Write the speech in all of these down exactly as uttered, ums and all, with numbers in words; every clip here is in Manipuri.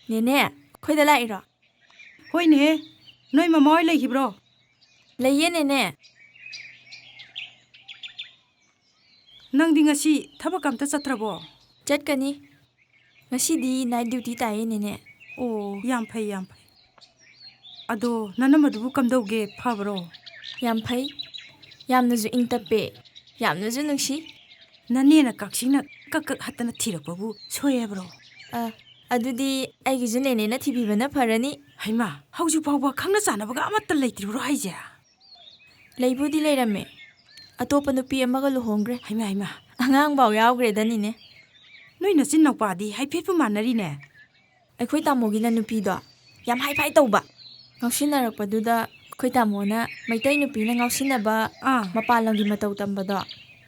ꯅꯦꯅꯦ, ꯑꯩꯈꯣꯏꯗ ꯂꯥꯛꯏꯔꯣ? ꯍꯣꯏꯅꯦꯍꯦ, ꯅꯣꯏ ꯃꯃꯥ ꯍꯣꯏ ꯂꯩꯈꯤꯕ꯭ꯔꯣ? ꯂꯩꯌꯦ ꯅꯦꯅꯦ꯫ ꯅꯪꯗꯤ ꯉꯁꯤ ꯊꯕꯛ ꯑꯝꯇ ꯆꯠꯇ꯭ꯔꯕꯣ? ꯆꯠꯀꯅꯤ꯫ ꯉꯁꯤꯗꯤ night duty ꯇꯥꯏꯌꯦ ꯅꯦꯅꯦ꯫ ꯑꯣ, ꯌꯥꯝ ꯐꯩ, ꯌꯥꯝ ꯐꯩ꯫ ꯑꯗꯣ ꯅꯅꯝꯃꯗꯨꯕꯨ ꯀꯝꯗꯧꯒꯦ, ꯐꯕ꯭ꯔꯣ? ꯌꯥꯝ ꯐꯩ꯫ ꯌꯥꯝꯅꯁꯨ ꯏꯪ ꯇꯞꯄꯦ꯫ ꯌꯥꯝꯅꯁꯨ ꯅꯨꯡꯁꯤ꯫ ꯅꯅꯦꯅ ꯀꯛꯆꯤꯡꯅ ꯀꯛ ꯀꯛ ꯍꯠꯇꯅ ꯊꯤꯔꯛꯄꯕꯨ ꯁꯣꯏ ꯍꯥꯏꯕ꯭ꯔꯣ? ꯑ, ꯑꯗꯨꯗꯤ ꯑꯩꯒꯤꯁꯨ ꯅꯦꯅꯦꯅ ꯊꯤꯕꯤꯕꯅ ꯐꯔꯅꯤ꯫ ꯍꯩꯃꯥ, ꯍꯧꯖꯤꯛ ꯐꯥꯎꯕ ꯈꯪꯅ ꯆꯥꯟꯅꯕꯒ ꯑꯃꯠꯇ ꯂꯩꯇ꯭ꯔꯤꯕ꯭ꯔꯣ ꯍꯥꯏꯁꯦ? ꯂꯩꯕꯨꯗꯤ ꯂꯩꯔꯝꯃꯦ꯫ ꯑꯇꯣꯞꯄ ꯅꯨꯄꯤ ꯑꯃꯒ ꯂꯨꯍꯣꯡꯈ꯭ꯔꯦ꯫ ꯍꯩꯃꯥ, ꯍꯩꯃꯥ꯫ ꯑꯉꯥꯡꯐꯥꯎ ꯌꯥꯎꯈ꯭ꯔꯦꯗꯅꯤꯅꯦ꯫ ꯅꯣꯏ ꯅꯆꯤꯟ ꯅꯧꯄꯥꯗꯤ ꯍꯥꯏꯐꯦꯠꯄꯨ ꯃꯥꯟꯅꯔꯤꯅꯦ꯫ ꯑꯩꯈꯣꯏ ꯇꯥꯃꯣꯒꯤꯅ ꯅꯨꯄꯤꯗꯣ ꯌꯥꯝ ꯍꯥꯏ ꯐꯥꯏ ꯇꯧꯕ꯫ ꯉꯥꯎꯁꯤꯟꯅꯔꯛꯄꯗꯨꯗ ꯑꯩꯈꯣꯏ ꯇꯥꯃꯣꯅ ꯃꯩꯇꯩ ꯅꯨꯄꯤꯅ ꯉꯥꯎꯁꯤꯟꯅꯕ ꯑꯥ꯫ ꯃꯄꯥꯟ ꯂꯝꯒꯤ ꯃꯇꯧ ꯇꯝꯕꯗꯣ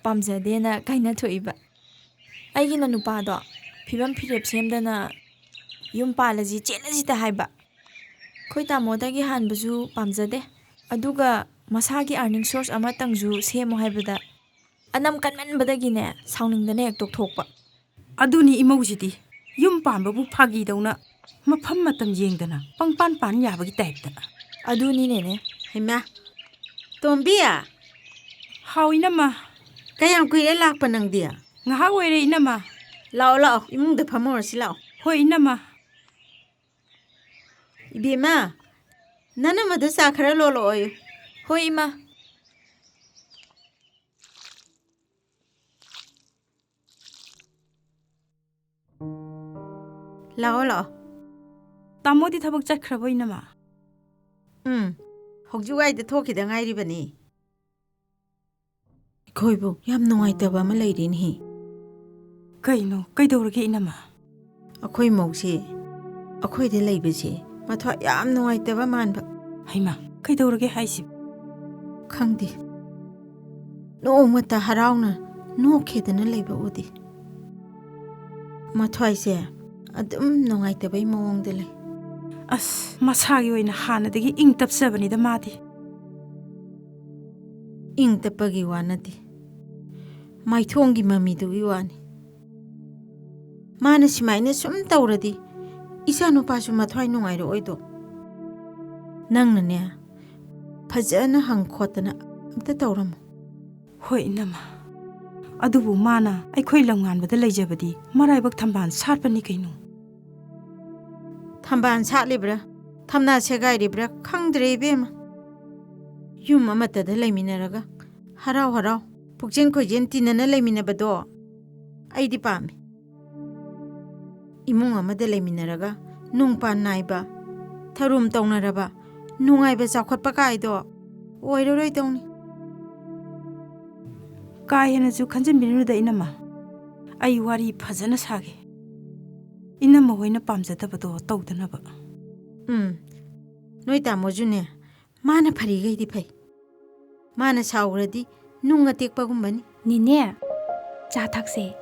ꯄꯥꯝꯖꯗꯦꯅ ꯀꯥꯏꯅꯊꯣꯛꯏꯕ꯫ ꯑꯩꯒꯤꯅ ꯅꯨꯄꯥꯗꯣ ꯐꯤꯕꯝ ꯐꯤꯔꯦꯞ ꯁꯦꯝꯗꯅ ꯌꯨꯝ ꯄꯥꯜꯂꯁꯤ, ꯆꯦꯜꯂꯁꯤꯗ ꯍꯥꯏꯕ꯫ ꯑꯩꯈꯣꯏ ꯇꯥꯃꯣꯗꯒꯤ ꯍꯥꯟꯕꯁꯨ ꯄꯥꯝꯖꯗꯦ꯫ ꯑꯗꯨꯒ ꯃꯁꯥꯒꯤ earning source ꯑꯃꯇꯪꯁꯨ ꯁꯦꯝꯃꯣ ꯍꯥꯏꯕꯗ ꯑꯅꯝ ꯀꯟꯃꯟꯕꯗꯒꯤꯅꯦ, ꯁꯥꯎꯅꯤꯡꯗꯅ ꯍꯦꯛ ꯇꯣꯛꯊꯣꯛꯄ꯫ ꯑꯗꯨꯅꯤ ꯏꯃꯧꯁꯤꯗꯤ, ꯌꯨꯝ ꯄꯥꯟꯕꯕꯨ ꯐꯥꯒꯤꯗꯧꯅ ꯃꯐꯝ ꯃꯇꯝ ꯌꯦꯡꯗꯅ ꯄꯪꯄꯥꯟ ꯄꯥꯟ ꯌꯥꯕꯒꯤ ꯇꯥꯏꯞꯇ꯫ ꯑꯗꯨꯅꯤꯅꯦꯅꯦ꯫ ꯍꯩꯃꯥ, ꯇꯣꯝꯕꯤ! ꯍꯥꯎ ꯏꯅꯝꯃ꯫ ꯀꯌꯥꯝ ꯀꯨꯏꯔꯦ ꯂꯥꯛꯄ ꯅꯪꯗꯤ? ꯉꯥꯏꯍꯥꯛ ꯑꯣꯏꯔꯦ ꯏꯅꯝꯃ꯫ ꯂꯥꯛꯑꯣ, ꯂꯥꯛꯑꯣ, ꯏꯃꯨꯡꯗ ꯐꯝꯃꯨꯔꯁꯤ ꯂꯥꯛꯑꯣ꯫ ꯍꯣꯏ ꯏꯅꯝꯃ꯫ ꯏꯕꯦꯝꯃ, ꯅꯅꯝꯃꯗ ꯆꯥ ꯈꯔ ꯂꯣꯜꯂꯛꯑꯣꯌꯨ꯫ ꯍꯣꯏ ꯏꯃꯥ꯫ ꯂꯥꯛꯑꯣ, ꯂꯥꯛꯑꯣ꯫ ꯇꯥꯃꯣꯗꯤ ꯊꯕꯛ ꯆꯠꯈ꯭ꯔꯕꯣ ꯏꯅꯝꯃ? ꯎꯝ, ꯍꯧꯖꯤꯛ ꯋꯥꯏꯗ ꯊꯣꯛꯈꯤꯗ ꯉꯥꯏꯔꯤꯕꯅꯤ꯫ ꯑꯩꯈꯣꯏꯕꯨ ꯌꯥꯝ ꯅꯨꯡꯉꯥꯏꯇꯕ ꯑꯃ ꯂꯩꯔꯦꯅꯦꯍꯦ꯫ ꯀꯩꯅꯣ? ꯀꯩꯗꯧꯔꯒꯦ ꯏꯅꯝꯃ? ꯑꯩꯈꯣꯏ ꯃꯧꯁꯦ ꯑꯩꯈꯣꯏꯗ ꯂꯩꯕꯁꯦ ꯃꯊ꯭ꯋꯥꯏ ꯌꯥꯝ ꯅꯨꯡꯉꯥꯏꯇꯕ ꯃꯥꯟꯕ꯫ ꯍꯩꯃꯥ, ꯀꯩꯗꯧꯔꯒꯦ ꯍꯥꯏꯁꯤꯕꯨ? ꯈꯪꯗꯦ꯫ ꯅꯣꯡꯃꯇ ꯍꯔꯥꯎꯅ ꯅꯣꯛꯈꯤꯗꯅ ꯂꯩꯕ ꯎꯗꯦ꯫ ꯃꯊ꯭ꯋꯥꯏꯁꯦ ꯑꯗꯨꯝ ꯅꯨꯡꯉꯥꯏꯇꯕꯩ ꯃꯑꯣꯡꯗ ꯂꯩ꯫ ꯑꯁ, ꯃꯁꯥꯒꯤ ꯑꯣꯏꯅ ꯍꯥꯟꯅꯗꯒꯤ ꯏꯪ ꯇꯞꯆꯕꯅꯤꯗ ꯃꯥꯗꯤ꯫ ꯏꯪ ꯇꯞꯄꯒꯤ ꯋꯥ ꯅꯠꯇꯦ, ꯃꯥꯏꯊꯣꯡꯒꯤ ꯃꯃꯤꯗꯨꯒꯤ ꯋꯥꯅꯤ꯫ ꯃꯥꯅ ꯁꯨꯃꯥꯏꯅ ꯁꯨꯝ ꯇꯧꯔꯗꯤ ꯏꯆꯥ ꯅꯨꯄꯥꯁꯨ ꯃꯊ꯭ꯋꯥꯏ ꯅꯨꯡꯉꯥꯏꯔꯛꯑꯣꯏꯗꯣ꯫ ꯅꯪꯅꯅꯦ, ꯐꯖꯅ ꯍꯪ ꯈꯣꯠꯇꯅ ꯑꯝꯇ ꯇꯧꯔꯝꯃꯨ꯫ ꯍꯣꯏ, ꯏꯅꯝꯃ꯫ ꯑꯗꯨꯕꯨ ꯃꯥꯅ ꯑꯩꯈꯣꯏ ꯂꯝꯉꯥꯟꯕꯗ ꯂꯩꯖꯕꯗꯤ ꯃꯔꯥꯏꯕꯛ ꯊꯝꯕꯥꯜ ꯁꯥꯠꯄꯅꯤ ꯀꯩꯅꯣ꯫ ꯊꯝꯕꯥꯜ ꯁꯥꯠꯂꯤꯕ꯭ꯔꯥ, ꯊꯝꯅꯥ ꯁꯦꯒꯥꯏꯔꯤꯕ꯭ꯔꯥ ꯈꯪꯗ꯭ꯔꯦ ꯏꯕꯦꯝꯃ꯫ ꯌꯨꯝ ꯑꯃꯠꯇꯗ ꯂꯩꯃꯤꯟꯅꯔꯒ ꯍꯔꯥꯎ ꯍꯔꯥꯎ ꯄꯨꯛꯆꯦꯟ ꯈꯣꯏꯖꯦꯟ ꯇꯤꯟꯅꯅ ꯂꯩꯃꯤꯟꯅꯕꯗꯣ ꯑꯩꯗꯤ ꯄꯥꯝꯃꯤ꯫ ꯏꯃꯨꯡ ꯑꯃꯗ ꯂꯩꯃꯤꯟꯅꯔꯒ ꯅꯨꯡ ꯄꯥꯟ ꯅꯥꯏꯕ, ꯊꯔꯨꯝ ꯇꯧꯅꯔꯕ, ꯅꯨꯡꯉꯥꯏꯕ ꯆꯥꯎꯈꯠꯄ ꯀꯥꯏꯗꯣ ꯑꯣꯏꯔꯔꯣꯏꯗꯧꯅꯤ꯫ ꯀꯥ ꯍꯦꯟꯅꯁꯨ ꯈꯟꯖꯤꯟꯕꯤꯔꯨꯅꯨꯗ ꯏꯅꯝꯃ꯫ ꯑꯩ ꯋꯥꯔꯤ ꯐꯖꯅ ꯁꯥꯒꯦ꯫ ꯏꯅꯝꯃ ꯍꯣꯏꯅ ꯄꯥꯝꯖꯗꯕꯗꯣ ꯇꯧꯗꯅꯕ꯫ ꯎꯝ, ꯅꯣꯏ ꯇꯥꯃꯣꯁꯨꯅꯦ, ꯃꯥꯅ ꯐꯔꯤꯈꯩꯗꯤ ꯐꯩ꯫ ꯃꯥꯅ ꯁꯥꯎꯈ꯭ꯔꯗꯤ ꯅꯨꯡ ꯑꯇꯦꯛꯄꯒꯨꯝꯕꯅꯤ꯫ ꯅꯦꯅꯦ, ꯆꯥ ꯊꯛꯁꯦ꯫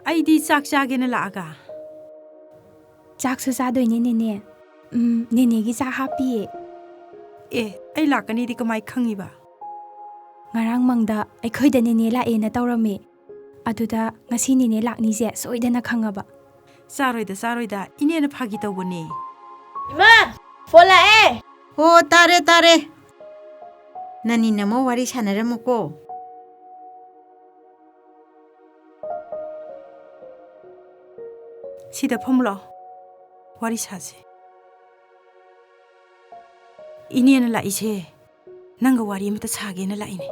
ꯑꯩꯗꯤ ꯆꯥꯛ ꯆꯥꯒꯦꯅ ꯂꯥꯛꯑꯒ꯫ ꯆꯥꯛꯁꯨ ꯆꯥꯗꯣꯏꯅꯦ, ꯅꯦꯅꯦ꯫ ꯎꯝ, ꯅꯦꯅꯦꯒꯤ ꯆꯥꯛ ꯍꯥꯞꯄꯤꯌꯦ꯫ ꯑꯦ, ꯑꯩ ꯂꯥꯛꯀꯅꯤꯗꯤ ꯀꯃꯥꯏ ꯈꯪꯉꯤꯕ? ꯉꯔꯥꯡ ꯃꯪꯗ ꯑꯩꯈꯣꯏꯗ ꯅꯦꯅꯦ ꯂꯥꯛꯑꯦꯅ ꯇꯧꯔꯝꯃꯦ꯫ ꯑꯗꯨꯗ ꯉꯁꯤ ꯅꯦꯅꯦ ꯂꯥꯛꯅꯤꯁꯦ ꯁꯣꯏꯗꯅ ꯈꯪꯉꯕ꯫ ꯆꯥꯔꯣꯏꯗ, ꯆꯥꯔꯣꯏꯗ, ꯏꯅꯦꯅ ꯐꯥꯒꯤ ꯇꯧꯕꯅꯦ꯫ ꯏꯃꯥ, ꯐꯣꯟ ꯂꯥꯛꯑꯦ꯫ ꯍꯣ, ꯇꯥꯔꯦ, ꯇꯥꯔꯦ꯫ ꯅꯅꯤ ꯅꯃꯧ ꯋꯥꯔꯤ ꯁꯥꯟꯅꯔꯝꯃꯨꯀꯣ꯫ ꯁꯤꯗ ꯐꯝꯃꯨ ꯂꯥꯛꯑꯣ, ꯋꯥꯔꯤ ꯁꯥꯁꯦ꯫ ꯏꯅꯦꯅ ꯂꯥꯛꯏꯁꯦ ꯅꯪꯒ ꯋꯥꯔꯤ ꯑꯃꯇ ꯁꯥꯒꯦꯅ ꯂꯥꯛꯏꯅꯦ꯫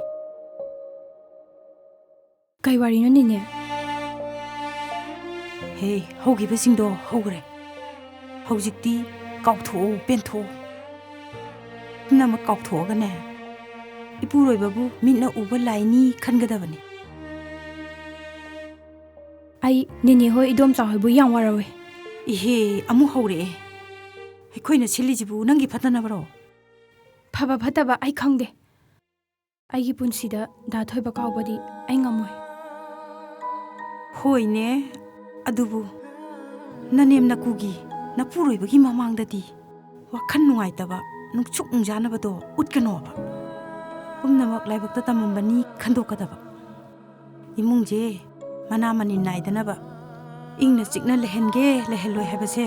ꯀꯩ ꯋꯥꯔꯤꯅꯣ, ꯅꯦꯅꯦ? ꯍꯦ, ꯍꯧꯈꯤꯕꯁꯤꯡꯗꯣ ꯍꯧꯈ꯭ꯔꯦ꯫ ꯍꯧꯖꯤꯛꯇꯤ ꯀꯥꯎꯊꯣꯛꯑꯣ, ꯄꯦꯟꯊꯣꯛꯑꯣ꯫ ꯄꯨꯝꯅꯃꯛ ꯀꯥꯎꯊꯣꯛꯑꯒꯅꯦ, ꯏꯄꯨꯔꯣꯏꯕꯕꯨ ꯃꯤꯠꯅ ꯎꯕ ꯂꯥꯏꯅꯤ ꯈꯟꯒꯗꯕꯅꯤ꯫ ꯑꯩ ꯅꯦꯅꯦ ꯍꯣꯏ, ꯏꯗꯣꯝꯆꯥ ꯍꯣꯏꯕꯨ ꯌꯥꯝ ꯋꯥꯔꯧꯋꯦ꯫ ꯏꯍꯦ, ꯑꯃꯨꯛ ꯍꯧꯔꯛꯑꯦ꯫ ꯑꯩꯈꯣꯏꯅ ꯁꯤꯜꯂꯤꯁꯤꯕꯨ ꯅꯪꯒꯤ ꯐꯠꯇꯅꯕꯔꯣ? ꯐꯕ ꯐꯠꯇꯕ ꯑꯩ ꯈꯪꯗꯦ꯫ ꯑꯩꯒꯤ ꯄꯨꯟꯁꯤꯗ ꯗꯥ ꯊꯣꯏꯕ ꯀꯥꯎꯕꯗꯤ ꯑꯩ ꯉꯝꯃꯣꯏ꯫ ꯍꯣꯏꯅꯦ, ꯑꯗꯨꯕꯨ ꯅꯅꯦꯝ ꯅꯀꯨꯒꯤ ꯅꯄꯨꯔꯣꯏꯕꯒꯤ ꯃꯃꯥꯡꯗꯗꯤ ꯋꯥꯈꯜ ꯅꯨꯡꯉꯥꯏꯇꯕ, ꯅꯨꯡꯁꯨꯛ ꯅꯨꯡꯖꯥꯅꯕꯗꯣ ꯎꯠꯀꯅꯣꯕ꯫ ꯄꯨꯝꯅꯃꯛ ꯂꯥꯏꯕꯛꯇ ꯇꯝꯃꯝꯕꯅꯤ ꯈꯟꯗꯣꯛꯀꯗꯕ꯫ ꯏꯃꯨꯡꯁꯦ ꯃꯅꯥ ꯃꯅꯤꯟ ꯅꯥꯏꯗꯅꯕ ꯏꯪꯅ ꯆꯤꯛꯅ ꯂꯩꯍꯟꯒꯦ ꯂꯩꯍꯜꯂꯣꯏ ꯍꯥꯏꯕꯁꯦ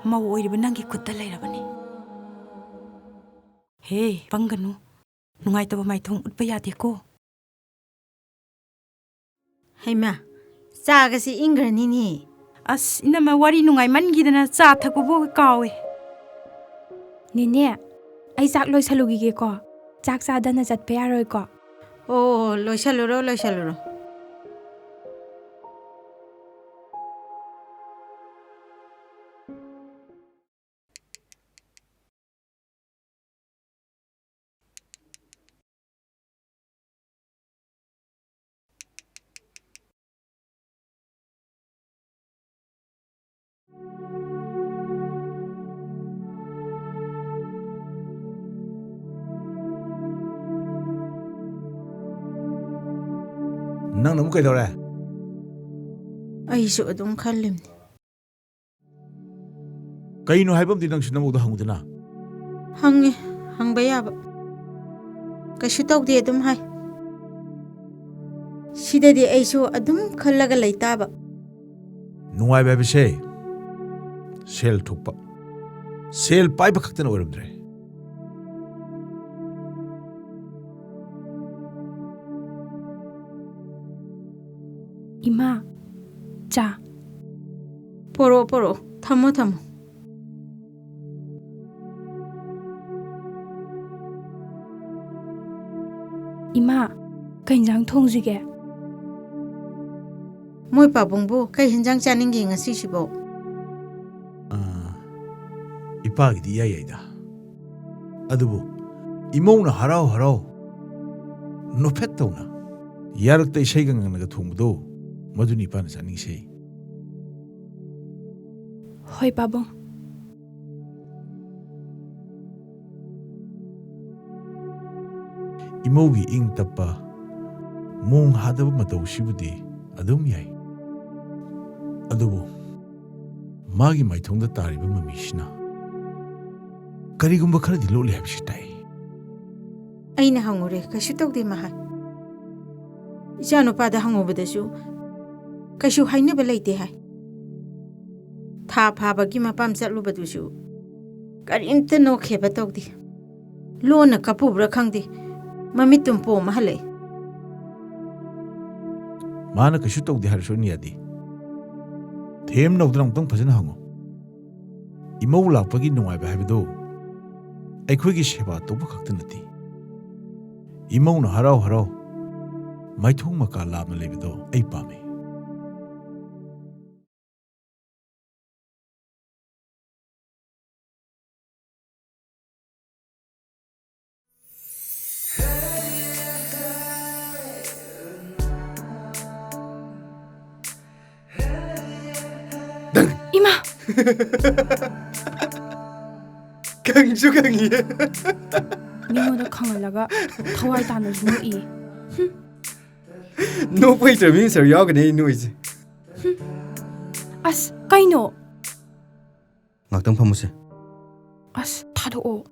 ꯃꯧ ꯑꯣꯏꯔꯤꯕ ꯅꯪꯒꯤ ꯈꯨꯠꯇ ꯂꯩꯔꯕꯅꯤ꯫ ꯍꯦ, ꯄꯪꯒꯅꯨ꯫ ꯅꯨꯡꯉꯥꯏꯇꯕ ꯃꯥꯏꯊꯣꯡ ꯎꯠꯄ ꯌꯥꯗꯦꯀꯣ꯫ ꯍꯩꯃꯥ, ꯆꯥꯒꯁꯤ ꯏꯪꯈ꯭ꯔꯅꯤꯅꯦ꯫ ꯑꯁ, ꯏꯅꯝꯃ, ꯋꯥꯔꯤ ꯅꯨꯡꯉꯥꯏꯃꯟꯈꯤꯗꯅ ꯆꯥ ꯊꯛꯄꯕꯨ ꯀꯥꯎꯋꯦ꯫ ꯅꯦꯅꯦ, ꯑꯩ ꯆꯥꯛ ꯂꯣꯏꯁꯜꯂꯨꯈꯤꯒꯦꯀꯣ꯫ ꯆꯥꯛ ꯆꯥꯗꯅ ꯆꯠꯄ ꯌꯥꯔꯣꯏꯀꯣ꯫ ꯑꯣ, ꯂꯣꯏꯁꯜꯂꯨꯔꯣ, ꯂꯣꯏꯁꯜꯂꯨꯔꯣ꯫ ꯅꯪꯅ ꯑꯃꯨꯛ ꯀꯩꯗꯧꯔꯦ? ꯑꯩꯁꯨ ꯑꯗꯨꯝ ꯈꯜꯂꯤꯝꯅꯤ꯫ ꯀꯩꯅꯣ ꯍꯥꯏꯕꯝꯗꯤ ꯅꯪꯁꯨ ꯅꯃꯧꯗ ꯍꯪꯉꯨꯗꯅ꯫ ꯍꯪꯉꯦ, ꯍꯪꯕ ꯌꯥꯕ꯫ ꯀꯩꯁꯨ ꯇꯧꯗꯦ ꯑꯗꯨꯝ ꯍꯥꯏ꯫ ꯁꯤꯗꯗꯤ ꯑꯩꯁꯨ ꯑꯗꯨꯝ ꯈꯜꯂꯒ ꯂꯩ ꯇꯥꯕ꯫ ꯅꯨꯡꯉꯥꯏꯕ ꯍꯥꯏꯕꯁꯦ ꯁꯦꯜ ꯊꯣꯛꯄ, ꯁꯦꯜ ꯄꯥꯏꯕ ꯈꯛꯇꯅ ꯑꯣꯏꯔꯝꯗ꯭ꯔꯦ꯫ ꯏꯃꯥ, ꯆꯥ꯫ ꯄꯣꯔꯛꯑꯣ, ꯄꯣꯔꯛꯑꯣ꯫ ꯊꯝꯃꯣ, ꯊꯝꯃꯣ꯫ ꯏꯃꯥ, ꯀꯩ ꯏꯟꯖꯥꯡ ꯊꯣꯡꯁꯤꯒꯦ? ꯃꯣꯏ ꯄꯥꯕꯨꯡꯕꯨ ꯀꯩ ꯍꯦꯟꯖꯥꯡ ꯆꯥꯅꯤꯡꯒꯦ ꯉꯁꯤꯁꯤꯕꯣ? ꯑꯥ, ꯏꯄꯥꯒꯤꯗꯤ ꯏꯌꯥ ꯌꯥꯏꯗ꯫ ꯑꯗꯨꯕꯨ ꯏꯃꯧꯅ ꯍꯔꯥꯎ ꯍꯔꯥꯎ ꯅꯣꯐꯦꯠ ꯇꯧꯅ ꯌꯥꯔꯛꯇ ꯏꯁꯩꯒ ꯉꯪꯅꯒ ꯊꯣꯡꯕꯗꯣ, ꯃꯗꯨꯅꯤ ꯏꯄꯥꯅ ꯆꯥꯅꯤꯡꯉꯤꯁꯦ꯫ ꯍꯣꯏ, ꯄꯥꯕꯨꯡ꯫ ꯏꯃꯧꯒꯤ ꯏꯪ ꯇꯞꯄ, ꯃꯣꯡ ꯍꯥꯗꯕ ꯃꯇꯧꯁꯤꯕꯨꯗꯤ ꯑꯗꯨꯝ ꯌꯥꯏ꯫ ꯑꯗꯨꯕꯨ ꯃꯥꯒꯤ ꯃꯥꯏꯊꯣꯡꯗ ꯇꯥꯔꯤꯕ ꯃꯃꯤꯁꯤꯅ ꯀꯔꯤꯒꯨꯝꯕ ꯈꯔꯗꯤ ꯂꯣꯠꯂꯤ ꯍꯥꯏꯕꯁꯤ ꯇꯥꯏ꯫ ꯑꯩꯅ ꯍꯪꯉꯨꯔꯦ, ꯀꯩꯁꯨ ꯇꯧꯗꯦ ꯃꯥ ꯍꯥꯏ꯫ ꯏꯆꯥꯅꯨꯄꯥꯗ ꯍꯪꯉꯨꯕꯗꯁꯨ ꯀꯩꯁꯨ ꯍꯥꯏꯅꯕ ꯂꯩꯇꯦ ꯍꯥꯏ꯫ ꯊꯥ ꯐꯥꯕꯒꯤ ꯃꯄꯥꯝ ꯆꯠꯂꯨꯕꯗꯨꯁꯨ ꯀꯔꯤꯝꯇ ꯅꯣꯛꯈꯦꯕ ꯇꯧꯗꯦ꯫ ꯂꯣꯟꯅ ꯀꯞꯄꯨꯕ꯭ꯔꯥ ꯈꯪꯗꯦ, ꯃꯃꯤꯠꯇꯨꯝ ꯄꯣꯝꯃ ꯍꯜꯂꯛꯏ꯫ ꯃꯥꯅ ꯀꯩꯁꯨ ꯇꯧꯗꯦ ꯍꯥꯏꯔꯁꯨ ꯑꯩꯅ ꯌꯥꯗꯦ꯫ ꯊꯦꯝ ꯅꯧꯗꯅ ꯑꯃꯨꯛꯇꯪ ꯐꯖꯅ ꯍꯪꯉꯨ꯫ ꯏꯃꯧ ꯂꯥꯛꯄꯒꯤ ꯅꯨꯡꯉꯥꯏꯕ ꯍꯥꯏꯕꯗꯨ ꯑꯩꯈꯣꯏꯒꯤ ꯁꯦꯕꯥ ꯇꯧꯕ ꯈꯛꯇ ꯅꯠꯇꯦ꯫ ꯏꯃꯧꯅ ꯍꯔꯥꯎ ꯍꯔꯥꯎ ꯃꯥꯏꯊꯣꯡ ꯃꯀꯥ ꯂꯥꯝꯅ ꯂꯩꯕꯗꯣ ꯑꯩ ꯄꯥꯝꯃꯤ꯫ ꯏꯃꯥ! ꯈꯪꯁꯨ ꯈꯪꯉꯤꯌꯦ꯫ ꯃꯤꯉꯣꯟꯗ ꯈꯪꯍꯜꯂꯒ ꯊꯋꯥꯏ ꯇꯥꯅꯁꯨ ꯅꯣꯛꯏ꯫ ꯍꯨꯝ꯫ ꯅꯣꯛꯄ ꯍꯩꯇ꯭ꯔꯕ ꯃꯤ ꯃꯁꯛ ꯌꯥꯎꯒꯅꯤ ꯑꯩ ꯅꯣꯛꯏꯁꯦ꯫ ꯍꯨꯝ꯫ ꯑꯁ, ꯀꯩꯅꯣ? ꯉꯥꯛꯇꯪ ꯐꯝꯃꯨꯁꯦ꯫ ꯑꯁ, ꯊꯥꯗꯣꯛꯑꯣ꯫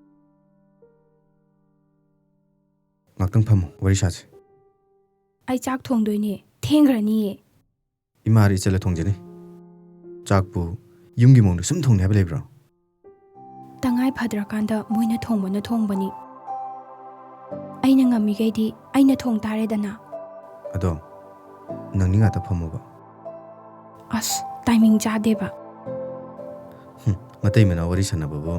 ꯉꯥꯛꯇꯪ ꯐꯝꯃꯨ, ꯋꯥꯔꯤ ꯁꯥꯁꯦ꯫ ꯑꯩ ꯆꯥꯛ ꯊꯣꯡꯗꯣꯏꯅꯦ, ꯊꯦꯡꯈ꯭ꯔꯅꯤꯌꯦ꯫ ꯏꯃꯥꯔ ꯏꯆꯜꯂ ꯊꯣꯡꯖꯅꯤ꯫ ꯆꯥꯛꯄꯨ ꯌꯨꯝꯒꯤ ꯃꯑꯣꯡꯗ ꯁꯨꯝ ꯊꯣꯡꯅꯤ ꯍꯥꯏꯕ ꯂꯩꯕ꯭ꯔꯣ? ꯇꯉꯥꯏ ꯐꯗ꯭ꯔꯀꯥꯟꯗ ꯃꯣꯏꯅ ꯊꯣꯡꯕꯅ ꯊꯣꯡꯕꯅꯤ꯫ ꯑꯩꯅ ꯉꯝꯃꯤꯈꯩꯗꯤ ꯑꯩꯅ ꯊꯣꯡ ꯇꯥꯔꯦꯗꯅ꯫ ꯑꯗꯣ, ꯅꯪꯗꯤ ꯉꯥꯛꯇ ꯐꯝꯃꯣꯕ꯫ ꯑꯁ, ꯇꯥꯏꯃꯤꯡ ꯆꯥꯗꯦꯕ꯫ ꯍꯨꯝ, ꯃꯇꯩ ꯃꯅꯥꯎ ꯋꯥꯔꯤ ꯁꯥꯟꯅꯕꯕꯨ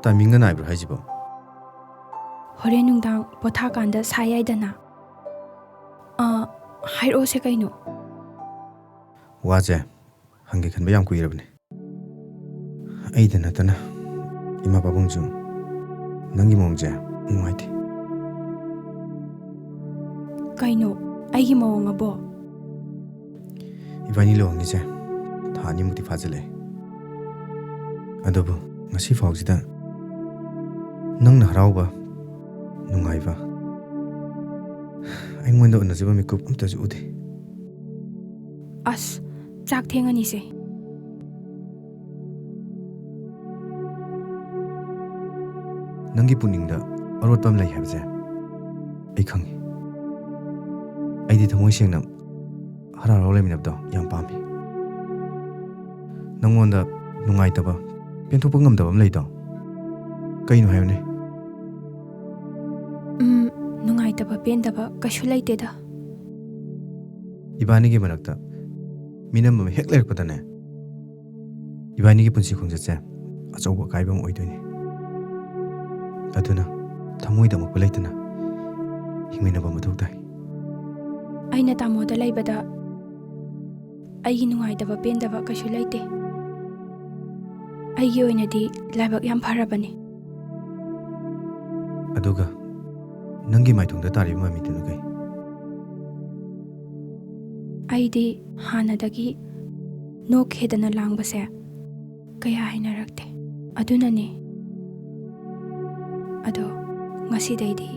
ꯇꯥꯏꯃꯤꯡꯒ ꯅꯥꯏꯕ꯭ꯔꯣ ꯍꯥꯏꯁꯤꯕꯣ? ꯍꯣꯔꯦꯟ ꯅꯨꯡꯗꯥꯡ ꯄꯣꯊꯥꯀꯥꯟꯗ ꯁꯥ ꯌꯥꯏꯗꯅ꯫ ꯑꯥ, ꯍꯥꯏꯔꯛꯑꯣꯁꯦ ꯀꯩꯅꯣ? ꯋꯥꯁꯦ ꯍꯪꯒꯦ ꯈꯟꯕ ꯌꯥꯝ ꯀꯨꯏꯔꯕꯅꯦ꯫ ꯑꯩꯗ ꯅꯠꯇꯅ ꯏꯃꯥ ꯄꯥꯕꯨꯡꯁꯨ ꯅꯪꯒꯤ ꯃꯑꯣꯡꯁꯦ ꯅꯨꯡꯉꯥꯏꯇꯦ꯫ ꯀꯩꯅꯣ ꯑꯩꯒꯤ ꯃꯑꯣꯡ ꯑꯕꯣ? ꯏꯕꯥꯅꯤ ꯂꯨꯍꯣꯡꯉꯤꯁꯦ ꯊꯥ ꯑꯅꯤꯃꯨꯛꯇꯤ ꯐꯥꯖꯤꯜꯂꯛꯑꯦ꯫ ꯑꯗꯨꯕꯨ ꯉꯁꯤ ꯐꯥꯎꯁꯤꯗ ꯅꯪꯅ ꯍꯔꯥꯎꯕ, ꯅꯨꯡꯉꯥꯏꯕ, ꯑꯩꯉꯣꯟꯗ ꯎꯅꯖꯕ ꯃꯤꯀꯨꯞ ꯑꯝꯇꯁꯨ ꯎꯗꯦ꯫ ꯑꯁ, ꯆꯥꯛ ꯊꯦꯡꯉꯅꯤꯁꯦ꯫ ꯅꯪꯒꯤ ꯄꯨꯛꯅꯤꯡꯗ ꯑꯔꯣꯠꯄ ꯑꯃ ꯂꯩ ꯍꯥꯏꯕꯁꯦ ꯑꯩ ꯈꯪꯉꯤ꯫ ꯑꯩꯗꯤ ꯊꯃꯣꯏ ꯁꯦꯡꯅ ꯍꯔꯥꯎ ꯍꯔꯥꯎ ꯂꯩꯃꯤꯟꯅꯕꯗꯣ ꯌꯥꯝ ꯄꯥꯝꯃꯤ꯫ ꯅꯪꯉꯣꯟꯗ ꯅꯨꯡꯉꯥꯏꯇꯕ, ꯄꯦꯟꯊꯣꯛꯄ ꯉꯝꯗꯕ ꯑꯃ ꯂꯩꯗꯣ? ꯀꯩꯅꯣ ꯍꯥꯏꯌꯨꯅꯦ? ꯎꯝ, ꯅꯨꯡꯉꯥꯏꯇꯕ, ꯄꯦꯟꯗꯕ ꯀꯩꯁꯨ ꯂꯩꯇꯦꯗ꯫ ꯏꯕꯥꯅꯤꯒꯤ ꯃꯔꯛꯇ ꯃꯤꯅꯝ ꯑꯃ ꯍꯦꯛ ꯂꯩꯔꯛꯄꯗꯅꯦ, ꯏꯕꯥꯅꯤꯒꯤ ꯄꯨꯟꯁꯤ ꯈꯣꯡꯆꯠꯁꯦ ꯑꯆꯧꯕ ꯑꯀꯥꯏꯕ ꯑꯃ ꯑꯣꯏꯗꯣꯏꯅꯤ꯫ ꯑꯗꯨꯅ ꯊꯃꯣꯏꯗ ꯑꯃꯨꯛꯄ ꯂꯩꯇꯅ ꯍꯤꯡꯃꯤꯟꯅꯕ ꯃꯊꯧ ꯇꯥꯏ꯫ ꯑꯩꯅ ꯇꯥꯃꯣꯗ ꯂꯩꯕꯗ ꯑꯩꯒꯤ ꯅꯨꯡꯉꯥꯏꯇꯕ ꯄꯦꯟꯗꯕ ꯀꯩꯁꯨ ꯂꯩꯇꯦ꯫ ꯑꯩꯒꯤ ꯑꯣꯏꯅꯗꯤ ꯂꯥꯏꯕꯛ ꯌꯥꯝ ꯐꯔꯕꯅꯤ꯫ ꯑꯗꯨꯒ ꯅꯪꯒꯤ ꯃꯥꯏꯊꯣꯡꯗ ꯇꯥꯔꯤꯕ ꯃꯃꯤꯗꯨꯅ ꯀꯩ? ꯑꯩꯗꯤ ꯍꯥꯟꯅꯗꯒꯤ ꯅꯣꯛꯈꯦꯗꯅ ꯂꯥꯡꯕꯁꯦ ꯀꯌꯥ ꯍꯩꯅꯔꯛꯇꯦ꯫ ꯑꯗꯨꯅꯅꯦ꯫ ꯑꯗꯣ ꯉꯁꯤꯗꯩꯗꯤ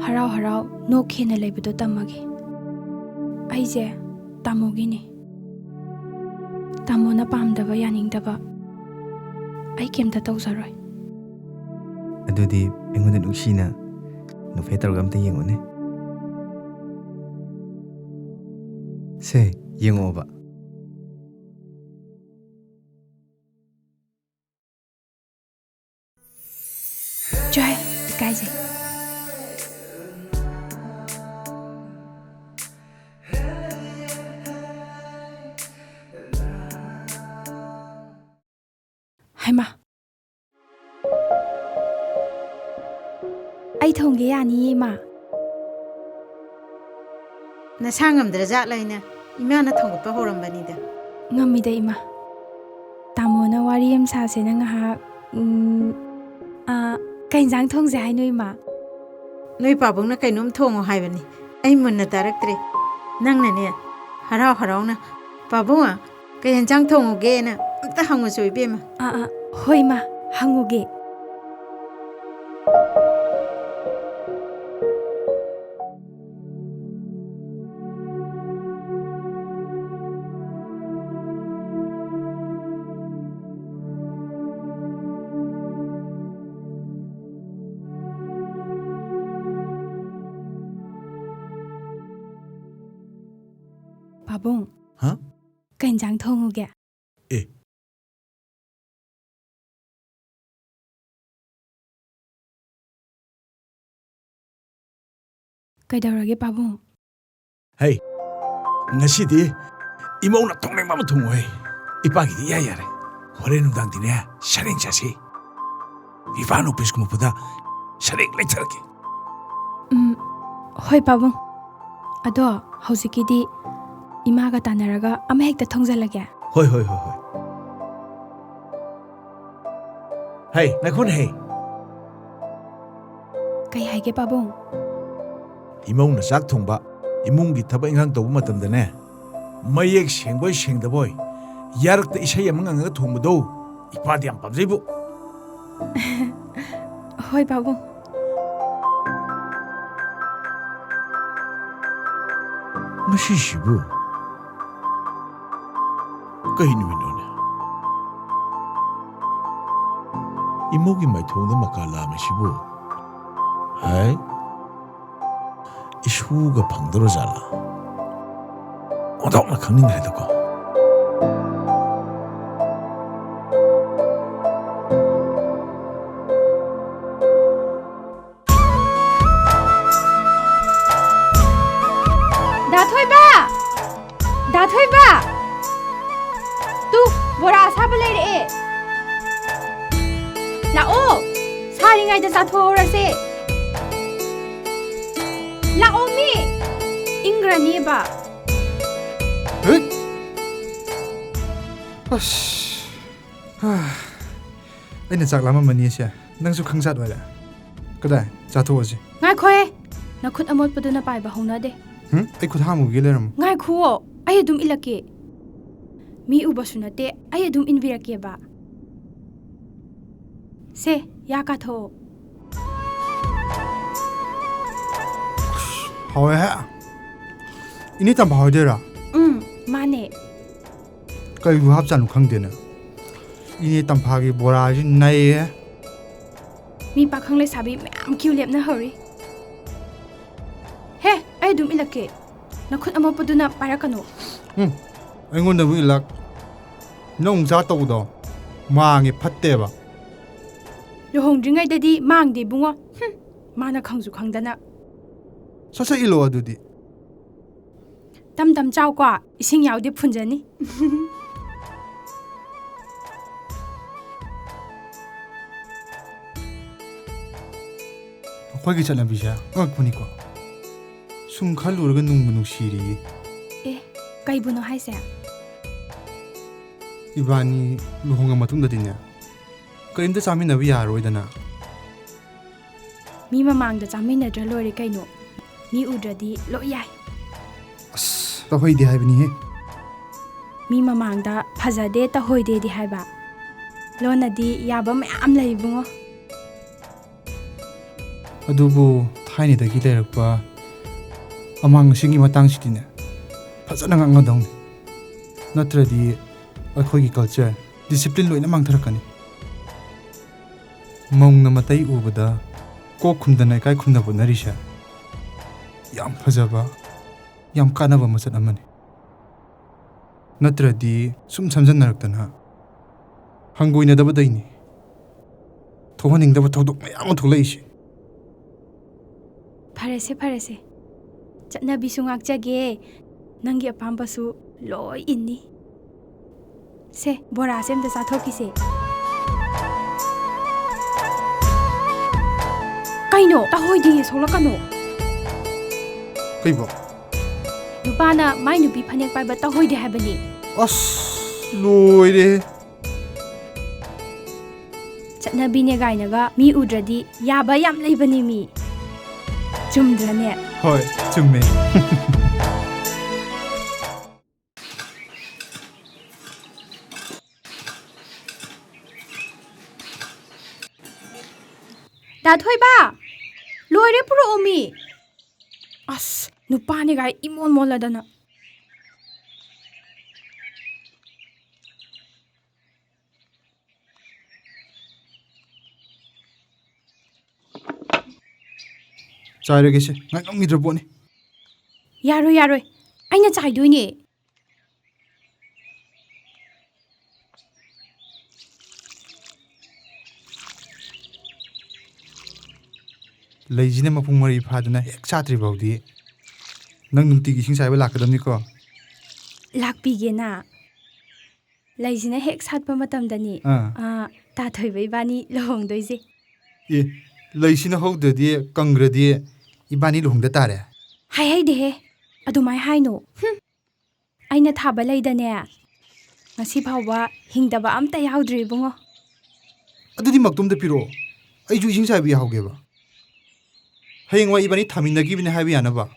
ꯍꯔꯥꯎ ꯍꯔꯥꯎ ꯅꯣꯛꯈꯦꯅ ꯂꯩꯕꯗꯣ ꯇꯝꯃꯒꯦ꯫ ꯑꯩꯁꯦ ꯇꯥꯃꯣꯒꯤꯅꯦ꯫ ꯇꯥꯃꯣꯅ ꯄꯥꯝꯗꯕ, ꯌꯥꯅꯤꯡꯗꯕ ꯑꯩ ꯀꯩꯝꯇ ꯇꯧꯖꯔꯣꯏ꯫ ꯑꯗꯨꯗꯤ ꯑꯩꯉꯣꯟꯗ ꯅꯨꯡꯁꯤꯅ ꯅꯣꯛꯐꯦꯠ ꯇꯧꯔꯒ ꯑꯝꯇ ꯌꯦꯡꯉꯨꯅꯦ꯫ ꯁꯦ, ꯌꯦꯡꯉꯛꯑꯣꯕ꯫ ꯆꯣꯍꯦ, ꯏꯀꯥꯏꯖꯩ꯫ ꯍꯩꯃꯥ, ꯑꯩ ꯊꯣꯡꯒꯦ ꯌꯥꯅꯤꯌꯦ, ꯏꯃꯥ꯫ ꯅꯁꯥ ꯉꯝꯗ꯭ꯔꯖꯥꯠꯂ ꯍꯥꯏꯅ ꯏꯃꯥꯅ ꯊꯣꯡꯒꯠꯄ ꯍꯧꯔꯝꯕꯅꯤꯗ꯫ ꯉꯝꯃꯤꯗ, ꯏꯃꯥ꯫ ꯇꯥꯃꯣꯅ ꯋꯥꯔꯤ ꯑꯃ ꯁꯥꯁꯦꯅ ꯉꯥꯏꯍꯥꯛ, ꯎꯝ, ꯑ, ꯀꯩ ꯏꯟꯖꯥꯡ ꯊꯣꯡꯁꯦ ꯍꯥꯏꯅꯣ, ꯏꯃꯥ? ꯅꯣꯏ ꯄꯥꯕꯨꯡꯅ ꯀꯩꯅꯣꯝ ꯊꯣꯡꯉꯣ ꯍꯥꯏꯕꯅꯤ꯫ ꯑꯩ ꯃꯨꯟꯅ ꯇꯥꯔꯛꯇ꯭ꯔꯦ꯫ ꯅꯪꯅꯅꯦ, ꯍꯔꯥꯎ ꯍꯔꯥꯎꯅ, "ꯄꯥꯕꯨꯡ, ꯀꯩ ꯌꯦꯟꯖꯥꯡ ꯊꯣꯡꯉꯨꯒꯦꯅ?" ꯑꯝꯇ ꯍꯪꯉꯨꯆꯣ, ꯏꯕꯦꯝꯃ꯫ ꯑꯥ, ꯑꯥ, ꯍꯣꯏ, ꯏꯃꯥ, ꯍꯪꯉꯨꯒꯦ꯫ ꯄꯥꯕꯨꯡ꯫ ꯍꯥ? ꯀꯩ ꯏꯟꯖꯥꯡ ꯊꯣꯡꯉꯨꯒꯦ? ꯑꯦ꯫ ꯀꯩꯗꯧꯔꯒꯦ ꯄꯥꯕꯨꯡ? ꯍꯩ, ꯉꯁꯤꯗꯤ ꯏꯃꯧꯅ ꯊꯣꯡꯅꯤꯡꯕ ꯑꯃ ꯊꯣꯡꯉꯨ ꯍꯩ꯫ ꯏꯄꯥꯒꯤꯗꯤ ꯏꯌꯥ ꯌꯥꯔꯦ꯫ ꯍꯣꯔꯦꯟ ꯅꯨꯡꯗꯥꯡꯗꯤꯅꯦ, ꯁꯔꯦꯡ ꯆꯥꯁꯤ꯫ ꯏꯄꯥ ꯅꯨꯄꯤꯁ ꯀꯨꯝꯃꯛꯄꯗ ꯁꯔꯦꯡ ꯂꯩꯊꯔꯛꯀꯦ꯫ ꯎꯝ, ꯍꯣꯏ ꯄꯥꯕꯨꯡ꯫ ꯑꯗꯣ ꯍꯧꯖꯤꯛꯀꯤꯗꯤ ꯏꯃꯥꯒ ꯇꯥꯟꯅꯔꯒ ꯑꯃ ꯍꯦꯛꯇ ꯊꯣꯡꯖꯜꯂꯒꯦ꯫ ꯍꯣꯏ, ꯍꯣꯏ, ꯍꯣꯏ, ꯍꯣꯏ꯫ ꯍꯩ, ꯉꯥꯏꯈꯣꯅꯦ ꯍꯩ꯫ ꯀꯩ ꯍꯥꯏꯒꯦ ꯄꯥꯕꯨꯡ? ꯏꯃꯧꯅ ꯆꯥꯛ ꯊꯣꯡꯕ, ꯏꯃꯨꯡꯒꯤ ꯊꯕꯛ ꯏꯟꯈꯥꯡ ꯇꯧꯕ ꯃꯇꯝꯗꯅꯦ, ꯃꯌꯦꯛ ꯁꯦꯡꯕꯣꯏ ꯁꯦꯡꯗꯕꯣꯏ, ꯌꯥꯔꯛꯇ ꯏꯁꯩ ꯑꯃ ꯉꯪꯉꯒ ꯊꯣꯡꯕꯗꯣ ꯏꯄꯥꯗꯤ ꯌꯥꯝ ꯄꯥꯝꯖꯩꯕꯨ꯫ ꯍꯣꯏ ꯄꯥꯕꯨꯡ꯫ ꯉꯁꯤꯁꯤꯕꯨ ꯀꯩ ꯅꯨꯃꯤꯠꯅꯣꯅꯦ? ꯏꯃꯧꯒꯤ ꯃꯥꯏꯊꯣꯡꯗ ꯃꯀꯥ ꯂꯥꯝꯃꯤꯁꯤꯕꯨ? ꯍꯥꯏ? ꯏꯁꯨꯒ ꯐꯪꯗꯧꯔꯖꯥꯠꯂꯥ? ꯑꯣꯟꯊꯣꯛꯅ ꯈꯪꯅꯤꯡꯈ꯭ꯔꯦꯗꯀꯣ꯫ ꯗꯥ ꯊꯣꯏꯕ! ꯗꯥ ꯊꯣꯏꯕ! ꯇꯨ, ꯕꯣꯔꯥ ꯑꯁꯥꯕ ꯂꯩꯔꯛꯑꯦ꯫ ꯂꯥꯛꯑꯣ, ꯁꯥꯔꯤꯉꯩꯗ ꯆꯥꯊꯣꯛꯍꯧꯔꯁꯦ꯫ ꯂꯥꯛꯑꯣ ꯃꯤ, ꯏꯪꯈ꯭ꯔꯅꯦꯕ꯫ ꯍꯩꯠ! ꯑꯁ! ꯍꯥ꯫ ꯑꯩꯅ ꯆꯥꯛ ꯂꯥꯝꯃꯝꯃꯅꯤ ꯑꯁꯦ꯫ ꯅꯪꯁꯨ ꯈꯪꯖꯥꯠ ꯑꯣꯏꯔꯦ꯫ ꯀꯗꯥꯏ? ꯆꯥꯊꯣꯛꯑꯁꯤ꯫ ꯉꯥꯏꯈꯣꯍꯦ! ꯅꯈꯨꯠ ꯑꯃꯣꯠꯄꯗꯨꯅ ꯄꯥꯏꯕ ꯍꯧꯅꯗꯦ꯫ ꯍꯨꯝ? ꯑꯩ ꯈꯨꯠ ꯍꯥꯝꯃꯨꯒꯦ ꯂꯩꯔꯝꯃꯨ꯫ ꯉꯥꯏꯈꯨꯑꯣ! ꯑꯩ ꯑꯗꯨꯝ ꯏꯜꯂꯛꯀꯦ꯫ ꯃꯤ ꯎꯕꯁꯨ ꯅꯠꯇꯦ, ꯑꯩ ꯑꯗꯨꯝ ꯏꯟꯕꯤꯔꯛꯀꯦꯕ꯫ ꯁꯦ, ꯌꯥ ꯀꯥꯊꯣꯛꯑꯣ꯫ ꯍꯥꯎꯋꯦꯍꯦ꯫ ꯏꯅꯦ ꯇꯝꯐꯥ ꯍꯣꯏꯗꯩꯔꯣ? ꯎꯝ, ꯃꯥꯅꯦ꯫ ꯀꯩꯕꯨ ꯍꯥꯞꯆꯥꯅꯣ ꯈꯪꯗꯦꯅꯦ꯫ ꯏꯅꯦ ꯇꯝꯐꯥꯒꯤ ꯕꯣꯔꯥꯁꯤ ꯅꯩꯌꯦ꯫ ꯃꯤ ꯄꯥꯈꯪ ꯂꯩꯁꯥꯕꯤ ꯃꯌꯥꯝ ꯀ꯭ꯌꯨ ꯂꯦꯞꯅꯍꯧꯔꯤ꯫ ꯍꯦ, ꯑꯩ ꯑꯗꯨꯝ ꯏꯜꯂꯛꯀꯦ꯫ ꯅꯈꯨꯠ ꯑꯃꯣꯠꯄꯗꯨꯅ ꯄꯥꯏꯔꯛꯀꯅꯨ꯫ ꯎꯝ, ꯑꯩꯉꯣꯟꯗꯕꯨ ꯏꯂꯛ꯫ ꯅꯪ ꯆꯥ ꯇꯧꯕꯗꯣ ꯃꯥꯡꯉꯦ, ꯐꯠꯇꯦꯕ꯫ ꯂꯨꯍꯣꯡꯗ꯭ꯔꯤꯉꯩꯗꯗꯤ ꯃꯥꯡꯗꯦ ꯏꯕꯨꯡꯉꯣ꯫ ꯍꯨꯝ, ꯃꯥꯅ ꯈꯪꯁꯨ ꯈꯪꯗꯅ꯫ ꯁꯠ ꯁꯠ ꯏꯜꯂꯣ ꯑꯗꯨꯗꯤ꯫ ꯇꯝ ꯇꯝ ꯆꯥꯎꯀꯣ, ꯏꯁꯤꯡ ꯌꯥꯎꯗꯦ ꯐꯨꯟꯖꯅꯤ꯫ ꯑꯩꯈꯣꯏꯒꯤ ꯆꯠꯅꯕꯤꯁꯦ ꯑꯉꯛꯄꯅꯤꯀꯣ꯫ ꯁꯨꯝ ꯈꯜꯂꯨꯔꯒ ꯅꯨꯡꯕꯨ ꯅꯨꯡꯁꯤꯔꯤꯌꯦ꯫ ꯑꯦ, ꯀꯩꯕꯨꯅꯣ ꯍꯥꯏꯁꯦ? ꯏꯕꯥꯅꯤ ꯂꯨꯍꯣꯡꯉ ꯃꯇꯨꯡꯗꯗꯤꯅꯦ, ꯀꯔꯤꯝꯇ ꯆꯥꯃꯤꯟꯅꯕ ꯌꯥꯔꯔꯣꯏꯗꯅ꯫ ꯃꯤ ꯃꯃꯥꯡꯗ ꯆꯥꯃꯤꯟꯅꯗ꯭ꯔ ꯂꯣꯏꯔꯦ ꯀꯩꯅꯣ꯫ ꯃꯤ ꯎꯗ꯭ꯔꯗꯤ ꯂꯣꯏ ꯌꯥꯏ꯫ ꯑꯁ, ꯇꯧꯍꯩꯗꯦ ꯍꯥꯏꯕꯅꯤꯍꯦ꯫ ꯃꯤ ꯃꯃꯥꯡꯗ ꯐꯖꯗꯦ, ꯇꯧꯍꯣꯏꯗꯦꯗꯤ ꯍꯥꯏꯕ꯫ ꯂꯣꯟꯅꯗꯤ ꯌꯥꯕ ꯃꯌꯥꯝ ꯂꯩ ꯏꯕꯨꯡꯉꯣ꯫ ꯑꯗꯨꯕꯨ ꯊꯥꯏꯅꯗꯒꯤ ꯂꯩꯔꯛꯄ ꯑꯃꯥꯡ ꯑꯁꯤꯒꯤ ꯃꯇꯥꯡꯁꯤꯗꯤꯅꯦ, ꯐꯖꯅ ꯉꯥꯡꯅꯗꯧꯅꯤ꯫ ꯅꯠꯇ꯭ꯔꯗꯤ ꯑꯩꯈꯣꯏꯒꯤ culture, discipline ꯂꯣꯏꯅ ꯃꯥꯡꯊꯔꯛꯀꯅꯤ꯫ ꯃꯧꯅ ꯃꯇꯩ ꯎꯕꯗ ꯀꯣꯛ ꯈꯨꯝꯗꯅ ꯏꯀꯥꯏ ꯈꯨꯝꯅꯕ ꯎꯠꯅꯔꯤꯁꯦ ꯌꯥꯝ ꯐꯖꯕ, ꯌꯥꯝ ꯀꯥꯟꯅꯕ ꯃꯆꯠ ꯑꯃꯅꯤ꯫ ꯅꯠꯇ꯭ꯔꯗꯤ ꯁꯨꯝ ꯁꯝꯖꯟꯅꯔꯛꯇꯅ ꯍꯪꯒꯣꯏꯅꯗꯕꯗꯩꯅꯤ ꯊꯣꯛꯍꯟꯅꯤꯡꯗꯕ ꯊꯧꯗꯣꯛ ꯃꯌꯥꯝ ꯑꯃ ꯊꯣꯛꯂꯛꯏꯁꯦ꯫ ꯐꯔꯦꯁꯦ, ꯐꯔꯦꯁꯦ꯫ ꯆꯠꯅꯕꯤꯁꯨ ꯉꯥꯛꯆꯒꯦ, ꯅꯪꯒꯤ ꯑꯄꯥꯝꯕꯁꯨ ꯂꯣꯏ ꯏꯟꯅꯤ꯫ ꯁꯦ, ꯕꯣꯔꯥꯁꯦ ꯑꯝꯇ ꯆꯥꯊꯣꯛꯈꯤꯁꯦ꯫ ꯀꯩꯅꯣ? ꯇꯧꯍꯣꯏꯗꯦ, ꯁꯣꯛꯂꯛꯀꯅꯣ꯫ ꯀꯩꯕꯣ? ꯅꯨꯄꯥꯅ ꯃꯥꯏ ꯅꯨꯄꯤ ꯐꯅꯦꯛ ꯄꯥꯏꯕ ꯇꯧꯍꯣꯏꯗꯦ ꯍꯥꯏꯕꯅꯤ꯫ ꯑꯁ, ꯂꯣꯏꯔꯦ꯫ ꯆꯠꯅꯕꯤꯅꯦ ꯀꯥꯏꯅꯒ ꯃꯤ ꯎꯗ꯭ꯔꯗꯤ ꯌꯥꯕ ꯌꯥꯝ ꯂꯩꯕꯅꯦ ꯃꯤ꯫ ꯆꯨꯝꯗ꯭ꯔꯅꯦ? ꯍꯣꯏ, ꯆꯨꯝꯃꯦ꯫ ꯗꯥ ꯊꯣꯏꯕ, ꯂꯣꯏꯔꯦ ꯄꯨꯔꯛꯑꯣ ꯃꯤ꯫ ꯑꯁ, ꯅꯨꯄꯥꯅꯦ ꯀꯥꯏ ꯏꯃꯣꯟ ꯃꯣꯜꯂꯗꯅ꯫ ꯆꯥꯏꯔꯒꯦꯁꯦ, ꯉꯥꯏꯉꯝꯈꯤꯗ꯭ꯔ ꯄꯣꯠꯅꯤ꯫ ꯌꯥꯔꯣꯏ, ꯌꯥꯔꯣꯏ꯫ ꯑꯩꯅ ꯆꯥꯏꯗꯣꯏꯅꯦ꯫ ꯂꯩꯁꯤꯅ ꯃꯄꯨꯡ ꯃꯔꯩ ꯐꯥꯗꯅ ꯍꯦꯛ ꯁꯥꯠꯇ꯭ꯔꯤ ꯐꯥꯎꯗꯤ ꯅꯪ ꯅꯨꯡꯇꯤꯒꯤ ꯏꯁꯤꯡ ꯆꯥꯏꯕ ꯂꯥꯛꯀꯗꯕꯅꯤꯀꯣ꯫ ꯂꯥꯛꯄꯤꯒꯦꯅ꯫ ꯂꯩꯁꯤꯅ ꯍꯦꯛ ꯁꯥꯠꯄ ꯃꯇꯝꯗꯅꯤ, ꯑꯥ꯫ ꯑꯥ, ꯇꯥꯊꯣꯏꯕ ꯏꯕꯥꯅꯤ ꯂꯨꯍꯣꯡꯗꯣꯏꯁꯦ꯫ ꯑꯦ, ꯂꯩꯁꯤꯅ ꯍꯧꯗ꯭ꯔꯗꯤ, ꯀꯪꯈ꯭ꯔꯗꯤ ꯏꯕꯥꯅꯤ ꯂꯨꯍꯣꯡꯗ ꯇꯥꯔꯦ꯫ ꯍꯥꯏꯍꯩꯗꯦꯍꯦ, ꯑꯗꯨꯃꯥꯏ ꯍꯥꯏꯅꯣ꯫ ꯍꯨꯝ꯫ ꯑꯩꯅ ꯊꯥꯕ ꯂꯩꯗꯅꯦ, ꯉꯁꯤ ꯐꯥꯎꯕ ꯍꯤꯡꯗꯕ ꯑꯝꯇ ꯌꯥꯎꯗ꯭ꯔꯤ ꯏꯕꯨꯡꯉꯣ꯫ ꯑꯗꯨꯗꯤ ꯃꯛꯇꯣꯝꯗ ꯄꯤꯔꯛꯑꯣ, ꯑꯩꯁꯨ ꯏꯁꯤꯡ ꯆꯥꯏꯕ ꯌꯥꯍꯧꯒꯦꯕ꯫ ꯍꯌꯦꯡꯋꯥꯏ ꯏꯕꯥꯅꯤ ꯊꯥꯃꯤꯟꯅꯈꯤꯕꯅꯦ ꯍꯥꯏꯕ ꯌꯥꯅꯕ꯫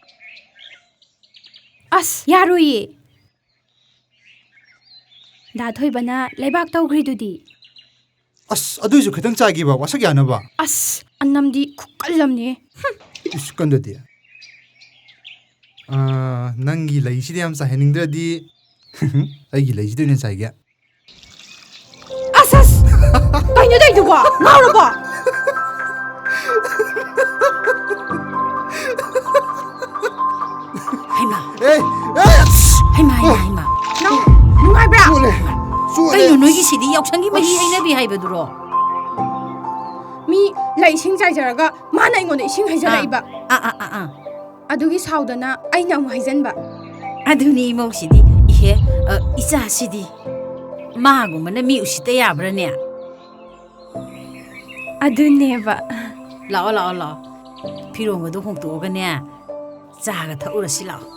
ꯑꯁ, ꯌꯥꯔꯣꯏꯌꯦ꯫ ꯗꯥ ꯊꯣꯏꯕꯅ ꯂꯩꯕꯥꯛ ꯇꯧꯈ꯭ꯔꯤꯗꯨꯗꯤ꯫ ꯑꯁ, ꯑꯗꯨꯏꯁꯨ ꯈꯤꯇꯪ ꯆꯥꯏꯒꯦꯕ, ꯋꯥꯁꯛ ꯌꯥꯅꯕ꯫ ꯑꯁ, ꯑꯅꯝꯗꯤ ꯈꯨꯀꯜ ꯑꯃꯅꯦ꯫ ꯍꯨꯝ꯫ ꯏꯁ, ꯀꯟꯗꯗꯤ꯫ ꯑꯥ, ꯅꯪꯒꯤ ꯂꯩꯁꯤꯗꯤ ꯌꯥꯝ ꯆꯥꯏꯍꯟꯅꯤꯡꯗ꯭ꯔꯗꯤ, ꯑꯩꯒꯤ ꯂꯩꯁꯤꯗ ꯑꯣꯏꯅ ꯆꯥꯏꯒꯦ꯫ ꯑꯁ, ꯑꯁ! ꯀꯩꯅꯣ ꯇꯧꯔꯤꯗꯨꯕꯣ? ꯉꯥꯎꯔꯕꯣ? ꯍꯩꯃꯥ꯫ ꯑꯦ, ꯑꯦ! ꯍꯩꯃꯥ, ꯍꯩꯃꯥ, ꯑꯣ꯫ ꯍꯩꯃꯥ꯫ ꯅꯪ ꯅꯨꯡꯉꯥꯏꯕ꯭ꯔꯥ? ꯆꯣꯠꯂꯦ, ꯆꯣꯠꯂꯦ꯫ ꯀꯩꯅꯣ ꯅꯣꯏꯒꯤꯁꯤꯗꯤ? ꯌꯥꯎꯁꯪꯒꯤ ꯃꯍꯤ ꯑꯁ꯫ ꯍꯩꯅꯕꯤ ꯍꯥꯏꯕꯗꯨꯔꯣ? ꯃꯤ ꯂꯩ ꯏꯁꯤꯡ ꯆꯥꯏꯖꯔꯒ ꯃꯥꯅ ꯑꯩꯉꯣꯟꯗ ꯏꯁꯤꯡ ꯍꯩꯖꯔꯛꯏꯕ꯫ ꯑꯥ, ꯑꯥ, ꯑꯥ, ꯑꯥ꯫ ꯑꯗꯨꯒꯤ ꯁꯥꯎꯗꯅ ꯑꯩꯅ ꯑꯃꯨꯛ ꯍꯩꯖꯟꯕ꯫ ꯑꯗꯨꯅꯤ ꯏꯃꯧꯁꯤꯗꯤ꯫ ꯏꯍꯦ, ꯑ, ꯏꯆꯥꯁꯤꯗꯤ꯫ ꯃꯥꯒꯨꯝꯕꯅ ꯃꯤ ꯎꯁꯤꯠꯇ ꯌꯥꯕ꯭ꯔꯥꯅꯦ? ꯑꯗꯨꯅꯦꯕ꯫ ꯂꯥꯛꯑꯣ, ꯂꯥꯛꯑꯣ, ꯂꯥꯛꯑꯣ꯫ ꯐꯤꯔꯣꯟꯒꯗꯣ ꯍꯣꯡꯇꯣꯛꯑꯒꯅꯦ, ꯆꯥꯒ ꯊꯛꯎꯔꯁꯤ ꯂꯥꯛꯑꯣ꯫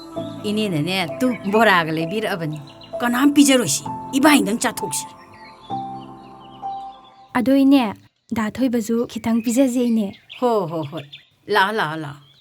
ꯏꯅꯦꯅꯅꯦ, ꯇꯨ, ꯕꯣꯔꯥꯒ ꯂꯩꯕꯤꯔꯛꯑꯕꯅꯤ꯫ ꯀꯅꯥꯝ ꯄꯤꯖꯔꯣꯏꯁꯤ, ꯏꯕꯥꯅꯤꯗꯪ ꯆꯥꯊꯣꯛꯁꯤ꯫ ꯑꯗꯣ ꯏꯅꯦ, ꯗꯥ ꯊꯣꯏꯕꯁꯨ ꯈꯤꯇꯪ ꯄꯤꯖꯁꯦ ꯏꯅꯦ꯫ ꯍꯣ, ꯍꯣ, ꯍꯣꯏ꯫ ꯂꯥꯛꯑꯣ, ꯂꯥꯛꯑꯣ, ꯂꯥꯛꯑꯣ꯫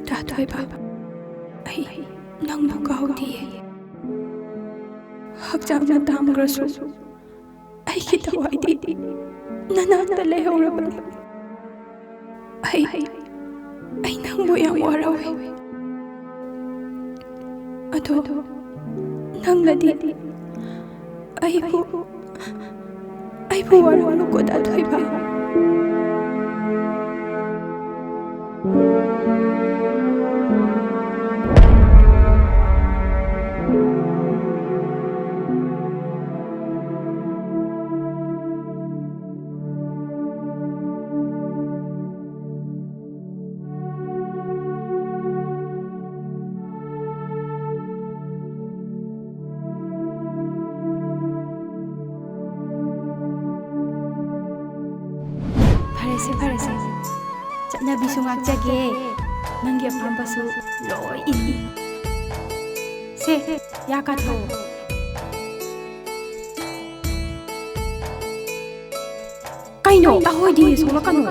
ꯇꯥꯊꯣꯏꯕ, ꯑꯩ ꯅꯪꯕꯨ ꯀꯥꯎꯗꯤꯌꯦ꯫ ꯍꯛꯆꯥꯡꯅ ꯇꯥꯝꯈ꯭ꯔꯁꯨ ꯑꯩꯒꯤ ꯊꯋꯥꯏꯗꯤ ꯅꯅꯥꯛꯇ ꯂꯩꯍꯧꯔꯕꯅꯤ꯫ ꯑꯩ, ꯑꯩ ꯅꯪꯕꯨ ꯌꯥꯝ ꯋꯥꯔꯧꯏ꯫ ꯑꯗꯣ ꯅꯪꯅꯗꯤ ꯑꯩꯕꯨ, ꯑꯩꯕꯨ ꯋꯥꯔꯧꯅꯨꯀꯣ, ꯇꯥꯊꯣꯏꯕ꯫ ꯐꯔꯦꯁꯦ, ꯐꯔꯦꯁꯦ꯫ ꯆꯠꯅꯕꯤꯁꯨ ꯉꯥꯛꯆꯒꯦ, ꯅꯪꯒꯤ ꯑꯄꯥꯝꯕꯁꯨ ꯂꯣꯏ ꯏꯟꯅꯤ꯫ ꯁꯦ, ꯌꯥ ꯀꯥꯊꯣꯛꯑꯣ꯫ ꯀꯩꯅꯣ? ꯇꯥꯍꯣꯏꯗꯤ, ꯁꯣꯛꯂꯛꯀꯅꯨ꯫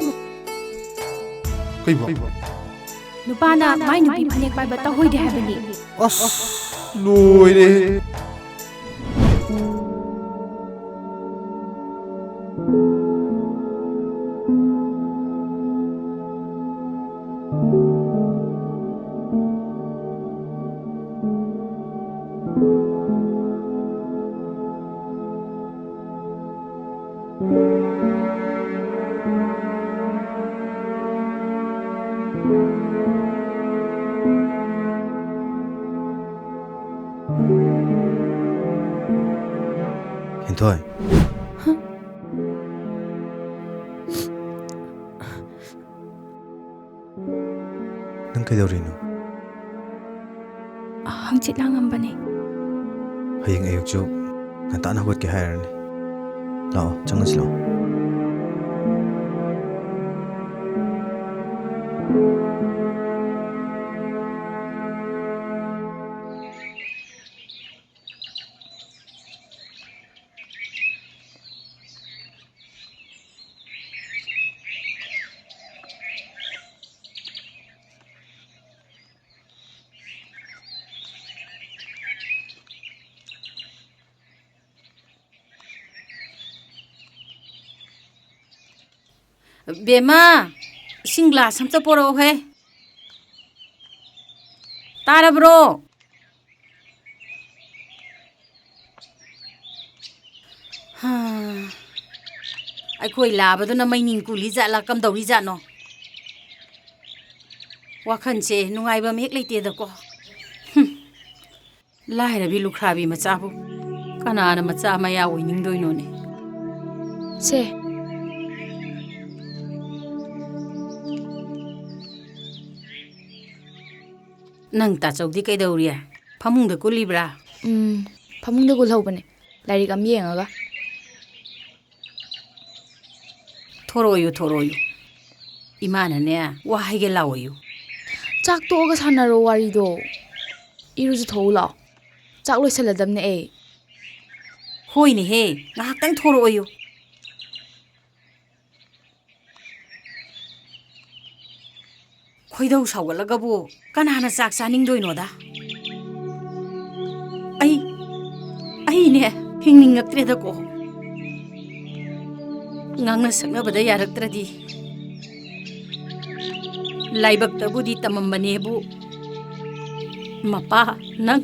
ꯀꯩꯕꯣ? ꯅꯨꯄꯥꯅ ꯃꯥꯏ ꯅꯨꯄꯤ ꯐꯅꯦꯛ ꯄꯥꯏꯕ ꯇꯥꯍꯣꯏꯗꯦ ꯍꯥꯏꯕꯅꯤ꯫ ꯑꯁ, ꯂꯣꯏꯔꯦ꯫ ꯍꯦꯟꯊꯣꯏ꯫ ꯅꯪ ꯀꯩꯗꯧꯔꯤꯅꯣ? ꯍꯪꯆꯤꯠ ꯂꯥꯡꯉꯝꯕꯅꯦ꯫ ꯍꯌꯦꯡ ꯑꯌꯨꯛꯁꯨ ꯉꯟꯇꯥꯅ ꯍꯧꯒꯠꯀꯦ ꯍꯥꯏꯔꯅꯤ꯫ ꯂꯥꯛꯑꯣ, ꯆꯪꯉꯁꯤ ꯂꯥꯛꯑꯣ꯫ ꯕꯦꯝꯃ, ꯏꯁꯤꯡ ꯒ꯭ꯂꯥꯁ ꯑꯝꯇ ꯄꯣꯔꯛꯎꯍꯦ꯫ ꯇꯥꯔꯕ꯭ꯔꯣ? ꯍꯥ, ꯑꯩꯈꯣꯏ ꯂꯥꯕꯗꯨꯅ ꯃꯩꯅꯤꯡ ꯀꯨꯂꯤ ꯖꯥꯠꯂꯥ, ꯀꯝꯗꯧꯔꯤ ꯖꯥꯠꯅꯣ? ꯋꯥꯈꯜꯁꯦ ꯅꯨꯡꯉꯥꯏꯕ ꯑꯃ ꯍꯦꯛ ꯂꯩꯇꯦꯗꯀꯣ꯫ ꯍꯨꯝ, ꯂꯥꯏꯔꯕꯤ ꯂꯨꯈ꯭ꯔꯥꯕꯤ ꯃꯆꯥꯕꯨ ꯀꯅꯥꯅ ꯃꯆꯥ ꯃꯌꯥ ꯑꯣꯏꯅꯤꯡꯗꯣꯏꯅꯣꯅꯦ? ꯁꯦ꯫ ꯅꯪ ꯇꯥꯆꯧꯗꯤ ꯀꯩꯗꯧꯔꯤ? ꯐꯃꯨꯡꯗ ꯀꯨꯜꯂꯤꯕ꯭ꯔꯥ? ꯎꯝ, ꯐꯃꯨꯡꯗ ꯀꯨꯜꯍꯧꯕꯅꯦ, ꯂꯥꯏꯔꯤꯛ ꯑꯃ ꯌꯦꯡꯉꯒ꯫ ꯊꯣꯔꯛꯑꯣꯌꯨ, ꯊꯣꯔꯛꯑꯣꯌꯨ꯫ ꯏꯃꯥꯅꯅꯦ, ꯋꯥ ꯍꯥꯏꯒꯦ ꯂꯥꯛꯑꯣꯌꯨ꯫ ꯆꯥꯛ ꯇꯣꯛꯑꯒ ꯁꯥꯟꯅꯔꯣ ꯋꯥꯔꯤꯗꯣ꯫ ꯏꯔꯨꯖꯊꯣꯛꯎ ꯂꯥꯛꯑꯣ꯫ ꯆꯥꯛ ꯂꯣꯏꯁꯜꯂꯗꯝꯅꯦ ꯑꯩ꯫ ꯍꯣꯏꯅꯦꯍꯦ, ꯉꯥꯏꯍꯥꯛꯇꯪ ꯊꯣꯔꯛꯑꯣꯌꯨ꯫ ꯈꯣꯏꯗꯧ ꯁꯥꯎꯒꯠꯂꯒꯕꯨ ꯀꯅꯥꯅ ꯆꯥꯛ ꯆꯥꯅꯤꯡꯗꯣꯏꯅꯣꯗ? ꯑꯩ, ꯑꯩꯅꯦ, ꯍꯤꯡꯅꯤꯡꯉꯛꯇ꯭ꯔꯦꯗꯀꯣ꯫ ꯉꯥꯡꯅ ꯁꯛꯅꯕꯗ ꯌꯥꯔꯛꯇ꯭ꯔꯗꯤ꯫ ꯂꯥꯏꯕꯛꯇꯕꯨꯗꯤ ꯇꯝꯃꯝꯕꯅꯦꯕꯨ, ꯃꯄꯥ, ꯅꯪ,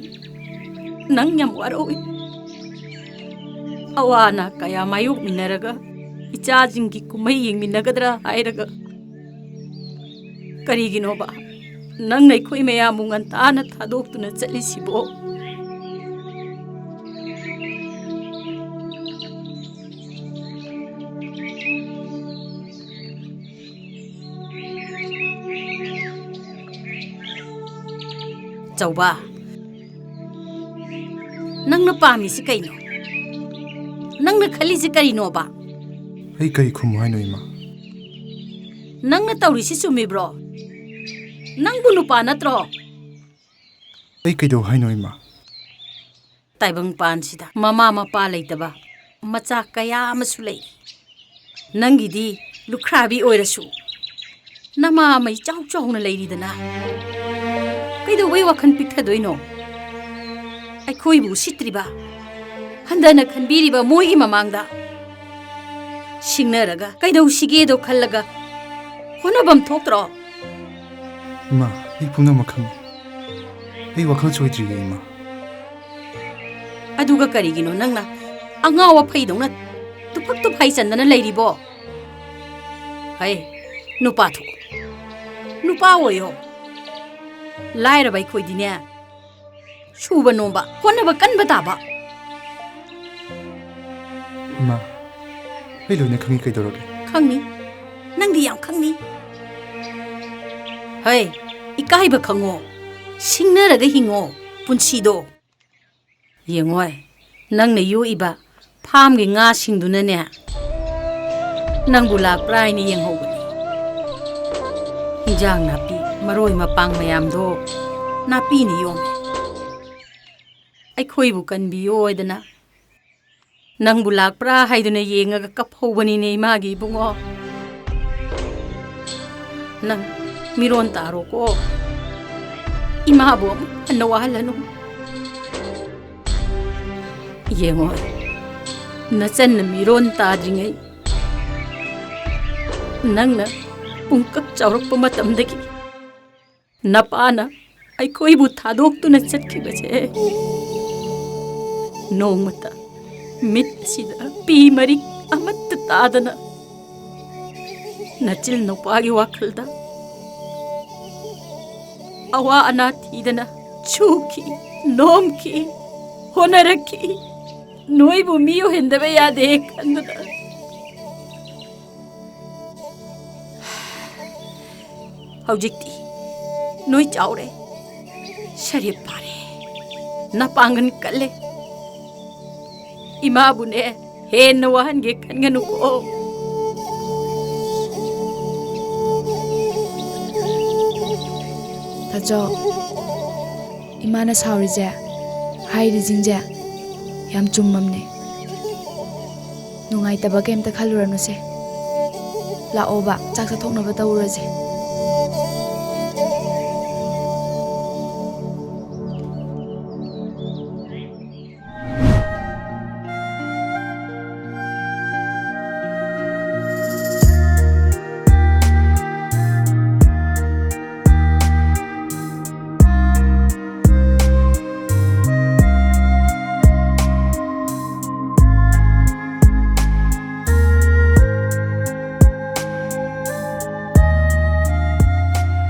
ꯅꯪ ꯌꯥꯝ ꯋꯥꯔꯧꯏ꯫ ꯑꯋꯥ ꯑꯅꯥ ꯀꯌꯥ ꯃꯥꯌꯣꯛꯃꯤꯟꯅꯔꯒ ꯏꯆꯥꯁꯤꯡꯒꯤ ꯀꯨꯝꯍꯩ ꯌꯦꯡꯃꯤꯟꯅꯒꯗ꯭ꯔꯥ ꯍꯥꯏꯔꯒ, ꯀꯔꯤꯒꯤꯅꯣꯕ ꯅꯪꯅ ꯑꯩꯈꯣꯏ ꯃꯌꯥꯝꯕꯨ ꯉꯟꯇꯥꯅ ꯊꯥꯗꯣꯛꯇꯨꯅ ꯆꯠꯂꯤꯁꯤꯕꯣ? ꯆꯥꯎꯕ, ꯅꯪꯅ ꯄꯥꯝꯃꯤꯁꯤ ꯀꯩꯅꯣ? ꯅꯪꯅ ꯈꯜꯂꯤꯁꯤ ꯀꯔꯤꯅꯣꯕ? ꯑꯩ ꯀꯔꯤ ꯈꯨꯝꯃꯨ ꯍꯥꯏꯅꯣ, ꯏꯃꯥ? ꯅꯪꯅ ꯇꯧꯔꯤꯁꯤ ꯆꯨꯝꯃꯤꯕ꯭ꯔꯣ? ꯅꯪꯕꯨ ꯅꯨꯄꯥ ꯅꯠꯇ꯭ꯔꯣ? ꯑꯩ ꯀꯩꯗꯧ ꯍꯥꯏꯅꯣ, ꯏꯃꯥ? ꯇꯥꯏꯕꯪ ꯄꯥꯟꯁꯤꯗ ꯃꯃꯥ ꯃꯄꯥ ꯂꯩꯇꯕ ꯃꯆꯥ ꯀꯌꯥ ꯑꯃꯁꯨ ꯂꯩ꯫ ꯅꯪꯒꯤꯗꯤ ꯂꯨꯈ꯭ꯔꯥꯕꯤ ꯑꯣꯏꯔꯁꯨ ꯅꯃꯥ ꯑꯃ ꯏꯆꯥꯎ ꯆꯥꯎꯅ ꯂꯩꯔꯤꯗꯅ꯫ ꯀꯩꯗꯧꯕꯩ ꯋꯥꯈꯜ ꯄꯤꯛꯊꯗꯣꯏꯅꯣ? ꯑꯩꯈꯣꯏꯕꯨ ꯎꯁꯤꯠꯇ꯭ꯔꯤꯕ, ꯍꯟꯊꯅ ꯈꯟꯕꯤꯔꯤꯕ ꯃꯣꯏꯒꯤ ꯃꯃꯥꯡꯗ ꯁꯤꯡꯅꯔꯒ ꯀꯩꯗꯧꯁꯤꯒꯦꯗꯣ ꯈꯜꯂꯒ ꯍꯣꯠꯅꯐꯝ ꯊꯣꯛꯇ꯭ꯔꯣ? ꯏꯃꯥ, ꯑꯩ ꯄꯨꯝꯅꯃꯛ ꯈꯪꯉꯤ꯫ ꯑꯩ ꯋꯥꯈꯜ ꯆꯣꯏꯗ꯭ꯔꯤꯌꯦ, ꯏꯃꯥ꯫ ꯑꯗꯨꯒ ꯀꯔꯤꯒꯤꯅꯣ ꯅꯪꯅ ꯑꯉꯥꯎ ꯑꯐꯩꯗꯧꯅ ꯇꯨꯐꯛ ꯇꯨꯐꯥꯏ ꯆꯟꯗꯅ ꯂꯩꯔꯤꯕꯣ? ꯍꯩ, ꯅꯨꯄꯥ ꯊꯣꯛꯑꯣ, ꯅꯨꯄꯥ ꯑꯣꯏꯌꯣ꯫ ꯂꯥꯏꯔꯕ ꯑꯩꯈꯣꯏꯗꯤꯅꯦ, ꯁꯨꯕ ꯅꯣꯝꯕ, ꯍꯣꯠꯅꯕ ꯀꯟꯕ ꯇꯥꯕ꯫ ꯏꯃꯥ, ꯑꯩ ꯂꯣꯏꯅ ꯈꯪꯉꯤ, ꯀꯩꯗꯧꯔꯒꯦ? ꯈꯪꯅꯤ, ꯅꯪꯗꯤ ꯌꯥꯝ ꯈꯪꯅꯤ꯫ ꯍꯩ, ꯏꯀꯥꯏꯕ ꯈꯪꯉꯣ, ꯁꯤꯡꯅꯔꯒ ꯍꯤꯡꯉꯣ ꯄꯨꯟꯁꯤꯗꯣ꯫ ꯌꯦꯡꯉꯣꯏ, ꯅꯪꯅ ꯌꯣꯛꯏꯕ ꯐꯥꯝꯒꯤ ꯉꯥꯁꯤꯡꯗꯨꯅꯅꯦ, ꯅꯪꯕꯨ ꯂꯥꯛꯄ꯭ꯔꯥ ꯍꯥꯏꯅ ꯌꯦꯡꯍꯧꯕꯅꯤ꯫ ꯏꯟꯖꯥꯡ ꯅꯥꯄꯤ, ꯃꯔꯣꯏ ꯃꯄꯥꯡ ꯃꯌꯥꯝꯗꯣ ꯅꯥꯄꯤꯅ ꯌꯣꯝꯃꯦ꯫ ꯑꯩꯈꯣꯏꯕꯨ ꯀꯟꯕꯤꯌꯣ ꯍꯥꯏꯗꯅ ꯅꯪꯕꯨ ꯂꯥꯛꯄ꯭ꯔꯥ ꯍꯥꯏꯗꯨꯅ ꯌꯦꯡꯉꯒ ꯀꯞꯍꯧꯕꯅꯤꯅꯦ, ꯏꯃꯥꯒꯤ ꯏꯕꯨꯡꯉꯣ꯫ ꯅꯪ ꯃꯤꯔꯣꯟ ꯇꯥꯔꯣꯀꯣ꯫ ꯏꯃꯥꯕꯨ ꯑꯃꯨꯛ ꯍꯟꯅ ꯋꯥꯍꯜꯂꯅꯨ꯫ ꯌꯦꯡꯉꯣ, ꯅꯆꯟꯅ ꯃꯤꯔꯣꯟ ꯇꯥꯗ꯭ꯔꯤꯉꯩ, ꯅꯪꯅ ꯄꯨꯡꯀꯛ ꯆꯥꯎꯔꯛꯄ ꯃꯇꯝꯗꯒꯤ ꯅꯄꯥꯅ ꯑꯩꯈꯣꯏꯕꯨ ꯊꯥꯗꯣꯛꯇꯨꯅ ꯆꯠꯈꯤꯕꯁꯦ, ꯅꯣꯡꯃꯇ ꯃꯤꯠꯁꯤꯗ ꯄꯤ ꯃꯔꯤꯛ ꯑꯃꯠꯇ ꯇꯥꯗꯅ, ꯅꯆꯤꯜ ꯅꯨꯄꯥꯒꯤ ꯋꯥꯈꯜꯗ ꯑꯋꯥ ꯑꯅꯥ ꯊꯤꯗꯅ ꯁꯨꯈꯤ, ꯅꯣꯝꯈꯤ, ꯍꯣꯠꯅꯔꯛꯈꯤ꯫ ꯅꯣꯏꯕꯨ ꯃꯤ ꯑꯣꯏꯍꯟꯗꯕ ꯌꯥꯗꯦ ꯈꯟꯗꯨꯅ꯫ ꯍꯧꯖꯤꯛꯇꯤ ꯅꯣꯏ ꯆꯥꯎꯔꯦ, ꯁꯔꯤꯞ ꯐꯥꯔꯦ꯫ ꯅꯄꯥꯡꯒꯜ ꯀꯜꯂꯦ꯫ ꯏꯃꯥꯕꯨꯅꯦ ꯍꯦꯟꯅ ꯋꯥꯍꯟꯒꯦ ꯈꯟꯒꯅꯨꯀꯣ꯫ ꯇꯥꯆꯧ, ꯏꯃꯥꯅ ꯁꯥꯎꯔꯤꯁꯦ, ꯍꯥꯏꯔꯤꯁꯤꯡꯁꯦ ꯌꯥꯝ ꯆꯨꯝꯃꯝꯅꯦ꯫ ꯅꯨꯡꯉꯥꯏꯇꯕ ꯀꯩꯝꯇ ꯈꯜꯂꯨꯔꯅꯨꯁꯦ꯫ ꯂꯥꯛꯑꯣꯕ, ꯆꯥꯛ ꯆꯥꯊꯣꯛꯅꯕ ꯇꯧꯔꯁꯦ꯫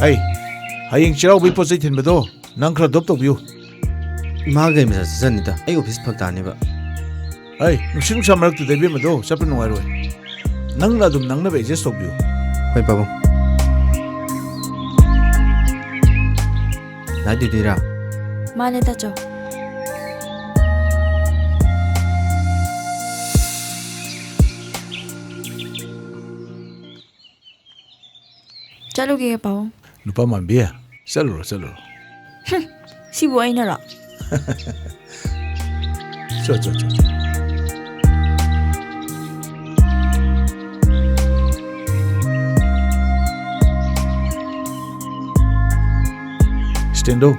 ꯑꯩ, ꯍꯌꯦꯡ ꯆꯩꯔꯥꯎꯕꯒꯤ ꯄꯣꯠ ꯆꯩ ꯊꯤꯟꯕꯗꯣ ꯅꯪ ꯈꯔ ꯗ꯭ꯔꯣꯞ ꯇꯧꯕꯤꯌꯨ꯫ ꯏꯃꯥꯒ ꯀꯩ ꯃꯆꯥ ꯆꯠꯆꯅꯤꯗ, ꯑꯩ ꯑꯣꯐꯤꯁ ꯐꯔꯛ ꯇꯥꯅꯦꯕ꯫ ꯑꯩ, ꯅꯨꯡꯁꯤꯠ ꯅꯨꯡꯁꯥ ꯃꯔꯛꯇꯨꯗ ꯏꯕꯦꯝꯃꯗꯣ ꯆꯠꯄ ꯅꯨꯡꯉꯥꯏꯔꯣꯏ꯫ ꯅꯪꯅ ꯑꯗꯨꯝ ꯅꯪꯅꯕ ꯑꯦꯗꯖꯁ ꯇꯧꯕꯤꯌꯨ꯫ ꯍꯣꯏ, ꯄꯥꯕꯨꯡ꯫ ꯅꯥꯏꯠ ꯗ꯭ꯌꯨꯇꯤꯔꯥ? ꯃꯥꯅꯦ, ꯇꯥꯆꯧ꯫ ꯆꯠꯂꯨꯒꯦ, ꯄꯥꯕꯨꯡ꯫ ꯅꯨꯄꯥ ꯃꯥꯟꯕꯤ, ꯆꯠꯂꯨꯔꯣ, ꯆꯠꯂꯨꯔꯣ꯫ ꯍꯨꯝ, ꯁꯤꯕꯨ ꯑꯩꯅꯔꯣ? ꯆꯣ, ꯆꯣ, ꯆꯣ, ꯆꯣ꯫ ꯁ꯭ꯇꯦꯟꯗꯣ꯫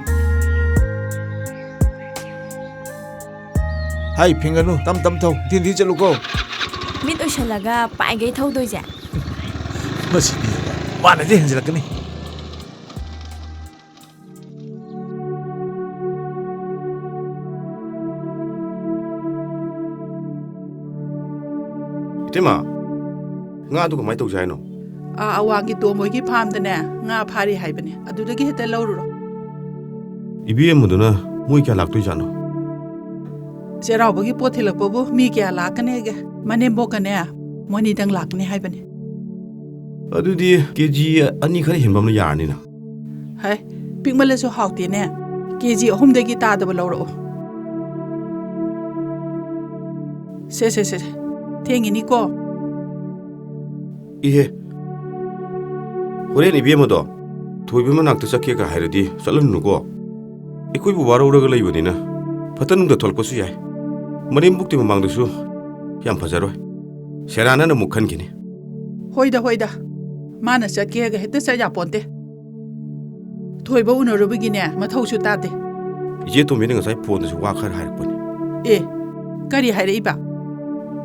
ꯍꯥꯏ, ꯐꯤꯡꯒꯅꯨ, ꯇꯝ ꯇꯝ ꯊꯧ, ꯊꯤꯟ ꯊꯤꯟ ꯆꯠꯂꯨꯀꯣ꯫ ꯃꯤꯠ ꯎꯏꯁꯜꯂꯒ ꯄꯥꯏꯒꯩ ꯊꯧꯗꯣꯏꯁꯦ꯫ ꯃꯁꯤꯗꯤ ꯋꯥꯅꯗꯤ ꯍꯦꯟꯖꯤꯜꯂꯛꯀꯅꯤ꯫ ꯏꯇꯩꯃ, ꯉꯥꯗꯨ ꯀꯃꯥꯏꯅ ꯇꯧꯁꯦ ꯍꯥꯏꯅꯣ? ꯑꯥ, ꯑꯋꯥꯡꯒꯤ ꯇꯣꯝꯕꯣꯏꯒꯤ ꯐꯥꯝꯗꯅꯦ, ꯉꯥ ꯐꯥꯔꯤ ꯍꯥꯏꯕꯅꯦ, ꯑꯗꯨꯗꯒꯤ ꯍꯦꯛꯇ ꯂꯧꯔꯨꯔꯣ꯫ ꯏꯕꯦꯝꯃꯗꯨꯅ ꯃꯣꯏ ꯀꯌꯥ ꯂꯥꯛꯇꯣꯏꯖꯥꯠꯅꯣ? ꯆꯩꯔꯥꯎꯕꯒꯤ ꯄꯣꯠ ꯊꯤꯜꯂꯛꯄꯕꯨ ꯃꯤ ꯀꯌꯥ ꯂꯥꯛꯀꯅꯦꯒꯦ? ꯃꯅꯦꯝꯕꯣꯛꯀꯅꯦ, ꯃꯣꯏꯅꯤꯗꯪ ꯂꯥꯛꯀꯅꯤ ꯍꯥꯏꯕꯅꯦ꯫ ꯑꯗꯨꯗꯤ ꯀꯦ ꯖꯤ ꯑꯅꯤ ꯈꯔ ꯍꯦꯟꯕ ꯑꯃꯅ ꯌꯥꯔꯅꯤꯅ꯫ ꯍꯩ, ꯄꯤꯛꯃꯜꯂꯁꯨ ꯍꯥꯎꯇꯦꯅꯦ꯫ ꯀꯦ ꯖꯤ ꯑꯍꯨꯝꯗꯒꯤ ꯇꯥꯗꯕ ꯂꯧꯔꯛꯑꯣ꯫ ꯁꯦ, ꯁꯦ, ꯁꯦ, ꯁꯦ꯫ ꯊꯦꯡꯉꯤꯅꯤꯀꯣ꯫ ꯏꯍꯦ, ꯍꯣꯔꯦꯟ ꯏꯕꯦꯝꯃꯗꯣ ꯊꯣꯏꯕ ꯃꯅꯥꯛꯇ ꯆꯠꯀꯦꯒ ꯍꯥꯏꯔꯗꯤ ꯆꯠꯍꯟꯅꯨꯀꯣ꯫ ꯑꯩꯈꯣꯏꯕꯨ ꯋꯥꯔꯧꯔꯒ ꯂꯩꯕꯅꯤꯅ ꯐꯠꯇ ꯅꯨꯡꯗ ꯊꯣꯛꯂꯛꯄꯁꯨ ꯌꯥꯏ꯫ ꯃꯅꯦꯝꯕꯣꯛꯇꯤ ꯃꯃꯥꯡꯗꯁꯨ ꯌꯥꯝ ꯐꯖꯔꯣꯏ꯫ ꯁꯦꯔꯥꯟꯅꯅ ꯑꯃꯨꯛ ꯈꯟꯈꯤꯅꯤ꯫ ꯍꯣꯏꯗ, ꯍꯣꯏꯗ꯫ ꯃꯥꯅ ꯆꯠꯀꯦꯒ ꯍꯦꯛꯇ ꯆꯠ ꯌꯥꯄꯣꯟꯇꯦ꯫ ꯊꯣꯏꯕ ꯎꯅꯔꯨꯕꯒꯤꯅꯦ, ꯃꯊꯧꯁꯨ ꯇꯥꯗꯦ꯫ ꯏꯆꯦ ꯇꯣꯝꯕꯤꯅ ꯉꯁꯥꯏ ꯐꯣꯟꯗꯁꯨ ꯋꯥ ꯈꯔ ꯍꯥꯏꯔꯛꯄꯅꯤ꯫ ꯑꯦ, ꯀꯔꯤ ꯍꯥꯏꯔꯛꯏꯕ?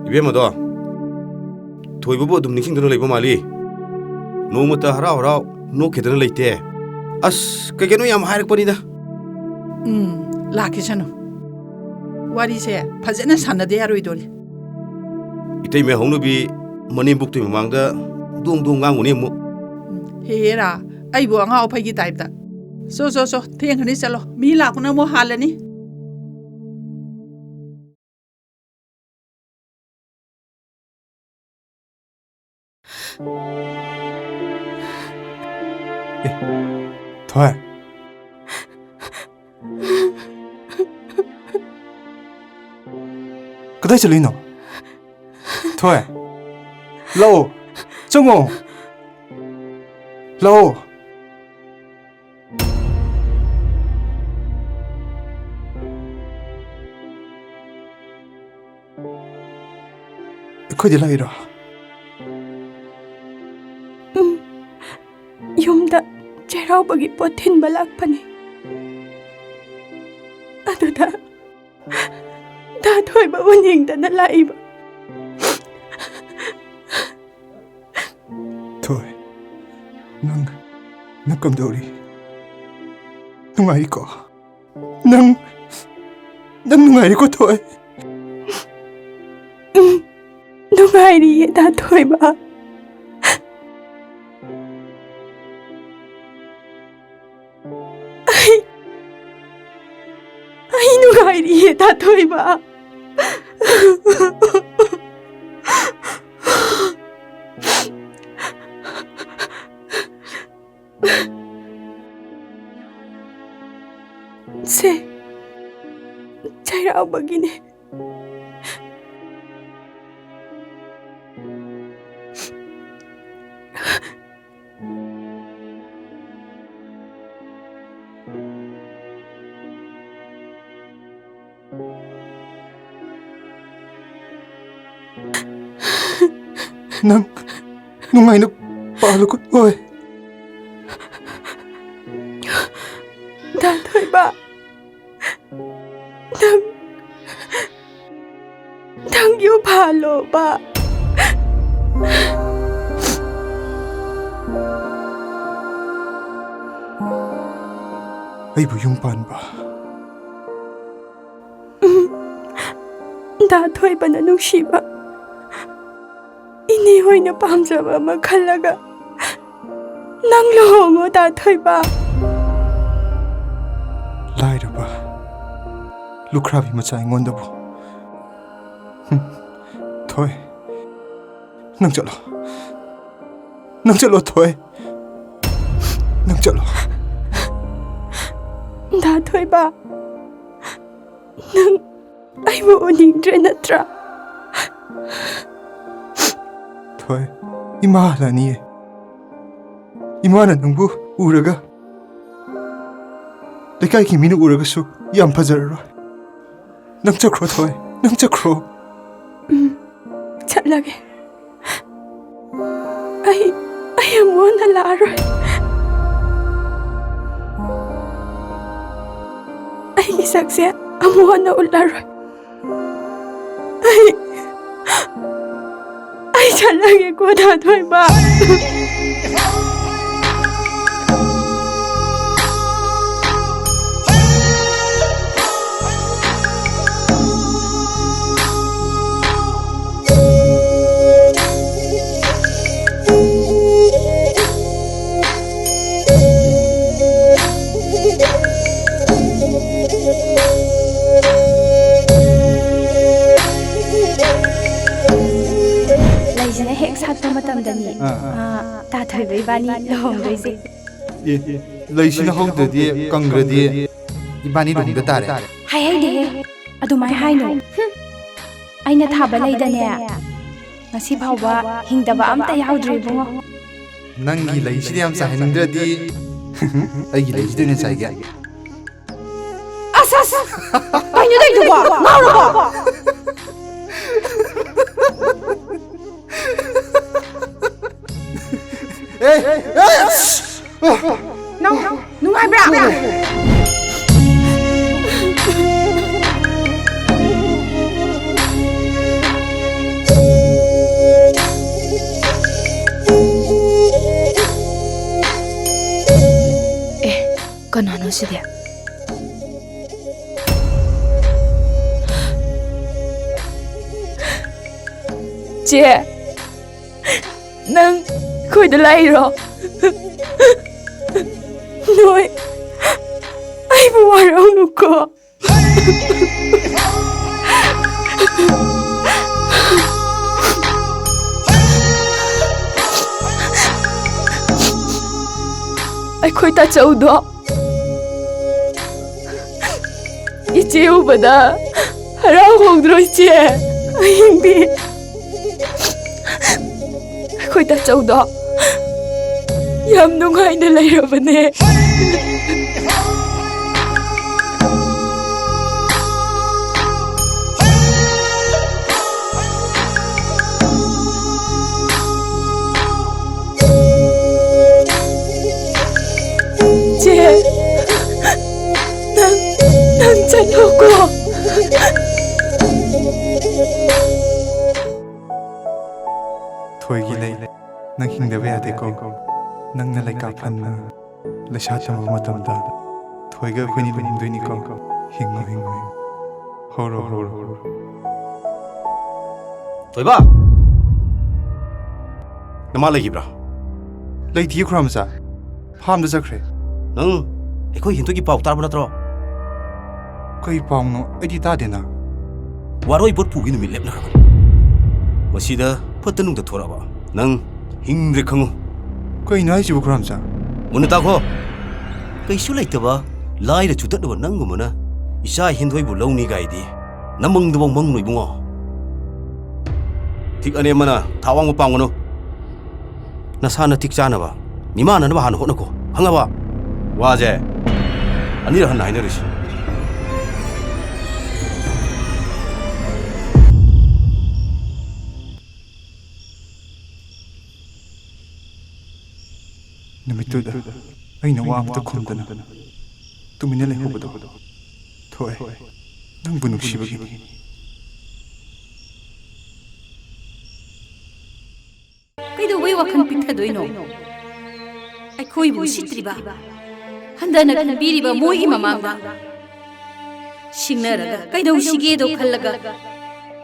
ꯏꯕꯦꯝꯃꯗꯣ, ꯊꯣꯏꯕꯕꯨ ꯑꯗꯨꯝ ꯅꯤꯡꯁꯤꯡꯗꯨꯅ ꯂꯩꯕ ꯃꯥꯜꯂꯤ꯫ ꯅꯣꯡꯃꯇ ꯍꯔꯥꯎ ꯍꯔꯥꯎ ꯅꯣꯛꯈꯤꯗꯅ ꯂꯩꯇꯦ꯫ ꯑꯁ, ꯀꯩ ꯀꯩꯅꯣ ꯌꯥꯝ ꯍꯥꯏꯔꯛꯄꯅꯤꯗ꯫ ꯎꯝ, ꯂꯥꯛꯈꯤꯁꯅꯨ꯫ ꯋꯥꯔꯤꯁꯦ ꯐꯖꯅ ꯁꯥꯟꯅꯗ ꯌꯥꯔꯣꯏꯗꯣꯔꯤ꯫ ꯏꯇꯩꯃ ꯍꯧꯅꯕꯤ ꯃꯅꯦꯝꯕꯣꯛꯇꯨꯒꯤ ꯃꯃꯥꯡꯗ ꯗꯣꯡ ꯗꯣꯡ ꯉꯥꯡꯉꯨꯅꯦ ꯑꯃꯨꯛ꯫ ꯎꯝ, ꯍꯦꯔꯥ, ꯑꯩꯕꯨ ꯑꯉꯥꯎ ꯑꯐꯩꯒꯤ ꯇꯥꯏꯞꯇ꯫ ꯆꯣ, ꯆꯣ, ꯆꯣ, ꯊꯦꯡꯈ꯭ꯔꯅꯤ, ꯆꯠꯂꯣ꯫ ꯃꯤ ꯂꯥꯛꯄꯅ ꯑꯃꯨꯛ ꯍꯥꯜꯂꯅꯤ꯫ ꯑꯦ, ꯊꯣꯏ꯫ ꯀꯗꯥꯏ ꯆꯠꯂꯨꯏꯅꯣ? ꯊꯣꯏ, ꯂꯥꯛꯑꯣ, ꯆꯪꯉꯣ, ꯂꯥꯛꯑꯣ꯫ ꯑꯩꯈꯣꯏꯗ ꯂꯥꯛꯏꯔꯣ? ꯎꯝ, ꯌꯨꯝꯗ ꯆꯩꯔꯥꯎꯕꯒꯤ ꯄꯣꯠ ꯊꯤꯟꯕ ꯂꯥꯛꯄꯅꯤ꯫ ꯑꯗꯨꯗ ꯗꯥ ꯊꯣꯏꯕ ꯎꯅꯤꯡꯗꯅ ꯂꯥꯛꯏꯕ꯫ ꯊꯣꯏ, ꯅꯪ, ꯅꯪ ꯀꯝꯗꯧꯔꯤ? ꯅꯨꯡꯉꯥꯏꯔꯤꯀꯣ? ꯅꯪ, ꯅꯪ ꯅꯨꯡꯉꯥꯏꯔꯤꯀꯣ, ꯊꯣꯏ? ꯎꯝ, ꯅꯨꯡꯉꯥꯏꯔꯤꯌꯦ, ꯗꯥ ꯊꯣꯏꯕ꯫ ꯑꯩ, ꯑꯩ ꯅꯨꯡꯉꯥꯏꯔꯤꯌꯦ, ꯗꯥ ꯊꯣꯏꯕ꯫ ꯆꯩꯔꯥꯎꯕꯒꯤꯅꯦ꯫ ꯅꯪ ꯅꯨꯡꯉꯥꯏꯅ ꯄꯥꯜꯂꯨꯀꯣ꯫ ꯍꯣꯏ꯫ ꯗꯥ ꯊꯣꯏꯕ, ꯅꯪ, ꯅꯪ ꯌꯨꯝ ꯄꯥꯜꯂꯣꯕ꯫ ꯑꯩꯕꯨ ꯌꯨꯝ ꯄꯥꯟꯕ? ꯎꯝ, ꯗꯥ ꯊꯣꯏꯕꯅ ꯅꯨꯡꯁꯤꯕ ꯏꯅꯦ ꯍꯣꯏꯅ ꯄꯥꯝꯖꯕ ꯑꯃ ꯈꯜꯂꯒ ꯅꯪ ꯂꯨꯍꯣꯡꯉꯣ, ꯗꯥ ꯊꯣꯏꯕ꯫ ꯂꯥꯏꯔꯕ ꯂꯨꯈ꯭ꯔꯥꯕꯤ ꯃꯆꯥ ꯑꯩꯉꯣꯟꯗꯕꯨ꯫ ꯍꯨꯝ, ꯊꯣꯏ, ꯅꯪ ꯆꯠꯂꯣ꯫ ꯅꯪ ꯆꯠꯂꯣ, ꯊꯣꯏ꯫ ꯅꯪ ꯆꯠꯂꯣ꯫ ꯗꯥ ꯊꯣꯏꯕ, ꯅꯪ ꯑꯩꯕꯨ ꯎꯅꯤꯡꯗ꯭ꯔꯦ ꯅꯠꯇ꯭ꯔꯥ? ꯊꯣꯏ, ꯏꯃꯥ ꯍꯜꯂꯛꯑꯅꯤꯌꯦ꯫ ꯏꯃꯥꯅ ꯅꯪꯕꯨ ꯎꯔꯒ ꯂꯩꯀꯥꯏꯒꯤ ꯃꯤꯅ ꯎꯔꯒꯁꯨ ꯌꯥꯝ ꯐꯖꯔꯔꯣꯏ꯫ ꯅꯪ ꯆꯠꯈ꯭ꯔꯣ, ꯊꯣꯏ, ꯅꯪ ꯆꯠꯈ꯭ꯔꯣ꯫ ꯎꯝ, ꯆꯠꯂꯒꯦ꯫ ꯑꯩ, ꯑꯩ ꯑꯃꯨꯛ ꯍꯟꯅ ꯂꯥꯛꯑꯔꯣꯏ꯫ ꯑꯩꯒꯤ ꯁꯛꯁꯦ ꯑꯃꯨꯛ ꯍꯟꯅ ꯎꯠꯂꯔꯣꯏ꯫ ꯑꯩ, ꯑꯩ ꯆꯠꯂꯒꯦꯀꯣ, ꯗꯥ ꯊꯣꯏꯕ꯫ ꯂꯩꯁꯤꯅ ꯍꯦꯛ ꯁꯥꯠꯄ ꯃꯇꯝꯗꯅꯤ, ꯑꯥ꯫ ꯑꯥ, ꯇꯥꯊꯣꯏꯕ ꯏꯕꯥꯅꯤ ꯂꯨꯍꯣꯡꯗꯣꯏꯁꯦ꯫ ꯑꯦ, ꯂꯩꯁꯤꯅ ꯍꯧꯗ꯭ꯔꯗꯤ ꯀꯪꯈ꯭ꯔꯗꯤ ꯏꯕꯥꯅꯤ ꯂꯨꯍꯣꯡꯗ ꯇꯥꯔꯦ꯫ ꯍꯥꯏꯍꯩꯗꯦꯍꯦ, ꯑꯗꯨꯃꯥꯏ ꯍꯥꯏꯅꯨ꯫ ꯍꯨꯝ꯫ ꯑꯩꯅ ꯊꯥꯕ ꯂꯩꯗꯅꯦ, ꯉꯁꯤ ꯐꯥꯎꯕ ꯍꯤꯡꯗꯕ ꯑꯝꯇ ꯌꯥꯎꯗ꯭ꯔꯤ ꯏꯕꯨꯡꯉꯣ꯫ ꯅꯪꯒꯤ ꯂꯩꯁꯤꯗꯤ ꯌꯥꯝ ꯆꯥꯏꯍꯟꯅꯤꯡꯗ꯭ꯔꯗꯤ ꯑꯩꯒꯤ ꯂꯩꯁꯤꯗꯤ ꯑꯣꯏꯅ ꯆꯥꯏꯒꯦ꯫ ꯑꯁ ꯑꯁ! ꯀꯩꯅꯣ ꯇꯧꯏꯗꯨꯕꯣ? ꯉꯥꯎꯔꯕꯣ? ꯑꯦ, ꯑꯦ, ꯑꯁ! ꯅꯪ ꯅꯨꯡꯉꯥꯏꯕ꯭ꯔꯥ? ꯑꯦ, ꯀꯅꯥꯅꯣ ꯁꯤꯗꯤ? ꯆꯦ, ꯅꯪ ꯑꯩꯈꯣꯏꯗ ꯂꯥꯛꯏꯔꯣ? ꯅꯣꯏ ꯑꯩꯕꯨ ꯋꯥꯔꯧꯅꯨꯀꯣ꯫ ꯑꯩꯈꯣꯏ ꯇꯥꯆꯧꯗꯣ ꯏꯆꯦ ꯎꯕꯗ ꯍꯔꯥꯎ ꯍꯧꯗ꯭ꯔꯣ ꯏꯆꯦ? ꯑꯍꯤꯡꯗꯤ ꯑꯩꯈꯣꯏ ꯇꯥꯆꯧꯗꯣ ꯌꯥꯝ ꯅꯨꯡꯉꯥꯏꯅ ꯂꯩꯔꯕꯅꯦ꯫ ꯆꯦ, ꯅꯪ, ꯅꯪ ꯆꯠꯂꯣꯀꯣ꯫ ꯊꯣꯏꯒꯤ ꯂꯩ, ꯅꯪ ꯍꯤꯡꯗꯕ ꯌꯥꯗꯦꯀꯣ꯫ ꯅꯪꯅ ꯂꯩꯀꯥ ꯐꯟꯅ ꯂꯩꯁꯥ ꯇꯝꯕ ꯃꯇꯝꯗ ꯊꯣꯏꯒ ꯑꯩꯈꯣꯏꯅꯤ ꯂꯨꯍꯣꯡꯗꯣꯏꯅꯤꯀꯣ꯫ ꯍꯤꯡꯉꯨ, ꯍꯤꯡꯉꯨ, ꯍꯤꯡꯉꯨ꯫ ꯍꯧꯔꯣ, ꯍꯧꯔꯣ, ꯍꯧꯔꯣ꯫ ꯊꯣꯏꯕ! ꯅꯃꯥ ꯂꯩꯈꯤꯕ꯭ꯔꯥ? ꯂꯩꯇꯤꯌꯦ ꯈꯨꯔꯥꯝꯆꯥ, ꯐꯥꯝꯗ ꯆꯠꯈ꯭ꯔꯦ꯫ ꯅꯪ ꯑꯩꯈꯣꯏ ꯍꯦꯟꯊꯣꯏꯒꯤ ꯄꯥꯎ ꯇꯥꯔꯕ ꯅꯠꯇ꯭ꯔꯣ? ꯀꯩ ꯄꯥꯎꯅꯣ? ꯑꯩꯗꯤ ꯇꯥꯗꯦꯅ꯫ ꯋꯥꯔꯣꯏ ꯄꯣꯠ ꯄꯨꯒꯤ ꯅꯨꯃꯤꯠ ꯂꯦꯞꯅꯈ꯭ꯔꯕꯅꯤ꯫ ꯃꯁꯤꯗ ꯐꯠꯇ ꯅꯨꯡꯗ ꯊꯣꯔꯛꯑꯕ ꯅꯪ ꯍꯤꯡꯗ꯭ꯔꯦ ꯈꯪꯉꯨ꯫ ꯀꯩꯅꯣ ꯍꯥꯏꯁꯤꯕꯨ ꯈꯨꯔꯥꯝꯆꯥ? ꯃꯨꯟꯅ ꯇꯥꯈꯣ꯫ ꯀꯩꯁꯨ ꯂꯩꯇꯕ ꯂꯥꯏꯔ ꯆꯨꯗꯠꯅꯕ ꯅꯪꯒꯨꯝꯕꯅ ꯏꯆꯥ ꯍꯤꯟꯗꯣꯏꯕꯨ ꯂꯧꯅꯤ ꯀꯥꯏꯗꯤ ꯅꯃꯪꯗꯐꯥꯎ ꯃꯪꯅꯨ ꯏꯕꯨꯡꯉꯣ꯫ ꯊꯤꯛ ꯑꯅꯦꯝꯕꯅ ꯊꯥꯛ ꯋꯥꯡꯕ ꯄꯥꯝꯒꯅꯨ꯫ ꯅꯁꯥ ꯅꯊꯤꯛ ꯆꯥꯅꯕ, ꯃꯤꯃꯥꯟꯅꯅꯕ ꯍꯥꯟꯅ ꯍꯣꯠꯅꯈꯣ, ꯈꯪꯉꯕ? ꯋꯥꯁꯦ ꯑꯅꯤꯔꯛ ꯍꯟꯅ ꯍꯥꯏꯅꯔꯤꯁꯤ꯫ ꯅꯨꯃꯤꯠꯇꯨꯗ ꯑꯩꯅ ꯋꯥ ꯑꯃꯇ ꯈꯨꯝꯗꯅ ꯇꯨꯃꯤꯟꯅ ꯂꯩꯍꯧꯕꯗꯣ, ꯊꯣꯛꯑꯦ, ꯅꯪꯕꯨ ꯅꯨꯡꯁꯤꯕꯒꯤꯅꯤ꯫ ꯀꯩꯗꯧꯕꯩ ꯋꯥꯈꯜ ꯄꯤꯛꯊꯗꯣꯏꯅꯣ? ꯑꯩꯈꯣꯏꯕꯨ ꯎꯁꯤꯠꯇ꯭ꯔꯤꯕ, ꯍꯟꯊꯅ ꯈꯟꯕꯤꯔꯤꯕ ꯃꯣꯏꯒꯤ ꯃꯃꯥꯡꯗ ꯁꯤꯡꯅꯔꯒ ꯀꯩꯗꯧꯁꯤꯒꯦꯗꯣ ꯈꯜꯂꯒ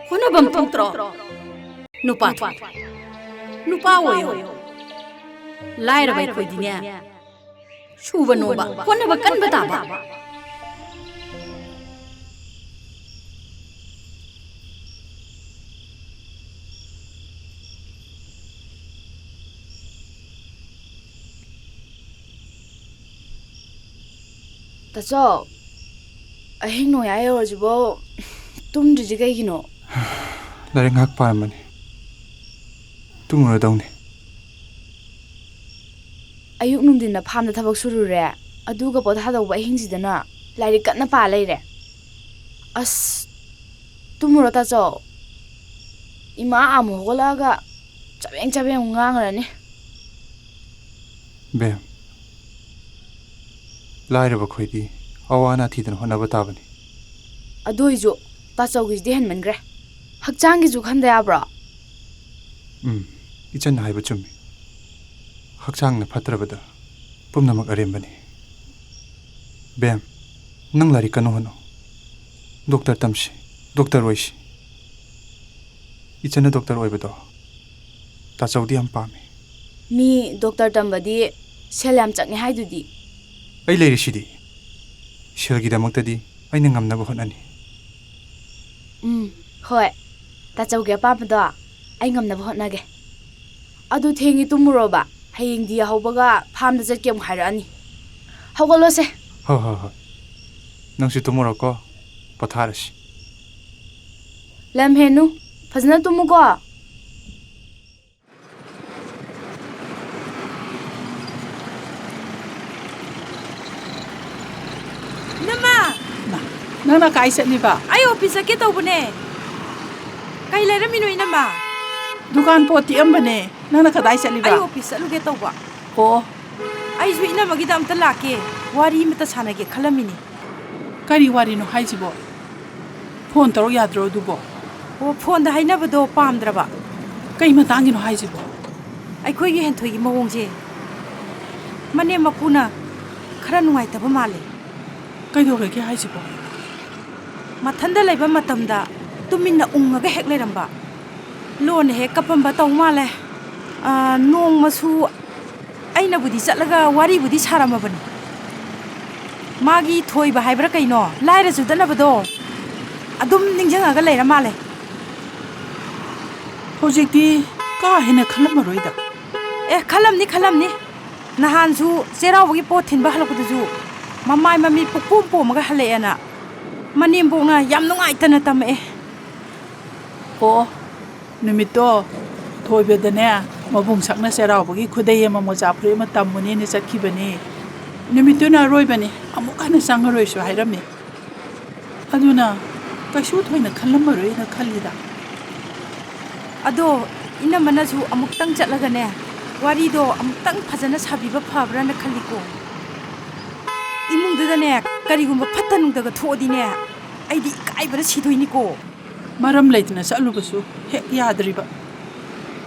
ꯍꯣꯠꯅꯐꯝ ꯊꯣꯛꯇ꯭ꯔꯣ? ꯅꯨꯄꯥ ꯊꯣꯛ, ꯅꯨꯄꯥ ꯑꯣꯏꯌꯣ꯫ ꯂꯥꯏꯔꯕ ꯑꯩꯈꯣꯏꯗꯤꯅꯦ, ꯁꯨꯕ ꯅꯣꯝꯕ, ꯍꯣꯠꯅꯕ ꯀꯟꯕ ꯇꯥꯕ꯫ ꯇꯥꯆꯧ, ꯑꯍꯤꯡ ꯅꯣꯡꯌꯥꯏ ꯌꯧꯔꯁꯤꯕꯣ ꯇꯨꯝꯗ꯭ꯔꯤꯁꯤ ꯀꯩꯒꯤꯅꯣ? ꯂꯥꯏꯔꯤꯛ ꯉꯥꯏꯍꯥꯛ ꯄꯥꯔꯝꯕꯅꯤ꯫ ꯇꯨꯝꯃꯨꯔꯗꯧꯅꯤ꯫ ꯑꯌꯨꯛ ꯅꯨꯡꯊꯤꯟꯗ ꯐꯥꯝꯗ ꯊꯕꯛ ꯁꯨꯔꯨꯔꯦ, ꯑꯗꯨꯒ ꯄꯣꯊꯥꯗꯧꯕ ꯑꯍꯤꯡꯁꯤꯗꯅ ꯂꯥꯏꯔꯤꯛ ꯀꯟꯅ ꯄꯥ ꯂꯩꯔꯦ꯫ ꯑꯁ, ꯇꯨꯝꯃꯨꯔꯣ ꯇꯥꯆꯧ꯫ ꯏꯃꯥ ꯑꯃꯨꯛ ꯍꯧꯒꯠꯂꯛꯑꯒ ꯆꯕꯦꯡ ꯆꯕꯦꯡ ꯑꯃꯨꯛ ꯉꯥꯡꯉꯨꯔꯅꯤ꯫ ꯕꯦꯝ, ꯂꯥꯏꯔꯕ ꯑꯩꯈꯣꯏꯗꯤ ꯑꯋꯥ ꯑꯅꯥ ꯊꯤꯗꯅ ꯍꯣꯠꯅꯕ ꯇꯥꯕꯅꯤ꯫ ꯑꯗꯨ ꯑꯣꯏꯁꯨ ꯇꯥꯆꯧꯒꯤꯁꯤꯗꯤ ꯍꯦꯟꯃꯟꯈ꯭ꯔꯦ꯫ ꯍꯛꯆꯥꯡꯒꯤꯁꯨ ꯈꯟꯗ ꯌꯥꯕ꯭ꯔꯣ? ꯎꯝ, ꯏꯆꯟꯅ ꯍꯥꯏꯕ ꯆꯨꯝꯃꯤ꯫ ꯍꯛꯆꯥꯡꯅ ꯐꯠꯇ꯭ꯔꯕꯗ ꯄꯨꯝꯅꯃꯛ ꯑꯔꯦꯝꯕꯅꯤ꯫ ꯕꯦꯝ, ꯅꯪ ꯂꯥꯏꯔꯤꯛ ꯀꯟꯅ ꯍꯣꯠꯅꯧ꯫ ꯗꯣꯛꯇꯔ ꯇꯝꯁꯤ, ꯗꯣꯛꯇꯔ ꯑꯣꯏꯁꯤ꯫ ꯏꯆꯟꯅ ꯗꯣꯛꯇꯔ ꯑꯣꯏꯕꯗꯣ ꯇꯥꯆꯧꯗꯤ ꯌꯥꯝ ꯄꯥꯝꯃꯤ꯫ ꯃꯤ ꯗꯣꯛꯇꯔ ꯇꯝꯕꯗꯤ ꯁꯦꯜ ꯌꯥꯝ ꯆꯪꯉꯦ ꯍꯥꯏꯗꯨꯗꯤ꯫ ꯑꯩ ꯂꯩꯔꯤꯁꯤꯗꯤ꯫ ꯁꯦꯜꯒꯤꯗꯃꯛꯇꯗꯤ ꯑꯩꯅ ꯉꯝꯅꯕ ꯍꯣꯠꯅꯅꯤ꯫ ꯎꯝ, ꯍꯣꯏ꯫ ꯇꯥꯆꯧꯒꯤ ꯑꯄꯥꯝꯕꯗꯣ ꯑꯩ ꯉꯝꯅꯕ ꯍꯣꯠꯅꯒꯦ꯫ ꯑꯗꯨ ꯊꯦꯡꯉꯤ, ꯇꯨꯝꯃꯨꯔꯣꯕ꯫ ꯍꯌꯦꯡꯗꯤ ꯌꯥꯍꯧꯕꯒ ꯐꯥꯝꯗ ꯆꯠꯀꯦ ꯑꯃꯨꯛ ꯍꯥꯏꯔꯛꯑꯅꯤ꯫ ꯍꯧꯒꯠꯂꯣꯁꯦ꯫ ꯍꯣꯏ, ꯍꯣꯏ, ꯍꯣꯏ꯫ ꯅꯪꯁꯨ ꯇꯨꯝꯃꯨꯔꯣꯀꯣ, ꯄꯣꯊꯥꯔꯁꯤ꯫ ꯂꯝ ꯍꯦꯟꯅꯨ, ꯐꯖꯅ ꯇꯨꯝꯃꯨꯀꯣ꯫ ꯏꯅꯝꯃ! ꯃꯥ, ꯅꯪꯅ ꯀꯥꯏ ꯆꯠꯂꯤꯕ? ꯑꯩ ꯑꯣꯐꯤꯁ ꯆꯠꯀꯦ ꯇꯧꯕꯅꯦ꯫ ꯀꯩ ꯂꯩꯔꯝꯃꯤꯅꯣ, ꯏꯅꯝꯃ? ꯗꯨꯀꯥꯟ ꯄꯣꯠ ꯇꯤꯛꯑꯝꯕꯅꯦ꯫ ꯅꯪꯅ ꯀꯗꯥꯏ ꯆꯠꯂꯤꯕ? ꯑꯩ ꯑꯣꯐꯤꯁ ꯆꯠꯂꯨꯒꯦ ꯇꯧꯕ꯫ ꯑꯣ꯫ ꯑꯩꯁꯨ ꯏꯅꯝꯃꯒꯤꯗ ꯑꯝꯇ ꯂꯥꯛꯀꯦ, ꯋꯥꯔꯤ ꯑꯃꯇ ꯁꯥꯟꯅꯒꯦ ꯈꯜꯂꯝꯃꯤꯅꯤ꯫ ꯀꯔꯤ ꯋꯥꯔꯤꯅꯣ ꯍꯥꯏꯁꯤꯕꯣ? ꯐꯣꯟ ꯇꯧꯔꯛ ꯌꯥꯗ꯭ꯔꯣ ꯑꯗꯨꯕꯣ? ꯑꯣ, ꯐꯣꯟꯗ ꯍꯥꯏꯅꯕꯗꯣ ꯄꯥꯝꯗ꯭ꯔꯕ꯫ ꯀꯩ ꯃꯇꯥꯡꯒꯤꯅꯣ ꯍꯥꯏꯁꯤꯕꯣ? ꯑꯩꯈꯣꯏꯒꯤ ꯍꯦꯟꯊꯣꯏꯒꯤ ꯃꯑꯣꯡꯁꯦ ꯃꯅꯦꯝ ꯃꯀꯨꯅ ꯈꯔ ꯅꯨꯡꯉꯥꯏꯇꯕ ꯃꯥꯜꯂꯦ꯫ ꯀꯩꯗꯧꯔꯒꯦ ꯍꯥꯏꯁꯤꯕꯣ? ꯃꯊꯟꯗ ꯂꯩꯕ ꯃꯇꯝꯗ ꯇꯨꯃꯤꯟꯅ ꯎꯪꯉꯒ ꯍꯦꯛ ꯂꯩꯔꯝꯕ, ꯂꯣꯟꯅ ꯍꯦꯛ ꯀꯞꯄꯝꯕ ꯇꯧ ꯃꯥꯜꯂꯦ꯫ ꯑꯥ, ꯅꯣꯡꯃꯁꯨ ꯑꯩꯅꯕꯨꯗꯤ ꯆꯠꯂꯒ ꯋꯥꯔꯤꯕꯨꯗꯤ ꯁꯥꯔꯝꯃꯕꯅꯤ꯫ ꯃꯥꯒꯤ ꯊꯣꯏꯕ ꯍꯥꯏꯕ꯭ꯔꯥ ꯀꯩꯅꯣ, ꯂꯥꯏꯔ ꯆꯨꯗꯅꯕꯗꯣ, ꯑꯗꯨꯝ ꯅꯤꯡꯁꯤꯡꯉꯒ ꯂꯩꯔ ꯃꯥꯜꯂꯦ꯫ ꯍꯧꯖꯤꯛꯇꯤ ꯀꯥ ꯍꯦꯟꯅ ꯈꯜꯂꯝꯃꯔꯣꯏꯗ꯫ ꯑꯦ, ꯈꯜꯂꯝꯅꯤ, ꯈꯜꯂꯝꯅꯤ꯫ ꯅꯍꯥꯟꯁꯨ ꯆꯩꯔꯥꯎꯕꯒꯤ ꯄꯣꯠ ꯊꯤꯟꯕ ꯍꯜꯂꯛꯄꯗꯨꯁꯨ ꯃꯃꯥꯏ ꯃꯃꯤꯠ ꯄꯨꯛꯄꯣꯝ ꯄꯣꯝꯃꯒ ꯍꯜꯂꯛꯑꯦꯅ ꯃꯅꯦꯝꯕꯣꯛꯅ ꯌꯥꯝ ꯅꯨꯡꯉꯥꯏꯇꯅ ꯇꯝꯃꯛꯑꯦ꯫ ꯑꯣ, ꯅꯨꯃꯤꯠꯇꯣ ꯊꯣꯏꯕꯗꯅꯦ, ꯃꯕꯨꯡ ꯁꯛꯅ ꯆꯩꯔꯥꯎꯕꯒꯤ ꯈꯨꯗꯩ ꯑꯃ, ꯃꯣꯖꯥ ꯐꯨꯔꯤꯠ ꯑꯃ ꯇꯝꯃꯨꯅꯦꯅ ꯆꯠꯈꯤꯕꯅꯤ꯫ ꯅꯨꯃꯤꯠꯇꯨꯅ ꯑꯔꯣꯏꯕꯅꯤ, ꯑꯃꯨꯛ ꯍꯟꯅ ꯆꯪꯉꯔꯣꯏꯁꯨ ꯍꯥꯏꯔꯝꯃꯤ꯫ ꯑꯗꯨꯅ ꯀꯩꯁꯨ ꯊꯣꯏꯅ ꯈꯜꯂꯝꯃꯔꯣꯏꯅ ꯈꯜꯂꯤꯗ꯫ ꯑꯗꯣ ꯏꯅꯝꯃꯅꯁꯨ ꯑꯃꯨꯛꯇꯪ ꯆꯠꯂꯒꯅꯦ, ꯋꯥꯔꯤꯗꯣ ꯑꯃꯨꯛꯇꯪ ꯐꯖꯅ ꯁꯥꯕꯤꯕ ꯐꯕ꯭ꯔꯥꯅ ꯈꯜꯂꯤꯀꯣ꯫ ꯏꯃꯨꯡꯗꯨꯗꯅꯦ, ꯀꯔꯤꯒꯨꯝꯕ ꯐꯠꯇ ꯅꯨꯡꯗꯒ ꯊꯣꯛꯑꯗꯤꯅꯦ, ꯑꯩꯗꯤ ꯏꯀꯥꯏꯕꯅ ꯁꯤꯗꯣꯏꯅꯤꯀꯣ꯫ ꯃꯔꯝ ꯂꯩꯇꯅ ꯆꯠꯂꯨꯕꯁꯨ ꯍꯦꯛ ꯌꯥꯗ꯭ꯔꯤꯕ꯫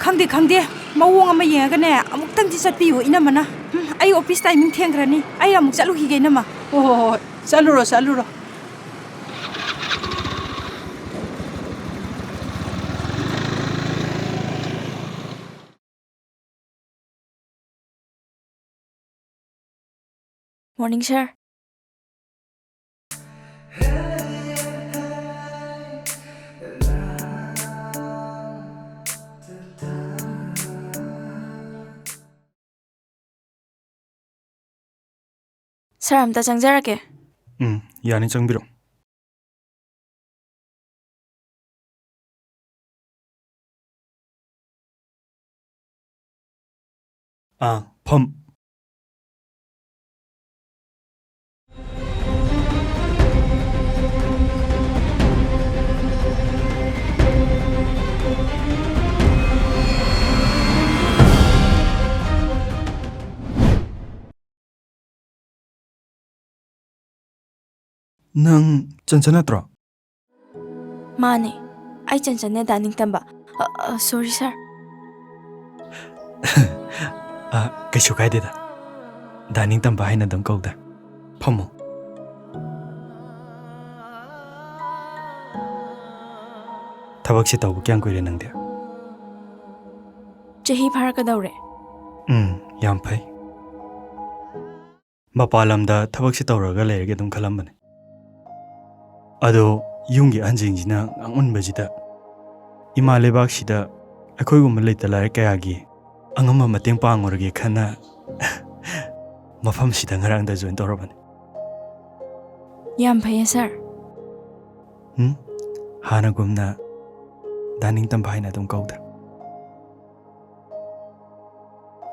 ꯈꯪꯗꯦ, ꯈꯪꯗꯦ꯫ ꯃꯑꯣꯡ ꯑꯃ ꯌꯦꯡꯉꯒꯅꯦ, ꯑꯃꯨꯛꯇꯪꯗꯤ ꯆꯠꯄꯤꯌꯨ, ꯏꯅꯝꯃꯅ꯫ ꯎꯝ, ꯑꯩ ꯑꯣꯐꯤꯁ ꯇꯥꯏꯃꯤꯡ ꯊꯦꯡꯈ꯭ꯔꯅꯤ꯫ ꯑꯩ ꯑꯃꯨꯛ ꯆꯠꯂꯨꯈꯤꯒꯦ, ꯏꯅꯝꯃ꯫ ꯍꯣ, ꯍꯣ, ꯍꯣ, ꯍꯣꯏ꯫ ꯆꯠꯂꯨꯔꯣ, ꯆꯠꯂꯨꯔꯣ꯫ Morning, sir. Sir, ꯑꯝꯇ ꯆꯪꯖꯔꯛꯀꯦ꯫ ꯎꯝ, ꯌꯥꯅꯤ, ꯆꯪꯕꯤꯔꯣ꯫ ꯑꯥ, ꯐꯝ꯫ ꯅꯪ ꯆꯟꯆꯟ ꯅꯠꯇ꯭ꯔꯣ? ꯃꯥꯅꯦ, ꯑꯩ ꯆꯟꯆꯟꯅꯦ, ꯗꯥ ꯅꯤꯡꯇꯝꯕ꯫ ꯑ, ꯑ, sorry, sir꯫ ꯑ, ꯀꯩꯁꯨ ꯀꯥꯏꯗꯦꯗ꯫ ꯗꯥ ꯅꯤꯡꯇꯝꯕ ꯍꯥꯏꯅ ꯑꯗꯨꯝ ꯀꯧꯗ꯫ ꯐꯝꯃꯣ꯫ ꯊꯕꯛꯁꯤ ꯇꯧꯕ ꯀꯌꯥꯝ ꯀꯨꯏꯔꯦ ꯅꯪꯗꯤ? ꯆꯍꯤ ꯐꯥꯔꯛꯀꯗꯧꯔꯦ꯫ ꯎꯝ, ꯌꯥꯝ ꯐꯩ꯫ ꯃꯄꯥꯟ ꯂꯝꯗ ꯊꯕꯛꯁꯤ ꯇꯧꯔꯒ ꯂꯩꯔꯒꯦ ꯑꯗꯨꯝ ꯈꯜꯂꯝꯕꯅꯦ꯫ ꯑꯗꯣ ꯌꯨꯝꯒꯤ ꯑꯍꯟꯁꯤꯡꯁꯤꯅ ꯉꯥꯡꯃꯟꯕꯁꯤꯗ, ꯏꯃꯥ ꯂꯩꯕꯥꯛꯁꯤꯗ ꯑꯩꯈꯣꯏꯒꯨꯝꯕ ꯂꯩꯇ ꯂꯥꯏꯔ ꯀꯌꯥꯒꯤ ꯑꯉꯝꯕ ꯃꯇꯦꯡ ꯄꯥꯡꯉꯨꯔꯒꯦ ꯈꯟꯅ ꯃꯐꯝꯁꯤꯗ ꯉꯔꯥꯡꯗ join ꯇꯧꯔꯕꯅꯤ꯫ ꯌꯥꯝ ꯐꯩꯌꯦ, sir꯫ ꯎꯝ? ꯍꯥꯟꯅꯒꯨꯝꯅ ꯗꯥ ꯅꯤꯡꯇꯝꯕ ꯍꯥꯏꯅ ꯑꯗꯨꯝ ꯀꯧꯗ꯫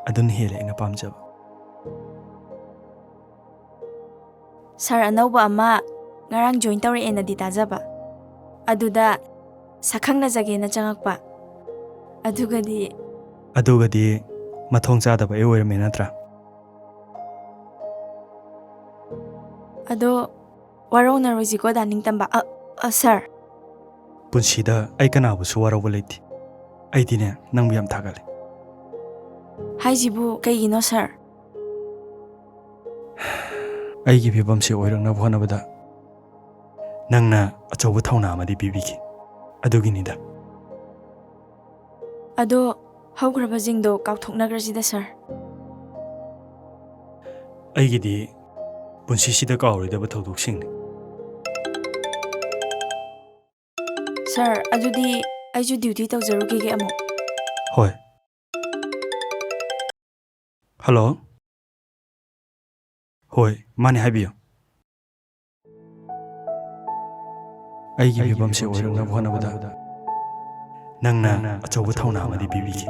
ꯑꯗꯨꯅ ꯍꯦꯜꯂꯦ ꯑꯩꯅ ꯄꯥꯝꯖꯕ꯫ Sir, ꯑꯅꯧꯕ ꯑꯃ ꯉꯔꯥꯡ join ꯇꯧꯔꯛꯑꯦꯅꯗꯤ ꯇꯥꯖꯕ, ꯑꯗꯨꯗ ꯁꯛꯈꯪꯅꯖꯒꯦꯅ ꯆꯪꯉꯛꯄ꯫ ꯑꯗꯨꯒꯗꯤ ꯑꯗꯨꯒꯗꯤ ꯃꯊꯣꯡ ꯆꯥꯗꯕ ꯑꯩ ꯑꯣꯏꯔꯝꯃꯦ ꯅꯠꯇ꯭ꯔꯥ? ꯑꯗꯣ ꯋꯥꯔꯧꯅꯔꯣꯏꯁꯤꯀꯣ, ꯗꯥ ꯅꯤꯡꯇꯝꯕ꯫ ꯑ, ꯑ, sir꯫ ꯄꯨꯟꯁꯤꯗ ꯑꯩ ꯀꯅꯥꯕꯨꯁꯨ ꯋꯥꯔꯧꯕ ꯂꯩꯇꯦ꯫ ꯑꯩꯗꯤꯅꯦ, ꯅꯪꯕꯨ ꯌꯥꯝ ꯊꯥꯒꯠꯂꯦ꯫ ꯍꯥꯏꯁꯤꯕꯨ ꯀꯩꯒꯤꯅꯣ, sir? ꯑꯩꯒꯤ ꯐꯤꯕꯝꯁꯦ ꯑꯣꯏꯔꯛꯅꯕ ꯍꯣꯠꯅꯕꯗ ꯅꯪꯅ ꯑꯆꯧꯕ ꯊꯧꯅꯥ ꯑꯃꯗꯤ ꯄꯤꯕꯤꯈꯤ꯫ ꯑꯗꯨꯒꯤꯅꯤꯗ꯫ ꯑꯗꯣ ꯍꯧꯈ꯭ꯔꯕꯁꯤꯡꯗꯣ ꯀꯥꯎꯊꯣꯛꯅꯈ꯭ꯔꯁꯤꯗ, sir꯫ ꯑꯩꯒꯤꯗꯤ ꯄꯨꯟꯁꯤꯁꯤꯗ ꯀꯥꯎꯔꯣꯏꯗꯕ ꯊꯧꯗꯣꯛꯁꯤꯡꯅꯤ꯫ Sir, ꯑꯗꯨꯗꯤ ꯑꯩꯁꯨ duty ꯇꯧꯖꯔꯨꯈꯤꯒꯦ ꯑꯃꯨꯛ꯫ ꯍꯣꯏ꯫ Hello? ꯍꯣꯏ, ꯃꯥꯅꯦ, ꯍꯥꯏꯕꯤꯌꯨ꯫ ꯑꯩꯒꯤ ꯐꯤꯕꯝꯁꯦ ꯑꯣꯏꯔꯛꯅꯕ ꯍꯣꯠꯅꯕꯗ ꯅꯪꯅ ꯑꯆꯧꯕ ꯊꯧꯅꯥ ꯑꯃꯗꯤ ꯄꯤꯕꯤꯈꯤ꯫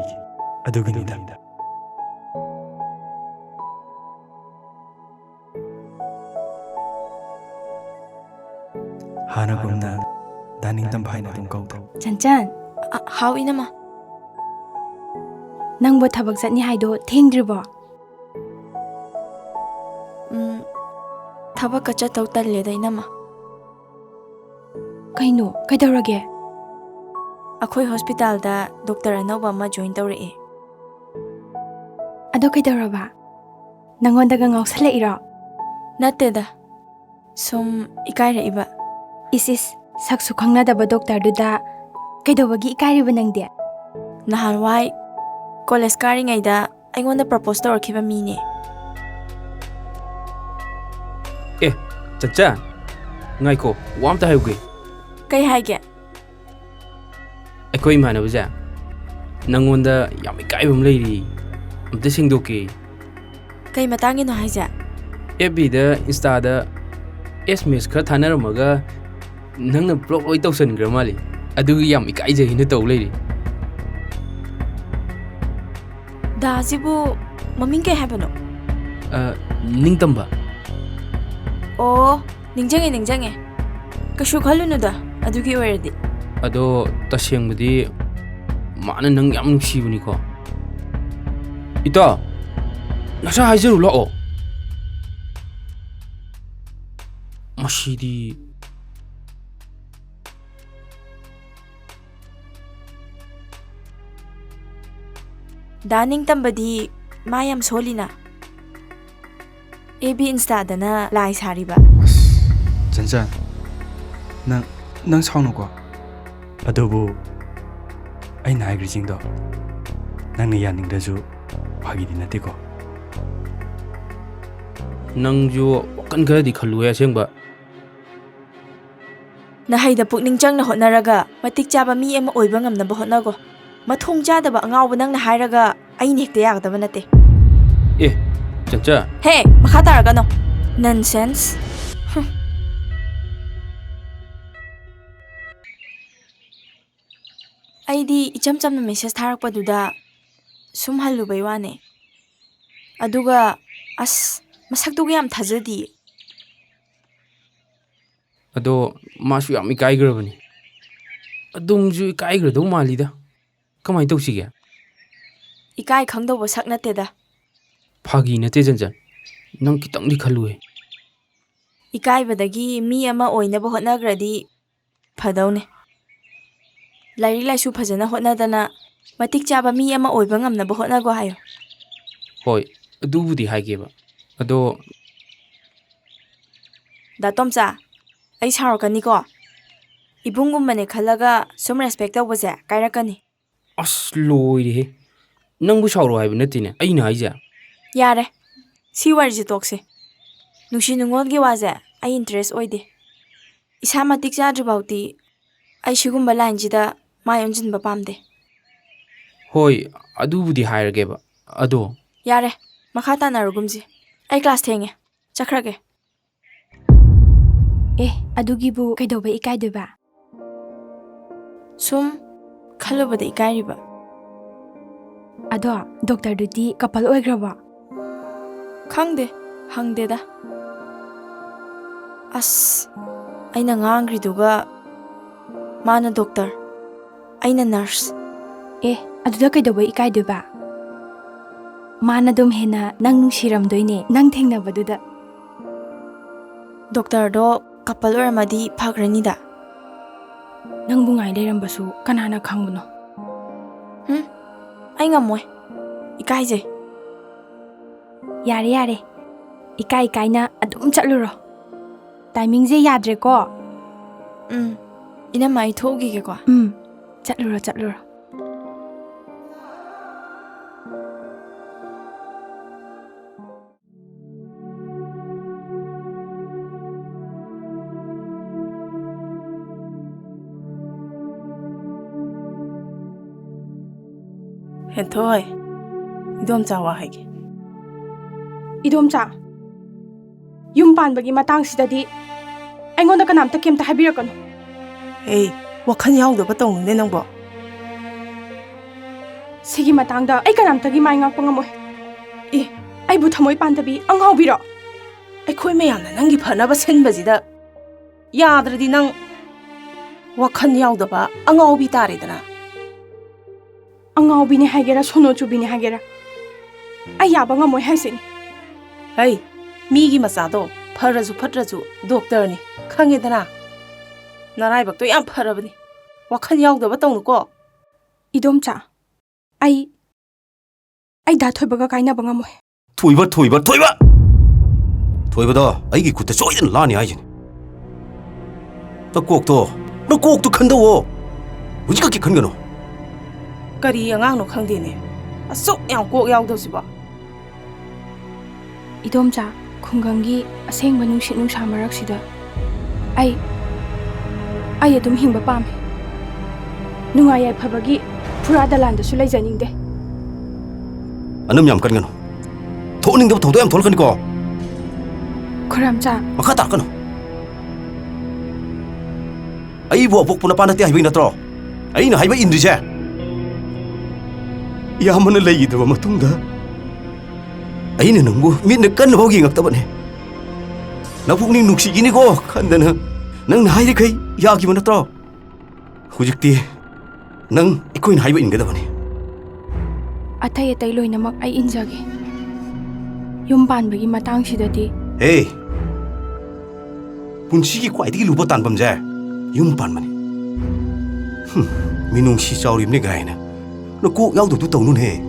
ꯑꯗꯨꯒꯤꯅꯤꯗ꯫ ꯍꯥꯟꯅꯒꯨꯝꯅ ꯗꯥ ꯅꯤꯡꯇꯝꯕ ꯍꯥꯏꯅ ꯑꯗꯨꯝ ꯀꯧꯗ꯫ ꯆꯟꯆꯟ꯫ ꯑ, ꯍꯥꯎ, ꯏꯅꯝꯃ꯫ ꯅꯪꯕꯨ ꯊꯕꯛ ꯆꯠꯅꯤ ꯍꯥꯏꯗꯣ ꯊꯦꯡꯗ꯭ꯔꯤꯕꯣ? ꯎꯝ, ꯊꯕꯛꯀ ꯆꯠꯇꯧ ꯇꯜꯂꯦꯗ, ꯏꯅꯝꯃ꯫ ꯀꯩꯅꯣ, ꯀꯩꯗꯧꯔꯒꯦ? ꯑꯩꯈꯣꯏ ꯍꯣꯁꯄꯤꯇꯥꯜꯗ ꯗꯣꯛꯇꯔ ꯑꯅꯧꯕ ꯑꯃ ꯖꯣꯏꯟ ꯇꯧꯔꯛꯑꯦ꯫ ꯑꯗꯣ ꯀꯩꯗꯧꯔꯕ? ꯅꯪꯉꯣꯟꯗꯒ ꯉꯥꯎꯁꯜꯂꯛꯏꯔꯣ? ꯅꯠꯇꯦꯗ, ꯁꯨꯝ ꯏꯀꯥꯏꯔꯛꯏꯕ꯫ ꯏꯁ ꯏꯁ, ꯁꯛꯁꯨ ꯈꯪꯅꯗꯕ ꯗꯣꯛꯇꯔꯗꯨꯗ ꯀꯩꯗꯧꯕꯒꯤ ꯏꯀꯥꯏꯔꯤꯕ ꯅꯪꯗꯤ? ꯅꯍꯥꯟꯋꯥꯏ ꯀꯣꯂꯦꯖ ꯀꯥꯔꯤꯉꯩꯗ ꯑꯩꯉꯣꯟꯗ ꯄ꯭ꯔꯄꯣꯁ ꯇꯧꯔꯛꯈꯤꯕ ꯃꯤꯅꯦ꯫ ꯑꯦ, ꯆꯟꯆꯟ, ꯉꯥꯏꯈꯣ, ꯋꯥ ꯑꯝꯇ ꯍꯥꯏꯍꯧꯒꯦ꯫ ꯀꯩ ꯍꯥꯏꯒꯦ? ꯑꯩꯈꯣꯏ ꯏꯃꯥꯟꯅꯕꯁꯦ ꯅꯪꯉꯣꯟꯗ ꯌꯥꯝ ꯏꯀꯥꯏꯕ ꯑꯃ ꯂꯩꯔꯤ, ꯑꯝꯇ ꯁꯦꯡꯗꯣꯛꯀꯦ꯫ ꯀꯩ ꯃꯇꯥꯡꯒꯤꯅꯣ ꯍꯥꯏꯁꯦ? ꯑꯦꯐ ꯕꯤꯗ, ꯏꯟꯁꯇꯥꯗ ꯑꯦꯁ ꯃꯦꯁ ꯈꯔ ꯊꯥꯅꯔꯝꯃꯒ ꯅꯪꯅ ꯕ꯭ꯂꯣꯛ ꯂꯣꯏ ꯇꯧꯁꯟꯈ꯭ꯔ ꯃꯥꯜꯂꯦ꯫ ꯑꯗꯨꯒꯤ ꯌꯥꯝ ꯏꯀꯥꯏꯖꯩꯅ ꯇꯧ ꯂꯩꯔꯤ꯫ ꯗꯥꯁꯤꯕꯨ ꯃꯃꯤꯡ ꯀꯩ ꯍꯥꯏꯕꯅꯣ? ꯑ, ꯅꯤꯡꯇꯝꯕ꯫ ꯑꯣ, ꯅꯤꯡꯖꯪꯉꯦ, ꯅꯤꯡꯖꯪꯉꯦ꯫ ꯀꯩꯁꯨ ꯈꯜꯂꯨꯅꯨꯗ, ꯑꯗꯨꯒꯤ ꯑꯣꯏꯔꯗꯤ꯫ ꯑꯗꯣ ꯇꯁꯦꯡꯕꯗꯤ ꯃꯥꯅ ꯅꯪ ꯌꯥꯝ ꯅꯨꯡꯁꯤꯕꯅꯤꯀꯣ꯫ ꯏꯇꯥꯎ, ꯅꯁꯥ ꯍꯥꯏꯖꯔꯨ ꯂꯥꯛꯑꯣ꯫ ꯃꯁꯤꯗꯤ꯫ ꯗꯥ ꯅꯤꯡꯇꯝꯕꯗꯤ ꯃꯥ ꯌꯥꯝ ꯁꯣꯜꯂꯤꯅ꯫ ꯑꯦꯐ ꯕꯤ ꯏꯟꯁꯇꯥꯗꯅ ꯂꯥꯏ ꯁꯥꯔꯤꯕ꯫ ꯑꯁ, ꯆꯟꯆꯟ, ꯅꯪ, ꯅꯪ ꯁꯥꯎꯅꯨꯀꯣ꯫ ꯑꯗꯨꯕꯨ ꯑꯩꯅ ꯍꯥꯏꯈ꯭ꯔꯤꯁꯤꯡꯗꯣ ꯅꯪꯅ ꯌꯥꯅꯤꯡꯗ꯭ꯔꯁꯨ ꯐꯥꯒꯤꯗꯤ ꯅꯠꯇꯦꯀꯣ꯫ ꯅꯪꯁꯨ ꯋꯥꯈꯜ ꯈꯔꯗꯤ ꯈꯜꯂꯨꯍꯦ ꯑꯁꯦꯡꯕ꯫ ꯅꯍꯩꯗ ꯄꯨꯛꯅꯤꯡ ꯆꯪꯅ ꯍꯣꯠꯅꯔꯒ ꯃꯇꯤꯛ ꯆꯥꯕ ꯃꯤ ꯑꯃ ꯑꯣꯏꯕ ꯉꯝꯅꯕ ꯍꯣꯠꯅꯒꯣ꯫ ꯃꯊꯣꯡ ꯆꯥꯗꯕ ꯑꯉꯥꯎꯕ ꯅꯪꯅ ꯍꯥꯏꯔꯒ ꯑꯩꯅ ꯍꯦꯛꯇ ꯌꯥꯒꯗꯕ ꯅꯠꯇꯦ꯫ ꯑꯦ, ꯆꯟꯆꯟ꯫ ꯍꯦ, ꯃꯈꯥ ꯇꯥꯔꯛꯀꯅꯣ꯫ Nonsense꯫ ꯍꯨꯝ꯫ ꯑꯩꯗꯤ ꯏꯆꯝ ꯆꯝꯅ ꯃꯦꯁꯦꯖ ꯊꯥꯔꯛꯄꯗꯨꯗ ꯁꯨꯝ ꯍꯜꯂꯨꯕꯩ ꯋꯥꯅꯦ꯫ ꯑꯗꯨꯒ ꯑꯁ, ꯃꯁꯛꯇꯨꯒ ꯌꯥꯝ ꯊꯥꯖꯗꯤꯌꯦ꯫ ꯑꯗꯣ ꯃꯥꯁꯨ ꯌꯥꯝ ꯏꯀꯥꯏꯈ꯭ꯔꯕꯅꯤ꯫ ꯑꯗꯣꯝꯁꯨ ꯏꯀꯥꯏꯈ꯭ꯔꯗꯧ ꯃꯥꯜꯂꯤꯗ꯫ ꯀꯃꯥꯏꯅ ꯇꯧꯁꯤꯒꯦ? ꯏꯀꯥꯏ ꯈꯪꯗꯧꯕ ꯁꯛ ꯅꯠꯇꯦꯗ꯫ ꯐꯥꯒꯤ ꯅꯠꯇꯦ ꯖꯟꯖꯟ, ꯅꯪ ꯈꯤꯇꯪꯗꯤ ꯈꯜꯂꯨꯍꯦ꯫ ꯏꯀꯥꯏꯕꯗꯒꯤ ꯃꯤ ꯑꯃ ꯑꯣꯏꯅꯕ ꯍꯣꯠꯅꯈ꯭ꯔꯗꯤ ꯐꯗꯧꯅꯦ꯫ ꯂꯥꯏꯔꯤꯛ ꯂꯥꯏꯁꯨ ꯐꯖꯅ ꯍꯣꯠꯅꯗꯅ ꯃꯇꯤꯛ ꯆꯥꯕ ꯃꯤ ꯑꯃ ꯑꯣꯏꯕ ꯉꯝꯅꯕ ꯍꯣꯠꯅꯒꯣ ꯍꯥꯏꯌꯣ꯫ ꯍꯣꯏ, ꯑꯗꯨꯕꯨꯗꯤ ꯍꯥꯏꯒꯦꯕ꯫ ꯑꯗꯣ ꯗꯥ ꯇꯣꯝꯆꯥ, ꯑꯩ ꯁꯥꯎꯔꯛꯀꯅꯤꯀꯣ꯫ ꯏꯕꯨꯡꯒꯨꯝꯕꯅꯦ ꯈꯜꯂꯒ ꯁꯨꯝ ꯔꯦꯁꯄꯦꯛ ꯇꯧꯕꯁꯦ ꯀꯥꯏꯔꯛꯀꯅꯤ꯫ ꯑꯁ, ꯂꯣꯏꯔꯦꯍꯦ꯫ ꯅꯪꯕꯨ ꯁꯥꯎꯔꯣ ꯍꯥꯏꯕ ꯅꯠꯇꯦꯅꯦ ꯑꯩꯅ ꯍꯥꯏꯁꯦ꯫ ꯌꯥꯔꯦ, ꯁꯤ ꯋꯥꯔꯤꯁꯦ ꯇꯣꯛꯁꯦ꯫ ꯅꯨꯡꯁꯤ ꯅꯨꯡꯉꯣꯜꯒꯤ ꯋꯥꯁꯦ ꯑꯩ ꯏꯟꯇꯔꯦꯁ ꯑꯣꯏꯗꯦ꯫ ꯏꯁꯥ ꯃꯇꯤꯛ ꯆꯥꯗ꯭ꯔꯤꯐꯥꯎꯗꯤ ꯑꯩ ꯁꯤꯒꯨꯝꯕ ꯂꯥꯏꯟꯁꯤꯗ ꯃꯥꯏ ꯑꯣꯟꯁꯤꯟꯕ ꯄꯥꯝꯗꯦ꯫ ꯍꯣꯏ, ꯑꯗꯨꯕꯨꯗꯤ ꯍꯥꯏꯔꯒꯦꯕ꯫ ꯑꯗꯣ ꯌꯥꯔꯦ, ꯃꯈꯥ ꯇꯥꯅꯔꯒꯨꯝꯁꯤ꯫ ꯑꯩ ꯀ꯭ꯂꯥꯁ ꯊꯦꯡꯉꯦ, ꯆꯠꯈ꯭ꯔꯒꯦ꯫ ꯑꯦ, ꯑꯗꯨꯒꯤꯕꯨ ꯀꯩꯗꯧꯕ ꯏꯀꯥꯏꯗꯣꯏꯕ? ꯁꯨꯝ ꯈꯜꯂꯨꯕꯗ ꯏꯀꯥꯏꯔꯤꯕ꯫ ꯑꯗꯣ ꯗꯣꯛꯇꯔꯗꯨꯗꯤ ꯀꯄꯜ ꯑꯣꯏꯈ꯭ꯔꯕꯣ? ꯈꯪꯗꯦ, ꯍꯪꯗꯦꯗ꯫ ꯑꯁ, ꯑꯩꯅ ꯉꯥꯡꯈ꯭ꯔꯤꯗꯨꯒ ꯃꯥꯅ ꯗꯣꯛꯇꯔ, ꯑꯩꯅ ꯅꯔꯁ꯫ ꯑꯦ, ꯑꯗꯨꯗ ꯀꯩꯗꯧꯕ ꯏꯀꯥꯏꯗꯣꯏꯕ? ꯃꯥꯅ ꯑꯗꯨꯝ ꯍꯦꯟꯅ ꯅꯪ ꯅꯨꯡꯁꯤꯔꯝꯗꯣꯏꯅꯦ, ꯅꯪ ꯊꯦꯡꯅꯕꯗꯨꯗ꯫ ꯗꯣꯛꯇꯔꯗꯣ ꯀꯄꯜ ꯑꯣꯏꯔꯝꯃꯗꯤ ꯐꯈ꯭ꯔꯅꯤꯗ꯫ ꯅꯪꯕꯨ ꯉꯥꯏ ꯂꯩꯔꯝꯕꯁꯨ ꯀꯅꯥꯅ ꯈꯪꯕꯅꯣ? ꯍꯨꯝ, ꯑꯩ ꯉꯝꯃꯣꯏ꯫ ꯏꯀꯥꯏꯖꯩ꯫ ꯌꯥꯔꯦ, ꯌꯥꯔꯦ꯫ ꯏꯀꯥꯏ ꯏꯀꯥꯏꯅ ꯑꯗꯨꯝ ꯆꯠꯂꯨꯔꯣ꯫ ꯇꯥꯏꯃꯤꯡꯁꯦ ꯌꯥꯗ꯭ꯔꯦꯀꯣ꯫ ꯎꯝ, ꯏꯅꯝꯃ, ꯑꯩ ꯊꯣꯛꯎꯈꯤꯒꯦꯀꯣ꯫ ꯎꯝ, ꯆꯠꯂꯨꯔꯣ, ꯆꯠꯂꯨꯔꯣ꯫ ꯍꯦꯟꯊꯣꯏ, ꯏꯗꯣꯝꯆꯥ ꯋꯥ ꯍꯥꯏꯒꯦ꯫ ꯏꯗꯣꯝꯆꯥ, ꯌꯨꯝ ꯄꯥꯟꯕꯒꯤ ꯃꯇꯥꯡꯁꯤꯗꯗꯤ ꯑꯩꯉꯣꯟꯗ ꯀꯅꯥꯝꯇ ꯀꯩꯝꯇ ꯍꯥꯏꯕꯤꯔꯛꯀꯅꯨ꯫ ꯑꯦ, ꯋꯥꯈꯜ ꯌꯥꯎꯗꯕ ꯇꯧꯅꯨꯅꯦ ꯅꯪꯕꯣ꯫ ꯁꯤꯒꯤ ꯃꯇꯥꯡꯗ ꯑꯩ ꯀꯅꯥꯝꯇꯒꯤ ꯃꯥꯏ ꯉꯥꯛꯄ ꯉꯝꯃꯣꯏ꯫ ꯑꯦ, ꯑꯩꯕꯨ ꯊꯃꯣꯏ ꯄꯥꯟꯗꯕꯤ ꯑꯉꯥꯎꯕꯤꯔꯣ? ꯑꯩꯈꯣꯏ ꯃꯌꯥꯝꯅ ꯅꯪꯒꯤ ꯐꯅꯕ ꯁꯤꯟꯕꯁꯤꯗ ꯌꯥꯗ꯭ꯔꯗꯤ ꯅꯪ ꯋꯥꯈꯜ ꯌꯥꯎꯗꯕ ꯑꯉꯥꯎꯕꯤ ꯇꯥꯔꯦꯗꯅ꯫ ꯑꯉꯥꯎꯕꯤꯅꯦ ꯍꯥꯏꯒꯦꯔꯥ, ꯁꯣꯅꯣ ꯆꯨꯕꯤꯅꯦ ꯍꯥꯏꯒꯦꯔꯥ, ꯑꯩ ꯌꯥꯕ ꯉꯝꯃꯣꯏ ꯍꯥꯏꯁꯤꯅꯤ꯫ ꯍꯩ, ꯃꯤꯒꯤ ꯃꯆꯥꯗꯣ ꯐꯔꯁꯨ ꯐꯠꯇ꯭ꯔꯁꯨ ꯗꯣꯛꯇꯔꯅꯤ, ꯈꯪꯉꯦꯗꯅ꯫ ꯅꯔꯥꯏꯕꯛꯇꯣ ꯌꯥꯝ ꯐꯔꯕꯅꯤ꯫ ꯋꯥꯈꯜ ꯌꯥꯎꯗꯕ ꯇꯧꯅꯨꯀꯣ꯫ ꯏꯗꯣꯝꯆꯥ, ꯑꯩ, ꯑꯩ ꯗꯥ ꯊꯣꯏꯕꯒ ꯀꯥꯏꯅꯕ ꯉꯝꯃꯣꯏ꯫ ꯊꯣꯏꯕ, ꯊꯣꯏꯕ, ꯊꯣꯏꯕ! ꯊꯣꯏꯕꯗꯣ ꯑꯩꯒꯤ ꯈꯨꯠꯇ ꯁꯣꯏꯗꯅ ꯂꯥꯅꯤ ꯍꯥꯏꯁꯤꯅꯤ꯫ ꯅꯀꯣꯛꯇꯣ, ꯅꯀꯣꯛꯇꯣ ꯈꯟꯗꯧꯋꯣ꯫ ꯍꯧꯖꯤꯛꯈꯛꯀꯤ ꯈꯟꯒꯅꯨ꯫ ꯀꯔꯤ ꯑꯉꯥꯡꯅꯣ ꯈꯪꯗꯦꯅꯦ, ꯑꯁꯨꯛ ꯌꯥꯝ ꯀꯣꯛ ꯌꯥꯎꯗꯕꯁꯤꯕꯣ꯫ ꯏꯗꯣꯝꯆꯥ, ꯈꯨꯡꯒꯪꯒꯤ ꯑꯁꯦꯡꯕ ꯅꯨꯡꯁꯤꯠ ꯅꯨꯡꯁꯥ ꯃꯔꯛꯁꯤꯗ ꯑꯩ, ꯑꯩ ꯑꯗꯨꯝ ꯍꯤꯡꯕ ꯄꯥꯝꯃꯤ꯫ ꯅꯨꯡꯉꯥꯏ ꯌꯥꯏꯐꯕꯒꯤ ꯐꯨꯔꯥ ꯗꯂꯥꯟꯗꯁꯨ ꯂꯩꯖꯅꯤꯡꯗꯦ꯫ ꯑꯅꯝ ꯌꯥꯝ ꯀꯟꯒꯅꯨ꯫ ꯊꯣꯛꯅꯤꯡꯗꯕ ꯊꯧꯗꯣꯛ ꯌꯥꯝ ꯊꯣꯛꯂꯛꯀꯅꯤꯀꯣ꯫ ꯈꯨꯔꯥꯝꯆꯥ꯫ ꯃꯈꯥ ꯇꯥꯔꯛꯀꯅꯨ꯫ ꯑꯩꯕꯨ ꯑꯄꯣꯛꯄ ꯅꯄꯥ ꯅꯠꯇꯦ ꯍꯥꯏꯕꯒꯤ ꯅꯠꯇ꯭ꯔꯣ ꯑꯩꯅ ꯍꯥꯏꯕ ꯏꯟꯗ꯭ꯔꯤꯁꯦ? ꯏꯌꯥꯝꯕꯅ ꯂꯩꯈꯤꯗ꯭ꯔꯕ ꯃꯇꯨꯡꯗ ꯑꯩꯅ ꯅꯪꯕꯨ ꯃꯤꯠꯅ ꯀꯟꯅꯐꯥꯎ ꯌꯦꯡꯉꯛꯇꯕꯅꯦ꯫ ꯅꯄꯨꯛꯅꯤꯡ ꯅꯨꯡꯁꯤꯈꯤꯅꯤꯀꯣ ꯈꯟꯗꯅ ꯅꯪꯅ ꯍꯥꯏꯔꯤꯈꯩ ꯌꯥꯈꯤꯕ ꯅꯠꯇ꯭ꯔꯣ? ꯍꯧꯖꯤꯛꯇꯤ ꯅꯪ ꯑꯩꯈꯣꯏꯅ ꯍꯥꯏꯕ ꯏꯟꯒꯗꯕꯅꯤ꯫ ꯑꯇꯩ ꯑꯇꯩ ꯂꯣꯏꯅꯃꯛ ꯑꯩ ꯏꯟꯖꯒꯦ꯫ ꯌꯨꯝ ꯄꯥꯟꯕꯒꯤ ꯃꯇꯥꯡꯁꯤꯗꯗꯤ꯫ ꯍꯦ! ꯄꯨꯟꯁꯤꯒꯤ ꯈ꯭ꯋꯥꯏꯗꯒꯤ ꯂꯨꯕ ꯇꯥꯟꯐꯝꯁꯦ ꯌꯨꯝ ꯄꯥꯟꯕꯅꯤ꯫ ꯍꯨꯝ, ꯃꯤꯅꯨꯡꯁꯤ ꯆꯥꯎꯔꯤꯕꯅꯤ ꯀꯥꯏꯅ ꯅꯀꯣꯛ ꯌꯥꯎꯗꯕꯗꯨ ꯇꯧꯅꯨꯅꯦ꯫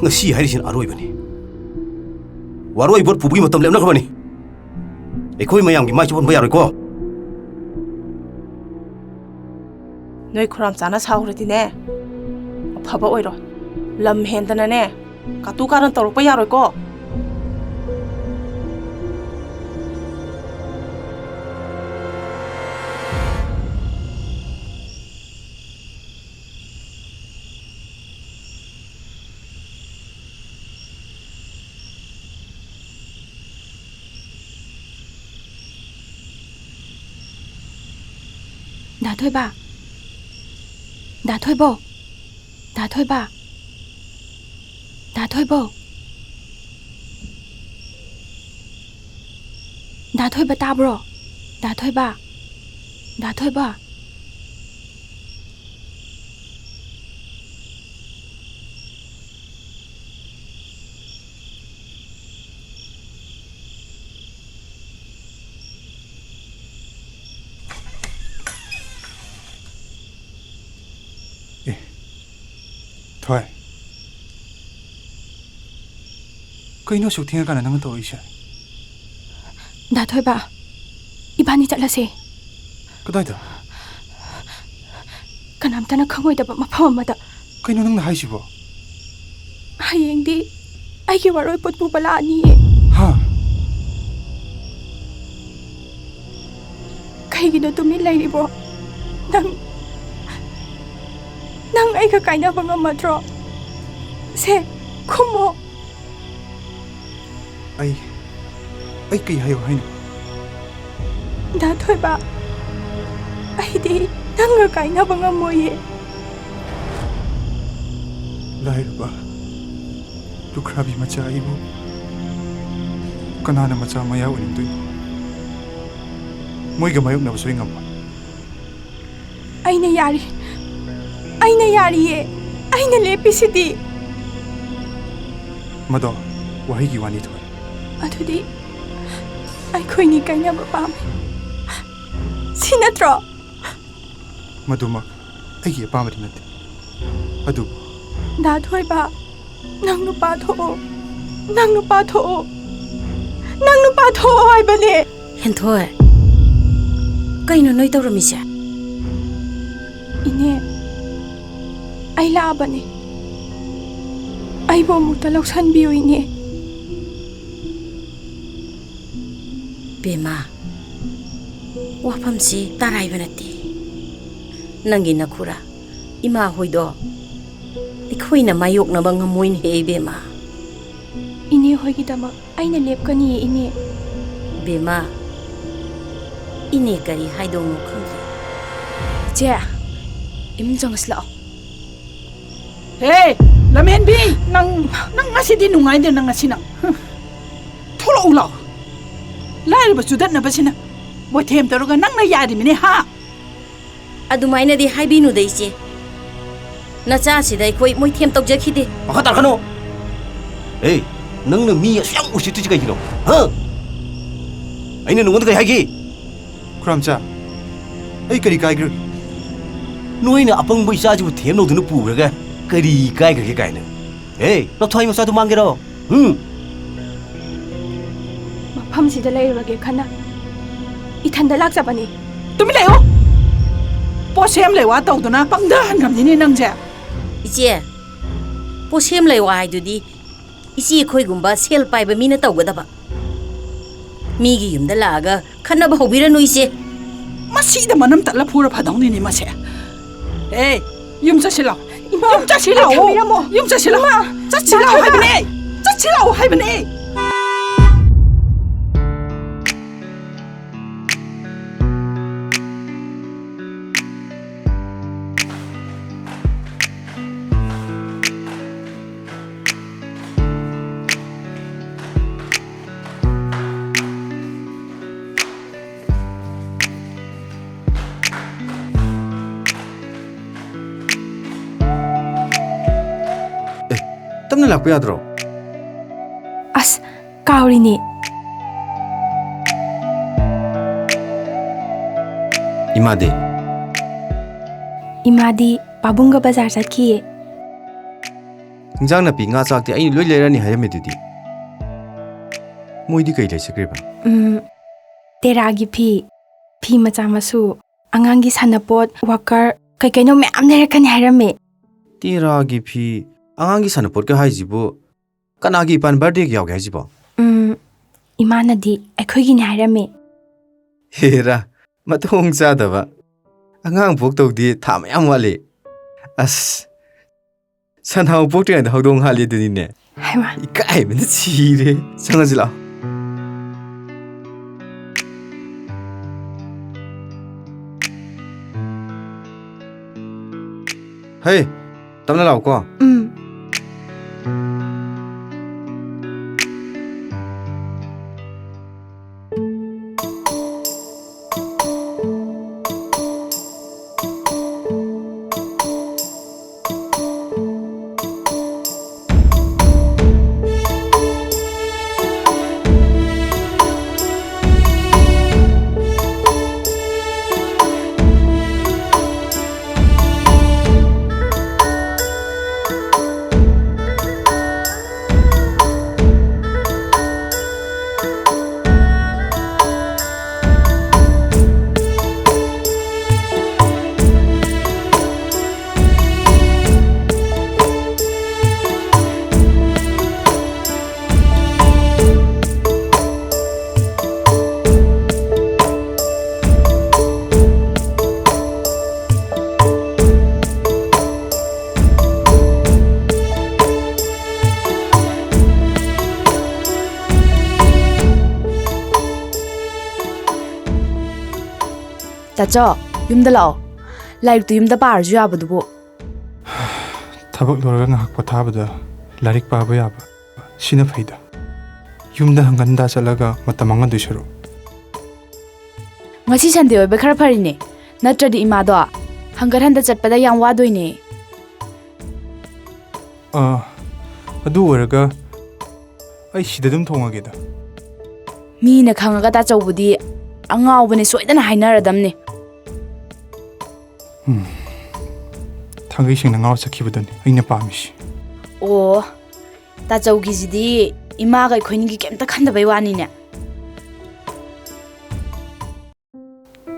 ꯉꯁꯤ ꯍꯥꯏꯔꯤꯁꯤꯅ ꯑꯔꯣꯏꯕꯅꯤ꯫ ꯋꯥꯔꯣꯏ ꯄꯣꯠ ꯄꯨꯕꯒꯤ ꯃꯇꯝ ꯂꯦꯞꯅꯈ꯭ꯔꯕꯅꯤ꯫ ꯑꯩꯈꯣꯏ ꯃꯌꯥꯝꯒꯤ ꯃꯥꯏ ꯆꯨꯞꯍꯟꯕ ꯌꯥꯔꯣꯏꯀꯣ꯫ ꯅꯣꯏ ꯈꯨꯔꯥꯝꯆꯥꯅ ꯁꯥꯎꯔꯗꯤꯅꯦ, ꯑꯐꯕ ꯑꯣꯏꯔꯣ꯫ ꯂꯝ ꯍꯦꯟꯗꯅꯅꯦ, ꯀꯥꯇꯨ ꯀꯥꯔꯟ ꯇꯧꯔꯛꯄ ꯌꯥꯔꯣꯏꯀꯣ꯫ ꯗꯥ ꯊꯣꯏꯕ, ꯗꯥ ꯊꯣꯏꯕꯧ꯫ ꯗꯥ ꯊꯣꯏꯕ꯫ ꯗꯥ ꯊꯣꯏꯕꯧ꯫ ꯗꯥ ꯊꯣꯏꯕ ꯇꯥꯕ꯭ꯔꯣ? ꯗꯥ ꯊꯣꯏꯕ꯫ ꯗꯥ ꯊꯣꯏꯕ꯫ ꯑꯦ, ꯊꯣꯏ꯫ ꯀꯩꯅꯣ ꯑꯁꯨꯛ ꯊꯦꯡꯉꯀꯥꯟꯗ ꯅꯪꯅ ꯇꯧꯔꯛꯏꯁꯦ? ꯗꯥ ꯊꯣꯏꯕ, ꯏꯕꯥꯅꯤ ꯆꯠꯂꯁꯦ꯫ ꯀꯗꯥꯏꯗ? ꯀꯅꯥꯝꯇꯅ ꯈꯪꯉꯣꯏꯗꯕ ꯃꯐꯝ ꯑꯃꯗ꯫ ꯀꯩꯅꯣ ꯅꯪꯅ ꯍꯥꯏꯁꯤꯕꯣ? ꯍꯌꯦꯡꯗꯤ ꯑꯩꯒꯤ ꯋꯥꯔꯣꯏ ꯄꯣꯠ ꯄꯨꯕ ꯂꯥꯛꯑꯅꯤꯌꯦ꯫ ꯍꯥ? ꯀꯩꯒꯤꯅꯣ ꯇꯨꯃꯤꯟ ꯂꯩꯔꯤꯕꯣ? ꯅꯪ, ꯅꯪ ꯑꯩꯒ ꯀꯥꯏꯅꯕ ꯉꯝꯃꯗ꯭ꯔꯣ? ꯁꯦ, ꯈꯨꯝꯃꯣ꯫ ꯑꯩ, ꯑꯩ ꯀꯩ ꯍꯥꯏꯌꯣ ꯍꯥꯏꯅꯣ? ꯗꯥ ꯊꯣꯏꯕ, ꯑꯩꯗꯤ ꯅꯪꯒ ꯀꯥꯏꯅꯕ ꯉꯝꯃꯣꯏꯌꯦ꯫ ꯂꯥꯏꯔꯕ ꯂꯨꯈ꯭ꯔꯥꯕꯤ ꯃꯆꯥ ꯑꯩꯕꯨ ꯀꯅꯥꯅ ꯃꯆꯥ ꯃꯌꯥ ꯑꯣꯏꯅꯤꯡꯗꯣꯏꯅꯣ? ꯃꯣꯏꯒ ꯃꯥꯌꯣꯛꯅꯕꯁꯨ ꯑꯩ ꯉꯝꯃꯣꯏ꯫ ꯑꯩꯅ ꯌꯥꯔꯤ꯫ ꯑꯩꯅ ꯌꯥꯔꯤꯌꯦ꯫ ꯑꯩꯅ ꯂꯦꯞꯄꯤꯁꯤꯗꯤ꯫ ꯃꯗꯣ ꯋꯥꯍꯩꯒꯤ ꯋꯥꯅꯤ, ꯊꯣꯏ꯫ ꯑꯗꯨꯗꯤ ꯑꯩꯈꯣꯏꯅꯤ ꯀꯥꯏꯅꯕ ꯄꯥꯝꯃꯤ꯫ ꯁꯤ ꯅꯠꯇ꯭ꯔꯣ? ꯃꯗꯨꯃꯛ ꯑꯩꯒꯤ ꯑꯄꯥꯝꯕꯗꯤ ꯅꯠꯇꯦ꯫ ꯑꯗꯨꯕꯨ ꯗꯥ ꯊꯣꯏꯕ, ꯅꯪ ꯅꯨꯄꯥ ꯊꯣꯛꯑꯣ꯫ ꯅꯪ ꯅꯨꯄꯥ ꯊꯣꯛꯑꯣ꯫ ꯅꯪ ꯅꯨꯄꯥ ꯊꯣꯛꯑꯣ ꯍꯥꯏꯕꯅꯦ꯫ ꯍꯦꯟꯊꯣꯏ, ꯀꯩꯅꯣ ꯅꯣꯏ ꯇꯧꯔꯝꯃꯤꯁꯦ? ꯏꯅꯦ, ꯑꯩ ꯂꯥꯛꯑꯕꯅꯦ꯫ ꯑꯩꯕꯨ ꯑꯃꯨꯛꯇ ꯂꯧꯁꯟꯕꯤꯌꯨ, ꯏꯅꯦ꯫ ꯕꯦꯝꯃ, ꯋꯥꯐꯝꯁꯤ ꯇꯥꯔꯥꯏꯕ ꯅꯠꯇꯦ꯫ ꯅꯪꯒꯤ ꯅꯈꯨꯔꯥ ꯏꯃꯥ ꯍꯣꯏꯗꯣ ꯑꯩꯈꯣꯏꯅ ꯃꯥꯌꯣꯛꯅꯕ ꯉꯝꯃꯣꯏꯅꯦꯍꯦ, ꯏꯕꯦꯝꯃ꯫ ꯏꯅꯦ ꯍꯣꯏꯒꯤꯗꯃꯛ ꯑꯩꯅ ꯂꯦꯞꯀꯅꯤꯌꯦ, ꯏꯅꯦ꯫ ꯕꯦꯝꯃ, ꯏꯅꯦ ꯀꯔꯤ ꯍꯥꯏꯗꯧꯅꯣ ꯈꯪꯗ꯭ꯔꯦ꯫ ꯏꯆꯦ, ꯏꯃꯨꯡ ꯆꯪꯉꯁꯤ ꯂꯥꯛꯑꯣ꯫ ꯍꯦ, ꯂꯝꯍꯦꯟꯕꯤ! ꯅꯪ, ꯅꯪ ꯉꯁꯤꯗꯤ ꯅꯨꯡꯉꯥꯏꯗꯦ, ꯅꯪ ꯉꯁꯤ ꯅꯪ꯫ ꯍꯨꯝ꯫ ꯊꯣꯛꯂꯛꯎ ꯂꯥꯎ꯫ ꯂꯥꯏꯔꯕ ꯆꯨꯗꯠꯅꯕꯁꯤꯅ ꯃꯣꯏꯊꯦꯝ ꯇꯧꯔꯒ ꯅꯪꯅ ꯌꯥꯔꯤꯃꯤꯅꯦ, ꯍꯥ? ꯑꯗꯨꯃꯥꯏꯅꯗꯤ ꯍꯥꯏꯕꯤꯅꯨꯗ, ꯏꯆꯦ꯫ ꯅꯆꯥꯁꯤꯗ ꯑꯩꯈꯣꯏ ꯃꯣꯏꯊꯦꯝ ꯇꯧꯖꯈꯤꯗꯦ꯫ ꯃꯈꯥ ꯇꯥꯔꯛꯀꯅꯨ꯫ ꯑꯦ, ꯅꯪꯅ ꯃꯤ ꯑꯁꯨꯛ ꯌꯥꯝ ꯎꯁꯤꯠꯇ꯭ꯔꯤꯁꯤ ꯀꯩꯒꯤꯅꯣ? ꯍꯥ? ꯑꯩꯅ ꯅꯉꯣꯟꯗ ꯀꯔꯤ ꯍꯥꯏꯒꯦ? ꯈꯨꯔꯥꯝꯆꯥ, ꯑꯩ ꯀꯔꯤ ꯀꯥꯏꯈ꯭ꯔꯒꯦ? ꯅꯣꯏꯅ ꯑꯄꯪꯕ ꯏꯆꯥꯁꯤꯕꯨ ꯊꯦꯝ ꯂꯧꯗꯨꯅ ꯄꯨꯈ꯭ꯔꯒ ꯀꯔꯤ ꯀꯥꯏꯈ꯭ꯔꯒꯦ ꯀꯥꯏꯅ? ꯑꯦ, ꯅꯊ꯭ꯋꯥꯏ ꯃꯆꯥꯗꯨ ꯃꯥꯡꯒꯦꯔꯣ? ꯍꯨꯝ? ꯃꯐꯝꯁꯤꯗ ꯂꯩꯔꯨꯔꯒꯦ ꯈꯟꯅ ꯏꯊꯟꯗ ꯂꯥꯛꯆꯕꯅꯤ꯫ ꯇꯨꯃꯤꯟ ꯂꯩꯌꯨ! ꯄꯣꯠꯁꯦꯝ ꯂꯩꯋꯥ ꯇꯧꯗꯨꯅ ꯄꯪꯊꯍꯟꯈ꯭ꯔꯕꯅꯤꯅꯦ ꯅꯪꯁꯦ꯫ ꯏꯆꯦ, ꯄꯣꯠꯁꯦꯝ ꯂꯩꯋꯥ ꯍꯥꯏꯗꯨꯗꯤ ꯏꯆꯦ ꯑꯩꯈꯣꯏꯒꯨꯝꯕ ꯁꯦꯜ ꯄꯥꯏꯕ ꯃꯤꯅ ꯇꯧꯒꯗꯕ꯫ ꯃꯤꯒꯤ ꯌꯨꯝꯗ ꯂꯥꯛꯑꯒ ꯈꯠꯅꯕ ꯍꯧꯕꯤꯔꯅꯨ, ꯏꯆꯦ꯫ ꯃꯁꯤꯗ ꯃꯅꯝ ꯇꯠꯂ ꯐꯨꯔ ꯐꯗꯧꯅꯤꯅꯦ ꯃꯁꯦ꯫ ꯑꯦ, ꯌꯨꯝ ꯆꯠꯁꯤ ꯂꯥꯎ꯫ ꯏꯃꯥ, ꯌꯨꯝ ꯆꯠꯁꯤ ꯑꯩ ꯂꯥꯎ꯫ ꯊꯝꯕꯤꯔꯝꯃꯣ꯫ ꯌꯨꯝ ꯆꯠꯁꯤ ꯂꯥꯎ꯫ ꯏꯃꯥ, ꯆꯠꯁꯤ ꯂꯥꯎ ꯉꯥꯏꯈꯣ, ꯏꯃꯥ꯫ ꯍꯥꯏꯕꯅꯦ꯫ ꯆꯠꯁꯤ ꯂꯥꯎ ꯍꯥꯏꯕꯅꯦ꯫ ꯑꯦ, ꯇꯞꯅ ꯂꯥꯛꯄ ꯌꯥꯗ꯭ꯔꯣ? ꯑꯁ, ꯀꯥꯎꯔꯤꯅꯦ꯫ ꯏꯃꯥꯗꯤ? ꯏꯃꯥꯗꯤ ꯄꯥꯕꯨꯡꯒ ꯕꯖꯥꯔ ꯆꯠꯈꯤꯌꯦ꯫ ꯏꯟꯖꯥꯡ ꯅꯥꯄꯤ, ꯉꯥ ꯆꯥꯛꯇꯤ ꯑꯩꯅ ꯂꯣꯏ ꯂꯩꯔꯅꯤ ꯍꯥꯏꯔꯝꯃꯤꯗꯨꯗꯤ꯫ ꯃꯣꯏꯗꯤ ꯀꯩ ꯂꯩꯖꯈ꯭ꯔꯤꯕ? ꯎꯝ, ꯇꯦꯔꯥꯒꯤ ꯐꯤ, ꯐꯤ ꯃꯆꯥ ꯃꯁꯨ, ꯑꯉꯥꯡꯒꯤ ꯁꯥꯟꯅꯄꯣꯠ, ꯋꯥꯀꯔ, ꯀꯩ ꯀꯩꯅꯣ ꯃꯌꯥꯝ ꯂꯩꯔꯛꯀꯅꯤ ꯍꯥꯏꯔꯝꯃꯦ꯫ ꯇꯦꯔꯥꯒꯤ ꯐꯤ, ꯑꯉꯥꯡꯒꯤ ꯁꯥꯟꯅꯄꯣꯠꯀ ꯍꯥꯏꯁꯤꯕꯨ ꯀꯅꯥꯒꯤ ꯏꯄꯥꯟ ꯕꯥꯔꯗꯦꯒꯤ ꯌꯥꯎꯒꯦ ꯍꯥꯏꯁꯤꯕꯣ? ꯎꯝ, ꯏꯃꯥꯅꯗꯤ ꯑꯩꯈꯣꯏꯒꯤꯅꯤ ꯍꯥꯏꯔꯝꯃꯦ꯫ ꯍꯦꯔꯥ, ꯃꯇꯣꯡ ꯆꯥꯗꯕ꯫ ꯑꯉꯥꯡ ꯄꯣꯛꯇꯧꯗꯤ ꯊꯥ ꯃꯌꯥꯝ ꯋꯥꯠꯂꯤ꯫ ꯑꯁ, ꯁꯟꯅꯥꯎ ꯄꯣꯛꯇ꯭ꯔꯤꯉꯩꯗ ꯍꯧꯗꯣꯡ ꯍꯥꯠꯂꯤ ꯑꯗꯨꯅꯤꯅꯦ꯫ ꯍꯩꯃꯥ꯫ ꯏꯀꯥꯏꯕꯅ ꯁꯤꯔꯦ꯫ ꯆꯪꯉꯁꯤ ꯂꯥꯛꯑꯣ꯫ ꯍꯩ, ꯇꯞꯅ ꯂꯥꯛꯎꯀꯣ꯫ ꯎꯝ꯫ ꯇꯥꯆꯧ, ꯌꯨꯝꯗ ꯂꯥꯛꯑꯣ꯫ ꯂꯥꯏꯔꯤꯛꯇꯨ ꯌꯨꯝꯗ ꯄꯥꯔꯁꯨ ꯌꯥꯕꯗꯨꯕꯨ꯫ ꯊꯕꯛ ꯂꯣꯏꯔꯒ ꯉꯥꯏꯍꯥꯛ ꯄꯣꯊꯥꯕꯗ ꯂꯥꯏꯔꯤꯛ ꯄꯥꯕ ꯌꯥꯕ, ꯁꯤꯅ ꯐꯩꯗ꯫ ꯌꯨꯝꯗ ꯍꯪꯒꯠ ꯍꯟꯗ ꯆꯠꯂꯒ ꯃꯇꯝ ꯃꯥꯡꯍꯟꯗꯣꯏ ꯁꯔꯨꯛ꯫ ꯉꯁꯤ ꯁꯟꯗꯦ ꯑꯣꯏꯕ ꯈꯔ ꯐꯔꯤꯅꯦ, ꯅꯠꯇ꯭ꯔꯗꯤ ꯏꯃꯥꯗꯣ ꯍꯪꯒꯠ ꯍꯟꯗ ꯆꯠꯄꯗ ꯌꯥꯝ ꯋꯥꯗꯣꯏꯅꯦ꯫ ꯑꯥ, ꯑꯗꯨ ꯑꯣꯏꯔꯒ ꯑꯩ ꯁꯤꯗ ꯑꯗꯨꯝ ꯊꯣꯡꯉꯒꯦꯗ꯫ ꯃꯤꯅ ꯈꯪꯉꯒ ꯇꯥꯆꯧꯕꯨꯗꯤ ꯑꯉꯥꯎꯕꯅꯦ ꯁꯣꯏꯗꯅ ꯍꯥꯏꯅꯔꯗꯝꯅꯦ꯫ ꯎꯝ꯫ ꯊꯥꯡꯒꯩ ꯁꯦꯡꯅ ꯉꯥꯎꯔ ꯆꯠꯈꯤꯕꯗꯨꯅꯤ ꯑꯩꯅ ꯄꯥꯝꯃꯤꯁꯤ꯫ ꯑꯣ, ꯇꯥꯆꯧꯒꯤꯁꯤꯗꯤ ꯏꯃꯥꯒ ꯑꯩꯈꯣꯏꯅꯤꯒꯤ ꯀꯩꯝꯇ ꯈꯟꯗꯕꯩ ꯋꯥꯅꯤꯅꯦ꯫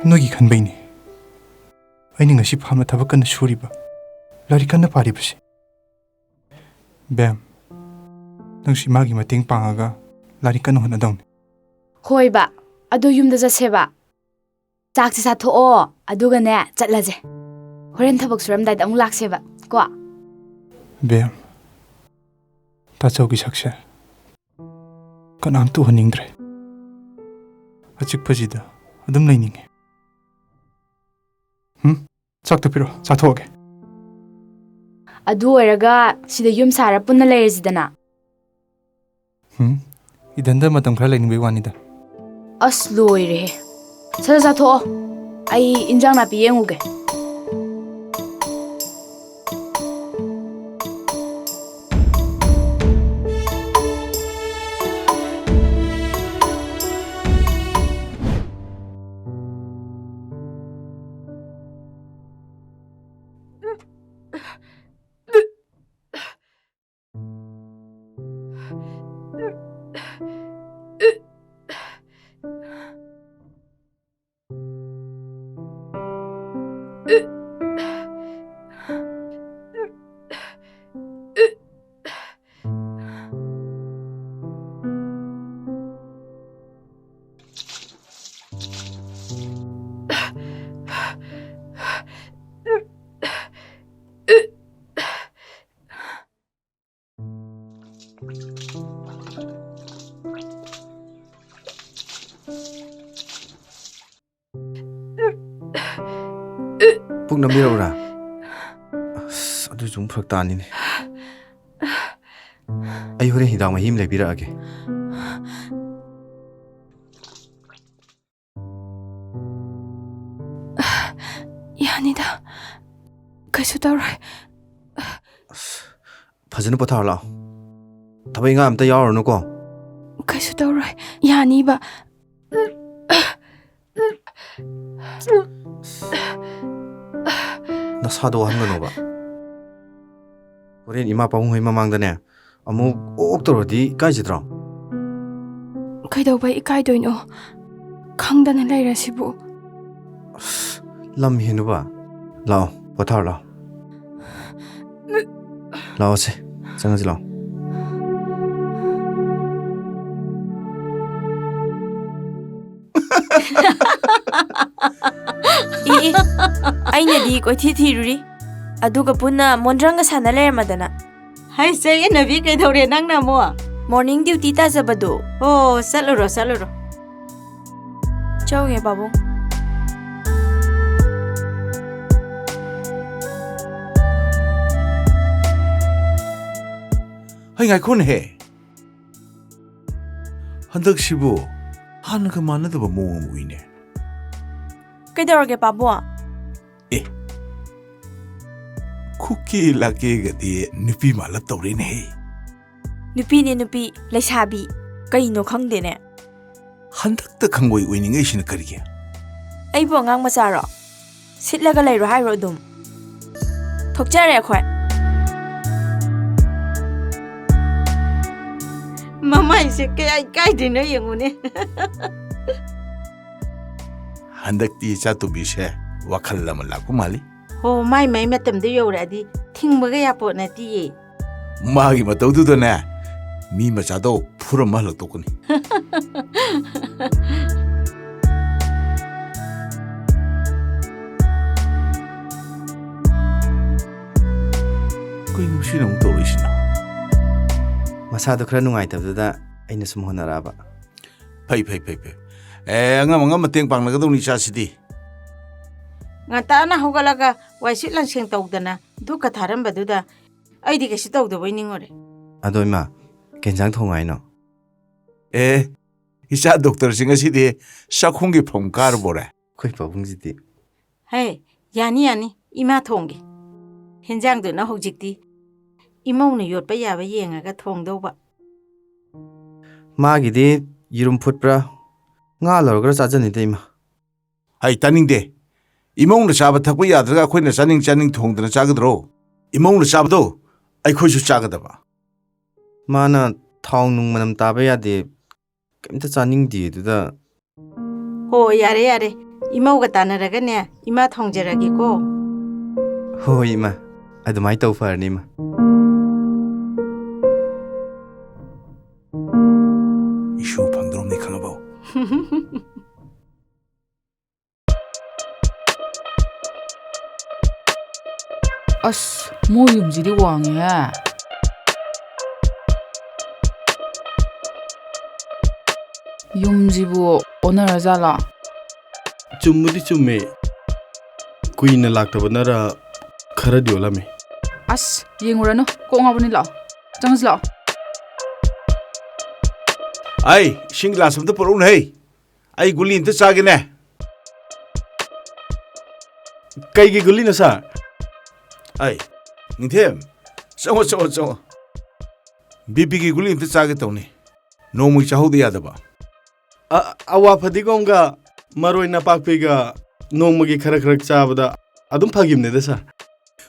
ꯅꯣꯏꯒꯤ ꯈꯟꯕꯩꯅꯤ꯫ ꯑꯩꯅ ꯉꯁꯤ ꯐꯥꯝꯗ ꯊꯕꯛ ꯀꯟꯅ ꯁꯨꯔꯤꯕ, ꯂꯥꯏꯔꯤꯛ ꯀꯟꯅ ꯄꯥꯔꯤꯕꯁꯤ꯫ ꯕꯦꯝ, ꯅꯪꯁꯨ ꯏꯃꯥꯒꯤ ꯃꯇꯦꯡ ꯄꯥꯡꯉꯒ ꯂꯥꯏꯔꯤꯛ ꯀꯟꯅ ꯍꯣꯠꯅꯗꯧꯅꯤ꯫ ꯍꯣꯏꯕ, ꯑꯗꯨ ꯌꯨꯝꯗ ꯆꯠꯁꯦꯕ꯫ ꯆꯥꯛꯁꯦ ꯆꯥꯊꯣꯛꯑꯣ, ꯑꯗꯨꯒꯅꯦ ꯆꯠꯂꯁꯦ꯫ ꯍꯣꯔꯦꯟ ꯊꯕꯛ ꯁꯨꯔꯝꯗꯥꯏꯗ ꯑꯃꯨꯛ ꯂꯥꯛꯁꯦꯕ ꯀꯣ꯫ ꯕꯦꯝ, ꯇꯥꯆꯧꯒꯤ ꯁꯛꯁꯦ ꯀꯅꯥꯝꯇ ꯎꯍꯟꯅꯤꯡꯗ꯭ꯔꯦ꯫ ꯑꯆꯤꯛꯄꯁꯤꯗ ꯑꯗꯨꯝ ꯂꯩꯅꯤꯡꯉꯦ꯫ ꯍꯨꯝ? ꯆꯥꯛꯇꯣ ꯄꯤꯔꯛꯑꯣ, ꯆꯥꯊꯣꯛꯑꯒꯦ꯫ ꯑꯗꯨ ꯑꯣꯏꯔꯒ ꯁꯤꯗ ꯌꯨꯝ ꯁꯥꯔ ꯄꯨꯟꯅ ꯂꯩꯔꯁꯤꯗꯅ꯫ ꯍꯨꯝ, ꯏꯊꯟꯗ ꯃꯇꯝ ꯈꯔ ꯂꯩꯅꯤꯡꯕꯩ ꯋꯥꯅꯤꯗ꯫ ꯑꯁ, ꯂꯣꯏꯔꯦꯍꯦ꯫ ꯁꯠ ꯁꯠ ꯆꯥꯊꯣꯛꯑꯣ꯫ ꯑꯩ ꯏꯟꯖꯥꯡ ꯅꯥꯄꯤ ꯌꯦꯡꯉꯨꯒꯦ꯫ ꯄꯨꯛ ꯅꯝꯕꯤꯔꯛꯎꯔꯥ? ꯑꯁ, ꯑꯗꯨꯁꯨ ꯑꯃꯨꯛ ꯐꯔꯛ ꯇꯥꯅꯤꯅꯦ꯫ ꯑꯩ ꯍꯣꯔꯦꯟ ꯍꯤꯗꯥꯛ ꯃꯍꯤ ꯑꯃ ꯂꯩꯕꯤꯔꯛꯑꯒꯦ꯫ ꯌꯥꯅꯤꯗ, ꯀꯩꯁꯨ ꯇꯧꯔꯣꯏ꯫ ꯑꯁ, ꯐꯖꯅ ꯄꯣꯊꯥꯔꯣ ꯂꯥꯛꯑꯣ꯫ ꯊꯕꯛ ꯏꯪꯈꯥꯡ ꯑꯝꯇ ꯌꯥꯎꯔꯨꯔꯅꯨꯀꯣ꯫ ꯀꯩꯁꯨ ꯇꯧꯔꯣꯏ, ꯌꯥꯅꯤꯕ꯫ ꯅꯁꯥꯗꯣ ꯋꯥꯍꯟꯒꯅꯣꯕ꯫ ꯍꯣꯔꯦꯟ ꯏꯃꯥ ꯄꯥꯕꯨꯡ ꯍꯣꯏ ꯃꯃꯥꯡꯗꯅꯦ ꯑꯃꯨꯛ ꯑꯣꯛ ꯇꯧꯔꯗꯤ ꯏꯀꯥꯏꯖꯗ꯭ꯔꯣ? ꯀꯩꯗꯧꯕꯩ ꯏꯀꯥꯏꯗꯣꯏꯅꯣ? ꯈꯪꯗꯅ ꯂꯩꯔꯁꯤꯕꯨ꯫ ꯑꯁ, ꯂꯝ ꯍꯦꯟꯅꯨꯕ꯫ ꯂꯥꯛꯑꯣ, ꯄꯣꯊꯥꯔꯣ ꯂꯥꯛꯑꯣ꯫ ꯂꯥꯛꯑꯣꯁꯦ, ꯆꯪꯉꯁꯤ ꯂꯥꯛꯑꯣ꯫ ꯏ, ꯏ, ꯑꯩꯅꯗꯤ ꯀꯣꯏꯊꯤ ꯊꯤꯔꯨꯔꯤ, ꯑꯗꯨꯒ ꯄꯨꯟꯅ ꯃꯣꯟꯗ꯭ꯔꯪꯒ ꯁꯥꯟꯅ ꯂꯩꯔꯝꯃꯗꯅ꯫ ꯍꯩ, ꯆꯌꯦꯠꯅꯕꯤ, ꯀꯩꯗꯧꯔꯦ ꯅꯪꯅ ꯑꯃꯨꯛ? Morning duty ꯇꯥꯖꯕꯗꯣ꯫ ꯑꯣ, ꯆꯠꯂꯨꯔꯣ, ꯆꯠꯂꯨꯔꯣ꯫ ꯆꯧꯒꯦ, ꯄꯥꯕꯨꯡ꯫ ꯑꯩ ꯉꯥꯏꯈꯣꯅꯦꯍꯦ꯫ ꯍꯟꯗꯛꯁꯤꯕꯨ ꯍꯥꯟꯅꯒ ꯃꯥꯟꯅꯗꯕ ꯃꯑꯣꯡ ꯑꯃ ꯎꯏꯅꯦ꯫ ꯀꯩꯗꯧꯔꯒꯦ, ꯄꯥꯕꯨꯡ? ꯑꯦ, ꯈꯨꯀꯦ ꯂꯥꯀꯦꯒꯗꯤ ꯅꯨꯄꯤ ꯃꯥꯜꯂꯞ ꯇꯧꯔꯦꯅꯦꯍꯦ꯫ ꯅꯨꯄꯤꯅꯦ ꯅꯨꯄꯤ, ꯂꯩꯁꯥꯕꯤ꯫ ꯀꯩꯅꯣ ꯈꯪꯗꯦꯅꯦ꯫ ꯍꯟꯗꯛꯇ ꯈꯪꯑꯣꯏ ꯑꯣꯏꯅꯤꯡꯉꯛꯏꯁꯤꯅ ꯀꯔꯤꯒꯤ? ꯑꯩꯕꯨ ꯑꯉꯥꯡ ꯃꯆꯥꯔꯣ? ꯁꯤꯠꯂꯒ ꯂꯩꯔꯣ ꯍꯥꯏꯔꯣ ꯑꯗꯨꯝ? ꯊꯣꯛꯆꯔꯦ ꯑꯩꯈꯣꯏ꯫ ꯃꯃꯥꯏꯁꯦ ꯀꯌꯥ ꯏꯀꯥꯏꯗꯣꯏꯅꯣ ꯌꯦꯡꯉꯨꯅꯦ꯫ ꯍꯟꯗꯛꯇꯤ ꯏꯆꯥ ꯇꯣꯝꯕꯤꯁꯦ ꯋꯥꯈꯜ ꯑꯃ ꯂꯥꯛꯄ ꯃꯥꯜꯂꯤ꯫ ꯍꯣ, ꯃꯥꯏ ꯃꯥꯏ ꯃꯇꯝꯗꯣ ꯌꯧꯔꯛꯑꯗꯤ ꯊꯤꯡꯕꯒ ꯌꯥꯄꯣꯠ ꯅꯠꯇꯤꯌꯦ꯫ ꯃꯥꯒꯤ ꯃꯇꯧꯗꯨꯗꯅꯦ, ꯃꯤ ꯃꯆꯥꯗꯣ ꯐꯨꯔꯝꯃ ꯍꯜꯂꯛꯇꯣꯛꯀꯅꯤ꯫ ꯀꯩꯅꯣ ꯁꯤꯅ ꯑꯃꯨꯛ ꯇꯧꯔꯛꯏꯁꯤꯅ? ꯃꯁꯥꯗꯣ ꯈꯔ ꯅꯨꯡꯉꯥꯏꯇꯕꯗꯨꯗ ꯑꯩꯅ ꯁꯨꯝ ꯍꯣꯠꯅꯔꯛꯑꯕ꯫ ꯐꯩ, ꯐꯩ, ꯐꯩ, ꯐꯩ꯫ ꯑꯦ, ꯑꯉꯝ ꯑꯉꯝ ꯃꯇꯦꯡ ꯄꯥꯡꯅꯒꯗꯧꯅꯤ ꯏꯆꯥꯁꯤꯗꯤ꯫ ꯉꯟꯇꯥꯅ ꯍꯧꯒꯠꯂꯒ ꯋꯥꯏꯁꯤꯠ ꯂꯥꯡꯁꯦꯡ ꯇꯧꯗꯅ ꯙꯨꯛꯀ ꯊꯥꯔꯝꯕꯗꯨꯗ ꯑꯩꯗꯤ ꯀꯩꯁꯨ ꯇꯧꯗꯕꯣꯏ ꯅꯤꯡꯉꯨꯔꯦ꯫ ꯑꯗꯣ ꯏꯃꯥ, ꯀꯩ ꯏꯟꯖꯥꯡ ꯊꯣꯡꯉꯨ ꯍꯥꯏꯅꯣ? ꯑꯦ, ꯏꯆꯥ ꯗꯣꯛꯇꯔꯁꯤ ꯉꯁꯤꯗꯤ ꯆꯥꯛꯈꯨꯝꯒꯤ ꯐꯝ ꯀꯥꯔꯕꯣꯔꯦ? ꯑꯩꯈꯣꯏ ꯄꯥꯕꯨꯡꯁꯤꯗꯤ꯫ ꯍꯦ, ꯌꯥꯅꯤ, ꯌꯥꯅꯤ, ꯏꯃꯥ ꯊꯣꯡꯒꯦ꯫ ꯍꯦꯟꯖꯥꯡꯗꯨꯅ ꯍꯧꯖꯤꯛꯇꯤ ꯏꯃꯧꯅ ꯌꯣꯠꯄ ꯌꯥꯕ ꯌꯦꯡꯉꯒ ꯊꯣꯡꯗꯧꯕ꯫ ꯃꯥꯒꯤꯗꯤ ꯌꯦꯔꯨꯝ ꯐꯨꯠꯄ꯭ꯔꯥ, ꯉꯥ ꯂꯧꯔꯒ ꯆꯥꯖꯅꯤꯗ, ꯏꯃꯥ꯫ ꯍꯩ, ꯇꯥꯅꯤꯡꯗꯦ꯫ ꯏꯃꯧꯅ ꯆꯥꯕ ꯊꯛꯄ ꯌꯥꯗ꯭ꯔꯒ ꯑꯩꯈꯣꯏꯅ ꯆꯥꯅꯤꯡ ꯆꯥꯅꯤꯡ ꯊꯣꯡꯗꯅ ꯆꯥꯒꯗ꯭ꯔꯣ? ꯏꯃꯧꯅ ꯆꯥꯕꯗꯣ ꯑꯩꯈꯣꯏꯁꯨ ꯆꯥꯒꯗꯕ꯫ ꯃꯥꯅ ꯊꯥꯎ ꯅꯨꯡ ꯃꯅꯝ ꯇꯥꯕ ꯌꯥꯗꯦ, ꯀꯩꯝꯇ ꯆꯥꯅꯤꯡꯗꯦ ꯑꯗꯨꯗ꯫ ꯍꯣ, ꯌꯥꯔꯦ, ꯌꯥꯔꯦ꯫ ꯏꯃꯧꯒ ꯇꯥꯟꯅꯔꯒꯅꯦ, ꯏꯃꯥ ꯊꯣꯡꯖꯔꯒꯦꯀꯣ꯫ ꯍꯣꯏ, ꯏꯃꯥ꯫ ꯑꯗꯨꯃꯥꯏꯅ ꯇꯧ ꯐꯔꯅꯤ, ꯏꯃꯥ꯫ ꯏꯁꯨ ꯐꯪꯗ꯭ꯔꯣꯝꯅꯤ ꯈꯪꯉꯕꯣ? ꯑꯁ, ꯃꯣꯏ ꯌꯨꯝꯁꯤꯗꯤ ꯋꯥꯡꯉꯦꯍꯦ꯫ ꯌꯨꯝꯁꯤꯕꯨ ꯑꯣꯟꯅꯔꯖꯥꯠꯂꯣ? ꯆꯨꯝꯕꯨꯗꯤ ꯆꯨꯝꯃꯦ꯫ ꯀꯨꯏꯅ ꯂꯥꯛꯇꯕꯅꯔ ꯈꯔꯗꯤ ꯑꯣꯜꯂꯝꯃꯦ꯫ ꯑꯁ, ꯌꯦꯡꯉꯨꯔꯅꯨ, ꯀꯣꯛ ꯉꯥꯎꯕꯅꯤ, ꯂꯥꯛꯑꯣ꯫ ꯆꯪꯉꯁꯤ ꯂꯥꯛꯑꯣ꯫ ꯑꯩ ꯏꯁꯤꯡ ꯒꯤꯂꯥꯁ ꯑꯝꯇ ꯄꯨꯔꯛꯎꯅꯦ, ꯍꯩ꯫ ꯑꯩ ꯒꯨꯂꯤ ꯑꯝꯇ ꯆꯥꯒꯦꯅꯦ꯫ ꯀꯩꯒꯤ ꯒꯨꯂꯤꯅꯣ, ꯁꯥꯔ? ꯑꯩ, ꯅꯤꯡꯊꯦꯝ, ꯆꯪꯉꯣ, ꯆꯪꯉꯣ, ꯆꯪꯉꯣ꯫ ꯕꯤ ꯄꯤꯒꯤ ꯒꯨꯂꯤ ꯑꯝꯇ ꯆꯥꯒꯦ ꯇꯧꯅꯤ꯫ ꯅꯣꯡꯃꯒꯤ ꯆꯥꯍꯧꯗ ꯌꯥꯗꯕ꯫ ꯑ-, ꯑꯋꯥ ꯐꯗꯤꯒꯣꯝꯒ ꯃꯔꯣꯏ ꯅꯄꯥꯛꯄꯤꯒ ꯅꯣꯡꯃꯒꯤ ꯈꯔ ꯈꯔ ꯆꯥꯕꯗ ꯑꯗꯨꯝ ꯐꯈꯤꯕꯅꯤꯗ, ꯁꯥꯔ꯫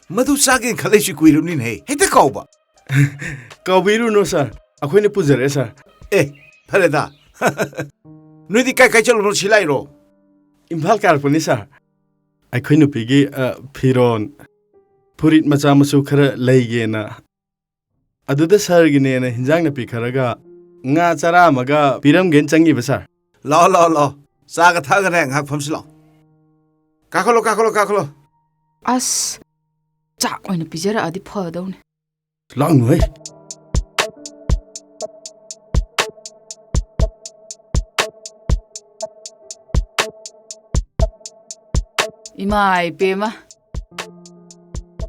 ꯃꯗꯨ ꯆꯥꯒꯦꯅ ꯈꯜꯂꯛꯏꯁꯤ ꯀꯨꯏꯔꯕꯅꯤꯅꯦꯍꯦ꯫ ꯍꯦꯛꯇ ꯀꯥꯎꯕ꯫ ꯀꯥꯎꯕꯤꯔꯨꯅꯨ, ꯁꯥꯔ꯫ ꯑꯩꯈꯣꯏꯅ ꯄꯨꯖꯔꯛꯑꯦ, ꯁꯥꯔ꯫ ꯑꯦ, ꯐꯔꯦꯗ꯫ ꯅꯣꯏꯗꯤ ꯀꯥꯏ ꯀꯥꯏ ꯆꯠꯂꯨꯅꯣ, ꯁꯤ ꯂꯥꯛꯏꯔꯣ? ꯏꯝꯐꯥꯜ ꯀꯥꯔꯛꯄꯅꯤ, ꯁꯥꯔ꯫ ꯑꯩꯈꯣꯏ ꯅꯨꯄꯤꯒꯤ, ꯑ, ꯐꯤꯔꯣꯟ, ꯐꯨꯔꯤꯠ ꯃꯆꯥ ꯃꯁꯨ ꯈꯔ ꯂꯩꯒꯦꯅ꯫ ꯑꯗꯨꯗ ꯁꯥꯔꯒꯤꯅꯦꯅ ꯍꯤꯟꯖꯥꯡ ꯅꯥꯄꯤ ꯈꯔꯒ ꯉꯥ ꯆꯔꯥ ꯑꯃꯒ ꯄꯤꯔꯝꯒꯦꯅ ꯆꯪꯉꯤꯕ, ꯁꯥꯔ꯫ ꯂꯥꯛꯑꯣ, ꯂꯥꯛꯑꯣ, ꯂꯥꯛꯑꯣ꯫ ꯆꯥꯒ ꯊꯛꯑꯒꯅꯦ ꯉꯥꯏꯍꯥꯛ ꯐꯝꯁꯤ ꯂꯥꯛꯑꯣ꯫ ꯀꯥꯈꯠꯂꯣ, ꯀꯥꯈꯠꯂꯣ, ꯀꯥꯈꯠꯂꯣ꯫ ꯑꯁ, ꯆꯥꯛ ꯑꯣꯏꯅ ꯄꯤꯖꯔꯛꯑꯗꯤ ꯐꯗꯧꯅꯦ꯫ ꯂꯥꯡꯅꯨꯍꯦ꯫ ꯏꯃꯥ ꯏꯄꯦꯝꯃ,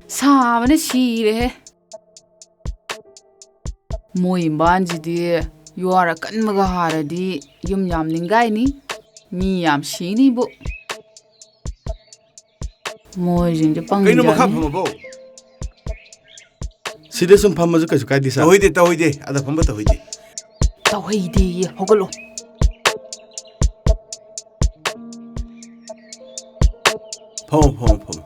ꯁꯥꯕꯅ ꯁꯤꯔꯦꯍꯦ꯫ ꯃꯣꯏ ꯏꯝꯕꯥꯟꯁꯤꯗꯤ ꯌꯨꯍꯥꯔ ꯑꯀꯟꯕꯒ ꯍꯥꯔꯗꯤ ꯌꯨꯝ ꯌꯥꯝ ꯅꯤꯡꯒꯥꯏꯅꯤ, ꯃꯤ ꯌꯥꯝ ꯁꯤꯅꯤꯕꯨ꯫ ꯃꯣꯏꯁꯤꯡꯁꯦ ꯄꯪꯉꯤ ꯀꯩꯅꯣ ꯃꯈꯥ ꯖꯥꯠꯅꯤ꯫ ꯐꯝꯃꯕꯣ? ꯁꯤꯗ ꯁꯨꯝ ꯐꯝꯃꯁꯨ ꯀꯩꯁꯨ ꯀꯥꯏꯗꯦ, ꯁꯥꯔ꯫ ꯇꯧꯍꯩꯗꯦ, ꯇꯧꯍꯩꯗꯦ꯫ ꯑꯗ ꯐꯝꯕ ꯇꯧꯍꯩꯗꯦ꯫ ꯇꯧꯍꯩꯗꯦꯌꯦ, ꯍꯧꯒꯠꯂꯣ꯫ ꯐꯝꯃꯣ, ꯐꯝꯃꯣ, ꯐꯝꯃꯣ꯫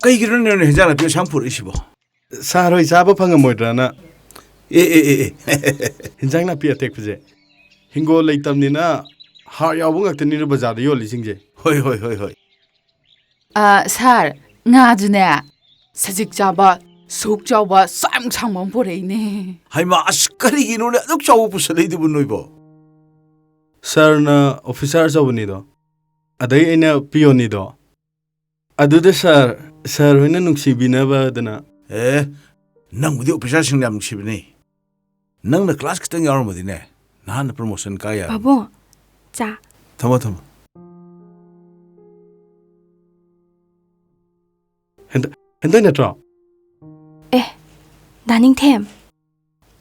ꯀꯩꯒꯤꯅꯣ ꯅꯪꯅ ꯍꯦꯟꯖꯥꯡ ꯅꯥꯄꯤ ꯑꯁꯨꯛ ꯌꯥꯝ ꯄꯨꯔꯛꯏꯁꯤꯕꯣ? ꯁꯥꯔ ꯍꯣꯏ ꯆꯥꯕ ꯐꯪꯉꯝꯃꯣꯏꯗ꯭ꯔꯅ꯫ ꯑꯦ, ꯑꯦ, ꯑꯦ, ꯑꯦ꯫ ꯍꯤꯟꯖꯥꯡ ꯅꯥꯄꯤ ꯑꯇꯦꯛꯄꯁꯦ ꯍꯤꯡꯒꯣꯜ ꯂꯩꯇꯕꯅꯤꯅ ꯍꯥꯔ ꯌꯥꯎꯕ ꯉꯥꯛꯇꯅꯤꯅ ꯕꯖꯥꯔꯗ ꯌꯣꯜꯂꯤꯁꯤꯡꯁꯦ꯫ ꯍꯣꯏ, ꯍꯣꯏ, ꯍꯣꯏ, ꯍꯣꯏ꯫ ꯑ, ꯁꯥꯔ, ꯉꯥꯁꯨꯅꯦ, ꯁꯖꯤꯛ ꯆꯥꯕ, ꯁꯨꯛ ꯆꯥꯎꯕ, ꯁꯥꯡ ꯁꯥꯡꯕ ꯑꯃ ꯄꯨꯔꯛꯏꯅꯦ꯫ ꯍꯩꯃꯥ, ꯑꯁ, ꯀꯔꯤꯒꯤꯅꯣꯅꯦ ꯑꯗꯨꯛ ꯆꯥꯎꯕ ꯄꯨꯁꯜꯂꯛꯏꯗꯨꯕꯨ ꯅꯣꯏꯕꯣ? ꯁꯥꯔꯅ ꯑꯣꯐꯤꯁꯥꯔ ꯑꯆꯧꯕꯅꯤꯗꯣ, ꯑꯗꯩ ꯑꯩꯅ ꯄꯤꯌꯣꯟꯅꯤꯗꯣ꯫ ꯑꯗꯨꯗ ꯁꯥꯔ, ꯁꯥꯔ ꯍꯣꯏꯅ ꯅꯨꯡꯁꯤꯕꯤꯅꯕꯗꯅ꯫ ꯑꯦ, ꯅꯪꯕꯨꯗꯤ ꯑꯣꯐꯤꯁꯥꯔꯁꯤꯡꯅ ꯌꯥꯝ ꯅꯨꯡꯁꯤꯕꯅꯤ꯫ ꯅꯪꯅ ꯀ꯭ꯂꯥꯁ ꯈꯤꯇꯪ ꯌꯥꯎꯔꯝꯃꯗꯤꯅꯦ, ꯅꯍꯥꯟꯅ ꯄ꯭ꯔꯃꯣꯁꯟ ꯀꯥ ꯌꯥꯔꯦ꯫ ꯄꯥꯕꯨꯡ, ꯆꯥ꯫ ꯊꯝꯃꯣ, ꯊꯝꯃꯣ꯫ ꯍꯦꯟꯊꯣꯏ ꯅꯠꯇ꯭ꯔꯣ? ꯑꯦ, ꯗꯥ ꯅꯤꯡꯊꯦꯝ꯫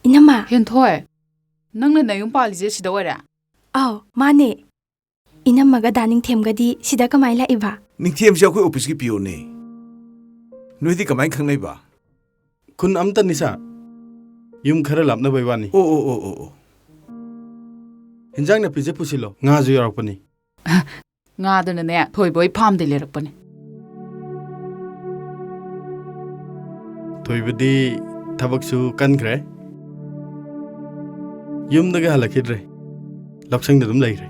ꯏꯅꯝꯃ꯫ ꯍꯦꯟꯊꯣꯏ, ꯅꯪꯅ ꯅꯌꯨꯝ ꯄꯥꯜꯂꯤꯁꯦ ꯁꯤꯗ ꯑꯣꯏꯔꯦ? ꯑꯥꯎ, ꯃꯥꯅꯦ꯫ ꯏꯅꯝꯃꯒ ꯗꯥ ꯅꯤꯡꯊꯦꯝꯒꯗꯤ ꯁꯤꯗ ꯀꯃꯥꯏꯅ ꯂꯥꯛꯏꯕ? ꯅꯤꯡꯊꯦꯝꯁꯦ ꯑꯩꯈꯣꯏ ꯑꯣꯐꯤꯁꯀꯤ ꯄꯤꯌꯣꯟꯅꯦ꯫ ꯅꯣꯏꯗꯤ ꯀꯃꯥꯏꯅ ꯈꯪꯅꯩꯕ? ꯈꯨꯟ ꯑꯝꯇꯅꯤ ꯁꯥꯔ꯫ ꯌꯨꯝ ꯈꯔ ꯂꯥꯞꯅꯕꯩ ꯋꯥꯅꯤ꯫ ꯑꯣ, ꯑꯣ, ꯑꯣ, ꯑꯣ, ꯑꯣ꯫ ꯍꯤꯟꯖꯥꯡ ꯅꯥꯄꯤꯁꯦ ꯄꯨꯁꯤꯜꯂꯣ, ꯉꯥꯁꯨ ꯌꯥꯎꯔꯛꯄꯅꯤ꯫ ꯉꯥꯗꯨꯅꯅꯦ, ꯊꯣꯏꯕ ꯍꯣꯏ ꯐꯥꯝꯗꯩ ꯂꯩꯔꯛꯄꯅꯦ꯫ ꯊꯣꯏꯕꯗꯤ ꯊꯕꯛꯁꯨ ꯀꯟꯈ꯭ꯔꯦ꯫ ꯌꯨꯝꯗꯒ ꯍꯜꯂꯛꯈꯤꯗ꯭ꯔꯦ꯫ ꯂꯧꯁꯪꯗ ꯑꯗꯨꯝ ꯂꯩꯈ꯭ꯔꯦ꯫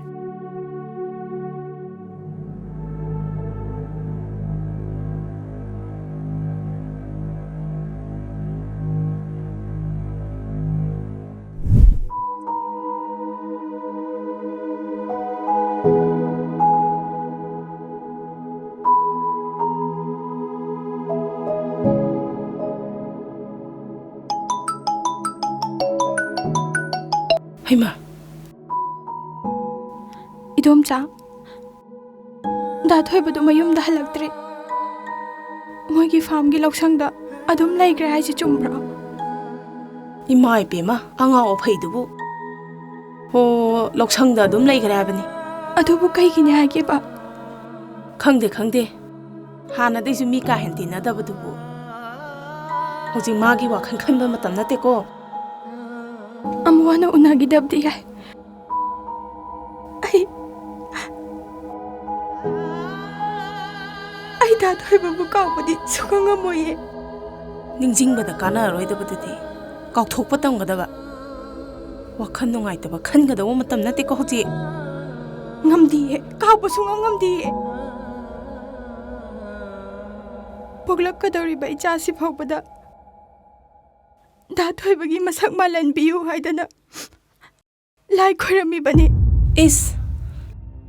ꯍꯩꯃꯥ! ꯏꯗꯣꯝꯆꯥ, ꯗꯥ ꯊꯣꯏꯕꯗꯨ ꯃꯌꯨꯝꯗ ꯍꯜꯂꯛꯇ꯭ꯔꯦ꯫ ꯃꯣꯏꯒꯤ ꯐꯥꯝꯒꯤ ꯂꯧꯁꯪꯗ ꯑꯗꯨꯝ ꯂꯩꯈ꯭ꯔꯦ ꯍꯥꯏꯁꯦ ꯆꯨꯝꯕ꯭ꯔꯣ? ꯏꯃꯥ ꯏꯕꯦꯝꯃ, ꯑꯉꯥꯎ ꯑꯐꯩꯗꯨꯕꯨ꯫ ꯍꯣ, ꯂꯧꯁꯪꯗ ꯑꯗꯨꯝ ꯂꯩꯈ꯭ꯔꯦ ꯍꯥꯏꯕꯅꯤ꯫ ꯑꯗꯨꯕꯨ ꯀꯩꯒꯤꯅꯤ ꯍꯥꯏꯒꯦꯕ? ꯈꯪꯗꯦ, ꯈꯪꯗꯦ꯫ ꯍꯥꯟꯅꯗꯩꯁꯨ ꯃꯤ ꯀꯥ ꯍꯦꯟꯅ ꯇꯤꯟꯅꯗꯕꯗꯨꯕꯨ꯫ ꯍꯧꯖꯤꯛ ꯃꯥꯒꯤ ꯋꯥꯈꯜ ꯈꯟꯕ ꯃꯇꯝ ꯅꯠꯇꯦꯀꯣ꯫ ꯑꯃꯨꯛ ꯍꯟꯅ ꯎꯅꯈꯤꯗꯕꯗꯤ ꯌꯥꯏ꯫ ꯑꯩ, ꯑꯩ ꯗꯥ ꯊꯣꯏꯕꯕꯨ ꯀꯥꯎꯕꯗꯤ ꯁꯨꯡꯉꯝ ꯉꯝꯃꯣꯏꯌꯦ꯫ ꯅꯤꯡꯁꯤꯡꯕꯗ ꯀꯥꯟꯅꯔꯔꯣꯏꯗꯕꯗꯨꯗꯤ ꯀꯥꯎꯊꯣꯛꯄ ꯇꯝꯒꯗꯕ꯫ ꯋꯥꯈꯜ ꯅꯨꯡꯉꯥꯏꯇꯕ ꯈꯟꯒꯗꯧꯕ ꯃꯇꯝ ꯅꯠꯇꯦꯀꯣ ꯍꯧꯖꯤꯛ꯫ ꯉꯝꯗꯤꯌꯦ, ꯀꯥꯎꯕ ꯁꯨꯡꯉꯝ ꯉꯝꯗꯤꯌꯦ꯫ ꯄꯣꯛꯂꯛꯀꯗꯧꯔꯤꯕ ꯏꯆꯥꯁꯤ ꯐꯥꯎꯕꯗ ꯗꯥ ꯊꯣꯏꯕꯒꯤ ꯃꯁꯛ ꯃꯥꯜꯍꯟꯕꯤꯌꯨ ꯍꯥꯏꯗꯅ ꯂꯥꯏ ꯈꯣꯏꯔꯝꯃꯤꯕꯅꯤ꯫ ꯏꯁ!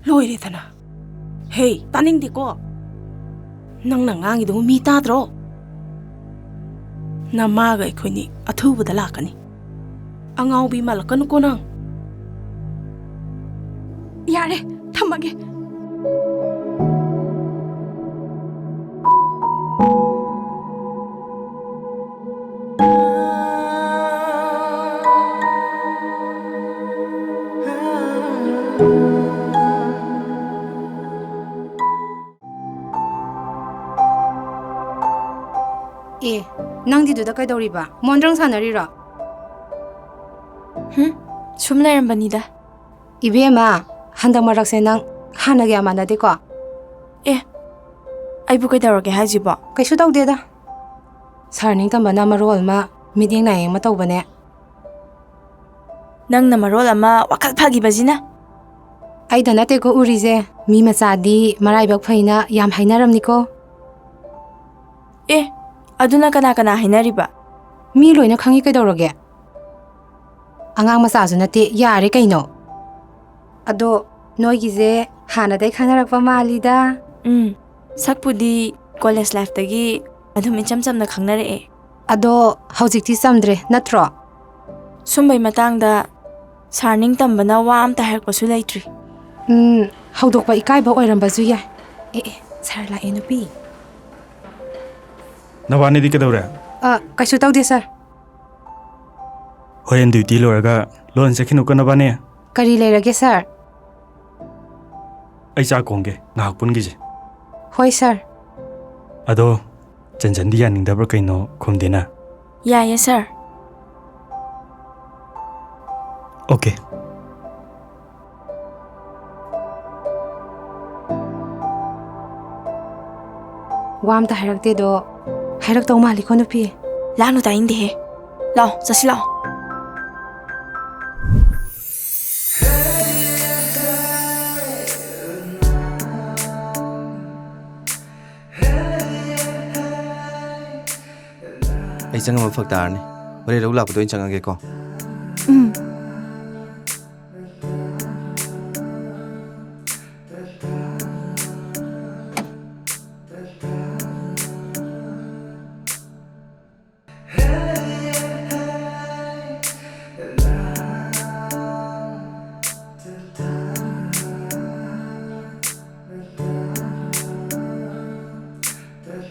ꯂꯣꯏꯔꯦꯗꯅ꯫ ꯍꯦ, ꯇꯥꯅꯤꯡꯗꯦꯀꯣ꯫ ꯅꯪꯅ ꯉꯥꯡꯉꯤꯗꯨꯕꯨ ꯃꯤ ꯇꯥꯗ꯭ꯔꯣ? ꯅꯃꯥꯒ ꯑꯩꯈꯣꯏꯅꯤ ꯑꯊꯨꯕꯗ ꯂꯥꯛꯀꯅꯤ꯫ ꯑꯉꯥꯎꯕꯤ ꯃꯥꯜꯂꯛꯀꯅꯨꯀꯣ ꯅꯪ꯫ ꯌꯥꯔꯦ, ꯊꯝꯃꯒꯦ꯫ ꯑꯦ, ꯅꯪꯗꯤ ꯑꯗꯨꯗ ꯀꯩꯗꯧꯔꯤꯕ? ꯃꯣꯟꯗ꯭ꯔꯪ ꯁꯥꯟꯅꯔꯤꯔꯣ? ꯍꯨꯝ, ꯁꯨꯝ ꯂꯩꯔꯝꯕꯅꯤꯗ꯫ ꯏꯕꯦꯝꯃ, ꯍꯟꯗꯛ ꯃꯔꯛꯁꯦ ꯅꯪ ꯍꯥꯟꯅꯒ ꯌꯥꯝ ꯃꯥꯟꯅꯗꯦꯀꯣ? ꯑꯦ, ꯑꯩꯕꯨ ꯀꯩꯗꯧꯔꯒꯦ ꯍꯥꯏꯁꯤꯕꯣ? ꯀꯩꯁꯨ ꯇꯧꯗꯦꯗ꯫ ꯁꯥꯔ ꯅꯤꯡꯇꯝꯕꯅ ꯃꯔꯣꯜ ꯑꯃ ꯃꯤꯠꯌꯦꯡ ꯅꯥꯌꯦꯡ ꯑꯃ ꯇꯧꯕꯅꯦ꯫ ꯅꯪꯅ ꯃꯔꯣꯜ ꯑꯃ ꯋꯥꯈꯜ ꯐꯈꯤꯕꯁꯤꯅ꯫ ꯑꯩꯗ ꯅꯠꯇꯦꯀꯣ ꯎꯔꯤꯁꯦ, ꯃꯤ ꯃꯆꯥꯗꯤ ꯃꯔꯥꯏꯕꯛ ꯐꯩꯅ ꯌꯥꯝ ꯍꯥꯏꯅꯔꯝꯅꯤꯀꯣ꯫ ꯑꯦ, ꯑꯗꯨꯅ ꯀꯅꯥ ꯀꯅꯥ ꯍꯥꯏꯅꯔꯤꯕ? ꯃꯤ ꯂꯣꯏꯅ ꯈꯪꯉꯤ ꯀꯩꯗꯧꯔꯒꯦ? ꯑꯉꯥꯡ ꯃꯆꯥꯁꯨ ꯅꯠꯇꯦ, ꯌꯥꯔꯦ ꯀꯩꯅꯣ꯫ ꯑꯗꯣ ꯅꯣꯏꯒꯤꯁꯦ ꯍꯥꯟꯅꯗꯩ ꯈꯪꯅꯔꯛꯄ ꯃꯥꯜꯂꯤꯗ꯫ ꯎꯝ, ꯁꯛꯄꯨꯗꯤ ꯀꯣꯂꯦꯖ ꯂꯥꯏꯐꯇꯒꯤ ꯑꯗꯨꯝ ꯏꯆꯝ ꯆꯝꯅ ꯈꯪꯅꯔꯛꯑꯦ꯫ ꯑꯗꯣ ꯍꯧꯖꯤꯛꯇꯤ ꯆꯝꯗ꯭ꯔꯦ ꯅꯠꯇ꯭ꯔꯣ? ꯁꯨꯝꯕꯩ ꯃꯇꯥꯡꯗ ꯁꯥꯔ ꯅꯤꯡꯇꯝꯕꯅ ꯋꯥ ꯑꯝꯇ ꯍꯥꯏꯔꯛꯄꯁꯨ ꯂꯩꯇ꯭ꯔꯤ꯫ ꯎꯝ, ꯍꯧꯗꯣꯛꯄ ꯏꯀꯥꯏꯕ ꯑꯣꯏꯔꯝꯕꯁꯨ ꯌꯥꯏ꯫ ꯑꯦ, ꯑꯦ, ꯁꯥꯔ ꯂꯥꯛꯑꯦ ꯅꯨꯄꯤ꯫ ꯅꯕꯥꯅꯤꯗꯤ ꯀꯩꯗꯧꯔꯦ? ꯑ, ꯀꯩꯁꯨ ꯇꯧꯗꯦ ꯁꯥꯔ꯫ ꯍꯣꯔꯦꯟ ꯗ꯭ꯌꯨꯇꯤ ꯂꯣꯏꯔꯒ ꯂꯣꯟ ꯆꯠꯈꯤꯅꯨꯀꯣ ꯅꯕꯥꯅꯤ꯫ ꯀꯔꯤ ꯂꯩꯔꯒꯦ ꯁꯥꯔ? ꯑꯩ ꯆꯥꯛ ꯀꯣꯡꯒꯦ, ꯉꯥꯏꯍꯥꯛ ꯄꯨꯟꯈꯤꯁꯦ꯫ ꯍꯣꯏ ꯁꯥꯔ꯫ ꯑꯗꯣ ꯆꯟꯆꯟꯗꯤ ꯌꯥꯅꯤꯡꯗꯕ꯭ꯔꯥ ꯀꯩꯅꯣ ꯈꯨꯝꯗꯦꯅ? ꯌꯥꯏꯌꯦ ꯁꯥꯔ꯫ ꯑꯣꯀꯦ꯫ ꯋꯥ ꯑꯝꯇ ꯍꯥꯏꯔꯛꯇꯦꯗꯣ꯫ ꯍꯥꯏꯔꯛꯇꯧ ꯃꯥꯜꯂꯤꯀꯣ ꯅꯨꯄꯤ? ꯂꯥꯡꯅꯨ ꯇꯥꯅꯤꯡꯗꯦꯍꯦ꯫ ꯂꯥꯛꯑꯣ ꯆꯠꯁꯤ ꯂꯥꯛꯑꯣ꯫ ꯑꯩ ꯆꯪꯉꯝꯕ ꯐꯔꯛ ꯇꯥꯔꯅꯤ꯫ ꯍꯣꯔꯦꯟ ꯂꯧ ꯂꯥꯛꯄꯗ ꯑꯣꯏꯅ ꯆꯪꯉꯒꯦꯀꯣ꯫ ꯎꯝ꯫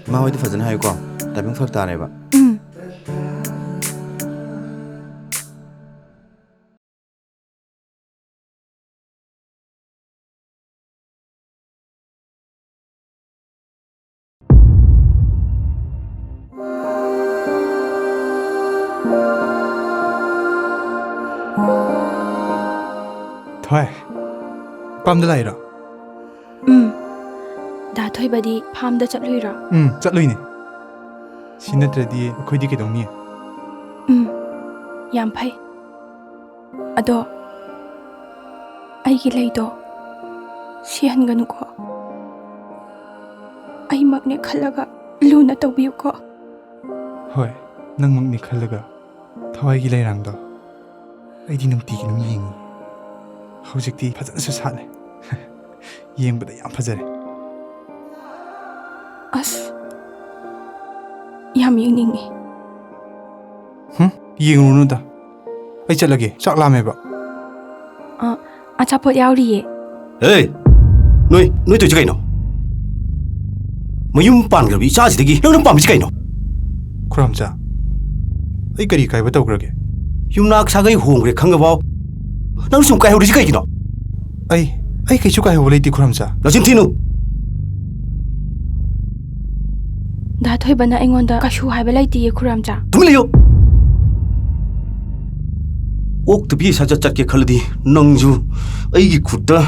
ꯏꯃꯥ ꯍꯣꯏꯗ ꯐꯖꯅ ꯍꯥꯏꯌꯨꯀꯣ, ꯇꯥꯏꯃꯤꯡ ꯐꯔꯛ ꯇꯥꯔꯦꯕ꯫ ꯎꯝ꯫ ꯍꯣꯏ꯫ ꯄꯥꯝꯗ ꯂꯥꯛꯏꯔꯣ? ꯎꯝ꯫ ꯗꯥ ꯊꯣꯏꯕꯗꯤ ꯐꯥꯝꯗ ꯆꯠꯂꯨꯏꯔꯣ? ꯎꯝ, ꯆꯠꯂꯨꯏꯅꯦ꯫ ꯁꯤ ꯅꯠꯇ꯭ꯔꯗꯤ ꯑꯩꯈꯣꯏꯗꯤ ꯀꯩꯗꯧꯅꯤ? ꯎꯝ, ꯌꯥꯝ ꯐꯩ꯫ ꯑꯗꯣ ꯑꯩꯒꯤ ꯂꯩꯗꯣ ꯁꯤꯍꯟꯒꯅꯨꯀꯣ꯫ ꯑꯩꯃꯛꯅꯦ ꯈꯜꯂꯒ ꯂꯨꯅ ꯇꯧꯕꯤꯌꯨꯀꯣ꯫ ꯍꯣꯏ, ꯅꯪꯃꯛꯅꯦ ꯈꯜꯂꯒ ꯊꯋꯥꯏꯒꯤ ꯂꯩꯔꯥꯡꯗꯣ ꯑꯩꯗꯤ ꯅꯨꯡꯇꯤꯒꯤ ꯑꯗꯨꯝ ꯌꯦꯡꯉꯤ꯫ ꯍꯧꯖꯤꯛꯇꯤ ꯐꯖꯅꯁꯨ ꯁꯥꯠꯂꯦ꯫ ꯌꯦꯡꯕꯗ ꯌꯥꯝ ꯐꯖꯔꯦ꯫ ꯑꯁ, ꯌꯥꯝ ꯌꯦꯡꯅꯤꯡꯉꯤ꯫ ꯍꯨꯝ? ꯌꯦꯡꯉꯨꯔꯅꯨꯗ꯫ ꯑꯩ ꯆꯠꯂꯒꯦ, ꯆꯥꯛ ꯂꯥꯝꯃꯦꯕ꯫ ꯑ, ꯑꯆꯥꯄꯣꯠ ꯌꯥꯎꯔꯤꯌꯦ꯫ ꯑꯦ! ꯅꯣꯏ, ꯅꯣꯏ ꯇꯧꯏꯁꯦ ꯀꯩꯅꯣ? ꯃꯌꯨꯝ ꯄꯥꯟꯈ꯭ꯔꯕ ꯏꯆꯥꯁꯤꯗꯒꯤ ꯅꯪꯅ ꯄꯥꯝꯃꯤꯁꯤ ꯀꯩꯅꯣ? ꯈꯨꯔꯥꯝꯆꯥ, ꯑꯩ ꯀꯔꯤ ꯀꯥꯏꯕ ꯇꯧꯈ꯭ꯔꯒꯦ? ꯌꯨꯝꯅꯥꯛ ꯁꯥꯒꯩ ꯍꯣꯡꯈ꯭ꯔꯦ ꯈꯪꯉꯕꯥꯎ ꯅꯪ ꯁꯨꯝ ꯀꯥꯏꯍꯧꯔꯤꯁꯤ ꯀꯩꯒꯤꯅꯣ? ꯑꯩ, ꯑꯩ ꯀꯩꯁꯨ ꯀꯥꯏꯍꯧꯕ ꯂꯩꯇꯦ, ꯈꯨꯔꯥꯝꯆꯥ꯫ ꯅꯆꯤꯟ ꯊꯤꯅꯨ! ꯗꯥ ꯊꯣꯏꯕꯅ ꯑꯩꯉꯣꯟꯗ ꯀꯩꯁꯨ ꯍꯥꯏꯕ ꯂꯩꯇꯤꯌꯦ, ꯈꯨꯔꯥꯝꯆꯥ꯫ ꯇꯨꯃꯤꯟ ꯂꯩꯌꯨ! ꯑꯣꯛꯇꯕꯤ ꯁꯥ ꯆꯠ ꯆꯠꯀꯦ ꯈꯜꯂꯗꯤ ꯅꯪꯁꯨ ꯑꯩꯒꯤ ꯈꯨꯠꯇ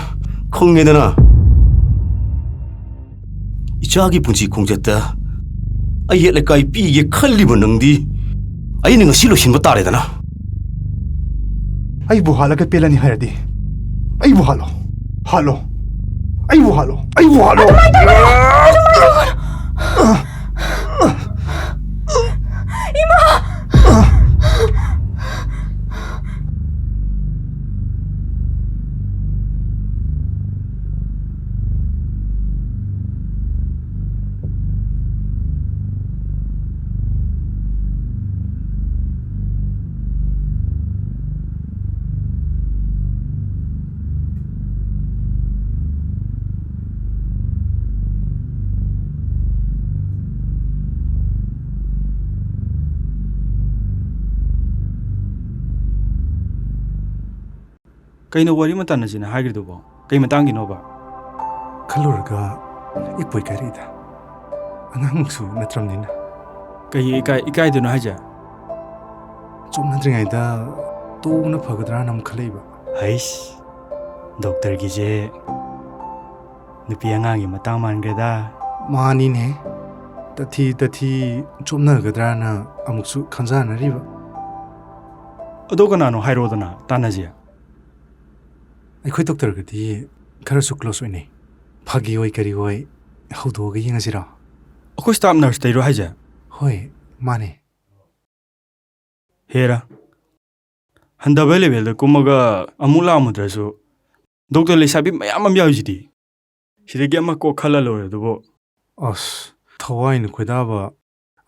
ꯈꯪꯉꯦꯗꯅ꯫ ꯏꯆꯥꯒꯤ ꯄꯨꯟꯁꯤ ꯈꯣꯡꯆꯠꯇ ꯑꯌꯦꯠ ꯑꯀꯥꯏ ꯄꯤꯒꯦ ꯈꯜꯂꯤꯕ ꯅꯪꯗꯤ ꯑꯩꯅ ꯉꯁꯤ ꯂꯣꯏꯁꯤꯟꯕ ꯇꯥꯔꯦꯗꯅ꯫ ꯑꯩꯕꯨ ꯍꯥꯠꯂꯒ ꯄꯦꯜꯂꯅꯤ ꯍꯥꯏꯔꯗꯤ ꯑꯩꯕꯨ ꯍꯥꯠꯂꯣ, ꯍꯥꯠꯂꯣ, ꯑꯩꯕꯨ ꯍꯥꯠꯂꯣ, ꯑꯩꯕꯨ ꯍꯥꯠꯂꯣ꯫ ꯀꯩꯅꯣ ꯋꯥꯔꯤ ꯑꯃ ꯇꯥꯟꯅꯁꯤꯅ ꯍꯥꯏꯈ꯭ꯔꯤꯗꯨꯕꯣ? ꯀꯩ ꯃꯇꯥꯡꯒꯤꯅꯣꯕ? ꯈꯜꯂꯨꯔꯒ ꯏꯄꯣꯏ ꯀꯥꯏꯔꯛꯏꯗ꯫ ꯑꯉꯥꯡꯃꯛꯁꯨ ꯅꯠꯇ꯭ꯔꯕꯅꯤꯅ꯫ ꯀꯩ ꯏꯀꯥꯏ-, ꯏꯀꯥꯏꯗꯣꯏꯅꯣ ꯍꯥꯏꯁꯦ? ꯆꯣꯞꯅꯗ꯭ꯔꯤꯉꯩꯗ ꯇꯣꯛꯅ ꯐꯒꯗ꯭ꯔꯥꯅ ꯑꯃꯨꯛ ꯈꯜꯂꯛꯏꯕ꯫ ꯍꯩꯁ, ꯗꯣꯛꯇꯔꯒꯤꯁꯦ ꯅꯨꯄꯤ ꯑꯉꯥꯡꯒꯤ ꯃꯇꯥꯡ ꯃꯥꯟꯈ꯭ꯔꯦꯗ꯫ ꯃꯥꯅꯤꯅꯦ꯫ ꯇꯊꯤ ꯇꯊꯤ ꯆꯣꯞꯅꯒꯗ꯭ꯔꯥꯅ ꯑꯃꯨꯛꯁꯨ ꯈꯟꯖꯥꯟꯅꯔꯤꯕ꯫ ꯑꯗꯣ ꯀꯅꯥꯅꯣ ꯍꯥꯏꯔꯣꯗꯅ ꯇꯥꯟꯅꯁꯦ꯫ ꯑꯩꯈꯣꯏ ꯗꯣꯛꯇꯔꯒꯗꯤ ꯈꯔꯁꯨ ꯀ꯭ꯂꯣꯁ ꯑꯣꯏꯅꯩ꯫ ꯐꯥꯒꯤ ꯑꯣꯏ ꯀꯔꯤ ꯑꯣꯏ ꯍꯧꯗꯣꯛꯑꯒ ꯌꯦꯡꯉꯁꯤꯔꯣ? ꯑꯩꯈꯣꯏ ꯁ꯭ꯇꯥꯐ ꯅꯔꯁꯇꯩꯔꯣ ꯍꯥꯏꯁꯦ? ꯍꯣꯏ, ꯃꯥꯅꯦ꯫ ꯍꯦꯔꯥ, ꯍꯟꯊꯕ ꯂꯦꯚꯦꯜꯗ ꯀꯨꯝꯃꯒ ꯑꯃꯨꯛ ꯂꯥꯛꯑꯝꯃꯨꯗ꯭ꯔꯁꯨ ꯗꯣꯛꯇꯔ ꯂꯩꯁꯥꯕꯤ ꯃꯌꯥꯝ ꯑꯃ ꯌꯥꯎꯔꯤꯁꯤꯗꯤ꯫ ꯁꯤꯗꯒꯤ ꯑꯃ ꯀꯣꯛ ꯈꯜꯂ ꯂꯣꯏꯔꯦ ꯑꯗꯨꯕꯨ꯫ ꯑꯁ, ꯊꯋꯥꯏꯅ ꯈꯣꯏꯗꯥꯕ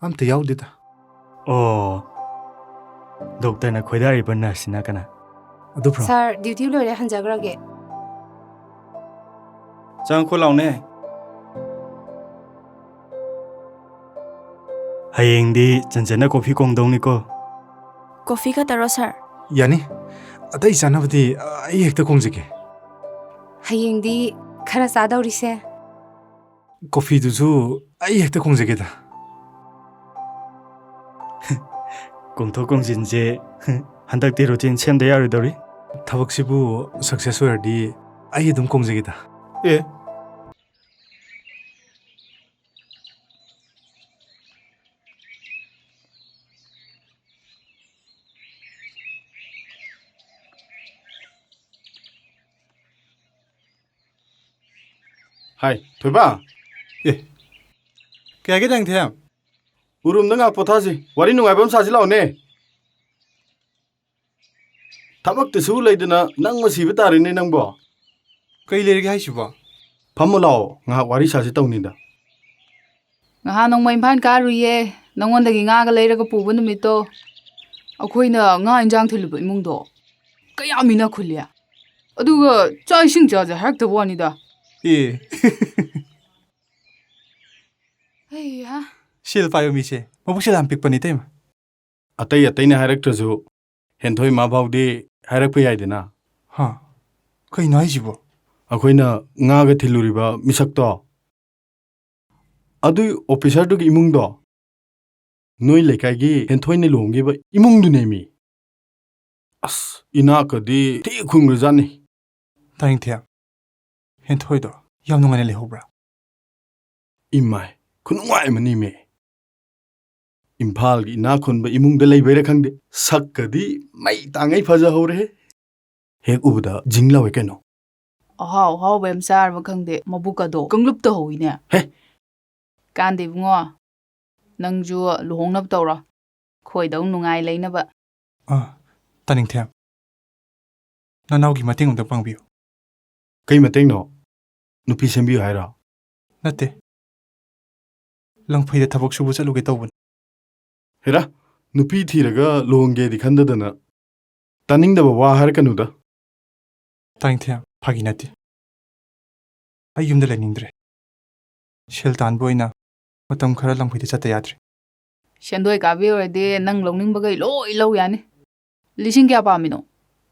ꯑꯝꯇ ꯌꯥꯎꯗꯦꯗ꯫ ꯑꯣ, ꯗꯣꯛꯇꯔꯅ ꯈꯣꯏꯗꯥꯔꯤꯕ ꯅꯔꯁꯁꯤꯅ ꯀꯅꯥ? ꯑꯗꯨ ꯐ꯭ꯔꯣ? ꯁꯥꯔ, ꯗ꯭ꯌꯨꯇꯤ ꯂꯣꯏꯔꯦ, ꯍꯟꯖꯈ꯭ꯔꯒꯦ꯫ ꯆꯪꯉꯛꯈꯣ ꯂꯥꯎꯅꯦ꯫ ꯍꯌꯦꯡꯗꯤ ꯆꯟꯆꯟꯅ ꯀꯣꯐꯤ ꯀꯣꯡꯗꯧꯅꯤꯀꯣ꯫ ꯀꯣꯐꯤ ꯈꯛꯇꯔꯣ, ꯁꯥꯔ? ꯌꯥꯅꯤ꯫ ꯑꯇꯩ ꯆꯥꯅꯕꯗꯤ ꯑꯩ ꯍꯦꯛꯇ ꯀꯣꯡꯖꯒꯦ꯫ ꯍꯌꯦꯡꯗꯤ ꯈꯔ ꯆꯥꯗꯧꯔꯤꯁꯦ꯫ ꯀꯣꯐꯤꯗꯨꯁꯨ ꯑꯩ ꯍꯦꯛꯇ ꯀꯣꯡꯖꯒꯦꯗ꯫ ꯀꯣꯡꯊꯣꯛ ꯀꯣꯡꯖꯤꯟꯁꯦ ꯍꯟꯗꯛꯇꯤ ꯔꯨꯇꯤꯟ ꯁꯦꯝꯗ ꯌꯥꯔꯣꯏꯗꯧꯔꯤ꯫ ꯊꯕꯛꯁꯤꯕꯨ ꯁꯛꯁꯦꯁ ꯑꯣꯏꯔꯗꯤ ꯑꯩ ꯑꯗꯨꯝ ꯀꯣꯡꯖꯒꯦꯗ꯫ ꯑꯦ꯫ ꯍꯥꯏ, ꯊꯣꯏꯕ꯫ ꯑꯦ, ꯀꯩ ꯍꯥꯏꯒꯦ ꯗꯥꯏꯅꯤꯡꯊꯦꯝ? ꯎꯔꯨꯝꯗ ꯉꯥꯏꯍꯥꯛ ꯄꯣꯊꯥꯁꯤ, ꯋꯥꯔꯤ ꯅꯨꯡꯉꯥꯏꯕ ꯑꯃ ꯁꯥꯁꯤ ꯂꯥꯛꯑꯣꯅꯦ꯫ ꯊꯕꯛꯇ ꯁꯨ ꯂꯩꯗꯅ ꯅꯪ ꯃꯁꯤꯕ ꯇꯥꯔꯦꯅꯦ ꯅꯪꯕꯣ꯫ ꯀꯩ ꯂꯩꯔꯒꯦ ꯍꯥꯏꯁꯤꯕꯣ? ꯐꯝꯃꯨ ꯂꯥꯛꯑꯣ, ꯉꯥꯏꯍꯥꯛ ꯋꯥꯔꯤ ꯁꯥꯁꯤ ꯇꯧꯅꯤꯗ꯫ ꯉꯍꯥꯟ ꯅꯣꯡꯃ ꯏꯝꯐꯥꯜ ꯀꯥꯔꯨꯏꯌꯦ, ꯅꯉꯣꯟꯗꯒꯤ ꯉꯥꯒ ꯂꯩꯔꯒ ꯄꯨꯕ ꯅꯨꯃꯤꯠꯇꯣ꯫ ꯑꯩꯈꯣꯏꯅ ꯉꯥ ꯏꯟꯖꯥꯡ ꯊꯤꯜꯂꯨꯕ ꯏꯃꯨꯡꯗꯣ ꯀꯌꯥꯝ ꯏꯅꯥꯛ ꯈꯨꯜꯂꯤ, ꯑꯗꯨꯒ ꯆꯥꯛ ꯏꯁꯤꯡ ꯆꯥꯁꯦ ꯍꯥꯏꯔꯛꯇꯕ ꯋꯥꯅꯤꯗ꯫ ꯑꯦ꯫ ꯍꯩꯍꯥ꯫ ꯁꯦꯜ ꯄꯥꯏꯕ ꯃꯤꯁꯦ ꯃꯕꯨꯛꯁꯦ ꯌꯥꯝ ꯄꯤꯛꯄꯅꯤ, ꯏꯇꯩꯃ꯫ ꯑꯇꯩ ꯑꯇꯩꯅ ꯍꯥꯏꯔꯛꯇ꯭ꯔꯁꯨ ꯍꯦꯟꯊꯣꯏ ꯃꯥ ꯐꯥꯎꯗꯤ ꯍꯥꯏꯔꯛꯄ ꯌꯥꯏꯗꯅ꯫ ꯍꯥ? ꯀꯩꯅꯣ ꯍꯥꯏꯁꯤꯕꯣ? ꯑꯩꯈꯣꯏꯅ ꯉꯥꯒ ꯊꯤꯜꯂꯨꯔꯤꯕ ꯃꯤꯁꯛꯇꯣ, ꯑꯗꯨꯏ ꯑꯣꯐꯤꯁꯔꯗꯨꯒꯤ ꯏꯃꯨꯡꯗꯣ, ꯅꯣꯏ ꯂꯩꯀꯥꯏꯒꯤ ꯍꯦꯟꯊꯣꯏꯅ ꯂꯨꯍꯣꯡꯈꯤꯕ ꯏꯃꯨꯡꯗꯨꯅꯦꯃꯤ꯫ ꯑꯁ, ꯏꯅꯥꯛꯀꯗꯤ ꯊꯤ ꯈꯨꯟꯈ꯭ꯔꯖꯥꯠꯅꯤ꯫ ꯇꯥꯅꯤꯡꯊꯦꯝ, ꯍꯦꯟꯊꯣꯏꯗꯣ ꯌꯥꯝ ꯅꯨꯡꯉꯥꯏꯅ ꯂꯩꯍꯧꯕ꯭ꯔꯥ? ꯏꯃꯥꯏ, ꯈꯨꯅꯨꯡꯉꯥꯏ ꯑꯃꯅꯤꯃꯦ꯫ ꯏꯝꯐꯥꯜꯒꯤ ꯏꯅꯥꯛ ꯈꯨꯟꯕ ꯏꯃꯨꯡꯗ ꯂꯩꯕꯩꯔꯥ ꯈꯪꯗꯦ, ꯁꯛꯀꯗꯤ ꯃꯩ ꯇꯥꯡꯉꯩ ꯐꯖꯍꯧꯔꯦꯍꯦ꯫ ꯍꯦꯛ ꯎꯕꯗ ꯖꯤꯡ ꯂꯥꯎꯋꯦ ꯀꯩꯅꯣ꯫ ꯑꯍꯥꯎ ꯑꯍꯥꯎꯕ ꯌꯥꯝ ꯆꯥꯔꯕ ꯈꯪꯗꯦ, ꯃꯕꯨꯛꯀꯗꯣ ꯀꯪꯂꯨꯞ ꯇꯧꯍꯧꯏꯅꯦ꯫ ꯍꯦ! ꯀꯥꯟꯗꯦ ꯏꯕꯨꯡꯉꯣ, ꯅꯪꯁꯨ ꯂꯨꯍꯣꯡꯅꯕ ꯇꯧꯔꯣ, ꯈꯣꯏꯗꯧ ꯅꯨꯡꯉꯥꯏ ꯂꯩꯅꯕ꯫ ꯑꯥ, ꯇꯥꯅꯤꯡꯊꯦꯝ, ꯅꯅꯥꯎꯒꯤ ꯃꯇꯦꯡ ꯑꯝꯇ ꯄꯥꯡꯕꯤꯌꯨ꯫ ꯀꯩ ꯃꯇꯦꯡꯅꯣ? ꯅꯨꯄꯤ ꯁꯦꯝꯕꯤꯌꯨ ꯍꯥꯏꯔꯣ? ꯅꯠꯇꯦ, ꯂꯪꯐꯩꯗ ꯊꯕꯛ ꯁꯨꯕ ꯆꯠꯂꯨꯒꯦ ꯇꯧꯕꯅꯤ꯫ ꯍꯦꯔꯥ, ꯅꯨꯄꯤ ꯊꯤꯔꯒ ꯂꯨꯍꯣꯡꯒꯦꯗꯤ ꯈꯟꯗꯗꯅ꯫ ꯇꯥꯅꯤꯡꯗꯕ ꯋꯥ ꯍꯥꯏꯔꯛꯀꯅꯨꯗ꯫ ꯇꯥꯅꯤꯡꯊꯦꯝ, ꯐꯥꯒꯤ ꯅꯠꯇꯦ꯫ ꯑꯩ ꯌꯨꯝꯗ ꯂꯩꯅꯤꯡꯗ꯭ꯔꯦ꯫ ꯁꯦꯜ ꯇꯥꯟꯕ ꯑꯣꯏꯅ ꯃꯇꯝ ꯈꯔ ꯂꯪꯐꯩꯗ ꯆꯠꯇ ꯌꯥꯗ꯭ꯔꯦ꯫ ꯁꯦꯟꯗꯣꯏ ꯀꯥꯕꯤ ꯑꯣꯏꯔꯗꯤ ꯅꯪ ꯂꯧꯅꯤꯡꯕꯈꯩ ꯂꯣꯏ ꯂꯧ ꯌꯥꯅꯤ꯫ ꯂꯤꯁꯤꯡ ꯀꯌꯥ ꯄꯥꯝꯃꯤꯅꯣ?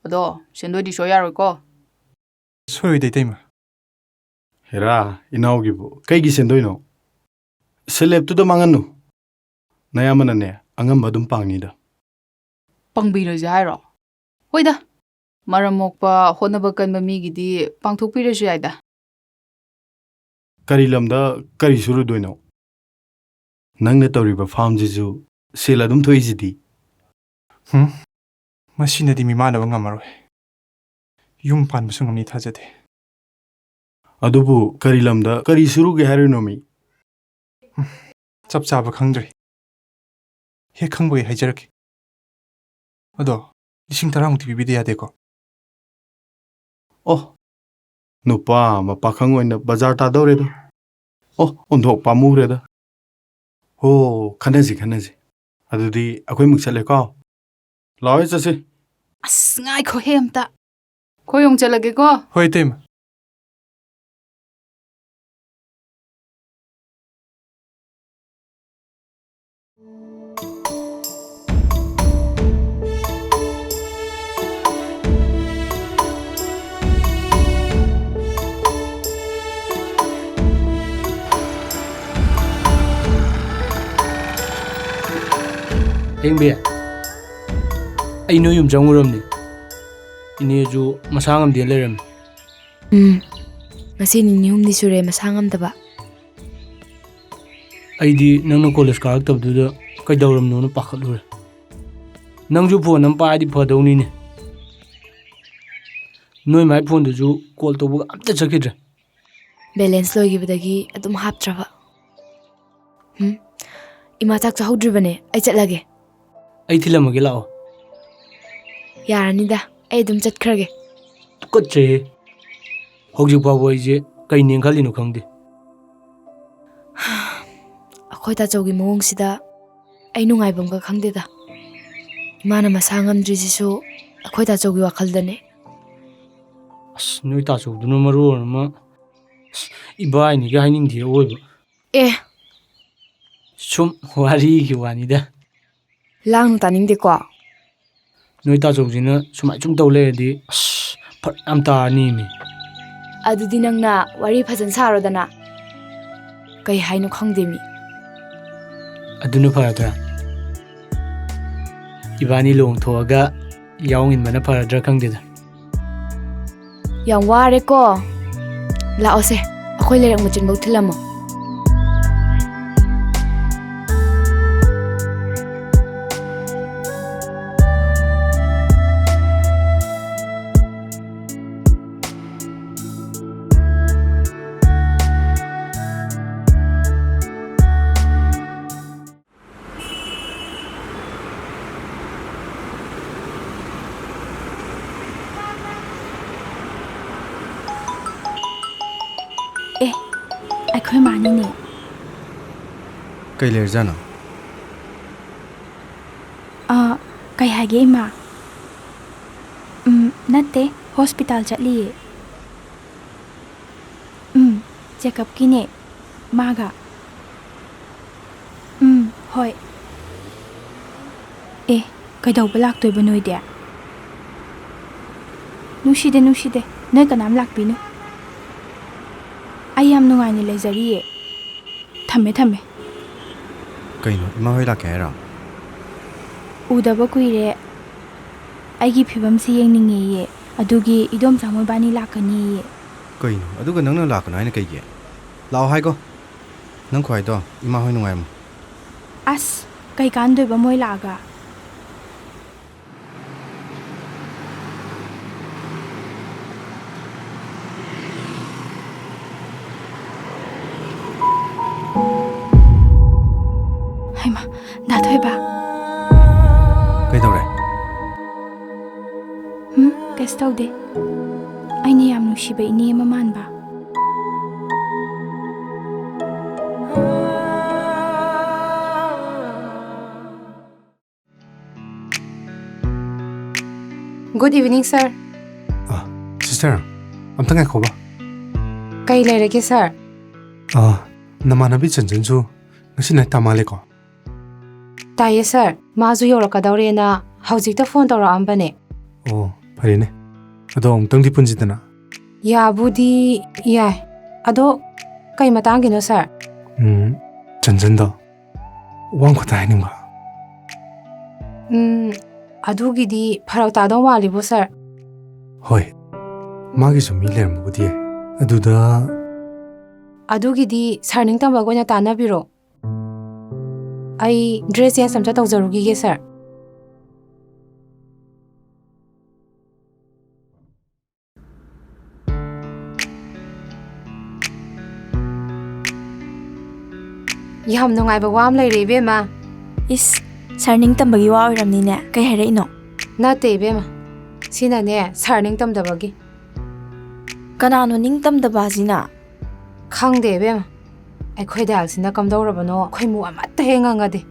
ꯑꯗꯣ ꯁꯦꯟꯗꯣꯏꯗꯤ ꯁꯣꯏ ꯌꯥꯔꯣꯏꯀꯣ꯫ ꯁꯣꯏꯔꯣꯏꯗ, ꯏꯇꯩꯃ꯫ ꯍꯦꯔꯥ, ꯏꯅꯥꯎꯒꯤꯕꯨ ꯀꯩꯒꯤ ꯁꯦꯟꯗꯣꯏꯅꯣ? ꯁꯦꯂꯦꯞꯇꯨꯗ ꯃꯥꯡꯍꯟꯅꯨ꯫ ꯅꯌꯥꯝꯕꯅꯅꯦ, ꯑꯉꯝꯕ ꯑꯗꯨꯝ ꯄꯥꯡꯅꯤꯗ꯫ ꯄꯥꯡꯕꯤꯔꯣꯏꯁꯦ ꯍꯥꯏꯔꯣ? ꯍꯣꯏꯗ, ꯃꯔꯝ ꯃꯣꯛꯄ, ꯍꯣꯠꯅꯕ ꯀꯟꯕ ꯃꯤꯒꯤꯗꯤ ꯄꯥꯡꯊꯣꯛꯄꯤꯔꯁꯨ ꯌꯥꯏꯗ꯫ ꯀꯔꯤ ꯂꯝꯗ ꯀꯔꯤ ꯁꯨꯔꯨꯗꯣꯏꯅꯣ? ꯅꯪꯅ ꯇꯧꯔꯤꯕ ꯐꯥꯝꯁꯤꯁꯨ ꯁꯦꯜ ꯑꯗꯨꯝ ꯊꯣꯛꯏꯁꯤꯗꯤ꯫ ꯍꯨꯝ, ꯃꯁꯤꯅꯗꯤ ꯃꯤꯃꯥꯟꯅꯕ ꯉꯝꯃꯔꯣꯏ꯫ ꯌꯨꯝ ꯄꯥꯟꯕꯁꯨ ꯉꯝꯅꯤ ꯊꯥꯖꯗꯦ꯫ ꯑꯗꯨꯕꯨ ꯀꯔꯤ ꯂꯝꯗ ꯀꯔꯤ ꯁꯨꯔꯨꯒꯦ ꯍꯥꯏꯔꯤꯅꯣ ꯃꯤ? ꯆꯞ ꯆꯥꯕ ꯈꯪꯗ꯭ꯔꯤ꯫ ꯍꯦꯛ ꯈꯪꯕꯒꯤ ꯍꯥꯏꯖꯔꯛꯀꯦ꯫ ꯑꯗꯣ, ꯂꯤꯁꯤꯡ ꯇꯔꯥꯃꯨꯛꯇꯤ ꯄꯤꯕꯤꯗ ꯌꯥꯗꯦꯀꯣ? ꯑꯣ, ꯅꯨꯄꯥ ꯑꯃ ꯄꯥꯈꯪ ꯑꯣꯏꯅ ꯕꯖꯥꯔ ꯇꯥꯗꯧꯔꯦꯗ꯫ ꯑꯣ, ꯑꯣꯟꯊꯣꯛ ꯄꯥꯝꯃꯨꯈ꯭ꯔꯦꯗ꯫ ꯍꯣ, ꯈꯟꯅꯁꯤ, ꯈꯟꯅꯁꯤ꯫ ꯑꯗꯨꯗꯤ ꯑꯩꯈꯣꯏꯃꯨꯛ ꯆꯠꯂꯦꯀꯣ꯫ ꯂꯥꯛꯑꯣꯍꯦ, ꯆꯠꯁꯤ꯫ ꯑꯁ, ꯉꯥꯏꯈꯣꯍꯦ ꯑꯝꯇ꯫ ꯈꯣꯏ ꯑꯃꯨꯛ ꯆꯠꯂꯒꯦꯀꯣ꯫ ꯍꯣꯏ, ꯏꯇꯩꯃ꯫ ꯍꯦꯡꯕꯤ, ꯑꯩ ꯅꯣꯏ ꯌꯨꯝ ꯆꯪꯉꯨꯔꯝꯅꯤ꯫ ꯏꯅꯦꯁꯨ ꯃꯁꯥ ꯉꯝꯗꯦ ꯂꯩꯔꯝꯃꯤ꯫ ꯎꯝ, ꯉꯁꯤ ꯅꯤꯅꯤ ꯍꯨꯝꯅꯤ ꯁꯨꯔꯦ ꯃꯁꯥ ꯉꯝꯗꯕ꯫ ꯑꯩꯗꯤ ꯅꯪꯅ ꯀꯣꯂꯦꯖ ꯀꯥꯔꯛꯇꯕꯗꯨꯗ ꯀꯩꯗꯧꯔꯝꯅꯣꯅ ꯄꯥꯈꯠꯂꯨꯔꯦ꯫ ꯅꯪꯁꯨ ꯐꯣꯟ ꯑꯃ ꯄꯥꯏꯔꯗꯤ ꯐꯗꯧꯅꯤꯅꯦ꯫ ꯅꯣꯏ ꯃꯥꯏ ꯐꯣꯟꯗꯨꯁꯨ ꯀꯣꯜ ꯇꯧꯕꯒ ꯑꯝꯇ ꯆꯠꯈꯤꯗ꯭ꯔꯦ꯫ ꯕꯦꯂꯦꯟꯁ ꯂꯣꯏꯈꯤꯕꯗꯒꯤ ꯑꯗꯨꯝ ꯍꯥꯞꯇ꯭ꯔꯕ꯫ ꯎꯝ, ꯏꯃꯥ ꯆꯥꯛ ꯆꯥꯍꯧꯗ꯭ꯔꯤꯕꯅꯦ, ꯑꯩ ꯆꯠꯂꯒꯦ꯫ ꯑꯩ ꯊꯤꯜꯂꯝꯃꯒꯦ, ꯂꯥꯛꯑꯣ꯫ ꯌꯥꯔꯅꯤꯗ, ꯑꯩ ꯑꯗꯨꯝ ꯆꯠꯈ꯭ꯔꯒꯦ꯫ ꯇꯨꯀꯠꯆꯩꯍꯦ꯫ ꯍꯧꯖꯤꯛ ꯐꯥꯎꯕ ꯑꯩꯁꯦ ꯀꯩꯅꯦꯅ ꯈꯜꯂꯤꯅꯣ ꯈꯪꯗꯦ꯫ ꯑꯩꯈꯣꯏ ꯇꯥꯆꯧꯒꯤ ꯃꯑꯣꯡꯁꯤꯗ ꯑꯩ ꯅꯨꯡꯉꯥꯏꯐꯝꯒ ꯈꯪꯗꯦꯗ꯫ ꯏꯃꯥꯅ ꯃꯁꯥ ꯉꯝꯗ꯭ꯔꯤꯁꯤꯁꯨ ꯑꯩꯈꯣꯏ ꯇꯥꯆꯧꯒꯤ ꯋꯥꯈꯜꯗꯅꯦ꯫ ꯑꯁ, ꯅꯣꯏ ꯇꯥꯆꯧꯗꯨꯅ ꯃꯔꯣꯟ ꯑꯃ, ꯑꯁ, ꯏꯕꯥꯏꯅꯤꯒ ꯍꯥꯏꯅꯤꯡꯗꯦ ꯑꯋꯣꯏꯕ꯫ ꯑꯦ꯫ ꯁꯨꯝ ꯋꯥꯔꯤꯒꯤ ꯋꯥꯅꯤꯗ꯫ ꯂꯥꯡꯅꯨ, ꯇꯥꯅꯤꯡꯗꯦꯀꯣ꯫ ꯅꯣꯏ ꯇꯥꯆꯧꯁꯤꯅ ꯁꯨꯃꯥꯏ ꯁꯨꯝ ꯇꯧ ꯂꯩꯔꯗꯤ, ꯑꯁ, ꯐꯔꯛ ꯌꯥꯝ ꯇꯥꯔꯅꯤ ꯃꯤ꯫ ꯑꯗꯨꯗꯤ ꯅꯪꯅ ꯋꯥꯔꯤ ꯐꯖꯅ ꯁꯥꯔꯣꯗꯅ꯫ ꯀꯩ ꯍꯥꯏꯅꯣ ꯈꯪꯗꯦ ꯃꯤ꯫ ꯑꯗꯨꯅ ꯐꯔꯗ꯭ꯔꯥ? ꯏꯕꯥꯅꯤ ꯂꯨꯍꯣꯡꯊꯣꯛꯑꯒ ꯌꯥꯎ ꯏꯟꯕꯅ ꯐꯔꯗ꯭ꯔꯥ ꯈꯪꯗꯦꯗ꯫ ꯌꯥꯝ ꯋꯥꯔꯦꯀꯣ꯫ ꯂꯥꯛꯑꯣꯁꯦ, ꯑꯩꯈꯣꯏ ꯂꯩꯔꯛ ꯃꯆꯤꯟꯐꯧ ꯊꯤꯜꯂꯝꯃꯣ꯫ ꯑꯦ, ꯑꯩꯈꯣꯏ ꯃꯥꯅꯤꯅꯦ꯫ ꯀꯩ ꯂꯩꯔꯖꯥꯠꯅꯣ? ꯑ, ꯀꯩ ꯍꯥꯏꯒꯦ, ꯏꯃꯥ? ꯎꯝ, ꯅꯠꯇꯦ, ꯍꯣꯁꯄꯤꯇꯥꯜ ꯆꯠꯂꯤꯌꯦ꯫ ꯎꯝ, ꯆꯦꯀꯞꯀꯤꯅꯦ, ꯃꯥꯒ꯫ ꯎꯝ, ꯍꯣꯏ꯫ ꯑꯦ, ꯀꯩꯗꯧꯕ ꯂꯥꯛꯇꯣꯏꯕ ꯅꯣꯏꯗꯤ? ꯅꯨꯡꯁꯤꯗꯦ, ꯅꯨꯡꯁꯤꯗꯦ, ꯅꯣꯏ ꯀꯅꯥꯝ ꯂꯥꯛꯄꯤꯅꯨ꯫ ꯑꯩ ꯌꯥꯝ ꯅꯨꯡꯉꯥꯏꯅ ꯂꯩꯖꯔꯤꯌꯦ꯫ ꯊꯝꯃꯦ, ꯊꯝꯃꯦ꯫ ꯀꯩꯅꯣ, ꯏꯃꯥ ꯍꯣꯏ ꯂꯥꯛꯀꯦ ꯍꯥꯏꯔꯣ? ꯎꯗꯕ ꯀꯨꯏꯔꯦ꯫ ꯑꯩꯒꯤ ꯐꯤꯕꯝꯁꯤ ꯌꯦꯡꯅꯤꯡꯉꯦꯌꯦ, ꯑꯗꯨꯒꯤ ꯏꯗꯣꯝꯆꯥ ꯃꯣꯏꯕꯥꯅꯤ ꯂꯥꯛꯀꯅꯤꯌꯦ꯫ ꯀꯩꯅꯣ? ꯑꯗꯨꯒ ꯅꯪꯅ ꯂꯥꯛꯀꯅꯣ ꯍꯥꯏꯅ ꯀꯩꯒꯤ? ꯂꯥꯛꯑꯣ ꯍꯥꯏꯒꯣ꯫ ꯅꯪ ꯈ꯭ꯋꯥꯏꯗꯣ, ꯏꯃꯥ ꯍꯣꯏ ꯅꯨꯡꯉꯥꯏꯔꯝꯃꯣ꯫ ꯑꯁ, ꯀꯩ ꯀꯥꯟꯗꯣꯏꯕ ꯃꯣꯏ ꯂꯥꯛꯑꯒ? ꯍꯩꯃꯥ, ꯗꯥ ꯊꯣꯏꯕ꯫ ꯀꯩꯗꯧꯔꯦ? ꯎꯝ, ꯀꯩꯁꯨ ꯇꯧꯗꯦ꯫ ꯑꯩꯅ ꯌꯥꯝ ꯅꯨꯡꯁꯤꯕ ꯏꯅꯦ ꯑꯃ ꯃꯥꯟꯕ꯫ Good evening, sir. ꯑ, sister, ꯑꯝꯇ ꯉꯥꯏꯈꯣꯕ꯫ ꯀꯩ ꯂꯩꯔꯒꯦ, sir? ꯑ, ꯅꯃꯥꯟꯅꯕꯤ ꯆꯟꯆꯟꯁꯨ ꯉꯁꯤ night ꯇꯥ ꯃꯥꯜꯂꯦꯀꯣ? ꯇꯥꯏꯌꯦ, sir꯫ ꯃꯥꯁꯨ ꯌꯧꯔꯛꯀꯗꯧꯔꯦꯅ ꯍꯧꯖꯤꯛꯇ phone ꯇꯧꯔꯛꯑꯝꯕꯅꯦ꯫ ꯑꯣ, ꯐꯔꯦꯅꯦ꯫ ꯑꯗꯣ ꯑꯃꯨꯛꯇꯪꯗꯤ ꯄꯨꯟꯁꯤꯗꯅ꯫ ꯌꯥꯕꯨꯗꯤ ꯌꯥꯏ꯫ ꯑꯗꯣ ꯀꯩ ꯃꯇꯥꯡꯒꯤꯅꯣ, sir? ꯎꯝ, ꯆꯟꯆꯟꯗꯣ ꯋꯥ ꯑꯃꯈꯛꯇ ꯍꯥꯏꯅꯤꯡꯕ꯫ ꯎꯝ, ꯑꯗꯨꯒꯤꯗꯤ ꯐꯔꯛ ꯇꯥꯗꯧ ꯃꯥꯜꯂꯤꯕꯣ, sir꯫ ꯍꯣꯏ, ꯃꯥꯒꯤꯁꯨ ꯃꯤ ꯂꯩꯔꯝꯕꯕꯨꯗꯤ ꯌꯥꯏ꯫ ꯑꯗꯨꯗ ꯑꯗꯨꯒꯤꯗꯤ sir ꯅꯤꯡꯇꯝꯕꯒ ꯑꯣꯏꯅ ꯇꯥꯟꯅꯕꯤꯔꯣ꯫ ꯑꯩ dress change ꯑꯝꯇ ꯇꯧꯖꯔꯨꯈꯤꯒꯦ, sir꯫ ꯌꯥꯝ ꯅꯨꯡꯉꯥꯏꯕ ꯋꯥ ꯑꯃ ꯂꯩꯔꯦ, ꯏꯕꯦꯝꯃ꯫ ꯏꯁ, sir ꯅꯤꯡꯇꯝꯕꯒꯤ ꯋꯥ ꯑꯣꯏꯔꯝꯅꯤꯅꯦ꯫ ꯀꯩ ꯍꯥꯏꯔꯛꯏꯅꯣ? ꯅꯠꯇꯦ, ꯏꯕꯦꯝꯃ꯫ ꯁꯤꯅꯅꯦ, sir ꯅꯤꯡꯇꯝꯗꯕꯒꯤ꯫ ꯀꯅꯥꯅꯣ ꯅꯤꯡꯇꯝꯗꯕ ꯑꯁꯤꯅ? ꯈꯪꯗꯦ, ꯏꯕꯦꯝꯃ꯫ ꯑꯩꯈꯣꯏ ꯗꯥꯏꯜꯁꯤꯅ ꯀꯝꯗꯧꯔꯕꯅꯣ, ꯈꯣꯏꯃꯨ ꯑꯃꯠꯇ ꯍꯦꯛ ꯉꯪꯉꯗꯦ꯫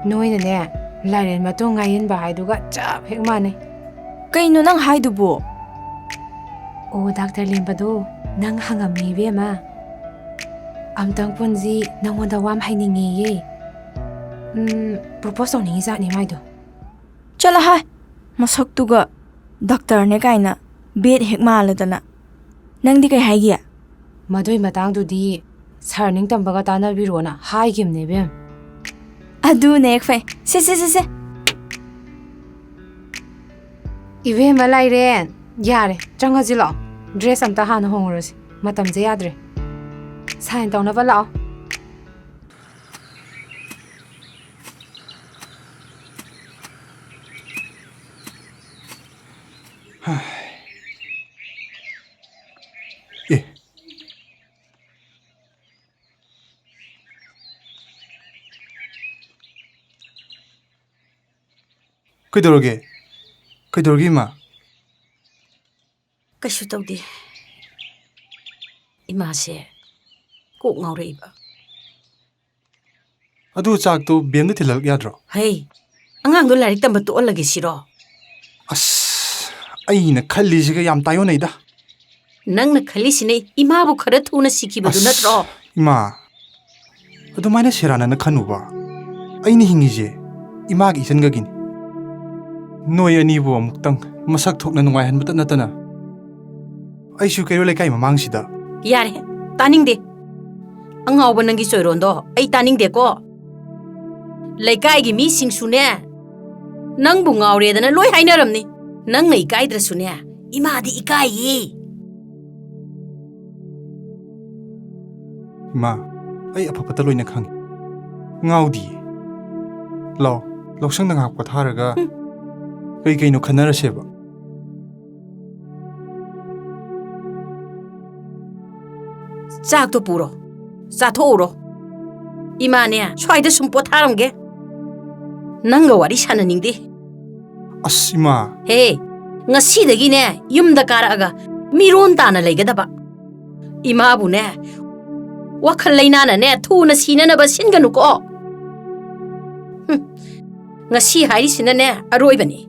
ꯅꯣꯏꯅꯅꯦ, ꯂꯥꯏꯔꯦꯟ ꯃꯇꯣꯟ ꯉꯥꯏꯍꯦꯟꯕ ꯍꯥꯏꯗꯨꯒ ꯆꯞ ꯍꯦꯛ ꯃꯥꯟꯅꯩ꯫ ꯀꯩꯅꯣ ꯅꯪ ꯍꯥꯏꯗꯨꯕꯣ? ꯑꯣ, ꯗꯥꯛꯇꯔ ꯂꯦꯝꯕꯗꯣ, ꯅꯪ ꯍꯪꯉꯝꯃꯤ, ꯏꯕꯦꯝꯃ꯫ ꯑꯝꯇꯪ ꯄꯨꯟꯁꯤ, ꯅꯪꯉꯣꯟꯗ ꯋꯥ ꯑꯃ ꯍꯥꯏꯅꯤꯡꯉꯦꯌꯦ꯫ ꯎꯝ, propose ꯇꯧꯅꯤꯡꯉꯤ ꯖꯥꯠꯅꯤ ꯃꯥꯏꯗꯣ꯫ ꯆꯠꯂꯣꯍꯦ! ꯃꯁꯛꯇꯨꯒ ꯗꯥꯛꯇꯔꯅꯦ ꯀꯥꯏꯅ, ꯕꯦꯠ ꯍꯦꯛ ꯃꯥꯜꯂꯗꯅ꯫ ꯅꯪꯗꯤ ꯀꯩ ꯍꯥꯏꯒꯦ? ꯃꯗꯨꯏ ꯃꯇꯥꯡꯗꯨꯗꯤ sir ꯅꯤꯡꯇꯝꯕꯒ ꯇꯥꯟꯅꯕꯤꯔꯣꯅ ꯍꯥꯏꯈꯤꯕꯅꯦ, ꯏꯕꯦꯝ꯫ ꯑꯗꯨꯅꯦ ꯍꯦꯛ ꯐꯩ꯫ ꯁꯦ, ꯁꯦ, ꯁꯦ, ꯁꯦ꯫ ꯏꯕꯦꯝꯃ ꯂꯥꯏꯔꯦꯟ, ꯌꯥꯔꯦ, ꯆꯪꯉꯁꯤ ꯂꯥꯛꯑꯣ꯫ ꯗ꯭ꯔꯦꯁ ꯑꯝꯇ ꯍꯥꯟꯅ ꯍꯣꯡꯉꯨꯔꯁꯤ꯫ ꯃꯇꯝꯁꯦ ꯌꯥꯗ꯭ꯔꯦ꯫ ꯁꯥꯏꯟ ꯇꯧꯅꯕ ꯂꯥꯛꯑꯣ꯫ ꯑꯦ꯫ ꯀꯩꯗꯧꯔꯒꯦ? ꯀꯩꯗꯧꯔꯒꯦ, ꯏꯃꯥ? ꯀꯩꯁꯨ ꯇꯧꯗꯦ꯫ ꯏꯃꯥꯁꯦ ꯀꯣꯛ ꯉꯥꯎꯔꯛꯏꯕ꯫ ꯑꯗꯨ ꯆꯥꯛꯇꯣ ꯕꯦꯝꯗ ꯊꯤꯜꯍꯜꯂꯛ ꯌꯥꯗ꯭ꯔꯣ? ꯍꯩ, ꯑꯉꯥꯡꯗꯣ ꯂꯥꯏꯔꯤꯛ ꯇꯝꯕ ꯇꯣꯛꯍꯜꯂꯒꯦ ꯁꯤꯔꯣ? ꯑꯁ, ꯑꯩꯅ ꯈꯜꯂꯤꯁꯤꯒ ꯌꯥꯝ ꯇꯥꯏꯌꯣꯟꯅꯩꯗ꯫ ꯅꯪꯅ ꯈꯜꯂꯤꯁꯤꯅ ꯏꯃꯥꯕꯨ ꯈꯔ ꯊꯨꯅ ꯁꯤꯈꯤꯕꯗꯨ ꯑꯁ, ꯅꯠꯇ꯭ꯔꯣ? ꯏꯃꯥ, ꯑꯗꯨꯃꯥꯏꯅ ꯁꯦꯔꯥꯟꯅꯅ ꯈꯟꯅꯨꯕ꯫ ꯑꯩꯅ ꯍꯤꯡꯉꯤꯁꯦ ꯏꯃꯥꯒꯤ ꯏꯆꯟꯒꯒꯤꯅꯤ꯫ ꯅꯣꯏ ꯑꯅꯤꯕꯨ ꯑꯃꯨꯛꯇꯪ ꯃꯁꯛ ꯊꯣꯛꯅ ꯅꯨꯡꯉꯥꯏꯍꯟꯕꯇ ꯅꯠꯇꯅ ꯑꯩꯁꯨ ꯀꯩꯔꯣꯜ ꯂꯩꯀꯥꯏ ꯃꯃꯥꯡꯁꯤꯗ ꯌꯥꯔꯦ, ꯇꯥꯅꯤꯡꯗꯦ꯫ ꯑꯉꯥꯎꯕ ꯅꯪꯒꯤ ꯆꯣꯏꯔꯣꯟꯗꯣ ꯑꯩ ꯇꯥꯅꯤꯡꯗꯦꯀꯣ꯫ ꯂꯩꯀꯥꯏꯒꯤ ꯃꯤꯁꯤꯡꯁꯨꯅꯦ, ꯅꯪꯕꯨ ꯉꯥꯎꯔꯦꯗꯅ ꯂꯣꯏ ꯍꯥꯏꯅꯔꯝꯅꯤ꯫ ꯅꯪꯅ ꯏꯀꯥꯏꯗ꯭ꯔꯁꯨꯅꯦ, ꯏꯃꯥꯗꯤ ꯏꯀꯥꯏꯌꯦ꯫ ꯏꯃꯥ, ꯑꯩ ꯑꯐ ꯐꯠꯇ ꯂꯣꯏꯅ ꯈꯪꯉꯤ꯫ ꯉꯥꯎꯗꯤꯌꯦ꯫ ꯂꯥꯎ, ꯂꯧꯁꯪꯗ ꯉꯥꯏꯍꯥꯛ ꯄꯣꯊꯥꯔꯒ ꯍꯨꯝ꯫ ꯀꯩ ꯀꯩꯅꯣ ꯈꯟꯅꯔꯁꯦꯕ꯫ ꯆꯥꯛꯇꯣ ꯄꯨꯔꯣ, ꯆꯥꯊꯣꯛꯎꯔꯣ꯫ ꯏꯃꯥꯅꯦ, ꯁ꯭ꯋꯥꯏꯗ ꯁꯨꯝ ꯄꯣꯊꯥꯔꯝꯒꯦ꯫ ꯅꯪꯒ ꯋꯥꯔꯤ ꯁꯥꯟꯅꯅꯤꯡꯗꯦ꯫ ꯑꯁ, ꯏꯃꯥ꯫ ꯍꯦ, ꯉꯁꯤꯗꯒꯤꯅꯦ ꯌꯨꯝꯗ ꯀꯥꯔꯛꯑꯒ ꯃꯤꯔꯣꯟ ꯇꯥꯅ ꯂꯩꯒꯗꯕ꯫ ꯏꯃꯥꯕꯨꯅꯦ, ꯋꯥꯈꯜ ꯂꯩꯅꯥꯅꯅꯦ ꯊꯨꯅ ꯁꯤꯅꯅꯕ ꯁꯤꯟꯒꯅꯨꯀꯣ꯫ ꯍꯨꯝ, ꯉꯁꯤ ꯍꯥꯏꯔꯤꯁꯤꯅꯅꯦ ꯑꯔꯣꯏꯕꯅꯤ꯫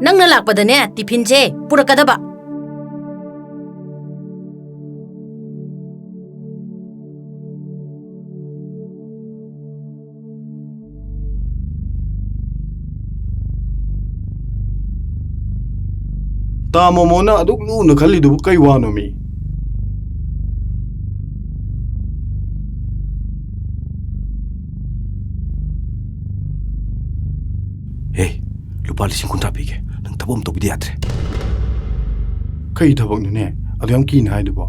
ꯅꯪꯅ ꯂꯥꯛꯄꯗꯅꯦ ꯇꯤꯐꯤꯟꯁꯦ ꯄꯨꯔꯛꯀꯗꯕ꯫ ꯇꯥ ꯃꯣꯃꯣꯅ ꯑꯗꯨꯛ ꯂꯨꯅ ꯈꯜꯂꯤꯗꯨꯕꯨ ꯀꯩ ꯋꯥꯅꯣꯃꯤ? ꯍꯦ, ꯂꯨꯄꯥ ꯂꯤꯁꯤꯡ ꯀꯨꯟꯊ꯭ꯔꯥ ꯄꯤꯒꯦ꯫ ꯅꯪ ꯊꯕꯛ ꯑꯃ ꯇꯧꯕꯤꯗ ꯌꯥꯗ꯭ꯔꯦ꯫ ꯀꯩ ꯊꯕꯛꯅꯣꯅꯦ ꯑꯗꯨ ꯌꯥꯝ ꯀꯤꯅ ꯍꯥꯏꯗꯨꯕꯣ?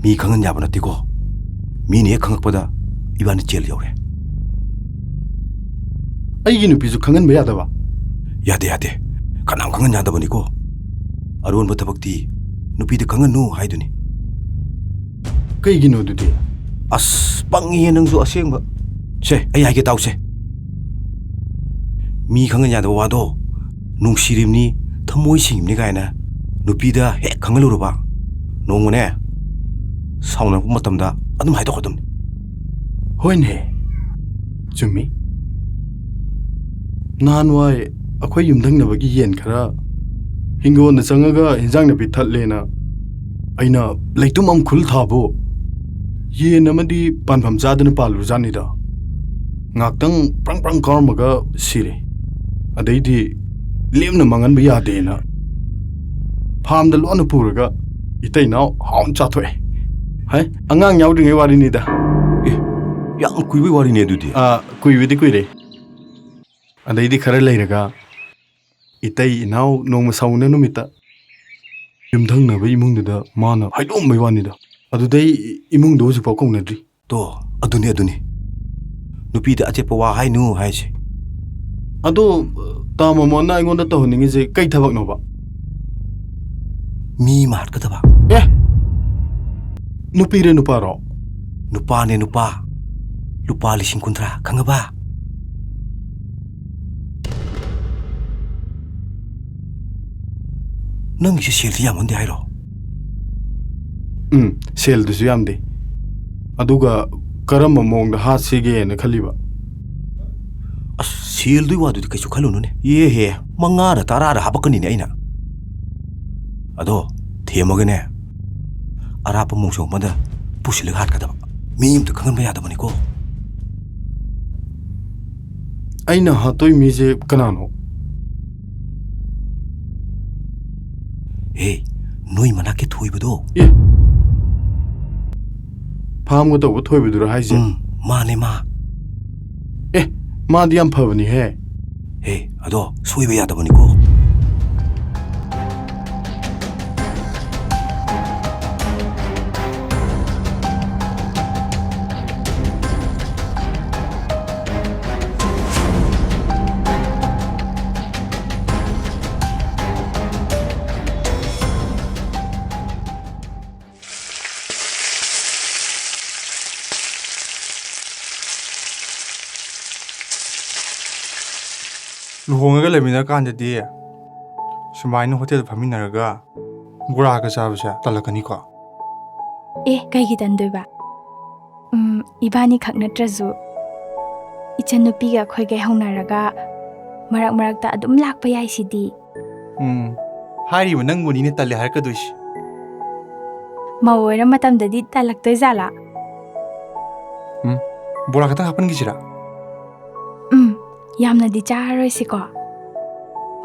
ꯃꯤ ꯈꯪꯍꯟ ꯌꯥꯕ ꯅꯠꯇꯦꯀꯣ꯫ ꯃꯤꯅ ꯍꯦꯛ ꯈꯪꯉꯛꯄꯗ ꯏꯕꯥꯅꯤ ꯖꯦꯜ ꯌꯧꯔꯦ꯫ ꯑꯩꯒꯤ ꯅꯨꯄꯤꯁꯨ ꯈꯪꯍꯟꯕ ꯌꯥꯗꯕ? ꯌꯥꯗꯦ, ꯌꯥꯗꯦ꯫ ꯀꯅꯥꯝ ꯈꯪꯍꯟ ꯌꯥꯗꯕꯅꯤꯀꯣ꯫ ꯑꯔꯣꯟꯕ ꯊꯕꯛꯇꯤ ꯅꯨꯄꯤꯗ ꯈꯪꯍꯟꯅꯨ ꯍꯥꯏꯗꯨꯅꯤ꯫ ꯀꯩꯒꯤꯅꯣ ꯑꯗꯨꯗꯤ? ꯑꯁ, ꯄꯪꯉꯤꯍꯦ ꯅꯪꯁꯨ ꯑꯁꯦꯡꯕ꯫ ꯁꯦ, ꯑꯩ ꯍꯥꯏꯒꯦ ꯇꯥꯎꯁꯦ꯫ ꯃꯤ ꯈꯪꯍꯟ ꯌꯥꯗꯕ ꯋꯥꯗꯣ ꯅꯨꯡꯁꯤꯔꯤꯕꯅꯤ, ꯊꯃꯣꯏ ꯁꯦꯡꯉꯤꯕꯅꯤ ꯀꯥꯏꯅ ꯅꯨꯄꯤꯗ ꯍꯦꯛ ꯈꯪꯍꯜꯂꯨꯔꯕ, ꯅꯣꯡꯃꯅꯦ ꯁꯥꯎꯅꯔꯛꯄ ꯃꯇꯝꯗ ꯑꯗꯨꯝ ꯍꯥꯏꯗꯣꯛꯀꯗꯕꯅꯤ꯫ ꯍꯣꯏꯅꯦ, ꯆꯨꯝꯃꯤ꯫ ꯅꯍꯥꯟꯋꯥꯏ ꯑꯩꯈꯣꯏ ꯌꯨꯝꯊꯪꯅꯕꯒꯤ ꯌꯦꯟ ꯈꯔ ꯍꯤꯡꯒꯣꯜꯗ ꯆꯪꯉꯒ ꯏꯟꯖꯥꯡ ꯅꯥꯄꯤ ꯊꯠꯂꯦꯅ ꯑꯩꯅ ꯂꯩꯇꯨꯝ ꯑꯃ ꯈꯨꯜ ꯊꯥꯕꯨ ꯌꯦꯟ ꯑꯃꯗꯤ ꯄꯥꯟꯐꯝ ꯆꯥꯗꯅ ꯄꯥꯜꯂꯨꯖꯥꯠꯅꯤꯗ꯫ ꯉꯥꯛꯇꯪ ꯄ꯭ꯔꯪ ꯄ꯭ꯔꯪ ꯀꯥꯎꯔꯝꯃꯒ ꯁꯤꯔꯦ꯫ ꯑꯗꯩꯗꯤ ꯂꯦꯝꯅ ꯃꯥꯡꯍꯟꯕ ꯌꯥꯗꯦꯅ ꯐꯥꯝꯗ ꯂꯣꯟꯅ ꯄꯨꯔꯒ ꯏꯇꯩ ꯏꯅꯥꯎ ꯍꯥꯎꯅ ꯆꯥꯊꯣꯛꯑꯦ꯫ ꯍꯥꯏ, ꯑꯉꯥꯡ ꯌꯥꯎꯗ꯭ꯔꯤꯉꯩ ꯋꯥꯔꯤꯅꯤꯗ꯫ ꯑꯦ, ꯌꯥꯝ ꯀꯨꯏꯕꯩ ꯋꯥꯔꯤꯅꯦ ꯑꯗꯨꯗꯤ꯫ ꯑꯥ, ꯀꯨꯏꯕꯗꯤ ꯀꯨꯏꯔꯦ꯫ ꯑꯗꯩꯗꯤ ꯈꯔ ꯂꯩꯔꯒ ꯏꯇꯩ ꯏꯅꯥꯎ ꯅꯣꯡꯃ ꯁꯥꯎꯅ ꯅꯨꯃꯤꯠꯇ ꯌꯨꯝꯊꯪꯅꯕ ꯏꯃꯨꯡꯗꯨꯗ ꯃꯥꯅ ꯍꯥꯏꯗꯣꯛꯑꯝꯕꯩ ꯋꯥꯅꯤꯗ꯫ ꯑꯗꯨꯗꯩ ꯏꯃꯨꯡꯗꯣ ꯍꯧꯖꯤꯛꯐꯥꯎ ꯀꯧꯅꯗ꯭ꯔꯤ꯫ ꯇꯣ, ꯑꯗꯨꯅꯤ, ꯑꯗꯨꯅꯤ꯫ ꯅꯨꯄꯤꯗ ꯑꯆꯦꯠꯄ ꯋꯥ ꯍꯥꯏꯅꯨ ꯍꯥꯏꯁꯦ꯫ ꯑꯗꯣ, ꯇꯥ ꯃꯃꯣꯅ ꯑꯩꯉꯣꯟꯗ ꯇꯧꯍꯟꯅꯤꯡꯉꯤꯁꯦ ꯀꯩ ꯊꯕꯛꯅꯣꯕ? ꯃꯤ ꯑꯃ ꯍꯥꯠꯀꯗꯕ꯫ ꯑꯦ! ꯅꯨꯄꯤꯔ ꯅꯨꯄꯥꯔꯣ? ꯅꯨꯄꯥꯅꯦ, ꯅꯨꯄꯥ꯫ ꯂꯨꯄꯥ ꯂꯤꯁꯤꯡ ꯀꯨꯟꯊ꯭ꯔꯥ, ꯈꯪꯉꯕ? ꯅꯪꯒꯤꯁꯦ ꯁꯦꯜꯗꯤ ꯌꯥꯝꯃꯟꯗꯦ ꯍꯥꯏꯔꯣ? ꯎꯝ, ꯁꯦꯜꯗꯨꯁꯨ ꯌꯥꯝꯗꯦ꯫ ꯑꯗꯨꯒ ꯀꯔꯝꯕ ꯃꯑꯣꯡꯗ ꯍꯥꯠꯁꯤꯒꯦꯅ ꯈꯜꯂꯤꯕ? ꯑꯁ, ꯁꯦꯜꯗꯨꯒꯤ ꯋꯥꯗꯨꯗꯤ ꯀꯩꯁꯨ ꯈꯜꯂꯨꯅꯨꯅꯦ꯫ ꯌꯦꯍꯦ, ꯃꯉꯥꯔ ꯇꯔꯥꯔ ꯍꯥꯄꯛꯀꯅꯤꯅꯦ ꯑꯩꯅ꯫ ꯑꯗꯣ, ꯊꯦꯝꯃꯒꯅꯦ, ꯑꯔꯥꯞꯄ ꯃꯣꯡꯁꯣꯡ ꯑꯃꯗ ꯄꯨꯁꯤꯜꯂꯒ ꯍꯥꯠꯀꯗꯕ꯫ ꯃꯤ ꯑꯝꯇ ꯈꯪꯍꯟꯕ ꯌꯥꯗꯕꯅꯤꯀꯣ꯫ ꯑꯩꯅ ꯍꯥꯠꯇꯣꯏ ꯃꯤꯁꯦ ꯀꯅꯥꯅꯣ? ꯍꯦ, ꯅꯣꯏ ꯃꯅꯥꯛꯀꯤ ꯊꯣꯏꯕꯗꯣ꯫ ꯑꯦ, ꯐꯥꯝꯒ ꯇꯧꯕ ꯊꯣꯏꯕꯗꯨꯔꯣ ꯍꯥꯏꯁꯦ? ꯎꯝ, ꯃꯥꯅꯦ ꯃꯥ꯫ ꯑꯦ, ꯃꯥꯗꯤ ꯌꯥꯝ ꯐꯕꯅꯤꯍꯦ꯫ ꯍꯦ, ꯑꯗꯣ ꯁꯣꯏꯕ ꯌꯥꯗꯕꯅꯤꯀꯣ꯫ ꯂꯨꯍꯣꯡꯉꯒ ꯂꯩꯃꯤꯟꯅꯔꯀꯥꯟꯗꯗꯤ ꯁꯨꯃꯥꯏꯅ ꯍꯣꯇꯦꯜꯗ ꯐꯝꯃꯤꯟꯅꯔꯒ ꯕꯣꯔꯥꯒ ꯆꯥꯕꯁꯦ ꯇꯜꯂꯛꯀꯅꯤꯀꯣ? ꯑꯦ, ꯀꯩꯒꯤ ꯇꯟꯗꯣꯏꯕ? ꯎꯝ, ꯏꯕꯥꯅꯤꯈꯛ ꯅꯠꯇ꯭ꯔꯁꯨ ꯏꯆꯟꯅꯨꯄꯤꯒ ꯑꯩꯈꯣꯏꯒꯩ ꯍꯧꯅꯔꯒ ꯃꯔꯛ ꯃꯔꯛꯇ ꯑꯗꯨꯝ ꯂꯥꯛꯄ ꯌꯥꯏꯁꯤꯗꯤ꯫ ꯎꯝ, ꯍꯥꯏꯔꯤꯕ ꯅꯪꯕꯨꯅꯤꯅꯦ ꯇꯜꯂꯦ ꯍꯥꯏꯔꯛꯀꯗꯣꯏꯁꯤ꯫ ꯃꯧ ꯑꯣꯏꯔ ꯃꯇꯝꯗꯗꯤ ꯇꯜꯂꯛꯇꯣꯏ ꯖꯥꯠꯂꯥ? ꯎꯝ, ꯕꯣꯔꯥ ꯈꯛꯇꯪ ꯍꯥꯞꯄꯟꯈꯤꯁꯤꯔꯥ? ꯎꯝ, ꯌꯥꯝꯅꯗꯤ ꯆꯥꯔꯔꯣꯏꯁꯤꯀꯣ꯫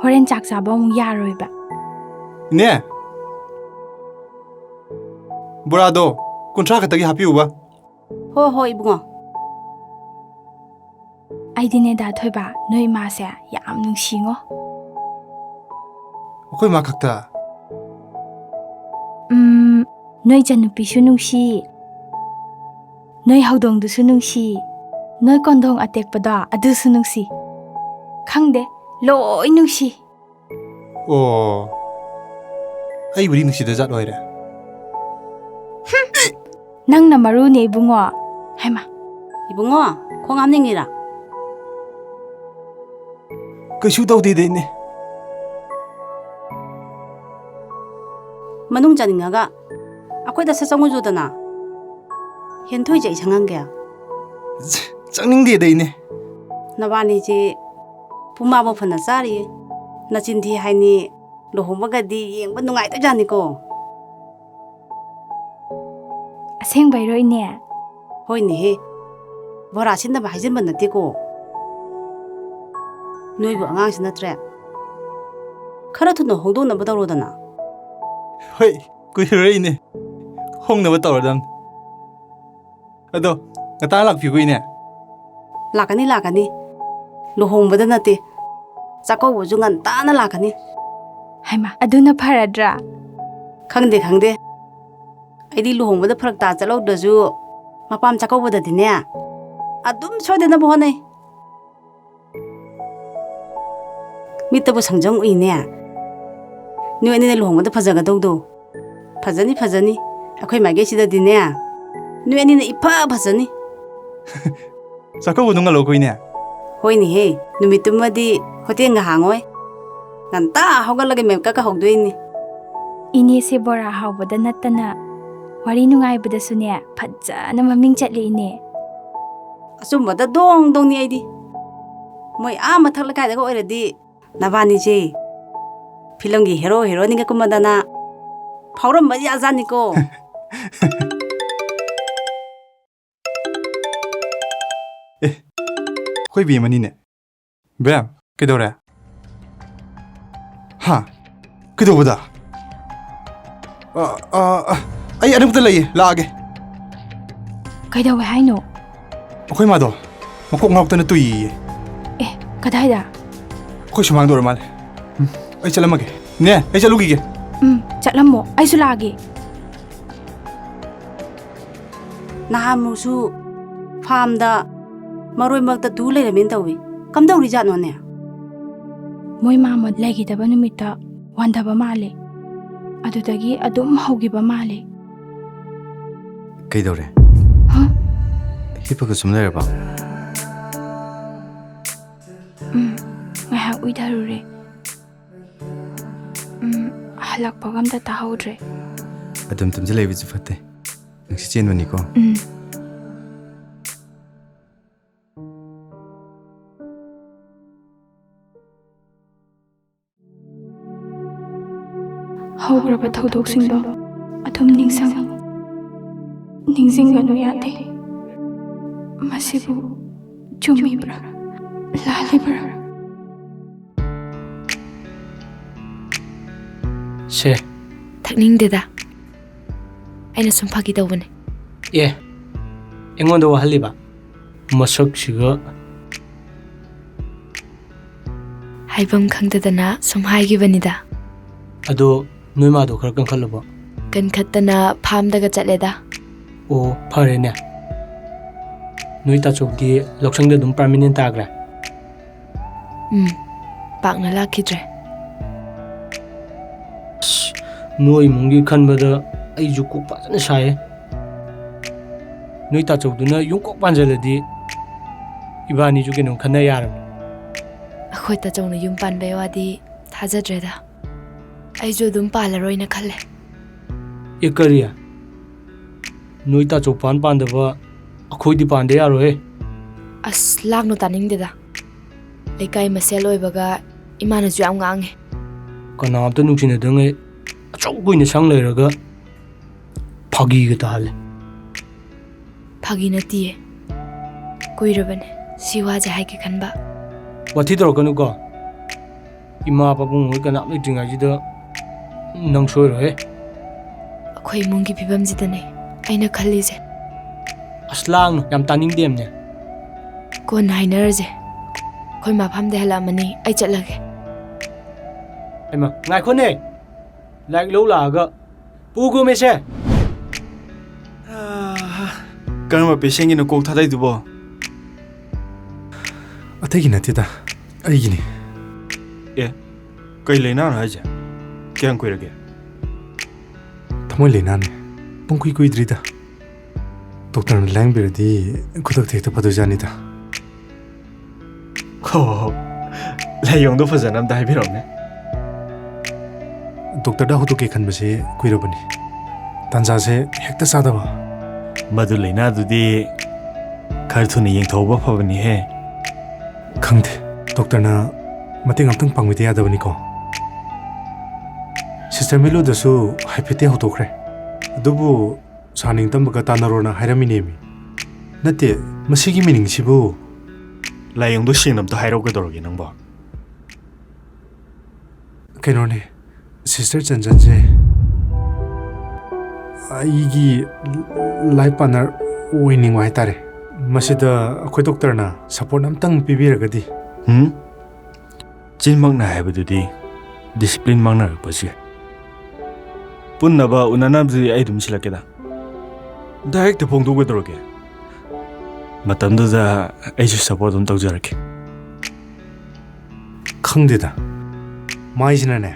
ꯍꯣꯔꯦꯟ ꯆꯥꯛ ꯆꯥꯕ ꯑꯃꯨꯛ ꯌꯥꯔꯣꯏꯕ꯫ ꯏꯅꯦ, ꯕꯣꯔꯥꯗꯣ ꯀꯨꯟꯊ꯭ꯔꯥ ꯈꯛꯇꯒꯤ ꯍꯥꯞꯄꯤꯌꯨꯕ꯫ ꯍꯣ ꯍꯣ ꯏꯕꯨꯡꯉꯣ꯫ ꯑꯩꯗꯤꯅꯦ ꯗꯥ ꯊꯣꯏꯕ, ꯅꯣꯏ ꯏꯃꯥꯁꯦ ꯌꯥꯝ ꯅꯨꯡꯁꯤꯉꯣ꯫ ꯑꯩꯈꯣꯏ ꯃꯥ ꯈꯛꯇ? ꯎꯝ, ꯅꯣꯏ ꯏꯆꯟꯅꯨꯄꯤꯁꯨ ꯅꯨꯡꯁꯤ, ꯅꯣꯏ ꯍꯧꯗꯣꯡꯗꯨꯁꯨ ꯅꯨꯡꯁꯤ, ꯅꯣꯏ ꯀꯣꯟꯗꯣꯡ ꯑꯇꯦꯛꯄꯗꯣ ꯑꯗꯨꯁꯨ ꯅꯨꯡꯁꯤ꯫ ꯈꯪꯗꯦ, ꯂꯣꯏ ꯅꯨꯡꯁꯤ꯫ ꯑꯣ, ꯑꯩꯕꯨꯗꯤ ꯅꯨꯡꯁꯤꯗ ꯖꯥꯠ ꯑꯣꯏꯔꯦ꯫ ꯅꯪꯅ ꯃꯔꯨꯅꯦ ꯏꯕꯨꯡꯉꯣ꯫ ꯍꯩꯃꯥ꯫ ꯏꯕꯨꯡꯉꯣ, ꯈꯣꯡ ꯍꯥꯝꯅꯤꯡꯉꯤꯔꯥ? ꯀꯩꯁꯨ ꯇꯧꯗꯦꯗ ꯏꯅꯦ꯫ ꯃꯅꯨꯡ ꯆꯪꯅꯤꯡꯉꯒ ꯑꯩꯈꯣꯏꯗ ꯁꯠ ꯆꯪꯉꯨꯖꯣꯗꯅ꯫ ꯍꯦꯟꯊꯣꯏꯁꯦ ꯑꯩ ꯁꯪꯉꯝꯒꯦ꯫ ꯆꯪꯅꯤꯡꯗꯦꯗ ꯏꯅꯦ꯫ ꯅꯕꯥꯅꯤꯁꯦ ꯄꯨꯃꯥꯕꯨ ꯐꯅ ꯆꯥꯔꯤ꯫ ꯅꯆꯤꯟ ꯊꯤ ꯍꯥꯏꯅꯤ, ꯂꯨꯍꯣꯡꯕꯒꯗꯤ ꯌꯦꯡꯕ ꯅꯨꯡꯉꯥꯏꯗꯣꯏꯖꯥꯠꯅꯤꯀꯣ꯫ ꯑꯁꯦꯡꯕꯩꯔꯣ ꯏꯅꯦ? ꯍꯣꯏꯅꯦꯍꯦ, ꯕꯣꯔꯥ ꯁꯤꯠꯅꯕ ꯍꯥꯏꯖꯤꯟꯕ ꯅꯠꯇꯦꯀꯣ꯫ ꯅꯣꯏꯕꯨ ꯑꯉꯥꯡꯁꯤ ꯅꯠꯇ꯭ꯔꯦ? ꯈꯔ ꯊꯨꯅ ꯍꯣꯡꯗꯣꯛꯅꯕ ꯇꯧꯔꯣꯗꯅ꯫ ꯍꯣꯏ, ꯀꯨꯏꯔꯔꯣꯏ ꯏꯅꯦ, ꯍꯣꯡꯅꯕ ꯇꯧꯔꯗꯝꯅꯤ꯫ ꯑꯗꯣ ꯉꯟꯇꯥ ꯂꯥꯛꯄꯤꯌꯨꯀꯣ ꯏꯅꯦ꯫ ꯂꯥꯛꯀꯅꯤ, ꯂꯥꯛꯀꯅꯤ꯫ ꯂꯨꯍꯣꯡꯕꯗ ꯅꯠꯇꯦ, ꯆꯥꯛꯀꯧꯕꯁꯨ ꯉꯟꯇꯥꯅ ꯂꯥꯛꯀꯅꯤ꯫ ꯍꯩꯃꯥ, ꯑꯗꯨꯅ ꯐꯔꯗ꯭ꯔꯥ? ꯈꯪꯗꯦ, ꯈꯪꯗꯦ꯫ ꯑꯩꯗꯤ ꯂꯨꯍꯣꯡꯕꯗ ꯐꯔꯛ ꯇꯥ ꯆꯠꯍꯧꯗ꯭ꯔꯁꯨ ꯃꯄꯥꯝ ꯆꯥꯛꯀꯧꯕꯗꯗꯤꯅꯦ ꯑꯗꯨꯝ ꯁꯣꯏꯗꯅꯕ ꯍꯣꯠꯅꯩ꯫ ꯃꯤꯠꯇꯕꯨ ꯁꯪꯖꯪ ꯎꯏꯅꯦ꯫ ꯅꯣꯏ ꯑꯅꯤꯅ ꯂꯨꯍꯣꯡꯕꯗ ꯐꯖꯒꯗꯧꯗꯣ꯫ ꯐꯖꯅꯤ, ꯐꯖꯅꯤ꯫ ꯑꯩꯈꯣꯏ ꯃꯥꯏꯀꯩꯁꯤꯗꯗꯤꯅꯦ ꯅꯣꯏ ꯑꯅꯤꯅ ꯏꯐ ꯐꯖꯅꯤ꯫ ꯆꯥꯛꯀꯧꯕꯗꯣ ꯉꯜꯂꯧꯀꯣ ꯏꯅꯦ꯫ ꯍꯣꯏꯅꯦꯍꯦ, ꯅꯨꯃꯤꯠꯇꯨꯃꯗꯤ ꯍꯣꯇꯦꯜꯒ ꯍꯥꯡꯉꯣꯏ꯫ ꯉꯟꯇꯥ ꯍꯧꯒꯠꯂꯒ ꯃꯦꯀꯞꯀ ꯍꯧꯗꯣꯏꯅꯤ꯫ ꯏꯅꯦꯁꯦ ꯕꯣꯔꯥ ꯍꯥꯎꯕꯗ ꯅꯠꯇꯅ ꯋꯥꯔꯤ ꯅꯨꯡꯉꯥꯏꯕꯗꯁꯨꯅꯦ ꯐꯖꯅ ꯃꯃꯤꯡ ꯆꯠꯂꯦ ꯏꯅꯦ꯫ ꯑꯆꯨꯝꯕꯗ ꯗꯣꯡ ꯗꯣꯡꯅꯤ ꯑꯩꯗꯤ꯫ ꯃꯣꯏ ꯑꯥ ꯃꯊꯛ ꯂꯩꯀꯥꯏꯗꯒ ꯑꯣꯏꯔꯗꯤ ꯅꯕꯥꯅꯤꯁꯦ ꯐꯤꯂꯝꯒꯤ ꯍꯦꯔꯣ ꯍꯦꯔꯣꯅꯤꯒ ꯀꯨꯝꯃꯗꯅ ꯐꯥꯎꯔꯝꯕ ꯌꯥꯖꯥꯠꯅꯤꯀꯣ꯫ ꯑꯦ, ꯑꯩꯈꯣꯏ ꯕꯦꯝꯃꯅꯤꯅꯦ꯫ ꯕꯦꯝ, ꯀꯩꯗꯧꯔꯦ? ꯍꯥ? ꯀꯩꯗꯧꯕꯗ? ꯑ, ꯑ, ꯑ, ꯑꯩ ꯑꯗꯨꯝꯇ ꯂꯩꯌꯦ, ꯂꯥꯛꯑꯒꯦ꯫ ꯀꯩꯗꯧꯋꯦ ꯍꯥꯏꯅꯣ? ꯑꯩꯈꯣꯏ ꯃꯥꯗꯣ ꯃꯀꯣꯛ ꯉꯥꯎꯇꯅ ꯇꯨꯏꯌꯦ꯫ ꯑꯦ, ꯀꯗꯥꯏꯗ? ꯑꯩꯈꯣꯏ ꯁꯨꯃꯥꯡꯗ ꯑꯣꯏꯔ ꯃꯥꯜꯂꯦ꯫ ꯎꯝ, ꯑꯩ ꯆꯠꯂꯝꯃꯒꯦ꯫ ꯅꯦ, ꯑꯩ ꯆꯠꯂꯨꯈꯤꯒꯦ꯫ ꯎꯝ, ꯆꯠꯂꯝꯃꯣ, ꯑꯩꯁꯨ ꯂꯥꯛꯑꯒꯦ꯫ ꯅꯍꯥꯟꯃꯨꯛꯁꯨ ꯐꯥꯝꯗ ꯃꯔꯣꯏ ꯃꯔꯛꯇ ꯇꯨ ꯂꯩꯔꯝꯃꯦꯅ ꯇꯧꯏ꯫ ꯀꯝꯗꯧꯔꯤꯖꯥꯠꯅꯣꯅꯦ? ꯃꯣꯏ ꯃꯥꯃ ꯂꯩꯈꯤꯗꯕ ꯅꯨꯃꯤꯠꯇ ꯋꯥꯟꯊꯕ ꯃꯥꯜꯂꯦ꯫ ꯑꯗꯨꯗꯒꯤ ꯑꯗꯨꯝ ꯍꯧꯈꯤꯕ ꯃꯥꯜꯂꯦ꯫ ꯀꯩꯗꯧꯔꯦ? ꯍꯥ? ꯍꯤꯞꯄꯒ ꯁꯨꯝ ꯂꯩꯔꯕ? ꯎꯝ, ꯉꯥꯏꯍꯥꯛ ꯎꯏꯊꯔꯨꯔꯦ꯫ ꯎꯝ, ꯍꯜꯂꯛꯄꯒ ꯑꯝꯇ ꯇꯥꯍꯧꯗ꯭ꯔꯦ꯫ ꯑꯗꯨꯝ ꯇꯨꯝꯁꯤꯜ ꯂꯩꯕꯁꯨ ꯐꯠꯇꯦ꯫ ꯅꯨꯡꯁꯤꯠ ꯆꯦꯟꯕꯅꯤꯀꯣ꯫ ꯎꯝ꯫ ꯍꯧꯈ꯭ꯔꯕ ꯊꯧꯗꯣꯛꯁꯤꯡꯗꯣ ꯑꯗꯨꯝ ꯅꯤꯡꯁꯤꯡꯉꯤ꯫ ꯅꯤꯡꯁꯤꯡꯒꯅꯨ ꯌꯥꯗꯦ꯫ ꯃꯁꯤꯕꯨ ꯆꯨꯝꯃꯤꯕ꯭ꯔꯥ? ꯂꯥꯜꯂꯤꯕ꯭ꯔꯥ? ꯁꯦ꯫ ꯊꯛꯅꯤꯡꯗꯦꯗ꯫ ꯑꯩꯅ ꯁꯨꯝ ꯐꯥꯒꯤ ꯇꯧꯕꯅꯦ꯫ ꯑꯦ, ꯑꯩꯉꯣꯟꯗ ꯋꯥꯍꯜꯂꯤꯕ? ꯃꯁꯛꯁꯤꯒ꯫ ꯍꯥꯏꯐꯝ ꯈꯪꯗꯗꯅ ꯁꯨꯝ ꯍꯥꯏꯈꯤꯕꯅꯤꯗ꯫ ꯑꯗꯣ ꯅꯣꯏ ꯃꯥꯗꯣ ꯈꯔ ꯀꯟꯈꯠꯂꯕꯣ? ꯀꯟꯈꯠꯇꯅ ꯐꯥꯝꯗꯒ ꯆꯠꯂꯦꯗ꯫ ꯑꯣ, ꯐꯔꯦꯅꯦ꯫ ꯅꯣꯏ ꯇꯥꯆꯧꯗꯤ ꯂꯧꯁꯪꯗ ꯑꯗꯨꯝ ꯄꯥꯔꯃꯤꯅꯦꯟ ꯇꯥꯈ꯭ꯔꯦ? ꯎꯝ, ꯄꯥꯛꯅ ꯂꯥꯛꯈꯤꯗ꯭ꯔꯦ꯫ ꯑꯁ, ꯅꯣꯏ ꯏꯃꯨꯡꯒꯤ ꯈꯟꯕꯗ ꯑꯩꯁꯨ ꯀꯣꯛ ꯐꯖꯅ ꯁꯥꯏꯌꯦ꯫ ꯅꯣꯏ ꯇꯥꯆꯧꯗꯨꯅ ꯌꯨꯝ ꯀꯣꯛ ꯄꯥꯟꯁꯤꯜꯂꯗꯤ ꯏꯕꯥꯅꯤꯁꯨ ꯀꯩꯅꯣꯝ ꯈꯟꯅ ꯌꯥꯔꯕꯅꯤ꯫ ꯑꯩꯈꯣꯏ ꯇꯥꯆꯧꯅ ꯌꯨꯝ ꯄꯥꯟꯕꯩ ꯋꯥꯗꯤ ꯊꯥꯖꯗ꯭ꯔꯦꯗ꯫ ꯑꯩꯁꯨ ꯑꯗꯨꯝ ꯄꯥꯜꯂꯔꯣꯏꯅ ꯈꯜꯂꯦ꯫ ꯑꯦ, ꯀꯔꯤ? ꯅꯣꯏ ꯇꯥꯆꯧ ꯄꯥꯟ ꯄꯥꯟꯗꯕ ꯑꯩꯈꯣꯏꯗꯤ ꯄꯥꯟꯗ ꯌꯥꯔꯣꯏꯍꯦ꯫ ꯑꯁ, ꯂꯥꯡꯅꯨ, ꯇꯥꯅꯤꯡꯗꯦꯗ꯫ ꯂꯩꯀꯥꯏ ꯃꯁꯦꯜ ꯑꯣꯏꯕꯒ ꯏꯃꯥꯅꯁꯨ ꯌꯥꯝ ꯉꯥꯡꯉꯦ꯫ ꯀꯅꯥꯝꯇ ꯅꯨꯡꯁꯤꯅꯗꯉꯩ ꯑꯆꯧ ꯀꯨꯏꯅ ꯁꯪ ꯂꯩꯔꯒ ꯐꯥꯒꯤꯒ ꯇꯥꯍꯜꯂꯦ꯫ ꯐꯥꯒꯤ ꯅꯠꯇꯤꯌꯦ꯫ ꯀꯨꯏꯔꯕꯅꯦ ꯁꯤ ꯋꯥꯁꯦ ꯍꯥꯏꯒꯦ ꯈꯟꯕ꯫ ꯋꯥꯊꯤ ꯇꯧꯔꯛꯀꯅꯨꯀꯣ꯫ ꯏꯃꯥ ꯄꯥꯕꯨꯡ ꯍꯣꯏ ꯀꯅꯥꯝ ꯂꯩꯇ꯭ꯔꯤꯉꯩꯁꯤꯗ ꯅꯪ ꯁꯣꯏꯔꯣꯏꯍꯦ꯫ ꯑꯩꯈꯣꯏ ꯏꯃꯨꯡꯒꯤ ꯐꯤꯕꯝꯁꯤꯗꯅꯦ ꯑꯩꯅ ꯈꯜꯂꯤꯁꯦ꯫ ꯑꯁ, ꯂꯥꯡꯅꯨ, ꯌꯥꯝ ꯇꯥꯅꯤꯡꯗꯦ ꯑꯝꯅꯦ꯫ ꯀꯣꯟꯅ ꯍꯥꯏꯅꯔꯁꯦ꯫ ꯑꯩꯈꯣꯏ ꯃꯥ ꯐꯥꯝꯗꯩ ꯍꯜꯂꯛꯑꯝꯃꯅꯤ, ꯑꯩ ꯆꯠꯂꯒꯦ꯫ ꯍꯩꯃꯥ, ꯉꯥꯏꯈꯣꯅꯦ꯫ ꯂꯥꯏꯔꯤꯛ ꯂꯧ ꯂꯥꯛꯑꯒ ꯄꯨꯒꯣꯃꯦꯁꯦ꯫ ꯀꯔꯝꯕ ꯄꯦꯁꯦꯟꯒꯤꯅꯣ ꯀꯣꯛ ꯊꯥꯗꯩꯗꯨꯕꯣ? ꯑꯇꯩꯒꯤ ꯅꯠꯇꯦꯗ, ꯑꯩꯒꯤꯅꯤ꯫ ꯑꯦ, ꯀꯩ ꯂꯩꯅꯥꯅꯣ ꯍꯥꯏꯁꯦ? ꯀꯌꯥꯝ ꯀꯨꯏꯔꯒꯦ? ꯊꯃꯣꯏ ꯂꯩꯅꯥꯅꯦ꯫ ꯄꯨꯡ ꯀꯨꯏ ꯀꯨꯏꯗ꯭ꯔꯤꯗ꯫ ꯗꯣꯛꯇꯔꯅ ꯂꯥꯌꯦꯡꯕꯤꯔꯗꯤ ꯈꯨꯗꯛꯇ ꯍꯦꯛꯇ ꯐꯗꯣꯏꯖꯥꯠꯅꯤꯗ꯫ ꯍꯣ, ꯍꯣ, ꯍꯣ꯫ ꯂꯥꯏꯑꯣꯡꯗꯣ ꯐꯖꯅ ꯑꯝꯇ ꯍꯥꯏꯕꯤꯔꯛꯎꯅꯦ꯫ ꯗꯣꯛꯇꯔꯗ ꯍꯧꯗꯣꯛꯀꯦ ꯈꯟꯕꯁꯦ ꯀꯨꯏꯔꯕꯅꯤ꯫ ꯇꯥꯟꯖꯥꯁꯦ ꯍꯦꯛꯇ ꯆꯥꯗꯕ꯫ ꯃꯗꯨ ꯂꯥꯏꯅꯥꯗꯨꯗꯤ ꯈꯔ ꯊꯨꯅ ꯌꯦꯡꯊꯣꯛꯍꯧꯕ ꯐꯕꯅꯤꯍꯦ꯫ ꯈꯪꯗꯦ, ꯗꯣꯛꯇꯔꯅ ꯃꯇꯦꯡ ꯑꯝꯇꯪ ꯄꯥꯡꯕꯤꯗ ꯌꯥꯗꯕꯅꯤꯀꯣ? ꯁꯤꯁꯇꯔ ꯃꯤꯂꯨꯗꯁꯨ ꯍꯥꯏꯐꯦꯠꯇꯤ ꯍꯧꯗꯣꯛꯈ꯭ꯔꯦ꯫ ꯑꯗꯨꯕꯨ ꯁꯥꯔ ꯅꯤꯡꯇꯝꯕꯒ ꯇꯥꯟꯅꯔꯣꯅ ꯍꯥꯏꯔꯝꯃꯤꯅꯦꯃꯤ꯫ ꯅꯠꯇꯦ, ꯃꯁꯤꯒꯤ ꯃꯤꯅꯤꯡꯁꯤꯕꯨ? ꯂꯥꯏꯑꯣꯡꯗꯣ ꯁꯦꯡꯅ ꯑꯝꯇ ꯍꯥꯏꯔꯛꯑꯣ, ꯀꯩꯗꯧꯔꯒꯦ ꯅꯪꯕꯣ? ꯀꯩꯅꯣꯅꯦ, ꯁꯤꯁꯇꯔ ꯆꯟꯆꯟꯁꯦ ꯑꯩꯒꯤ ꯂꯥꯏꯐ ꯄꯥꯔꯠꯅꯔ ꯑꯣꯏꯅꯤꯡꯕ ꯍꯥꯏꯇꯥꯔꯦ꯫ ꯃꯁꯤꯗ ꯑꯩꯈꯣꯏ ꯗꯣꯛꯇꯔꯅ ꯁꯄꯣꯔꯠ ꯑꯝꯇꯪ ꯄꯤꯕꯤꯔꯒꯗꯤ꯫ ꯍꯨꯝ? ꯆꯤꯟꯃꯛꯅ ꯍꯥꯏꯕꯗꯨꯗꯤ ꯗꯤꯁꯤꯄ꯭ꯂꯤꯟ ꯃꯥꯡꯅꯔꯛꯄꯁꯨ ꯌꯥꯏ꯫ ꯄꯨꯟꯅꯕ ꯎꯅꯅꯕꯗꯨꯗꯤ ꯑꯩ ꯑꯗꯨꯝ ꯁꯤꯜꯂꯛꯀꯦꯗ꯫ ꯗꯥꯏꯔꯦꯛꯇ ꯐꯣꯡꯗꯣꯛꯀꯗꯧꯔꯒꯦ꯫ ꯃꯇꯝꯗꯨꯗ ꯑꯩꯁꯨ ꯁꯄꯣꯔꯠ ꯑꯗꯨꯝ ꯇꯧꯖꯔꯛꯀꯦ꯫ ꯈꯪꯗꯦꯗ, ꯃꯥꯏꯁꯤꯅꯅꯦ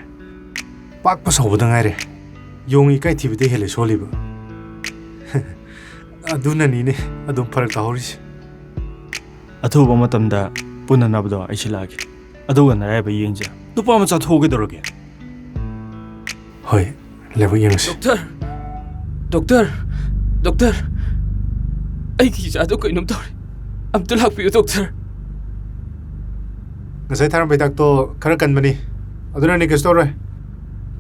ꯄꯥꯛꯄ ꯁꯧꯕꯗ ꯉꯥꯏꯔꯦ꯫ ꯌꯣꯡ ꯏꯀꯥꯏ ꯊꯤꯕꯗ ꯍꯦꯜꯂꯦ ꯁꯣꯜꯂꯤꯕ꯫ ꯑꯗꯨꯅꯅꯤꯅꯦ ꯑꯗꯨꯝ ꯐꯔꯛ ꯇꯥꯍꯧꯔꯤꯁꯦ꯫ ꯑꯊꯨꯕ ꯃꯇꯝꯗ ꯄꯨꯟꯅꯅꯕꯗꯣ ꯑꯩ ꯁꯤꯜꯂꯛꯑꯒꯦ꯫ ꯑꯗꯨꯒ ꯅꯔꯥꯏꯕꯛ ꯌꯦꯡꯖꯦ꯫ ꯅꯨꯄꯥ ꯃꯆꯥ ꯊꯣꯛꯑꯣ ꯀꯩꯗꯧꯔꯒꯦ? ꯍꯣꯏ, ꯂꯥꯏꯕꯛ ꯌꯦꯡꯉꯁꯤ꯫ ꯗꯣꯛꯇꯔ! ꯗꯣꯛꯇꯔ! ꯗꯣꯛꯇꯔ! ꯑꯩꯒꯤ ꯏꯆꯥꯗꯣ ꯀꯩꯅꯣꯝ ꯇꯧꯔꯦ꯫ ꯑꯝꯇ ꯂꯥꯛꯄꯤꯌꯨ, ꯗꯣꯛꯇꯔ꯫ ꯉꯁꯥꯏ ꯊꯥꯔꯝꯕ ꯍꯤꯗꯥꯛꯇꯣ ꯈꯔ ꯀꯟꯕꯅꯤ, ꯑꯗꯨꯅꯅꯦ, ꯀꯩꯁꯨ ꯇꯧꯔꯣꯏ꯫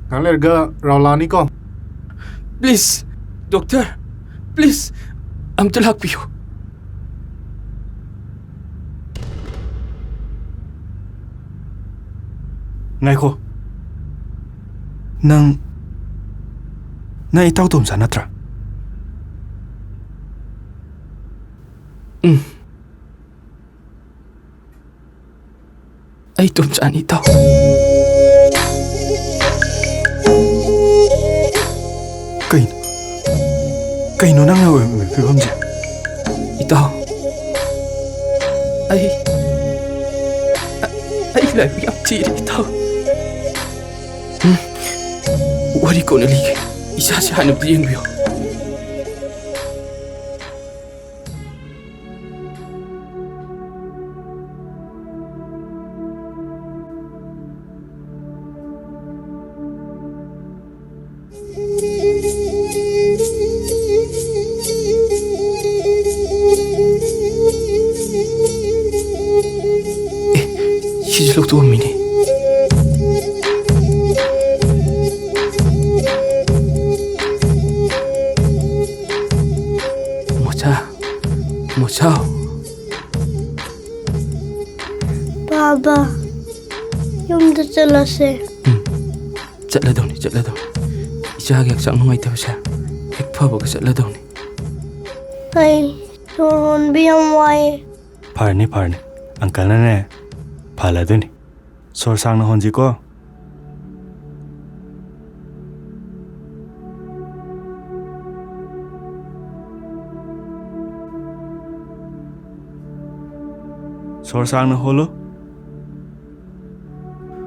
ꯉꯥꯏꯍꯥꯛ ꯂꯩꯔꯒ ꯔꯥꯎꯟ ꯂꯥꯛꯑꯅꯤꯀꯣ꯫ ꯄ꯭ꯂꯤꯖ, ꯗꯣꯛꯇꯔ, ꯄ꯭ꯂꯤꯖ, ꯑꯝꯇ ꯂꯥꯛꯄꯤꯌꯨ꯫ ꯉꯥꯏꯈꯣ꯫ ꯅꯪ, ꯅꯪ ꯏꯇꯥꯎ ꯇꯣꯝꯆꯥ ꯅꯠꯇ꯭ꯔꯥ? ꯎꯝ꯫ ꯑꯩ ꯇꯣꯝꯆꯥꯅꯤ, ꯏꯇꯥꯎ꯫ ꯀꯩꯅꯣ? ꯀꯩꯅꯣ ꯅꯪꯅ ꯑꯣꯏꯔꯝꯃꯤꯕ ꯐꯤꯕꯝꯁꯦ? ꯏꯇꯥꯎ, ꯑꯩ, ꯑꯩ ꯂꯥꯏꯕꯛ ꯌꯥꯝ ꯊꯤꯔꯦ, ꯏꯇꯥꯎ꯫ ꯎꯝ, ꯋꯥꯔꯤ ꯀꯣꯟꯅ ꯂꯤꯒꯦ꯫ ꯏꯆꯥꯁꯦ ꯍꯥꯟꯅ ꯑꯝꯇ ꯌꯦꯡꯕꯤꯌꯨ꯫ ꯑꯦ, ꯁꯤꯁꯨ ꯂꯧꯊꯣꯛꯑꯝꯃꯤꯅꯦ꯫ Mocha, mocha. ꯕꯥꯕꯥ, ꯌꯨꯝꯗ ꯆꯠꯂꯁꯦ꯫ ꯎꯝ, ꯆꯠꯂꯗꯧꯅꯤ, ꯆꯠꯂꯗꯧꯅꯤ꯫ ꯏꯆꯥꯒꯤ ꯍꯛꯆꯥꯡ ꯅꯨꯡꯉꯥꯏꯇꯕꯁꯦ ꯍꯦꯛ ꯐꯕꯒ ꯆꯠꯂꯗꯧꯅꯤ꯫ ꯑꯩ ꯁꯣꯔ ꯍꯣꯟꯕ ꯌꯥꯝ ꯋꯥꯏꯌꯦ꯫ ꯐꯔꯅꯤ, ꯐꯔꯅꯤ꯫ ꯑꯪꯀꯜꯅꯅꯦ ꯐꯍꯜꯂꯗꯣꯏꯅꯤ꯫ ꯁꯣꯔ ꯁꯥꯡꯅ ꯍꯣꯟꯁꯤꯀꯣ꯫ ꯁꯣꯔ ꯁꯥꯡꯅ ꯍꯣꯜꯂꯨ꯫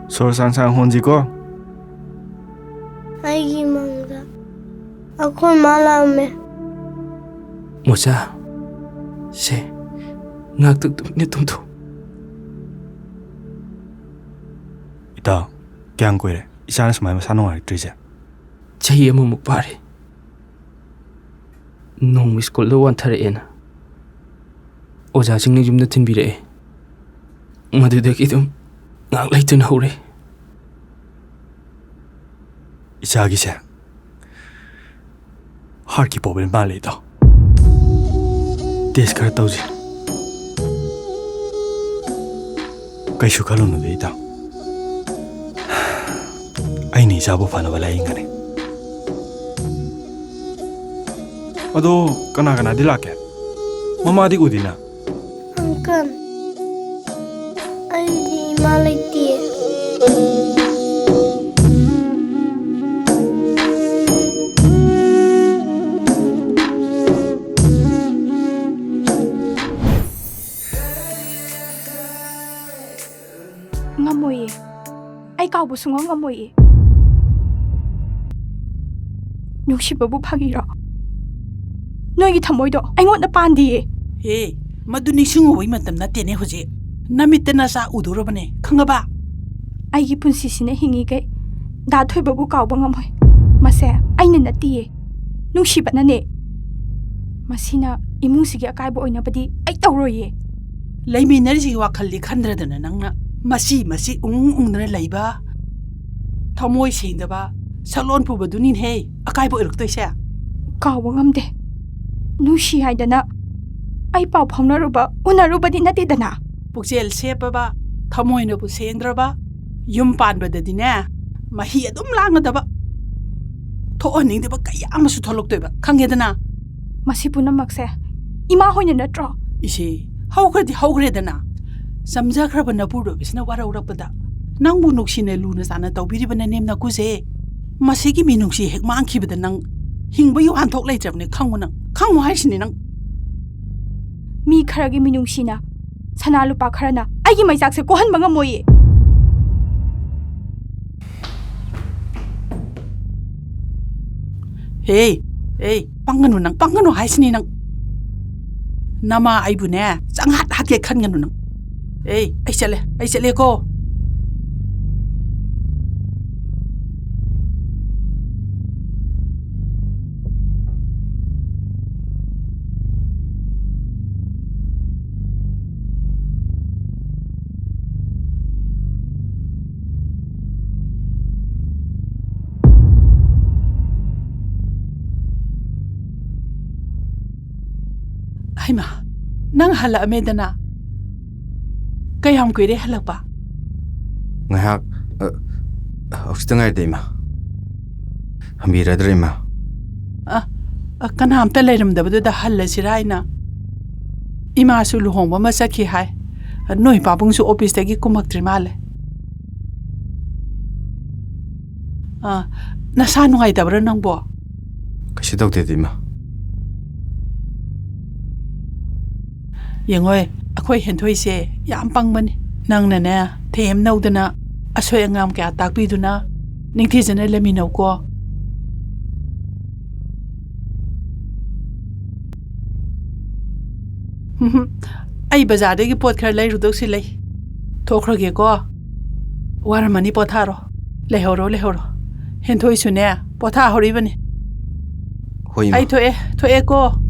ꯁꯣꯔ ꯁꯥꯡ ꯁꯥꯡ ꯍꯣꯟꯁꯤꯀꯣ꯫ ꯑꯩꯒꯤ ꯃꯪꯗ ꯑꯩꯈꯣꯏ ꯃꯥ ꯂꯥꯛꯑꯝꯃꯦ꯫ ꯃꯣꯆꯥ, ꯁꯦ, ꯉꯥꯏꯍꯥꯛꯇꯪ ꯇꯨꯃꯤꯟꯅ ꯇꯨꯝꯊꯣꯛ꯫ ꯏꯇꯥꯎ, ꯀꯌꯥꯝ ꯀꯨꯏꯔꯦ ꯏꯆꯥꯅ ꯁꯨꯃꯥꯏꯅ ꯃꯁꯥ ꯅꯨꯡꯉꯥꯏꯔꯛꯇ꯭ꯔꯤꯁꯦ? ꯆꯍꯤ ꯑꯃꯃꯨꯛ ꯐꯥꯔꯦ꯫ ꯅꯣꯡꯃ ꯁ꯭ꯀꯨꯜꯗ ꯋꯥꯟꯊꯔꯛꯑꯦꯅ ꯑꯣꯖꯥꯁꯤꯡꯅ ꯌꯨꯝꯗ ꯊꯤꯟꯕꯤꯔꯛꯑꯦ꯫ ꯃꯗꯨꯗꯒꯤ ꯑꯗꯨꯝ ꯉꯥꯏꯍꯥꯛ ꯂꯩꯇꯅ ꯍꯧꯔꯦ꯫ ꯏꯆꯥꯒꯤꯁꯦ ꯍꯥꯔꯠꯀꯤ ꯄ꯭ꯔꯣꯕ꯭ꯂꯦꯝ ꯃꯥꯜꯂꯦ, ꯏꯇꯥꯎ꯫ ꯇꯦꯁ ꯈꯔ ꯇꯧꯁꯤ꯫ ꯀꯩꯁꯨ ꯈꯜꯂꯨꯅꯨꯗ, ꯏꯇꯥꯎ꯫ ꯑꯩꯅ ꯏꯆꯥꯕꯨ ꯐꯅꯕ ꯂꯥꯌꯦꯡꯒꯅꯤ꯫ ꯑꯗꯣ ꯀꯅꯥ ꯀꯅꯥꯗꯤ ꯂꯥꯛꯀꯦ? ꯃꯃꯥꯗꯤ ꯎꯗꯦꯅ꯫ ꯑꯪꯀꯜ, ꯑꯩꯗꯤ ꯏꯃꯥ ꯂꯩꯇꯦ꯫ ꯉꯝꯃꯣꯏꯌꯦ꯫ ꯑꯩ ꯀꯥꯎꯕ ꯁꯨꯡꯉꯝ ꯉꯝꯃꯣꯏꯌꯦ꯫ ꯅꯨꯡꯁꯤꯕꯕꯨ ꯐꯥꯒꯤꯔꯣ? ꯅꯣꯏꯒꯤ ꯊꯃꯣꯏꯗꯣ ꯑꯩꯉꯣꯟꯗ ꯄꯥꯟꯗꯤꯌꯦ꯫ ꯍꯦ, ꯃꯗꯨ ꯅꯤꯡꯁꯤꯡꯉꯨꯕꯒꯤ ꯃꯇꯝ ꯅꯠꯇꯦꯅꯦ ꯍꯧꯖꯤꯛ꯫ ꯅꯃꯤꯠꯇ ꯅꯆꯥ ꯎꯗꯧꯔꯕꯅꯦ, ꯈꯪꯉꯕ? ꯑꯩꯒꯤ ꯄꯨꯟꯁꯤꯁꯤꯅ ꯍꯤꯡꯉꯤꯈꯩ ꯗꯥ ꯊꯣꯏꯕꯕꯨ ꯀꯥꯎꯕ ꯉꯝꯃꯣꯏ꯫ ꯃꯁꯦ ꯑꯩꯅ ꯅꯠꯇꯤꯌꯦ, ꯅꯨꯡꯁꯤꯕꯅꯅꯦ꯫ ꯃꯁꯤꯅ ꯏꯃꯨꯡꯁꯤꯒꯤ ꯑꯀꯥꯏꯕ ꯑꯣꯏꯅꯕꯗꯤ ꯑꯩ ꯇꯧꯔꯣꯏꯌꯦ꯫ ꯂꯩꯃꯤꯟꯅꯔꯤꯁꯤꯒꯤ ꯋꯥꯈꯜꯗꯤ ꯈꯟꯗ꯭ꯔꯗꯅ ꯅꯪꯅ ꯃꯁꯤ ꯃꯁꯤ ꯎꯪ ꯎꯪꯗꯅ ꯂꯩꯕ, ꯊꯃꯣꯏ ꯁꯦꯡꯗꯕ ꯁꯛꯂꯣꯟ ꯄꯨꯕꯗꯨꯅꯤꯅꯦꯍꯦ ꯑꯀꯥꯏꯕ ꯑꯣꯏꯔꯛꯇꯣꯏꯁꯦ꯫ ꯀꯥꯎꯕ ꯉꯝꯗꯦ꯫ ꯅꯨꯡꯁꯤ ꯍꯥꯏꯗꯅ ꯑꯩ ꯄꯥꯎ ꯐꯥꯎꯅꯔꯨꯕ, ꯎꯅꯔꯨꯕꯗꯤ ꯅꯠꯇꯦꯗꯅ꯫ ꯄꯨꯛꯆꯦꯜ ꯁꯦꯞꯄꯕ, ꯊꯃꯣꯏꯅꯕꯨ ꯁꯦꯡꯗ꯭ꯔꯕ, ꯌꯨꯝ ꯄꯥꯟꯕꯗꯗꯤꯅꯦ, ꯃꯍꯤ ꯑꯗꯨꯝ ꯂꯥꯡꯒꯗꯕ, ꯊꯣꯛꯍꯟꯅꯤꯡꯗꯕ ꯀꯌꯥ ꯑꯃꯁꯨ ꯊꯣꯛꯂꯛꯇꯣꯏꯕ, ꯈꯪꯉꯦꯗꯅ? ꯃꯁꯤ ꯄꯨꯝꯅꯃꯛꯁꯦ ꯏꯃꯥ ꯍꯣꯏꯅ ꯅꯠꯇ꯭ꯔꯣ? ꯏꯁꯦ, ꯍꯧꯈ꯭ꯔꯗꯤ ꯍꯧꯈ꯭ꯔꯦꯗꯅ꯫ ꯆꯝꯖꯈ꯭ꯔꯕ ꯅꯄꯨꯔꯣꯏꯕꯁꯤꯅ ꯋꯥꯔꯧꯔꯛꯄꯗ ꯅꯪꯕꯨ ꯅꯨꯡꯁꯤꯅ ꯂꯨꯅ ꯆꯥꯟꯅ ꯇꯧꯕꯤꯔꯤꯕ ꯅꯅꯦꯝ ꯅꯀꯨꯁꯦ, ꯃꯁꯤꯒꯤ ꯃꯤꯅꯨꯡꯁꯤ ꯍꯦꯛ ꯃꯥꯡꯈꯤꯕꯗ ꯅꯪ ꯍꯤꯡꯕꯒꯤ ꯋꯥꯍꯟꯊꯣꯛ ꯂꯩꯇ꯭ꯔꯕꯅꯦ, ꯈꯪꯉꯨ ꯅꯪ, ꯈꯪꯉꯨ ꯍꯥꯏꯁꯤꯅꯤ ꯅꯪ꯫ ꯃꯤ ꯈꯔꯒꯤ ꯃꯤꯅꯨꯡꯁꯤꯅ ꯁꯅꯥ ꯂꯨꯄꯥ ꯈꯔꯅ ꯑꯩꯒꯤ ꯃꯩꯆꯥꯛꯁꯦ ꯀꯣꯛꯍꯟꯕ ꯉꯝꯃꯣꯏꯌꯦ꯫ ꯍꯦ, ꯑꯦ, ꯄꯪꯒꯅꯨ ꯅꯪ, ꯄꯪꯒꯅꯨ ꯍꯥꯏꯁꯤꯅꯤ ꯅꯪ꯫ ꯅꯃꯥ ꯑꯩꯕꯨꯅꯦ, ꯆꯪꯍꯥꯠ ꯍꯥꯠꯀꯦ ꯈꯟꯒꯅꯨ ꯅꯪ꯫ ꯑꯦ, ꯑꯩ ꯆꯠꯂꯦ, ꯑꯩ ꯆꯠꯂꯦꯀꯣ꯫ ꯍꯩꯃꯥ, ꯅꯪ ꯍꯜꯂꯛꯑꯝꯃꯦꯗꯅ? ꯀꯌꯥꯝ ꯀꯨꯏꯔꯦ ꯍꯜꯂꯛꯄ? ꯉꯥꯏꯍꯥꯛ, ꯑ, ꯍꯧꯖꯤꯛꯇ ꯉꯥꯏꯔꯤꯗ, ꯏꯃꯥ꯫ ꯍꯟꯕꯤꯔꯗ꯭ꯔꯥ, ꯏꯃꯥ? ꯑ, ꯑ, ꯀꯅꯥꯝꯇ ꯂꯩꯔꯝꯗꯕꯗꯨꯗ ꯍꯜꯂꯁꯤꯔꯥ ꯍꯥꯏꯅ꯫ ꯏꯃꯥꯁꯨ ꯂꯨꯍꯣꯡꯕ ꯑꯃ ꯆꯠꯈꯤ ꯍꯥꯏ꯫ ꯅꯣꯏ ꯄꯥꯕꯨꯡꯁꯨ ꯑꯣꯐꯤꯁꯇꯒꯤ ꯀꯨꯝꯃꯛꯇ꯭ꯔꯤ ꯃꯥꯜꯂꯦ꯫ ꯑ, ꯅꯁꯥ ꯅꯨꯡꯉꯥꯏꯇꯕ꯭ꯔꯥ ꯅꯪꯕꯣ? ꯀꯩꯁꯨ ꯇꯧꯗꯦꯗ, ꯏꯃꯥ꯫ ꯌꯦꯡꯉꯣꯏ, ꯑꯩꯈꯣꯏ ꯍꯦꯟꯊꯣꯏꯁꯦ ꯌꯥꯝ ꯄꯪꯕꯅꯤ꯫ ꯅꯪꯅꯅꯦ, ꯊꯦꯝꯅꯧꯗꯅ, ꯑꯁꯣꯏ ꯑꯉꯥꯝ ꯀꯌꯥ ꯇꯥꯛꯄꯤꯗꯨꯅ, ꯅꯤꯡꯊꯤꯖꯅ ꯂꯩꯃꯤꯟꯅꯧꯀꯣ꯫ ꯍꯨꯝ, ꯑꯩ ꯕꯖꯥꯔꯗꯒꯤ ꯄꯣꯠ ꯈꯔ ꯂꯩꯔꯨꯗꯧꯁꯤ ꯂꯩ꯫ ꯊꯣꯛꯈ꯭ꯔꯒꯦꯀꯣ꯫ ꯋꯥꯔꯝꯃꯅꯤ, ꯄꯣꯊꯥꯔꯣ꯫ ꯂꯩꯍꯧꯔꯣ, ꯂꯩꯍꯧꯔꯣ꯫ ꯍꯦꯟꯊꯣꯏꯁꯨꯅꯦ, ꯄꯣꯊꯥꯍꯧꯔꯤꯕꯅꯤ꯫ ꯍꯣꯏ, ꯏꯃꯥ꯫ ꯑꯩ ꯊꯣꯛꯑꯦ, ꯊꯣꯛꯑꯦꯀꯣ꯫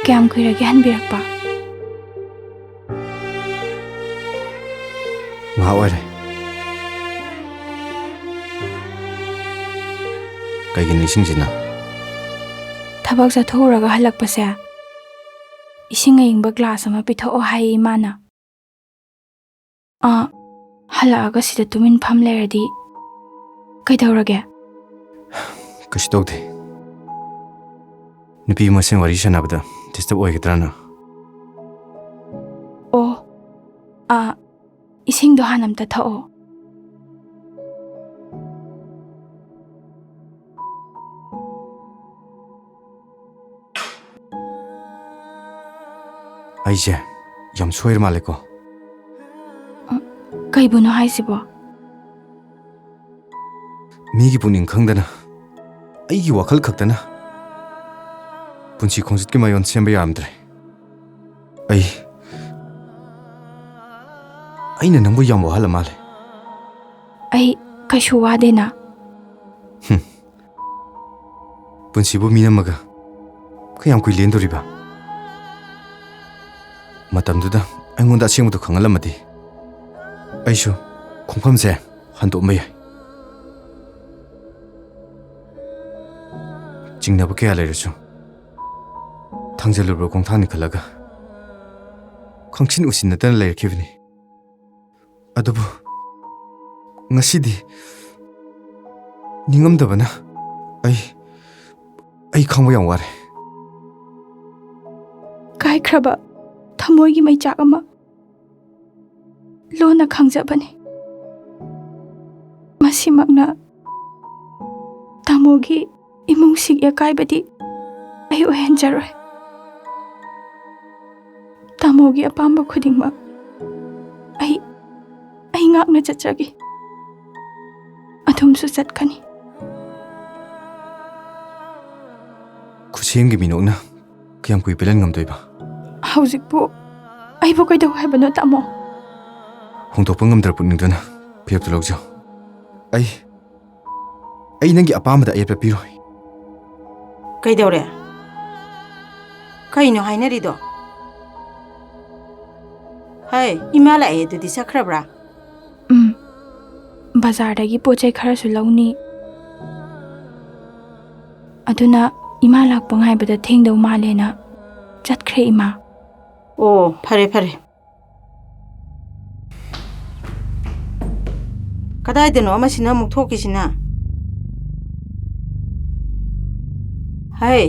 ꯀꯌꯥꯝ ꯀꯨꯏꯔꯒꯦ ꯍꯟꯕꯤꯔꯛꯄ? ꯉꯥꯏꯍꯥꯛ ꯑꯣꯏꯔꯦ꯫ ꯀꯩꯒꯤꯅꯣ ꯏꯁꯤꯡꯁꯤꯅ? ꯊꯕꯛ ꯆꯠꯊꯣꯛꯎꯔꯒ ꯍꯜꯂꯛꯄꯁꯦ ꯏꯁꯤꯡ ꯑꯏꯪꯕ ꯒ꯭ꯂꯥꯁ ꯑꯃ ꯄꯤꯊꯣꯛꯑꯣ ꯍꯥꯏꯌꯦ ꯏꯃꯥꯅ꯫ ꯑꯥ, ꯍꯜꯂꯛꯑꯒ ꯁꯤꯗ ꯇꯨꯃꯤꯟ ꯐꯝ ꯂꯩꯔꯗꯤ ꯀꯩꯗꯧꯔꯒꯦ? ꯀꯩꯁꯨ ꯇꯧꯗꯦ꯫ ꯅꯨꯄꯤ ꯃꯁꯦꯟ ꯋꯥꯔꯤ ꯁꯥꯟꯅꯕꯗ ꯗꯤꯁꯇꯔꯕ ꯑꯣꯏꯒꯗ꯭ꯔꯥꯅ꯫ ꯑꯣ, ꯑꯥ, ꯏꯁꯤꯡꯗꯣ ꯍꯥꯟꯅ ꯑꯝꯇ ꯊꯛꯑꯣ꯫ ꯑꯩꯁꯦ ꯌꯥꯝ ꯁꯣꯏꯔ ꯃꯥꯜꯂꯦꯀꯣ꯫ ꯑ, ꯀꯩꯕꯨꯅꯣ ꯍꯥꯏꯁꯤꯕꯣ? ꯃꯤꯒꯤ ꯄꯨꯛꯅꯤꯡ ꯈꯪꯗꯅ, ꯑꯩꯒꯤ ꯋꯥꯈꯜ ꯈꯛꯇꯅ ꯄꯨꯟꯁꯤ ꯈꯣꯡꯆꯠꯀꯤ ꯃꯌꯣꯟ ꯁꯦꯝꯕ ꯌꯥꯔꯝꯗ꯭ꯔꯦ꯫ ꯑꯩ, ꯑꯩꯅ ꯅꯪꯕꯨ ꯌꯥꯝ ꯋꯥꯍꯜꯂ ꯃꯥꯜꯂꯦ꯫ ꯑꯩ ꯀꯩꯁꯨ ꯋꯥꯗꯦꯅ꯫ ꯍꯨꯝ꯫ ꯄꯨꯟꯁꯤꯕꯨ ꯃꯤ ꯅꯝꯃꯒ ꯀꯌꯥꯝ ꯀꯨꯏ ꯂꯦꯟꯗꯣꯔꯤꯕ? ꯃꯇꯝꯗꯨꯗ ꯑꯩꯉꯣꯟꯗ ꯑꯁꯦꯡꯕꯗꯨ ꯈꯪꯍꯜꯂꯝꯃꯗꯤ ꯑꯩꯁꯨ ꯈꯣꯡꯐꯝꯁꯦ ꯍꯟꯗꯣꯛꯑꯝꯕ ꯌꯥꯏ꯫ ꯆꯤꯡꯅꯕ ꯀꯌꯥ ꯂꯩꯔꯁꯨ ꯊꯥꯡꯖꯜꯂꯨꯕ ꯈꯣꯡꯊꯥꯡꯅꯤ ꯈꯜꯂꯒ ꯈꯪꯁꯤꯟ ꯎꯁꯤꯟꯅꯗꯅ ꯂꯩꯔꯛꯈꯤꯕꯅꯤ꯫ ꯑꯗꯨꯕꯨ ꯉꯁꯤꯗꯤ ꯅꯤꯡꯉꯝꯗꯕꯅ ꯑꯩ, ꯑꯩ ꯈꯥꯡꯕ ꯌꯥꯝ ꯋꯥꯔꯦ꯫ ꯀꯥꯏꯈ꯭ꯔꯕ ꯊꯃꯣꯏꯒꯤ ꯃꯩꯆꯥꯛ ꯑꯃ ꯂꯣꯟꯅ ꯈꯪꯖꯕꯅꯤ꯫ ꯃꯁꯤꯃꯛꯅ ꯇꯥꯃꯣꯒꯤ ꯏꯃꯨꯡꯁꯤꯒꯤ ꯑꯀꯥꯏꯕꯗꯤ ꯑꯩ ꯑꯣꯏꯍꯟꯖꯔꯣꯏ꯫ ꯇꯥꯃꯣꯒꯤ ꯑꯄꯥꯝꯕ ꯈꯨꯗꯤꯡꯃꯛ ꯑꯩ, ꯑꯩ ꯉꯥꯛꯅ ꯆꯠꯆꯒꯦ꯫ ꯑꯗꯨꯝꯁꯨ ꯆꯠꯀꯅꯤ꯫ ꯈꯨꯠꯁꯦꯝꯒꯤ ꯃꯤꯅꯣꯛꯅ ꯀꯌꯥꯝ ꯀꯨꯏ ꯄꯦꯜꯍꯟ ꯉꯝꯗꯣꯏꯕ? ꯍꯧꯖꯤꯛꯄꯨ ꯑꯩꯕꯨ ꯀꯩꯗꯧ ꯍꯥꯏꯕꯅꯣ, ꯇꯥꯃꯣ? ꯍꯣꯡꯗꯣꯛꯄ ꯉꯝꯗ꯭ꯔꯕ ꯄꯨꯛꯅꯤꯡꯗꯨꯅ ꯐꯤꯔꯦꯞꯇꯨ ꯂꯧꯖꯧ꯫ ꯑꯩ, ꯑꯩ ꯅꯪꯒꯤ ꯑꯄꯥꯝꯕꯗ ꯑꯌꯦꯠꯄ ꯄꯤꯔꯣꯏ꯫ ꯀꯩꯗꯧꯔꯦ? ꯀꯩꯅꯣ ꯍꯥꯏꯅꯔꯤꯗꯣ? ꯍꯩ, ꯏꯃꯥ ꯂꯥꯛꯑꯦ ꯑꯗꯨꯗꯤ, ꯆꯠꯈ꯭ꯔꯕ꯭ꯔꯥ? ꯎꯝ, ꯕꯖꯥꯔꯗꯒꯤ ꯄꯣꯠ ꯆꯩ ꯈꯔꯁꯨ ꯂꯧꯅꯤ꯫ ꯑꯗꯨꯅ ꯏꯃꯥ ꯂꯥꯛꯄ ꯉꯥꯏꯕꯗ ꯊꯦꯡꯗꯧ ꯃꯥꯜꯂꯦꯅ ꯆꯠꯈ꯭ꯔꯦ, ꯏꯃꯥ꯫ ꯑꯣ, ꯐꯔꯦ, ꯐꯔꯦ꯫ ꯀꯗꯥꯏꯗꯅꯣ ꯑꯃꯁꯤꯅ ꯑꯃꯨꯛ ꯊꯣꯛꯈꯤꯁꯤꯅ? ꯍꯩ,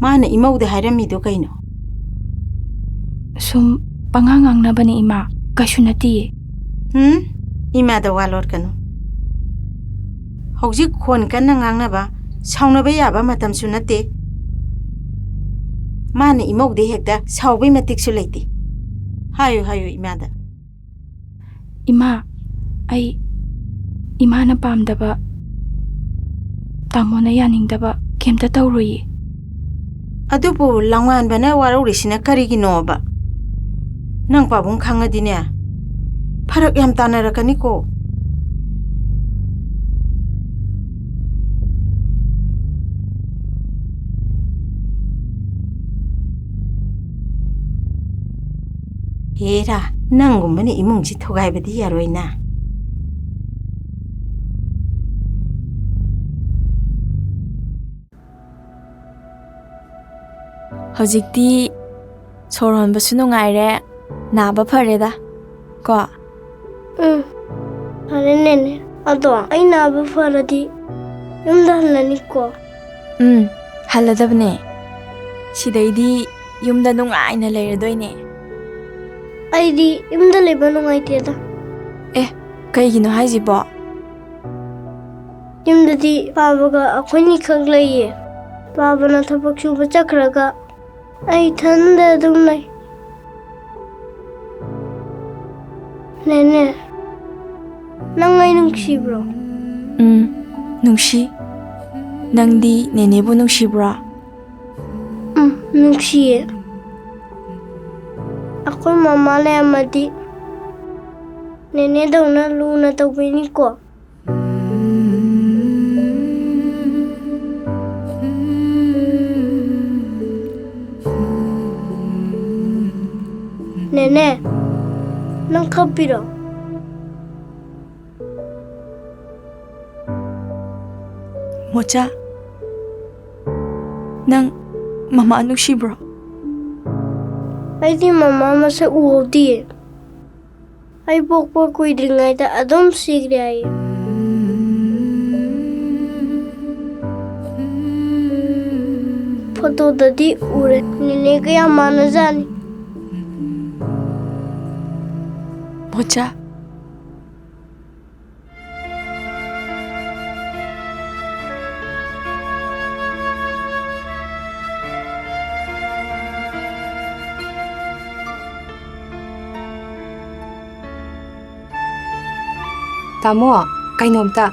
ꯃꯥꯅ ꯏꯃꯧꯗ ꯍꯥꯏꯔꯝꯃꯤꯗꯣ ꯀꯩꯅꯣ? ꯁꯨꯝ ꯄꯉꯥꯡ ꯉꯥꯡꯅꯕꯅꯦ, ꯏꯃꯥ, ꯀꯩꯁꯨ ꯅꯠꯇꯤꯌꯦ꯫ ꯍꯨꯝ? ꯏꯃꯥꯗ ꯋꯥ ꯂꯣꯠꯀꯅꯨ꯫ ꯍꯧꯖꯤꯛ ꯈꯣꯟ ꯀꯟꯅ ꯉꯥꯡꯅꯕ, ꯁꯥꯎꯅꯕ ꯌꯥꯕ ꯃꯇꯝꯁꯨ ꯅꯠꯇꯦ꯫ ꯃꯥꯅ ꯏꯃꯧꯗ ꯍꯦꯛꯇ ꯁꯥꯎꯕꯩ ꯃꯇꯤꯛꯁꯨ ꯂꯩꯇꯦ꯫ ꯍꯥꯏꯌꯨ, ꯍꯥꯏꯌꯨ ꯏꯃꯥꯗ꯫ ꯏꯃꯥ, ꯑꯩ ꯏꯃꯥꯅ ꯄꯥꯝꯗꯕ, ꯇꯥꯃꯣꯅ ꯌꯥꯅꯤꯡꯗꯕ ꯀꯩꯝꯇ ꯇꯧꯔꯣꯏꯌꯦ꯫ ꯑꯗꯨꯕꯨ ꯂꯥꯡꯋꯥꯟꯕꯅ ꯋꯥꯔꯧꯔꯤꯁꯤꯅ ꯀꯔꯤꯒꯤꯅꯣꯕ? ꯅꯪ ꯄꯥꯕꯨꯡ ꯈꯪꯉꯗꯤꯅꯦ, ꯐꯔꯛ ꯌꯥꯝ ꯇꯥꯅꯔꯛꯀꯅꯤꯀꯣ꯫ ꯍꯦꯔꯥ, ꯅꯪꯒꯨꯝꯕꯅ ꯏꯃꯨꯡꯁꯤ ꯊꯨꯒꯥꯏꯕꯗꯤ ꯌꯥꯔꯣꯏꯅ꯫ ꯍꯧꯖꯤꯛꯇꯤ ꯁꯣꯔ ꯍꯣꯟꯕꯁꯨ ꯅꯨꯡꯉꯥꯏꯔꯦ, ꯅꯥꯕ ꯐꯔꯦꯗ, ꯀꯣ? ꯎꯝ, ꯐꯔꯦ ꯅꯦꯅꯦ꯫ ꯑꯗꯣ ꯑꯩ ꯅꯥꯕ ꯐꯔꯗꯤ ꯌꯨꯝꯗ ꯍꯜꯂꯅꯤꯀꯣ? ꯎꯝ, ꯍꯜꯂꯗꯕꯅꯦ꯫ ꯁꯤꯗꯩꯗꯤ ꯌꯨꯝꯗ ꯅꯨꯡꯉꯥꯏꯅ ꯂꯩꯔꯗꯣꯏꯅꯦ꯫ ꯑꯩꯗꯤ ꯌꯨꯝꯗ ꯂꯩꯕ ꯅꯨꯡꯉꯥꯏꯇꯦꯗ꯫ ꯑꯦ, ꯀꯩꯒꯤꯅꯣ ꯍꯥꯏꯁꯤꯕꯣ? ꯌꯨꯝꯗꯗꯤ ꯄꯥꯕꯒ ꯑꯩꯈꯣꯏꯅꯤꯈꯛ ꯂꯩꯌꯦ꯫ ꯄꯥꯕꯅ ꯊꯕꯛ ꯁꯨꯕ ꯆꯠꯈ꯭ꯔꯒ ꯑꯩ ꯏꯊꯟꯗ ꯑꯗꯨꯝ ꯂꯩ꯫ ꯅꯦꯅꯦ, ꯅꯪ ꯑꯩ ꯅꯨꯡꯁꯤꯕ꯭ꯔꯣ? ꯎꯝ, ꯅꯨꯡꯁꯤ꯫ ꯅꯪꯗꯤ ꯅꯦꯅꯦꯕꯨ ꯅꯨꯡꯁꯤꯕ꯭ꯔꯣ? ꯎꯝ, ꯅꯨꯡꯁꯤꯌꯦ꯫ ꯑꯩꯈꯣꯏ ꯃꯃꯥ ꯂꯩꯔꯝꯃꯗꯤ ꯅꯦꯅꯦꯗꯧꯅ ꯂꯨꯅ ꯇꯧꯕꯤꯅꯤꯀꯣ꯫ ꯅꯦ, ꯅꯪ ꯀꯞꯄꯤꯔꯣ? ꯃꯣꯆꯥ, ꯅꯪ ꯃꯃꯥ ꯅꯨꯡꯁꯤꯕ꯭ꯔꯣ? ꯑꯩꯗꯤ ꯃꯃꯥ ꯃꯁꯛ ꯎꯍꯧꯗꯤꯌꯦ꯫ ꯑꯩ ꯄꯣꯛꯄ ꯀꯨꯏꯗ꯭ꯔꯤꯉꯩꯗ ꯑꯗꯨꯝ ꯁꯤꯈ꯭ꯔꯦ ꯍꯥꯏꯌꯦ꯫ ꯐꯣꯇꯣꯗꯗꯤ ꯎꯔꯦ꯫ ꯅꯦꯅꯦꯒ ꯌꯥꯝ ꯃꯥꯟꯅꯖꯥꯠꯅꯤ꯫ ꯃꯣꯆꯥ꯫ ꯇꯥꯃꯣ, ꯀꯩꯅꯣꯝꯇ꯫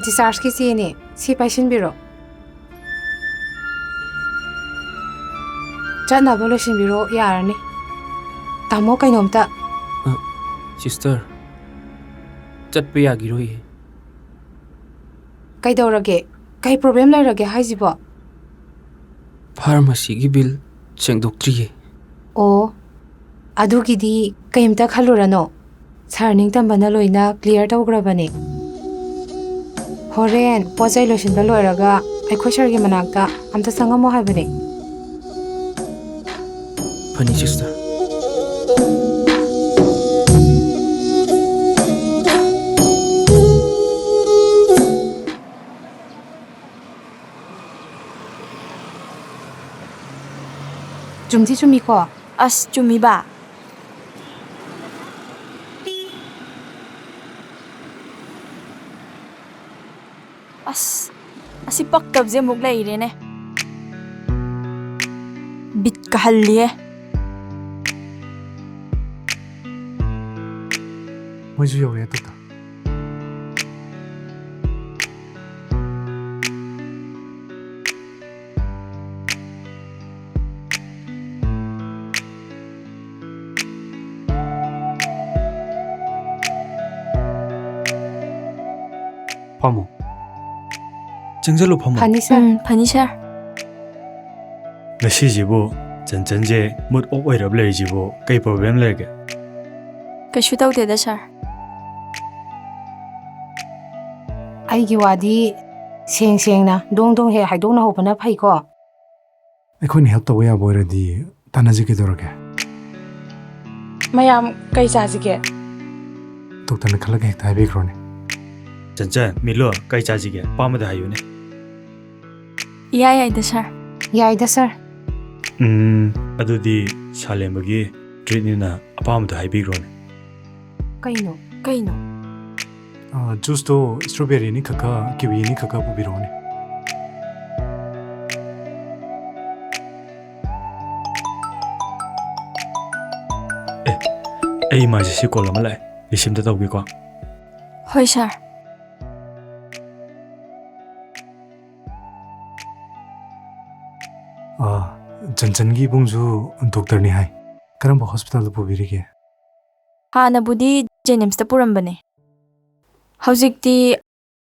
Dischargeꯀꯤ ꯆꯦꯅꯦ, ꯁꯤ ꯄꯥꯏꯁꯤꯟꯕꯤꯔꯣ꯫ ꯆꯠꯅꯕ ꯂꯣꯏꯁꯤꯟꯕꯤꯔꯣ, ꯌꯥꯔꯅꯤ꯫ ꯇꯥꯃꯣ, ꯀꯩꯅꯣꯝꯇ꯫ ꯑ, sister, ꯆꯠꯄ ꯌꯥꯈꯤꯔꯣꯏꯌꯦ꯫ ꯀꯩꯗꯧꯔꯒꯦ? ꯀꯩ problem ꯂꯩꯔꯒꯦ ꯍꯥꯏꯁꯤꯕꯣ? Pharmacyꯒꯤ bill ꯁꯦꯡꯗꯣꯛꯇ꯭ꯔꯤꯌꯦ꯫ ꯑꯣ, ꯑꯗꯨꯒꯤꯗꯤ ꯀꯩꯝꯇ ꯈꯜꯂꯨꯔꯅꯨ꯫ Sir ꯅꯤꯡꯇꯝꯕꯅ ꯂꯣꯏꯅ clear ꯇꯧꯈ꯭ꯔꯕꯅꯦ꯫ ꯍꯣꯔꯦꯟ ꯄꯣꯠ ꯆꯩ ꯂꯣꯏꯁꯤꯟꯕ ꯂꯣꯏꯔꯒ ꯑꯩꯈꯣꯏ sirꯒꯤ ꯃꯅꯥꯛꯇ ꯑꯝꯇ ꯆꯪꯉꯝꯃꯣ ꯍꯥꯏꯕꯅꯦ꯫ ꯐꯅꯤ, sister꯫ ꯆꯨꯝꯗꯤ ꯆꯨꯝꯃꯤꯀꯣ? ꯑꯁ, ꯆꯨꯝꯃꯤꯕ? ꯑꯁ, ꯑꯁꯤ ꯄꯛꯇꯕꯁꯦ ꯑꯃꯨꯛ ꯂꯩꯔꯦꯅꯦ꯫ ꯕꯤꯠꯀ ꯍꯜꯂꯤꯍꯦ꯫ ꯃꯣꯏꯁꯨ ꯌꯧꯔꯛꯑꯦ, ꯇꯣꯛꯇ꯫ ꯐꯝꯃꯣ꯫ ꯆꯪꯁꯤꯜꯂꯨ, ꯐꯝꯃꯣ꯫ ꯐꯅꯤ, sir꯫ ꯎꯝ, ꯐꯅꯤ, sir꯫ ꯉꯁꯤꯁꯤꯕꯨ ꯆꯟꯆꯟꯁꯦ mood off ꯑꯣꯏꯔꯕ ꯂꯩꯔꯤꯁꯤꯕꯨ ꯀꯩ problem ꯂꯩꯔꯒꯦ? ꯀꯩꯁꯨ ꯇꯧꯗꯦꯗ, ꯁꯥꯔ꯫ ꯑꯩꯒꯤ ꯋꯥꯗꯤ ꯁꯦꯡ ꯁꯦꯡꯅ ꯗꯣꯡ ꯗꯣꯡ ꯍꯦꯛ ꯍꯥꯏꯗꯣꯛꯅꯍꯧꯕꯅ ꯐꯩꯀꯣ꯫ ꯑꯩꯈꯣꯏꯅ help ꯇꯧꯕ ꯌꯥꯕ ꯑꯣꯏꯔꯗꯤ ꯇꯥꯟꯅꯁꯤ, ꯀꯩꯗꯧꯔꯒꯦ? ꯃꯌꯥꯝ ꯀꯩ ꯆꯥꯁꯤꯒꯦ? ꯗꯣꯛꯇꯔꯅ ꯈꯜꯂꯒ ꯍꯦꯛꯇ ꯍꯥꯏꯕꯤꯈ꯭ꯔꯣꯅꯦ꯫ ꯆꯟꯆꯟ, ꯃꯤꯂꯣ, ꯀꯩ ꯆꯥꯁꯤꯒꯦ? ꯑꯄꯥꯝꯕꯗ ꯍꯥꯏꯌꯨꯅꯦ꯫ ꯏꯌꯥ ꯌꯥꯏꯗ, ꯁꯥꯔ꯫ ꯌꯥꯏꯗ, ꯁꯥꯔ꯫ ꯎꯝ, ꯑꯗꯨꯗꯤ ꯁꯥꯂꯦꯝꯕꯒꯤ treatꯅꯤꯅ ꯑꯄꯥꯝꯕꯗꯣ ꯍꯥꯏꯕꯤꯈ꯭ꯔꯣꯅꯦ꯫ ꯀꯩꯅꯣ? ꯀꯩꯅꯣ? ꯑꯥ, juiceꯇꯣ strawberry ꯑꯅꯤꯈꯛꯀ kiwi ꯑꯅꯤꯈꯛꯀ ꯄꯨꯕꯤꯔꯛꯑꯣꯅꯦ꯫ ꯑꯦ, ꯑꯩ ꯏꯃꯥꯔꯖꯦꯟꯁꯤ ꯀꯣꯜ ꯑꯃ ꯂꯥꯛꯑꯦ, receive ꯑꯝꯇ ꯇꯧꯕꯤꯀꯣ꯫ ꯍꯣꯏ, ꯁꯥꯔ꯫ ꯑꯥ, ꯆꯟꯆꯟꯒꯤ ꯏꯕꯨꯡꯁꯨ ꯗꯣꯛꯇꯔꯅꯤ ꯍꯥꯏ꯫ ꯀꯔꯝꯕ ꯍꯣꯁꯄꯤꯇꯥꯜꯗ ꯄꯨꯕꯤꯔꯤꯒꯦ? ꯍꯥꯟꯅꯕꯨꯗꯤ ꯖꯦꯅꯤꯝꯁꯇ ꯄꯨꯔꯝꯕꯅꯦ꯫ ꯍꯧꯖꯤꯛꯇꯤ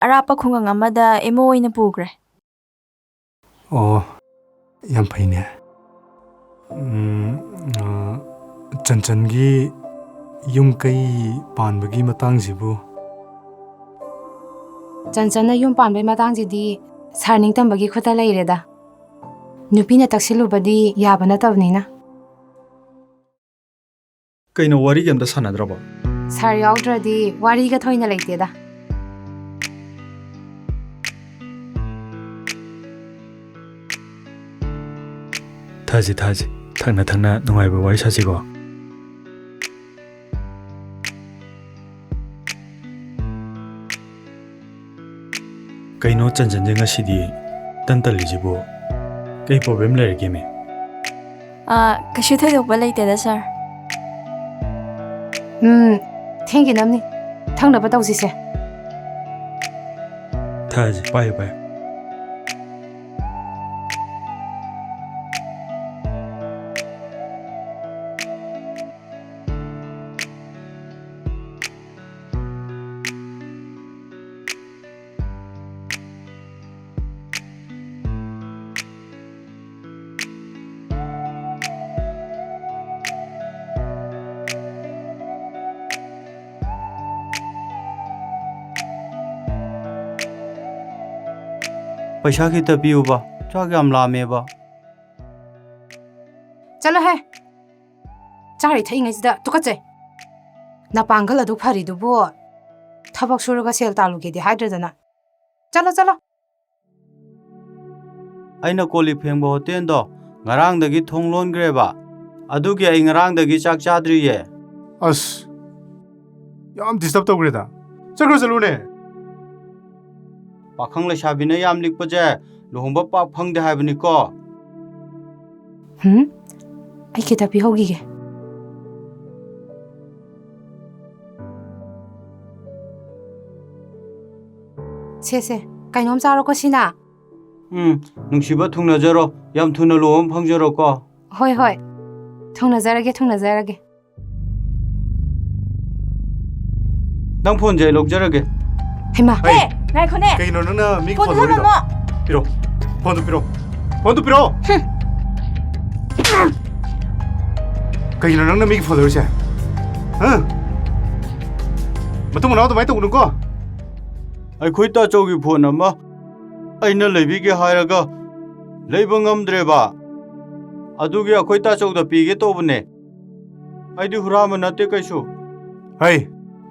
ꯑꯔꯥꯞꯄ ꯈꯨꯡꯒꯪ ꯑꯃꯗ ꯑꯦꯝ ꯑꯣ ꯑꯣꯏꯅ ꯄꯨꯈ꯭ꯔꯦ꯫ ꯑꯣ, ꯌꯥꯝ ꯐꯩꯅꯦ꯫ ꯎꯝ, ꯑꯥ, ꯆꯟꯆꯟꯒꯤ ꯌꯨꯝ ꯀꯩ ꯄꯥꯟꯕꯒꯤ ꯃꯇꯥꯡꯁꯤꯕꯨ? ꯆꯟꯆꯟꯅ ꯌꯨꯝ ꯄꯥꯟꯕꯩ ꯃꯇꯥꯡꯁꯤꯗꯤ ꯁꯥꯔ ꯅꯤꯡꯇꯝꯕꯒꯤ ꯈꯨꯠꯇ ꯂꯩꯔꯦꯗ꯫ ꯅꯨꯄꯤꯅ ꯇꯛꯁꯤꯜꯂꯨꯕꯗꯤ ꯌꯥꯕ ꯅꯠꯇꯕꯅꯤꯅ꯫ ꯀꯩꯅꯣ, ꯋꯥꯔꯤꯒ ꯑꯝꯇ ꯁꯥꯟꯅꯗ꯭ꯔꯕꯣ? ꯁꯥꯔ ꯌꯥꯎꯗ꯭ꯔꯗꯤ ꯋꯥꯔꯤꯒ ꯊꯣꯏꯅ ꯂꯩꯇꯦꯗ꯫ ꯊꯛꯑꯁꯤ, ꯊꯛꯑꯁꯤ꯫ ꯊꯛꯅ ꯊꯛꯅ ꯅꯨꯡꯉꯥꯏꯕ ꯋꯥꯔꯤ ꯁꯥꯁꯤꯀꯣ꯫ ꯀꯩꯅꯣ ꯆꯟꯆꯟꯁꯦ ꯉꯁꯤꯗꯤ ꯇꯟ ꯇꯜꯂꯤꯁꯤꯕꯨ? ꯀꯩ problem ꯂꯩꯔꯒꯦꯃꯤ? ꯑꯥ, ꯀꯩꯁꯨ ꯊꯣꯏꯗꯣꯛꯄ ꯂꯩꯇꯦꯗ, ꯁꯥꯔ꯫ ꯎꯝ, ꯊꯦꯡꯈꯤꯅꯕꯅꯤ꯫ ꯊꯛꯅꯕ ꯇꯧꯁꯤꯁꯦ꯫ ꯊꯛꯑꯁꯤ, ꯄꯥꯏꯌꯨ, ꯄꯥꯏꯌꯨ꯫ ꯄꯩꯁꯥ ꯈꯤꯇ ꯄꯤꯌꯨꯕ, ꯆꯥꯛ ꯌꯥꯝ ꯂꯥꯝꯃꯦꯕ꯫ ꯆꯠꯂꯣꯍꯦ꯫ ꯆꯥꯔꯤ ꯊꯛꯏꯉꯩꯁꯤꯗ ꯇꯨꯀꯠꯆꯩ꯫ ꯅꯄꯥꯡꯒꯜ ꯑꯗꯨ ꯐꯔꯤꯗꯨꯕꯨ ꯊꯕꯛ ꯁꯨꯔꯒ ꯁꯦꯜ ꯇꯥꯜꯂꯨꯒꯦꯗꯤ ꯍꯥꯏꯗ꯭ꯔꯗꯅ꯫ ꯆꯠꯂꯣ, ꯆꯠꯂꯣ꯫ ꯑꯩꯅ ꯀꯣꯜ ꯂꯤꯛ ꯐꯦꯡꯕ ꯍꯣꯇꯦꯜꯗꯣ ꯉꯔꯥꯡꯗꯒꯤ ꯊꯣꯡ ꯂꯣꯟꯈ꯭ꯔꯦꯕ꯫ ꯑꯗꯨꯒꯤ ꯑꯩ ꯉꯔꯥꯡꯗꯒꯤ ꯆꯥꯛ ꯆꯥꯗ꯭ꯔꯤꯌꯦ꯫ ꯑꯁ, ꯌꯥꯝ ꯗꯤꯁꯇꯔꯕ ꯇꯧꯈ꯭ꯔꯦꯗ꯫ ꯆꯠꯈ꯭ꯔꯣ, ꯆꯠꯂꯨꯅꯦ꯫ ꯄꯥꯈꯪ ꯂꯩꯁꯥꯕꯤꯅ ꯌꯥꯝ ꯂꯤꯛꯄꯁꯦ ꯂꯨꯍꯣꯡꯕ ꯄꯥꯛ ꯐꯪꯗꯦ ꯍꯥꯏꯕꯅꯤꯀꯣ꯫ ꯍꯨꯝ? ꯑꯩ ꯈꯤꯇ ꯄꯤꯍꯧꯈꯤꯒꯦ꯫ ꯁꯦ, ꯁꯦ, ꯀꯩꯅꯣꯝ ꯆꯥꯔꯣꯀꯣ ꯁꯤꯅ꯫ ꯎꯝ, ꯅꯨꯡꯁꯤꯕ ꯊꯨꯡꯅꯖꯔꯣ, ꯌꯥꯝ ꯊꯨꯅ ꯂꯨꯍꯣꯡꯕ ꯐꯪꯖꯔꯣꯀꯣ꯫ ꯍꯣꯏ, ꯍꯣꯏ, ꯊꯨꯡꯅꯖꯔꯒꯦ, ꯊꯨꯡꯅꯖꯔꯒꯦ꯫ ꯅꯪ ꯐꯣꯟꯁꯦ ꯑꯩ ꯂꯧꯖꯔꯒꯦ꯫ ꯍꯩꯃꯥ꯫ ꯍꯦ, ꯉꯥꯏꯈꯣꯅꯦ꯫ ꯀꯩꯒꯤꯅꯣ ꯅꯪꯅ ꯃꯤꯒꯤ ꯐꯣꯟ ꯐꯣꯟꯗꯣ ꯂꯧꯔꯤꯗꯣ? ꯊꯝꯃꯝꯃꯣ꯫ ꯄꯤꯔꯣ꯫ ꯐꯣꯟꯗꯣ ꯄꯤꯔꯣ꯫ ꯐꯣꯟꯗꯣ ꯄꯤꯔꯣ꯫ ꯍꯨꯝ꯫ ꯀꯩꯒꯤꯅꯣ ꯅꯪꯅ ꯃꯤꯒꯤ ꯐꯣꯟ ꯂꯧꯔꯤꯁꯦ? ꯍꯥ? ꯃꯇꯨꯡ ꯃꯅꯥꯎ ꯑꯗꯨꯃꯥꯏꯅ ꯇꯧꯒꯅꯨꯀꯣ꯫ ꯑꯩꯈꯣꯏ ꯇꯥꯆꯧꯒꯤ ꯐꯣꯟ ꯑꯃ ꯑꯩꯅ ꯂꯩꯕꯤꯒꯦ ꯍꯥꯏꯔꯒ ꯂꯩꯕ ꯉꯝꯗ꯭ꯔꯦꯕ꯫ ꯑꯗꯨꯒꯤ ꯑꯩꯈꯣꯏ ꯇꯥꯆꯧꯗ ꯄꯤꯒꯦ ꯇꯧꯕꯅꯦ꯫ ꯑꯩꯗꯤ ꯍꯨꯔꯥꯟꯕ ꯅꯠꯇꯦ ꯀꯩꯁꯨ꯫ ꯍꯩ,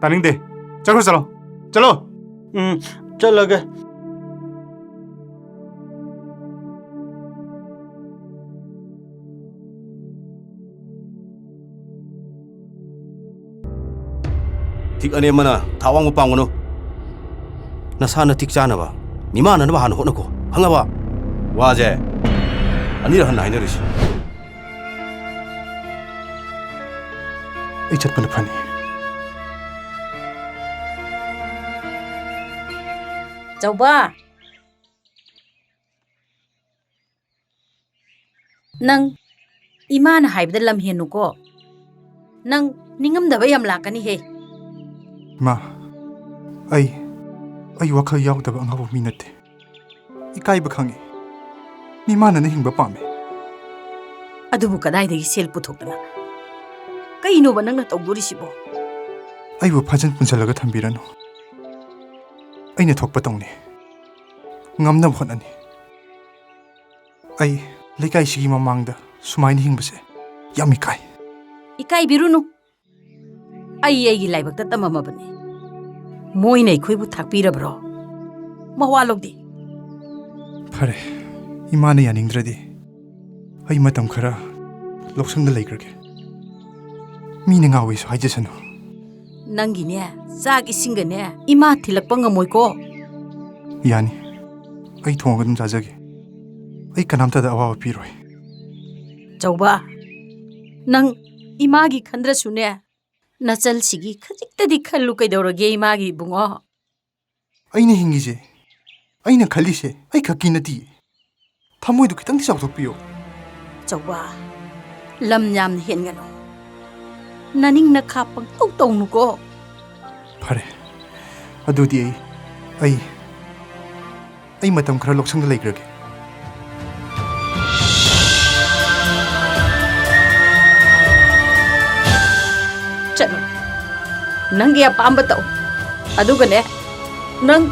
ꯇꯥꯅꯤꯡꯗꯦ꯫ ꯆꯠꯈ꯭ꯔꯣ, ꯆꯠꯂꯣ꯫ ꯆꯠꯂꯣ꯫ ꯎꯝ, ꯆꯠꯂꯒꯦ꯫ ꯊꯤꯛ ꯑꯅꯦꯝꯕꯅ ꯊꯥꯛ ꯋꯥꯡꯕ ꯄꯥꯝꯒꯅꯨ꯫ ꯅꯁꯥ ꯅꯊꯤꯛ ꯆꯥꯅꯕ, ꯃꯤꯃꯥꯟꯅꯅꯕ ꯍꯥꯟꯅ ꯍꯣꯠꯅꯈꯣ꯫ ꯈꯪꯉꯕ? ꯋꯥꯁꯦ ꯑꯅꯤꯔꯛ ꯍꯟꯅ ꯍꯥꯏꯅꯔꯤꯁꯤ꯫ ꯑꯩ ꯆꯠꯄꯅ ꯐꯅꯤ꯫ ꯆꯧꯕ, ꯅꯪ ꯏꯃꯥꯅ ꯍꯥꯏꯕꯗ ꯂꯝ ꯍꯦꯟꯅꯨꯀꯣ꯫ ꯅꯪ ꯅꯤꯡꯉꯝꯗꯕ ꯌꯥꯝ ꯂꯥꯛꯀꯅꯤꯍꯦ꯫ ꯃꯥ, ꯑꯩ, ꯑꯩ ꯋꯥꯈꯜ ꯌꯥꯎꯗꯕ ꯑꯉꯥꯎꯕ ꯃꯤ ꯅꯠꯇꯦ꯫ ꯏꯀꯥꯏꯕ ꯈꯪꯉꯤ꯫ ꯃꯤꯃꯥꯟꯅꯅ ꯍꯤꯡꯕ ꯄꯥꯝꯃꯤ꯫ ꯑꯗꯨꯕꯨ ꯀꯗꯥꯏꯗꯒꯤ ꯁꯦꯜ ꯄꯨꯊꯣꯛꯇꯅ? ꯀꯩꯅꯣꯕ ꯅꯪꯅ ꯇꯧꯗꯣꯔꯤꯁꯤꯕꯣ? ꯑꯩꯕꯨ ꯐꯥꯖꯤꯟ ꯄꯨꯟꯁꯤꯜꯂꯒ ꯊꯝꯕꯤꯔꯅꯨ꯫ ꯑꯩꯅ ꯊꯣꯛꯄ ꯇꯧꯅꯤ꯫ ꯉꯝꯅꯕ ꯍꯣꯠꯅꯅꯤ꯫ ꯑꯩ ꯂꯩꯀꯥꯏꯁꯤꯒꯤ ꯃꯃꯥꯡꯗ ꯁꯨꯃꯥꯏꯅ ꯍꯤꯡꯕꯁꯦ ꯌꯥꯝ ꯏꯀꯥꯏ꯫ ꯏꯀꯥꯏꯕꯤꯔꯨꯅꯨ꯫ ꯑꯩ ꯑꯩꯒꯤ ꯂꯥꯏꯕꯛꯇ ꯇꯝꯃꯝꯃꯕꯅꯤ꯫ ꯃꯣꯏꯅ ꯑꯩꯈꯣꯏꯕꯨ ꯊꯥꯛꯄꯤꯔꯕ꯭ꯔꯣ? ꯃꯋꯥ ꯂꯧꯗꯦ꯫ ꯐꯔꯦ, ꯏꯃꯥꯅ ꯌꯥꯅꯤꯡꯗ꯭ꯔꯗꯤ ꯑꯩ ꯃꯇꯝ ꯈꯔ ꯂꯧꯁꯪꯗ ꯂꯩꯈ꯭ꯔꯒꯦ꯫ ꯃꯤꯅ ꯉꯥꯎꯋꯦꯁꯨ ꯍꯥꯏꯖꯁꯅꯨ꯫ ꯅꯪꯒꯤꯅꯦ, ꯆꯥꯛ ꯏꯁꯤꯡꯒꯅꯦ, ꯏꯃꯥ ꯊꯤꯜꯂꯛꯄ ꯉꯝꯃꯣꯏꯀꯣ꯫ ꯌꯥꯅꯤ, ꯑꯩ ꯊꯣꯡꯉꯒ ꯑꯗꯨꯝ ꯆꯥꯖꯒꯦ꯫ ꯑꯩ ꯀꯅꯥꯝꯇꯗ ꯑꯋꯥꯕ ꯄꯤꯔꯣꯏ꯫ ꯆꯧꯕ, ꯅꯪ ꯏꯃꯥꯒꯤ ꯈꯟꯗ꯭ꯔꯁꯨꯅꯦ, ꯅꯆꯜꯁꯤꯒꯤ ꯈꯖꯤꯛꯇꯗꯤ ꯈꯜꯂꯨ ꯀꯩꯗꯧꯔꯒꯦ ꯏꯃꯥꯒꯤ, ꯏꯕꯨꯡꯉꯣ? ꯑꯩꯅ ꯍꯤꯡꯉꯤꯁꯦ, ꯑꯩꯅ ꯈꯜꯂꯤꯁꯦ ꯑꯩ ꯈꯛꯀꯤ ꯅꯠꯇꯤꯌꯦ꯫ ꯊꯃꯣꯏꯗꯨ ꯈꯤꯇꯪꯗꯤ ꯆꯥꯎꯊꯣꯛꯄꯤꯌꯣ꯫ ꯆꯧꯕ, ꯂꯝ ꯌꯥꯝꯅ ꯍꯦꯟꯒꯅꯨ꯫ ꯅꯅꯤꯡ ꯅꯈꯥ ꯄꯪꯇꯧ ꯇꯧꯅꯨꯀꯣ꯫ ꯐꯔꯦ, ꯑꯗꯨꯗꯤ ꯑꯩ, ꯑꯩ, ꯑꯩ ꯃꯇꯝ ꯈꯔ ꯂꯧꯁꯪꯗ ꯂꯩꯈ꯭ꯔꯒꯦ꯫ ꯆꯠꯂꯣ꯫ ꯅꯪꯒꯤ ꯑꯄꯥꯝꯕ ꯇꯧ꯫ ꯑꯗꯨꯒꯅꯦ, ꯅꯪ,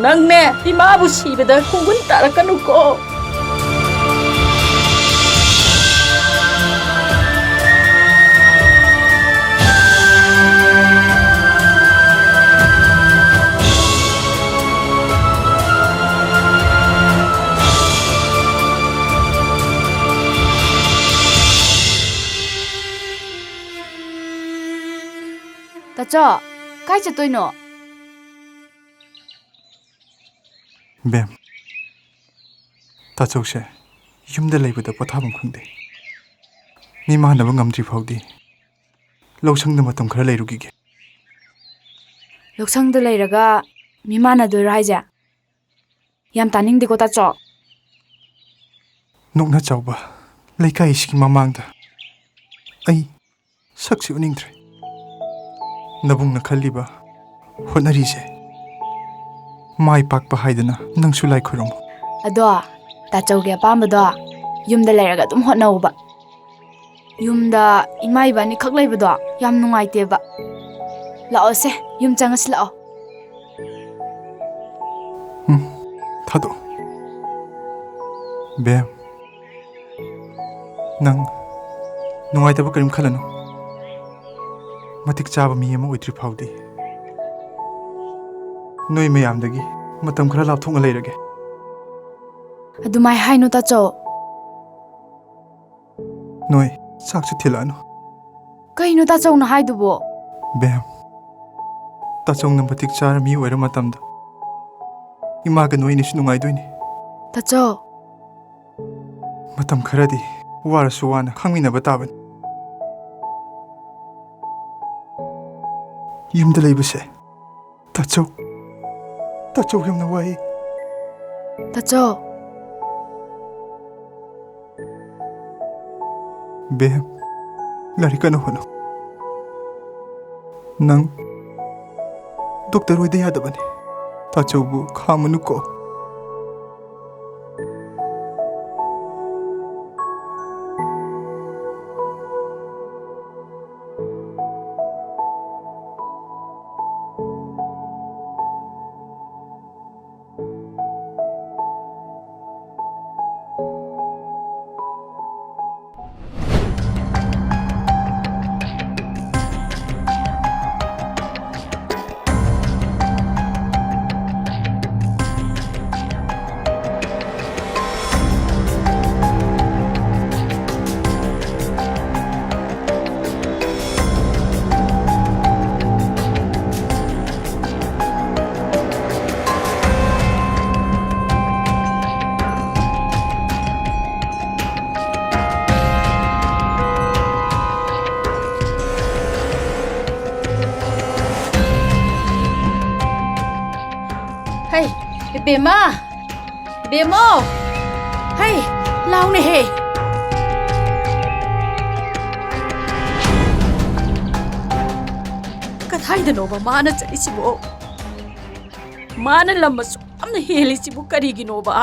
ꯅꯪꯅꯦ, ꯏꯃꯥꯕꯨ ꯁꯤꯕꯗ ꯈꯣꯡꯒꯨꯟ ꯇꯥꯔꯛꯀꯅꯨꯀꯣ꯫ ꯇꯥꯆꯧ, ꯀꯥꯏ ꯆꯠꯇꯣꯏꯅꯣ? ꯕꯦꯝ, ꯇꯥꯆꯧꯁꯦ ꯌꯨꯝꯗ ꯂꯩꯕꯗ ꯄꯣꯊꯥꯐꯝ ꯈꯪꯗꯦ꯫ ꯃꯤꯃꯥꯟꯅꯕ ꯉꯝꯗ꯭ꯔꯤ ꯐꯥꯎꯗꯤ ꯂꯧꯁꯪꯗ ꯃꯇꯝ ꯈꯔ ꯂꯩꯔꯨꯈꯤꯒꯦ꯫ ꯂꯧꯁꯪꯗ ꯂꯩꯔꯒ ꯃꯤꯃꯥꯟꯅꯗꯣꯏꯔꯣ ꯍꯥꯏꯁꯦ? ꯌꯥꯝ ꯇꯥꯅꯤꯡꯗꯦꯀꯣ, ꯇꯥꯆꯧ꯫ ꯅꯣꯛꯅ ꯆꯥꯎꯕ ꯂꯩꯀꯥꯏꯁꯤꯒꯤ ꯃꯃꯥꯡꯗ ꯑꯩ ꯁꯛꯁꯤ ꯎꯠꯅꯤꯡꯗ꯭ꯔꯦ꯫ ꯅꯕꯨꯡꯅ ꯈꯜꯂꯤꯕ, ꯍꯣꯠꯅꯔꯤꯁꯦ ꯃꯥꯏ ꯄꯥꯛꯄ ꯍꯥꯏꯗꯅ ꯅꯪꯁꯨ ꯂꯥꯏ ꯈꯨꯔꯨꯝꯃꯨ꯫ ꯑꯗꯣ, ꯇꯥꯆꯧꯒꯤ ꯑꯄꯥꯝꯕꯗꯣ ꯌꯨꯝꯗ ꯂꯩꯔꯒ ꯑꯗꯨꯝ ꯍꯣꯠꯅꯧꯕ꯫ ꯌꯨꯝꯗ ꯏꯃꯥ ꯏꯕꯥꯅꯤ ꯈꯛ ꯂꯩꯕꯗꯣ ꯌꯥꯝ ꯅꯨꯡꯉꯥꯏꯇꯦꯕ꯫ ꯂꯥꯛꯑꯣꯁꯦ, ꯌꯨꯝ ꯆꯪꯉꯁꯤ ꯂꯥꯛꯑꯣ꯫ ꯎꯝ, ꯊꯥꯗꯣꯛꯑꯣ꯫ ꯕꯦꯝ, ꯅꯪ ꯅꯨꯡꯉꯥꯏꯇꯕ ꯀꯔꯤꯝ ꯈꯜꯂꯅꯨ꯫ ꯃꯇꯤꯛ ꯆꯥꯕ ꯃꯤ ꯑꯃ ꯑꯣꯏꯗ꯭ꯔꯤ ꯐꯥꯎꯗꯤ ꯅꯣꯏ ꯃꯌꯥꯝꯗꯒꯤ ꯃꯇꯝ ꯈꯔ ꯂꯥꯞꯊꯣꯛꯅ ꯂꯩꯔꯒꯦ꯫ ꯑꯗꯨꯃꯥꯏ ꯍꯥꯏꯅꯨ, ꯇꯥꯆꯧ꯫ ꯅꯣꯏ ꯆꯥꯛꯁꯨ ꯊꯤꯜꯂꯛꯑꯅꯨ꯫ ꯀꯩꯅꯣ ꯇꯥꯆꯧꯅ ꯍꯥꯏꯗꯨꯕꯣ? ꯕꯦꯝ, ꯇꯥꯆꯧꯅ ꯃꯇꯤꯛ ꯆꯥꯔ ꯃꯤ ꯑꯣꯏꯔ ꯃꯇꯝꯗ ꯏꯃꯥꯒ ꯅꯣꯏ ꯑꯅꯤꯁꯨ ꯅꯨꯡꯉꯥꯏꯗꯣꯏꯅꯤ꯫ ꯇꯥꯆꯧ꯫ ꯃꯇꯝ ꯈꯔꯗꯤ ꯋꯥꯔꯁꯨ ꯋꯥꯅ ꯈꯥꯡꯃꯤꯟꯅꯕ ꯇꯥꯕꯅꯤ꯫ ꯌꯨꯝꯗ ꯂꯩꯕꯁꯦ ꯇꯥꯆꯧ, ꯇꯥꯆꯧ ꯌꯥꯝꯅ ꯋꯥꯏ꯫ ꯇꯥꯆꯧ꯫ ꯕꯦꯝ, ꯂꯥꯏꯔꯤꯛ ꯀꯟꯅ ꯍꯣꯠꯅꯧ꯫ ꯅꯪ ꯗꯣꯛꯇꯔ ꯑꯣꯏꯗ ꯌꯥꯗꯕꯅꯤ꯫ ꯇꯥꯆꯧꯕꯨ ꯈꯥꯝꯃꯨꯅꯨꯀꯣ꯫ ꯍꯩ, ꯏꯕꯦꯝꯃ! ꯏꯕꯦꯝꯃ! ꯍꯩ, ꯂꯥꯎꯅꯦꯍꯦ! ꯀꯗꯥꯏꯗꯅꯣꯕ ꯃꯥꯅ ꯆꯠꯂꯤꯁꯤꯕꯣ? ꯃꯥꯅ ꯂꯝ ꯑꯁꯨꯛ ꯌꯥꯝꯅ ꯍꯦꯜꯂꯤꯁꯤꯕꯨ ꯀꯔꯤꯒꯤꯅꯣꯕ?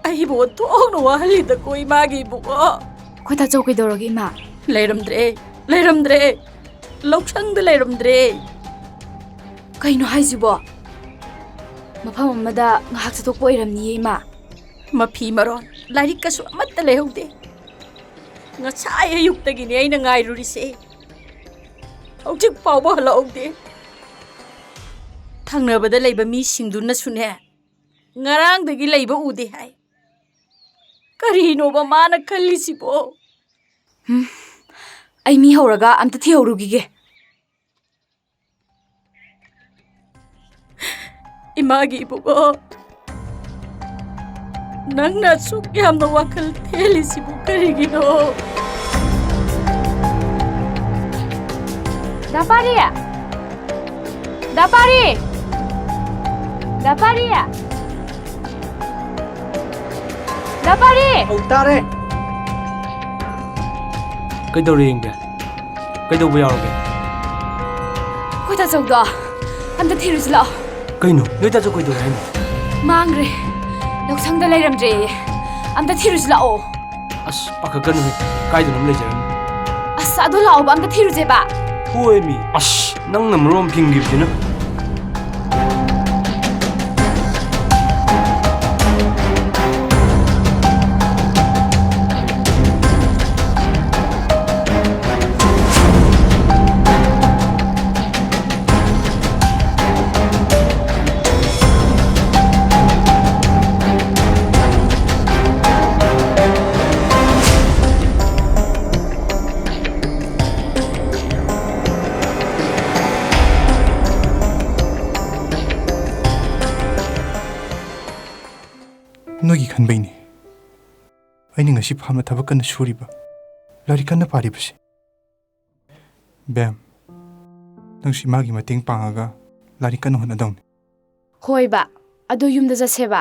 ꯑꯩꯕꯨ ꯑꯣꯟꯊꯣꯛꯅ ꯋꯥꯍꯜꯂꯤꯗꯀꯣ, ꯏꯃꯥꯒꯤ ꯏꯕꯨꯡꯉꯣ꯫ ꯑꯩꯈꯣꯏ ꯇꯥꯆꯧ ꯀꯩꯗꯧꯔꯒꯦ, ꯏꯃꯥ? ꯂꯩꯔꯝꯗ꯭ꯔꯦ, ꯂꯩꯔꯝꯗ꯭ꯔꯦ꯫ ꯂꯧꯁꯪꯗ ꯂꯩꯔꯝꯗ꯭ꯔꯦ꯫ ꯀꯩꯅꯣ ꯍꯥꯏꯁꯤꯕꯣ? ꯃꯐꯝ ꯑꯃꯗ ꯉꯥꯏꯍꯥꯛ ꯆꯠꯊꯣꯛꯄ ꯑꯣꯏꯔꯝꯅꯤꯌꯦ, ꯏꯃꯥ꯫ ꯃꯐꯤ ꯃꯔꯣꯟ, ꯂꯥꯏꯔꯤꯛꯀꯁꯨ ꯑꯃꯠꯇ ꯂꯩꯍꯧꯗꯦ꯫ ꯉꯁꯥꯏ ꯑꯌꯨꯛꯇꯒꯤꯅꯦ ꯑꯩꯅ ꯉꯥꯏꯔꯨꯔꯤꯁꯦ꯫ ꯍꯧꯖꯤꯛ ꯐꯥꯎꯕ ꯍꯜꯂꯛꯍꯧꯗꯦ꯫ ꯊꯪꯅꯕꯗ ꯂꯩꯕ ꯃꯤꯁꯤꯡꯗꯨꯅꯁꯨꯅꯦ, ꯉꯔꯥꯡꯗꯒꯤ ꯂꯩꯕ ꯎꯗꯦ ꯍꯥꯏ꯫ ꯀꯔꯤꯅꯣꯕ ꯃꯥꯅ ꯈꯜꯂꯤꯁꯤꯕꯣ? ꯎꯝ, ꯑꯩ ꯃꯤ ꯍꯧꯔꯒ ꯑꯝꯇ ꯊꯤꯍꯧꯔꯨꯈꯤꯒꯦ꯫ ꯏꯃꯥꯒꯤ ꯏꯕꯨꯡꯉꯣ, ꯅꯪꯅ ꯑꯁꯨꯛ ꯌꯥꯝꯅ ꯋꯥꯈꯜ ꯊꯦꯜꯂꯤꯁꯤꯕꯨ ꯀꯔꯤꯒꯤꯅꯣ? ꯗꯥ ꯄꯥꯔꯤ! ꯗꯥ ꯄꯥꯔꯤ! ꯗꯥ ꯄꯥꯔꯤ! ꯗꯥ ꯄꯥꯔꯤ! ꯑꯧ, ꯇꯥꯔꯦ꯫ ꯀꯩꯗꯧꯔꯦ ꯌꯦꯡꯒꯦ? ꯀꯩꯗꯧꯕ ꯌꯥꯎꯔꯒꯦ? ꯑꯩꯈꯣꯏ ꯇꯥꯆꯧꯗꯣ ꯑꯝꯇ ꯊꯤꯔꯨꯁꯤ ꯂꯥꯛꯑꯣ꯫ ꯀꯩꯅꯣ? ꯅꯣꯏ ꯇꯥꯆꯧ ꯀꯩꯗꯧꯔꯦ ꯍꯥꯏꯅꯣ? ꯃꯥꯡꯈ꯭ꯔꯦ꯫ ꯂꯧꯁꯪꯗ ꯂꯩꯔꯝꯗ꯭ꯔꯦꯌꯦ꯫ ꯑꯝꯇ ꯊꯤꯔꯨꯁꯤ ꯂꯥꯛꯑꯣ꯫ ꯑꯁ, ꯄꯥꯈꯠꯀꯅꯨꯍꯦ꯫ ꯀꯥꯏꯗꯅꯣꯝ ꯂꯩꯖꯔꯝꯅꯤ꯫ ꯑꯁ, ꯑꯗꯣ ꯂꯥꯛꯑꯣꯕ, ꯑꯝꯇ ꯊꯤꯔꯨꯁꯦꯕ꯫ ꯍꯣꯏꯃꯤ꯫ ꯑꯁ, ꯅꯪꯅ ꯃꯔꯣꯟ ꯐꯤꯡꯈꯤꯕꯁꯤꯅ꯫ ꯅꯣꯏꯒꯤ ꯈꯟꯕꯩꯅꯦ ꯑꯩꯅ ꯉꯁꯤ ꯐꯥꯝꯗ ꯊꯕꯛ ꯀꯟꯅ ꯁꯨꯔꯤꯕ, ꯂꯥꯏꯔꯤꯛ ꯀꯟꯅ ꯄꯥꯔꯤꯕꯁꯦ꯫ ꯕꯦꯝ, ꯅꯪꯁꯨ ꯏꯃꯥꯒꯤ ꯃꯇꯦꯡ ꯄꯥꯡꯉꯒ ꯂꯥꯏꯔꯤꯛ ꯀꯟꯅ ꯍꯣꯠꯅꯗꯧꯅꯦ꯫ ꯍꯣꯏꯕ, ꯑꯗꯨ ꯌꯨꯝꯗ ꯆꯠꯁꯦꯕ꯫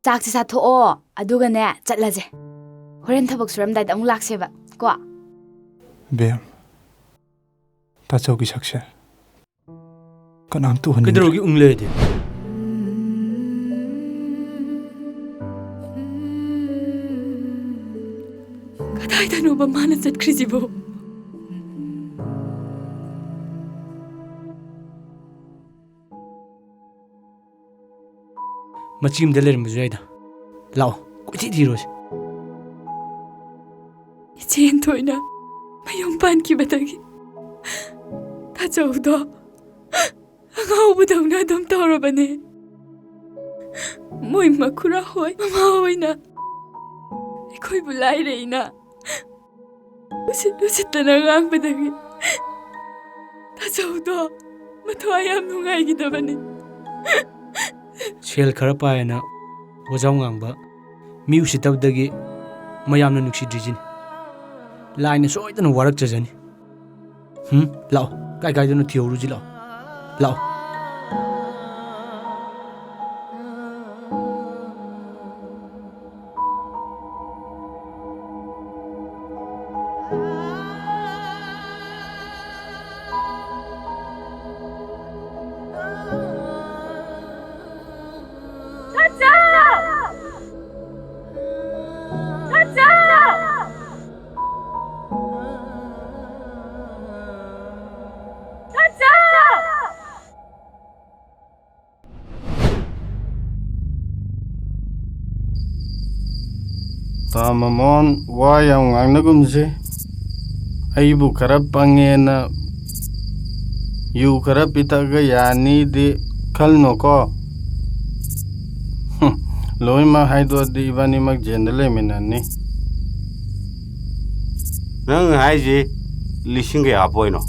ꯆꯥꯛꯁꯦ ꯆꯥꯊꯣꯛꯑꯣ, ꯑꯗꯨꯒꯅꯦ ꯆꯠꯂꯁꯦ꯫ ꯍꯣꯔꯦꯟ ꯊꯕꯛ ꯁꯨꯔꯝꯗꯥꯏꯗ ꯑꯃꯨꯛ ꯂꯥꯛꯁꯦꯕ ꯀꯣ꯫ ꯕꯦꯝ, ꯇꯥꯆꯧꯒꯤ ꯁꯛꯁꯦ ꯀꯅꯥꯝꯇ ꯎꯍꯟꯅꯤꯡꯗ꯭ꯔꯦ꯫ ꯀꯩꯗꯧꯔꯒꯦ ꯎꯪ ꯂꯩꯔꯗꯤ? ꯀꯗꯥꯏꯗꯅꯣꯕ ꯃꯥꯅ ꯆꯠꯈ꯭ꯔꯤꯁꯤꯕꯣ? ꯃꯆꯤ ꯑꯃꯗ ꯂꯩꯔꯝꯕꯁꯨ ꯌꯥꯏꯗ꯫ ꯂꯥꯛꯑꯣ, ꯀꯣꯏꯊꯤ ꯊꯤꯔꯨꯔꯁꯤ꯫ ꯏꯆꯦ ꯍꯦꯟꯊꯣꯏꯅ ꯃꯌꯨꯝ ꯄꯥꯟꯈꯤꯕꯗꯒꯤ ꯇꯥꯆꯧꯗꯣ ꯑꯉꯥꯎꯕꯗꯧꯅ ꯑꯗꯨꯝ ꯇꯧꯔꯕꯅꯦ꯫ ꯃꯣꯏ ꯃꯈꯨꯔꯥ ꯍꯣꯏ ꯃꯃꯥ ꯍꯣꯏꯅ ꯑꯩꯈꯣꯏꯕꯨ ꯂꯥꯏꯔꯩꯅ ꯎꯁꯤꯠ ꯎꯁꯤꯠꯇꯅ ꯉꯥꯡꯕꯗꯒꯤ ꯇꯥꯆꯧꯗꯣ ꯃꯊ꯭ꯋꯥꯏ ꯌꯥꯝ ꯅꯨꯡꯉꯥꯏꯈꯤꯗꯕꯅꯤ꯫ ꯁꯦꯜ ꯈꯔ ꯄꯥꯏꯌꯦꯅ ꯋꯥꯖꯥꯎ ꯉꯥꯡꯕ ꯃꯤ ꯎꯁꯤꯠꯇꯕꯗꯒꯤ ꯃꯌꯥꯝꯅ ꯅꯨꯡꯁꯤꯗ꯭ꯔꯤꯁꯤꯅꯤ꯫ ꯂꯥꯏꯅ ꯁꯣꯏꯗꯅ ꯋꯥꯔꯛꯆꯖꯅꯤ꯫ ꯍꯨꯝ, ꯂꯥꯛꯑꯣ, ꯀꯥꯏ ꯀꯥꯏꯗꯅꯣ ꯊꯤꯍꯧꯔꯨꯁꯤ, ꯂꯥꯛꯑꯣ꯫ ꯂꯥꯛꯑꯣ꯫ ꯇꯥ ꯃꯃꯣꯟ, ꯋꯥ ꯌꯥꯝ ꯉꯥꯡꯅꯒꯨꯝꯁꯤ꯫ ꯑꯩꯕꯨ ꯈꯔ ꯄꯪꯉꯦꯅ ꯌꯨ ꯈꯔ ꯄꯤꯊꯛꯑꯒ ꯌꯥꯅꯤꯗꯤ ꯈꯜꯅꯣꯀꯣ꯫ ꯍꯨꯝ, ꯂꯣꯏꯅꯃꯛ ꯍꯥꯏꯗꯣꯛꯑꯗꯤ ꯏꯕꯥꯅꯤꯃꯛ ꯖꯦꯟꯗ ꯂꯩꯃꯤꯟꯅꯅꯤ꯫ ꯅꯪ ꯍꯥꯏꯁꯤ ꯂꯤꯁꯤꯡ ꯀꯌꯥ ꯍꯥꯞꯄꯣꯏꯅꯣ?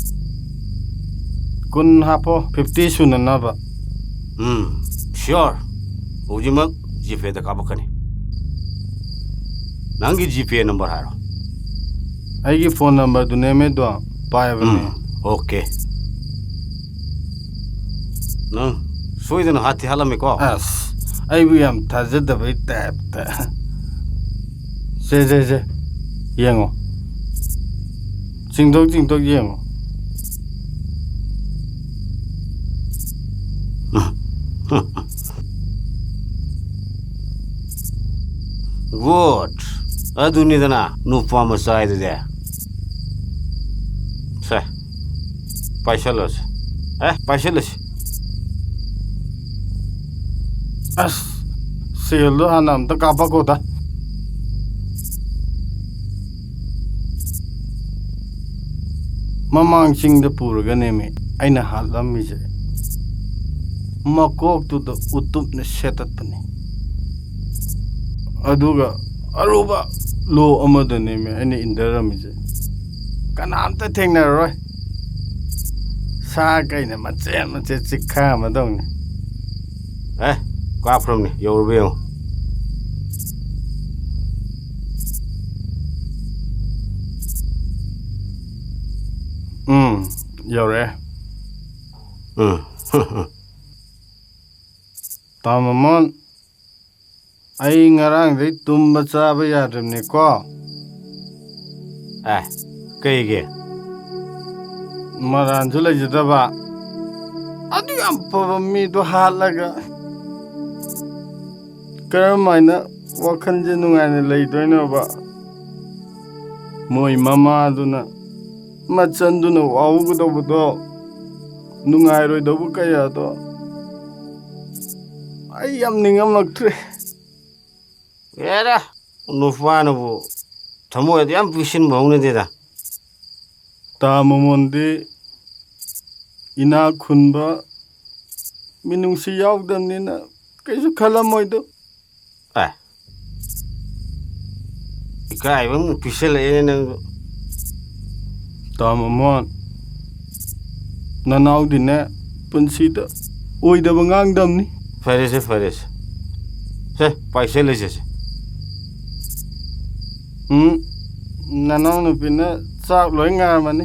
ꯀꯨꯟ ꯍꯥꯞꯄꯣ, ꯐꯤꯐꯇꯤ ꯁꯨꯅꯅꯕ꯫ ꯎꯝ, ꯁꯤꯌꯣꯔ꯫ ꯍꯧꯖꯤꯛꯃꯛ ꯖꯤꯄꯦꯗ ꯀꯥꯞꯄꯛꯀꯅꯤ꯫ ꯅꯪꯒꯤ ꯖꯤꯄꯦ ꯅꯝꯕꯔ ꯍꯥꯏꯔꯣ꯫ ꯑꯩꯒꯤ ꯐꯣꯟ ꯅꯝꯕꯔꯗꯨꯅꯦꯃꯦꯗꯣ, ꯄꯥꯏꯕꯅꯦ꯫ ꯎꯝ, ꯑꯣꯀꯦ꯫ ꯅꯪ ꯁꯣꯏꯗꯅ ꯍꯥꯠꯇꯤ ꯍꯥꯠꯂꯝꯃꯤꯀꯣ? ꯑꯁ, ꯑꯩꯕꯨ ꯌꯥꯝ ꯊꯥꯖꯗꯕꯩ ꯇꯥꯏꯞꯇ꯫ ꯁꯦ, ꯁꯦ, ꯁꯦ, ꯌꯦꯡꯉꯣ꯫ ꯆꯤꯡꯊꯣꯛ ꯆꯤꯡꯊꯣꯛ ꯌꯦꯡꯉꯣ꯫ ꯒꯨꯗ꯫ ꯑꯗꯨꯅꯤꯗꯅ ꯅꯨꯄꯥ ꯃꯆꯥ ꯍꯥꯏꯗꯨꯗꯤ꯫ ꯁꯦ, ꯄꯥꯏꯁꯜꯂꯣꯁꯦ꯫ ꯑꯦ, ꯄꯥꯏꯁꯜꯂꯁꯤ꯫ ꯑꯁ, ꯁꯦꯜꯗꯣ ꯍꯥꯟꯅ ꯑꯝꯇ ꯀꯥꯞꯄꯛꯈꯣꯗ꯫ ꯃꯃꯥꯡ ꯆꯤꯡꯗ ꯄꯨꯔꯒꯅꯦꯃꯤ ꯑꯩꯅ ꯍꯥꯠꯂꯝꯃꯤꯁꯦ꯫ ꯃꯀꯣꯛꯇꯨꯗ ꯎꯇꯨꯞꯅ ꯁꯦꯠꯇꯠꯄꯅꯤ꯫ ꯑꯗꯨꯒ ꯑꯔꯨꯕ ꯂꯣ ꯑꯃꯗꯅꯦꯃꯤ ꯑꯩꯅ ꯏꯟꯊꯔꯝꯃꯤꯁꯦ꯫ ꯀꯅꯥꯝꯇ ꯊꯦꯡꯅꯔꯔꯣꯏ꯫ ꯁꯥ ꯀꯩꯅ ꯃꯆꯦꯠ ꯃꯆꯦꯠ ꯆꯤꯛꯈꯥ ꯑꯃ ꯇꯧꯅꯤ꯫ ꯑꯦ, ꯀꯥꯞꯈ꯭ꯔꯕꯅꯤ, ꯌꯧꯔꯕ ꯌꯦꯡꯉꯣ꯫ ꯎꯝ, ꯌꯧꯔꯛꯑꯦ꯫ ꯎꯝ꯫ ꯇꯥ ꯃꯃꯣꯟ, ꯑꯩ ꯉꯔꯥꯡꯗꯩ ꯇꯨꯝꯕ ꯆꯥꯕ ꯌꯥꯗ꯭ꯔꯕꯅꯤꯀꯣ꯫ ꯑꯦ, ꯀꯩꯒꯤ? ꯃꯔꯥꯟꯁꯨ ꯂꯩꯖꯗꯕ, ꯑꯗꯨ ꯌꯥꯝ ꯐꯕ ꯃꯤꯗꯣ ꯍꯥꯠꯂꯒ ꯀꯔꯝ ꯍꯥꯏꯅ ꯋꯥꯈꯜꯁꯦ ꯅꯨꯡꯉꯥꯏꯅ ꯂꯩꯗꯣꯏꯅꯣꯕ? ꯃꯣꯏ ꯃꯃꯥꯗꯨꯅ, ꯃꯆꯟꯗꯨꯅ ꯋꯥꯍꯧꯒꯗꯧꯕꯗꯣ, ꯅꯨꯡꯉꯥꯏꯔꯣꯏꯗꯧꯕ ꯀꯌꯥꯗꯣ ꯑꯩ ꯌꯥꯝ ꯅꯤꯡꯉꯝꯃꯛꯇ꯭ꯔꯦ꯫ ꯑꯦꯔꯥ, ꯅꯨꯄꯥꯅꯕꯨ ꯊꯃꯣꯏꯗ ꯌꯥꯝ ꯄꯤꯛꯁꯤꯟꯕ ꯍꯧꯅꯗꯦꯗ꯫ ꯇꯥ ꯃꯃꯣꯟꯗꯤ ꯏꯅꯥꯛ ꯈꯨꯟꯕ, ꯃꯤꯅꯨꯡꯁꯤ ꯌꯥꯎꯗꯕꯅꯤꯅ ꯀꯩꯁꯨ ꯈꯜꯂꯝꯃꯣꯏꯗꯣ꯫ ꯑꯦ, ꯏꯀꯥꯏꯕ ꯑꯃꯨꯛ ꯄꯤꯁꯜꯂꯛꯑꯦꯅꯦ ꯅꯪꯁꯨ꯫ ꯇꯥ ꯃꯃꯣꯟ, ꯅꯅꯥꯎꯗꯤꯅꯦ ꯄꯨꯟꯁꯤꯗ ꯑꯣꯏꯗꯕ ꯉꯥꯡꯗꯕꯅꯤ꯫ ꯐꯔꯦꯁꯦ, ꯐꯔꯦꯁꯦ꯫ ꯁꯦ, ꯄꯥꯏꯁꯜꯂꯁꯦ ꯁꯦ꯫ ꯎꯝ, ꯅꯅꯥꯎ ꯅꯨꯄꯤꯅ ꯆꯥꯛ ꯂꯣꯏ ꯉꯥꯏꯔꯝꯃꯅꯤ꯫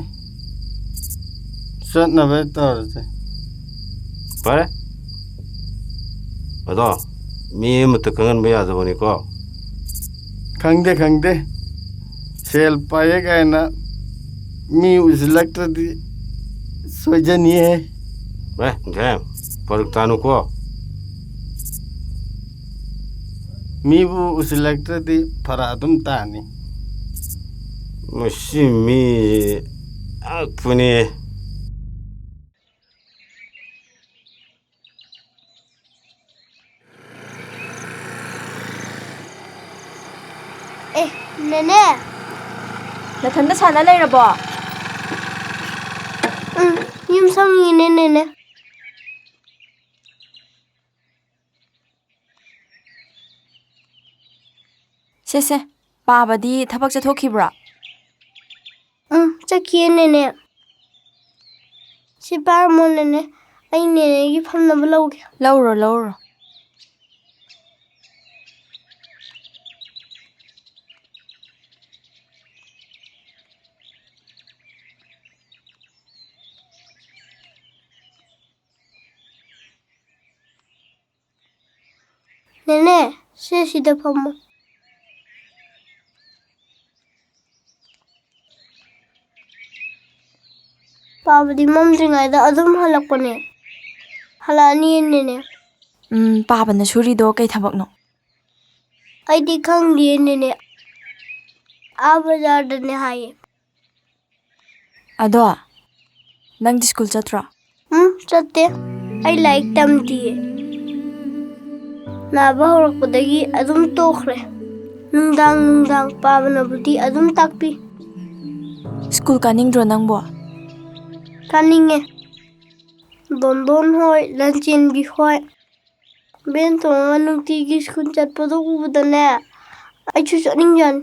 ꯆꯠꯅꯕ ꯇꯧꯔꯁꯦ꯫ ꯐꯔꯦ꯫ ꯑꯗꯣ, ꯃꯤ ꯑꯃꯠꯇ ꯈꯪꯍꯟꯕ ꯌꯥꯗꯕꯅꯤꯀꯣ꯫ ꯈꯪꯗꯦ, ꯈꯪꯗꯦ꯫ ꯁꯦꯜ ꯄꯥꯏꯌꯦ ꯀꯥꯏꯅ ꯃꯤ ꯎꯁꯤꯜꯂꯛꯇ꯭ꯔꯗꯤ ꯁꯣꯏꯖꯅꯤꯍꯦ꯫ ꯑꯦ, ꯒꯦꯝ, ꯐꯔꯛ ꯇꯥꯅꯨꯀꯣ꯫ ꯃꯤꯕꯨ ꯎꯁꯤꯜꯂꯛꯇ꯭ꯔꯗꯤ ꯐꯔꯛ ꯑꯗꯨꯝ ꯇꯥꯅꯤ꯫ ꯃꯁꯤ ꯃꯤ ꯑꯉꯛꯄꯅꯤ꯫ ꯅꯦꯅꯦ꯫ ꯅꯊꯟꯗ ꯁꯥꯟꯅ ꯂꯩꯔꯕꯣ? ꯎꯝ, ꯌꯨꯝ ꯁꯪꯉꯤꯅꯦ, ꯅꯦꯅꯦ꯫ ꯁꯦ, ꯁꯦ, ꯄꯥꯕꯗꯤ ꯊꯕꯛ ꯆꯠꯊꯣꯛꯈꯤꯕ꯭ꯔꯣ? ꯎꯝ, ꯆꯠꯈꯤꯌꯦ, ꯅꯦꯅꯦ꯫ ꯁꯤ ꯄꯥꯔꯝꯃꯣ, ꯅꯦꯅꯦ꯫ ꯑꯩ ꯅꯦꯅꯦꯒꯤ ꯐꯝꯅꯕ ꯂꯧꯒꯦ꯫ ꯂꯧꯔꯣ, ꯂꯧꯔꯣ꯫ ꯅꯦꯅꯦ, ꯁꯦ ꯁꯤꯗ ꯐꯝꯃꯣ꯫ ꯄꯥꯕꯗꯤ ꯃꯝꯗ꯭ꯔꯤꯉꯩꯗ ꯑꯗꯨꯝ ꯍꯜꯂꯛꯄꯅꯦ꯫ ꯍꯜꯂꯛꯑꯅꯤꯌꯦ, ꯅꯦꯅꯦ꯫ ꯎꯝ, ꯄꯥꯕꯅ ꯁꯨꯔꯤꯗꯣ ꯀꯩ ꯊꯕꯛꯅꯣ? ꯑꯩꯗꯤ ꯈꯪꯗꯤꯌꯦ, ꯅꯦꯅꯦ꯫ ꯑꯥ ꯕꯖꯥꯔꯗꯅꯦ ꯍꯥꯏꯌꯦ꯫ ꯑꯗꯣ, ꯅꯪꯗꯤ ꯁ꯭ꯀꯨꯜ ꯆꯠꯇ꯭ꯔꯣ? ꯎꯝ, ꯆꯠꯇꯦ꯫ ꯑꯩ ꯂꯥꯏꯔꯤꯛ ꯇꯝꯗꯤꯌꯦ꯫ ꯅꯥꯕ ꯍꯧꯔꯛꯄꯗꯒꯤ ꯑꯗꯨꯝ ꯇꯣꯛꯈ꯭ꯔꯦ꯫ ꯅꯨꯡꯗꯥꯡ ꯅꯨꯡꯗꯥꯡ ꯄꯥꯕꯅꯕꯨꯗꯤ ꯑꯗꯨꯝ ꯇꯥꯛꯄꯤ꯫ ꯁ꯭ꯀꯨꯜ ꯀꯥꯅꯤꯡꯗ꯭ꯔꯣ ꯅꯪꯕꯣ? ꯀꯥꯅꯤꯡꯉꯦ꯫ ꯗꯣꯟꯗꯣꯟ ꯍꯣꯏ, ꯂꯟꯆꯦꯟꯕꯤ ꯍꯣꯏ, ꯚꯦꯟ ꯇꯣꯡꯉꯒ ꯅꯨꯡꯇꯤꯒꯤ ꯁ꯭ꯀꯨꯜ ꯆꯠꯄꯗꯣ ꯎꯕꯗꯅꯦ, ꯑꯩꯁꯨ ꯆꯠꯅꯤꯡꯖꯥꯠꯅꯤ꯫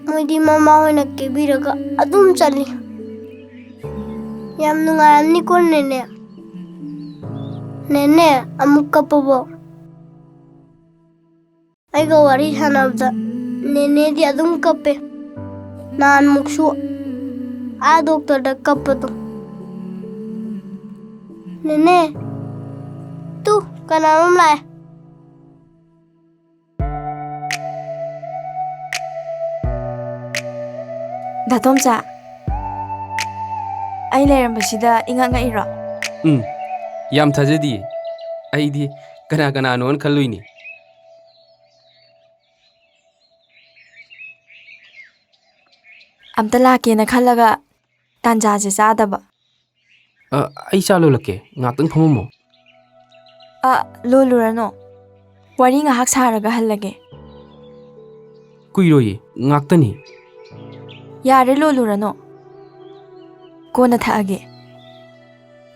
ꯃꯣꯏꯗꯤ ꯃꯃꯥ ꯍꯣꯏꯅ ꯀꯦꯕꯤꯔꯒ ꯑꯗꯨꯝ ꯆꯠꯂꯤ꯫ ꯌꯥꯝ ꯅꯨꯡꯉꯥꯏꯔꯝꯅꯤꯀꯣ, ꯅꯦꯅꯦ꯫ ꯅꯦꯅꯦ, ꯑꯃꯨꯛ ꯀꯞꯄꯕꯣ? ꯑꯩꯒ ꯋꯥꯔꯤ ꯁꯥꯟꯅꯕꯗ ꯅꯦꯅꯦꯗꯤ ꯑꯗꯨꯝ ꯀꯞꯄꯦ꯫ ꯅꯍꯥꯟꯃꯨꯛꯁꯨ ꯑꯥ ꯗꯣꯛꯇꯔꯗ ꯀꯞꯄꯗꯣ꯫ ꯅꯦꯅꯦ, ꯇꯨ, ꯀꯅꯥꯅꯣꯝ ꯂꯥꯛꯑꯦ꯫ ꯗꯥ ꯇꯣꯝꯆꯥ, ꯑꯩ ꯂꯩꯔꯝꯕꯁꯤꯗ ꯏꯉꯛ ꯉꯛꯏꯔꯣ? ꯎꯝ, ꯌꯥꯝ ꯊꯥꯖꯗꯤꯌꯦ꯫ ꯑꯩꯗꯤ ꯀꯅꯥ ꯀꯅꯥꯅꯣꯅ ꯈꯜꯂꯨꯏꯅꯦ꯫ ꯑꯝꯇ ꯂꯥꯛꯀꯦꯅ ꯈꯜꯂꯒ ꯇꯥꯟꯖꯥꯁꯦ ꯆꯥꯗꯕ꯫ ꯑ, ꯑꯩ ꯆꯥ ꯂꯣꯜꯂꯛꯀꯦ, ꯉꯥꯛꯇꯪ ꯐꯝꯃꯝꯃꯣ꯫ ꯑ, ꯂꯣꯜꯂꯨꯔꯅꯨ꯫ ꯋꯥꯔꯤ ꯉꯥꯏꯍꯥꯛ ꯁꯥꯔꯒ ꯍꯜꯂꯒꯦ꯫ ꯀꯨꯏꯔꯣꯏꯌꯦ, ꯉꯥꯛꯇꯅꯤ꯫ ꯌꯥꯔꯦ, ꯂꯣꯜꯂꯨꯔꯅꯨ꯫ ꯀꯣꯟꯅ ꯊꯛꯑꯒꯦ꯫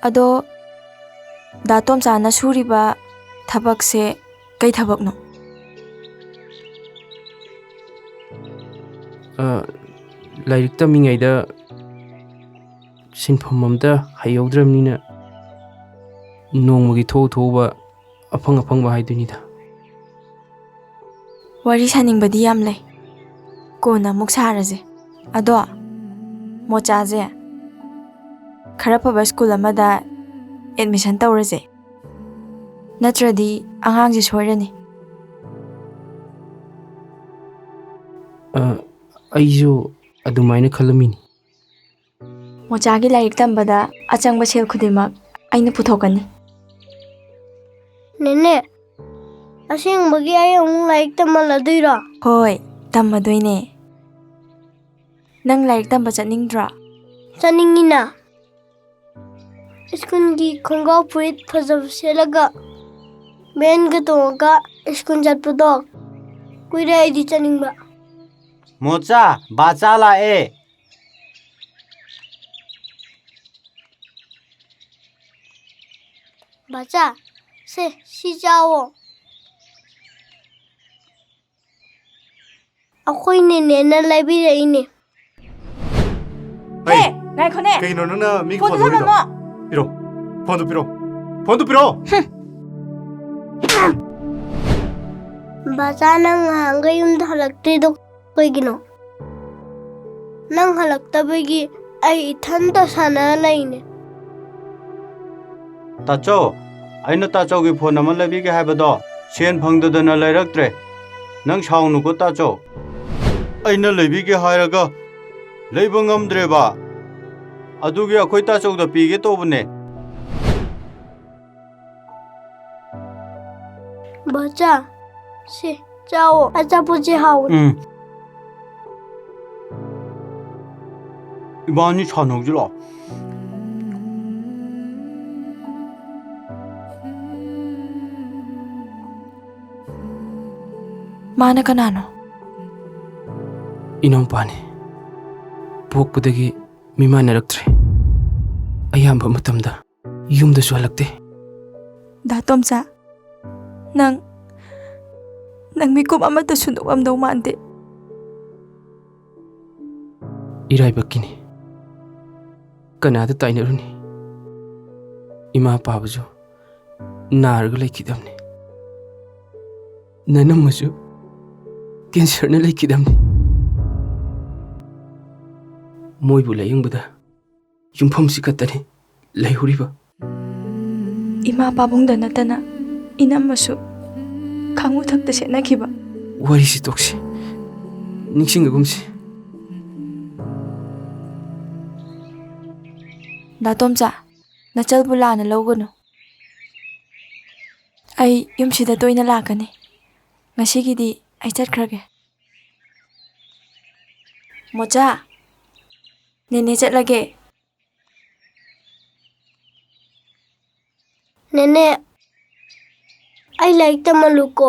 ꯑꯗꯣ, ꯗꯥ ꯇꯣꯝꯆꯥꯅ ꯁꯨꯔꯤꯕ ꯊꯕꯛꯁꯦ ꯀꯩ ꯊꯕꯛꯅꯣ? ꯑ, ꯂꯥꯏꯔꯤꯛ ꯇꯝꯃꯤꯉꯩꯗ ꯁꯤꯟꯐꯝ ꯑꯝꯇ ꯍꯩꯍꯧꯗ꯭ꯔꯕꯅꯤꯅ ꯅꯣꯡꯃꯒꯤ ꯊꯣꯛꯎ ꯊꯣꯛꯎꯕ ꯑꯐꯪ ꯑꯐꯪꯕ ꯍꯥꯏꯗꯨꯅꯤꯗ꯫ ꯋꯥꯔꯤ ꯁꯥꯅꯤꯡꯕꯗꯤ ꯌꯥꯝ ꯂꯩ, ꯀꯣꯟꯅ ꯑꯃꯨꯛ ꯁꯥꯔꯁꯦ꯫ ꯑꯗꯣ, ꯃꯣꯆꯥꯁꯦ ꯈꯔ ꯐꯕ ꯁ꯭ꯀꯨꯜ ꯑꯃꯗ ꯑꯦꯗꯃꯤꯁꯟ ꯇꯧꯔꯁꯦ, ꯅꯠꯇ꯭ꯔꯗꯤ ꯑꯉꯥꯡꯁꯦ ꯁꯣꯏꯔꯅꯤ꯫ ꯑ, ꯑꯩꯁꯨ ꯑꯗꯨꯃꯥꯏꯅ ꯈꯜꯂꯝꯃꯤꯅꯤ꯫ ꯃꯣꯆꯥꯒꯤ ꯂꯥꯏꯔꯤꯛ ꯇꯝꯕꯗ ꯑꯆꯪꯕ ꯁꯦꯜ ꯈꯨꯗꯤꯡꯃꯛ ꯑꯩꯅ ꯄꯨꯊꯣꯛꯀꯅꯤ꯫ ꯅꯦꯅꯦ, ꯑꯁꯦꯡꯕꯒꯤ ꯑꯩ ꯑꯃꯨꯛ ꯂꯥꯏꯔꯤꯛ ꯇꯝꯍꯜꯂꯗꯣꯏꯔꯣ? ꯍꯣꯏ, ꯇꯝꯃꯗꯣꯏꯅꯦ꯫ ꯅꯪ ꯂꯥꯏꯔꯤꯛ ꯇꯝꯕ ꯆꯠꯅꯤꯡꯗ꯭ꯔꯣ? ꯆꯠꯅꯤꯡꯉꯤꯅ꯫ ꯁ꯭ꯀꯨꯜꯒꯤ ꯈꯣꯡꯒ꯭ꯔꯥꯎ ꯐꯨꯔꯤꯠ ꯐꯖꯕ ꯁꯦꯠꯂꯒ ꯚꯦꯟꯒ ꯇꯣꯡꯉꯒ ꯁ꯭ꯀꯨꯜ ꯆꯠꯄꯗꯣ ꯀꯨꯏꯔꯦ ꯑꯩꯗꯤ ꯆꯠꯅꯤꯡꯕ꯫ ꯃꯣꯆꯥ, ꯕꯥꯆꯥ ꯂꯥꯛꯑꯦ꯫ ꯕꯥꯆꯥ, ꯁꯦ, ꯁꯤ ꯆꯥꯎꯋꯣ꯫ ꯑꯩꯈꯣꯏ ꯅꯦꯅꯦꯅ ꯂꯩꯕꯤꯔꯛꯏꯅꯦ꯫ ꯍꯦ, ꯍꯩ, ꯉꯥꯏꯈꯣꯅꯦ꯫ ꯀꯩꯒꯤꯅꯣ ꯅꯪꯅ ꯃꯤꯒꯤ ꯐꯣꯟꯗꯣ ꯐꯣꯟꯗꯣ ꯂꯧꯔꯤꯗꯣ? ꯊꯝꯃꯝꯃꯣ꯫ ꯄꯤꯔꯣ꯫ ꯐꯣꯟꯗꯣ ꯄꯤꯔꯣ꯫ ꯐꯣꯟꯗꯣ ꯄꯤꯔꯣ꯫ ꯍꯨꯝ꯫ ꯕꯥꯆꯥ, ꯅꯪ ꯉꯍꯥꯟꯈꯩ ꯌꯨꯝꯗ ꯍꯜꯂꯛꯇ꯭ꯔꯤꯗꯣ ꯀꯩꯒꯤꯅꯣ? ꯅꯪ ꯍꯜꯂꯛꯇꯕꯒꯤ ꯑꯩ ꯏꯊꯟꯇ ꯁꯥꯟꯅꯔ ꯂꯩꯅꯦ꯫ ꯇꯥꯆꯧ, ꯑꯩꯅ ꯇꯥꯆꯧꯒꯤ ꯐꯣꯟ ꯑꯃ ꯂꯩꯕꯤꯒꯦ ꯍꯥꯏꯕꯗꯣ ꯁꯦꯟ ꯐꯪꯗꯗꯅ ꯂꯩꯔꯛꯇ꯭ꯔꯦ꯫ ꯅꯪ ꯁꯥꯎꯅꯨꯀꯣ ꯇꯥꯆꯧ꯫ ꯑꯩꯅ ꯂꯩꯕꯤꯒꯦ ꯍꯥꯏꯔꯒ ꯂꯩꯕ ꯉꯝꯗ꯭ꯔꯦꯕ꯫ ꯑꯗꯨꯒꯤ ꯑꯩꯈꯣꯏ ꯇꯥꯆꯧꯗ ꯄꯤꯒꯦ ꯇꯧꯕꯅꯦ꯫ ꯕꯥꯆꯥ, ꯁꯦ, ꯆꯥꯎꯋꯣ꯫ ꯑꯆꯥꯄꯣꯠꯁꯦ ꯍꯥꯎꯋꯦ꯫ ꯎꯝ꯫ ꯏꯕꯥꯅꯤ ꯁꯥꯟꯅꯧꯁꯤ ꯂꯥꯛꯑꯣ꯫ ꯃꯥꯅ ꯀꯅꯥꯅꯣ? ꯏꯅꯥꯎꯄꯥꯅꯤ꯫ ꯄꯣꯛꯄꯗꯒꯤ ꯃꯤꯃꯥꯟꯅꯔꯛꯇ꯭ꯔꯦ꯫ ꯑꯌꯥꯝꯕ ꯃꯇꯝꯗ ꯌꯨꯝꯗꯁꯨ ꯍꯜꯂꯛꯇꯦ꯫ ꯗꯥ ꯇꯣꯝꯆꯥ, ꯅꯪ, ꯅꯪ ꯃꯤꯀꯨꯞ ꯑꯃꯠꯇ ꯁꯨꯡꯗꯣꯛꯂꯝꯗꯧ ꯃꯥꯟꯗꯦ꯫ ꯏꯔꯥꯏꯕꯛꯀꯤꯅꯤ꯫ ꯀꯅꯥꯗ ꯇꯥꯏꯅꯔꯨꯅꯤ? ꯏꯃꯥ ꯄꯥꯕꯁꯨ ꯅꯥꯔꯒ ꯂꯩꯈꯤꯗꯕꯅꯤ꯫ ꯅꯅꯝꯃꯁꯨ ꯀꯦꯟꯁꯔꯅ ꯂꯩꯈꯤꯗꯕꯅꯤ꯫ ꯃꯣꯏꯕꯨ ꯂꯥꯌꯦꯡꯕꯗ ꯌꯨꯝꯐꯝꯁꯤ ꯈꯛꯇꯅꯤ ꯂꯩꯍꯧꯔꯤꯕ꯫ ꯏꯃꯥ ꯄꯥꯕꯨꯡꯗ ꯅꯠꯇꯅ ꯏꯅꯝꯃꯁꯨ ꯈꯥꯉꯨ ꯊꯛꯇ ꯁꯦꯠꯅꯈꯤꯕ꯫ ꯋꯥꯔꯤꯁꯤ ꯇꯣꯛꯁꯤ, ꯅꯤꯡꯁꯤꯡꯉꯒꯨꯝꯁꯤ꯫ ꯗꯥ ꯇꯣꯝꯆꯥ, ꯅꯆꯜꯕꯨ ꯂꯥꯟꯅ ꯂꯧꯒꯅꯨ꯫ ꯑꯩ ꯌꯨꯝꯁꯤꯗ ꯇꯣꯏꯅ ꯂꯥꯛꯀꯅꯤ꯫ ꯉꯁꯤꯒꯤꯗꯤ ꯑꯩ ꯆꯠꯈ꯭ꯔꯒꯦ꯫ ꯃꯣꯆꯥ, ꯅꯦꯅꯦ ꯆꯠꯂꯒꯦ꯫ ꯅꯦꯅꯦ, ꯑꯩ ꯂꯥꯏꯔꯤꯛ ꯇꯝꯍꯜꯂꯨꯀꯣ꯫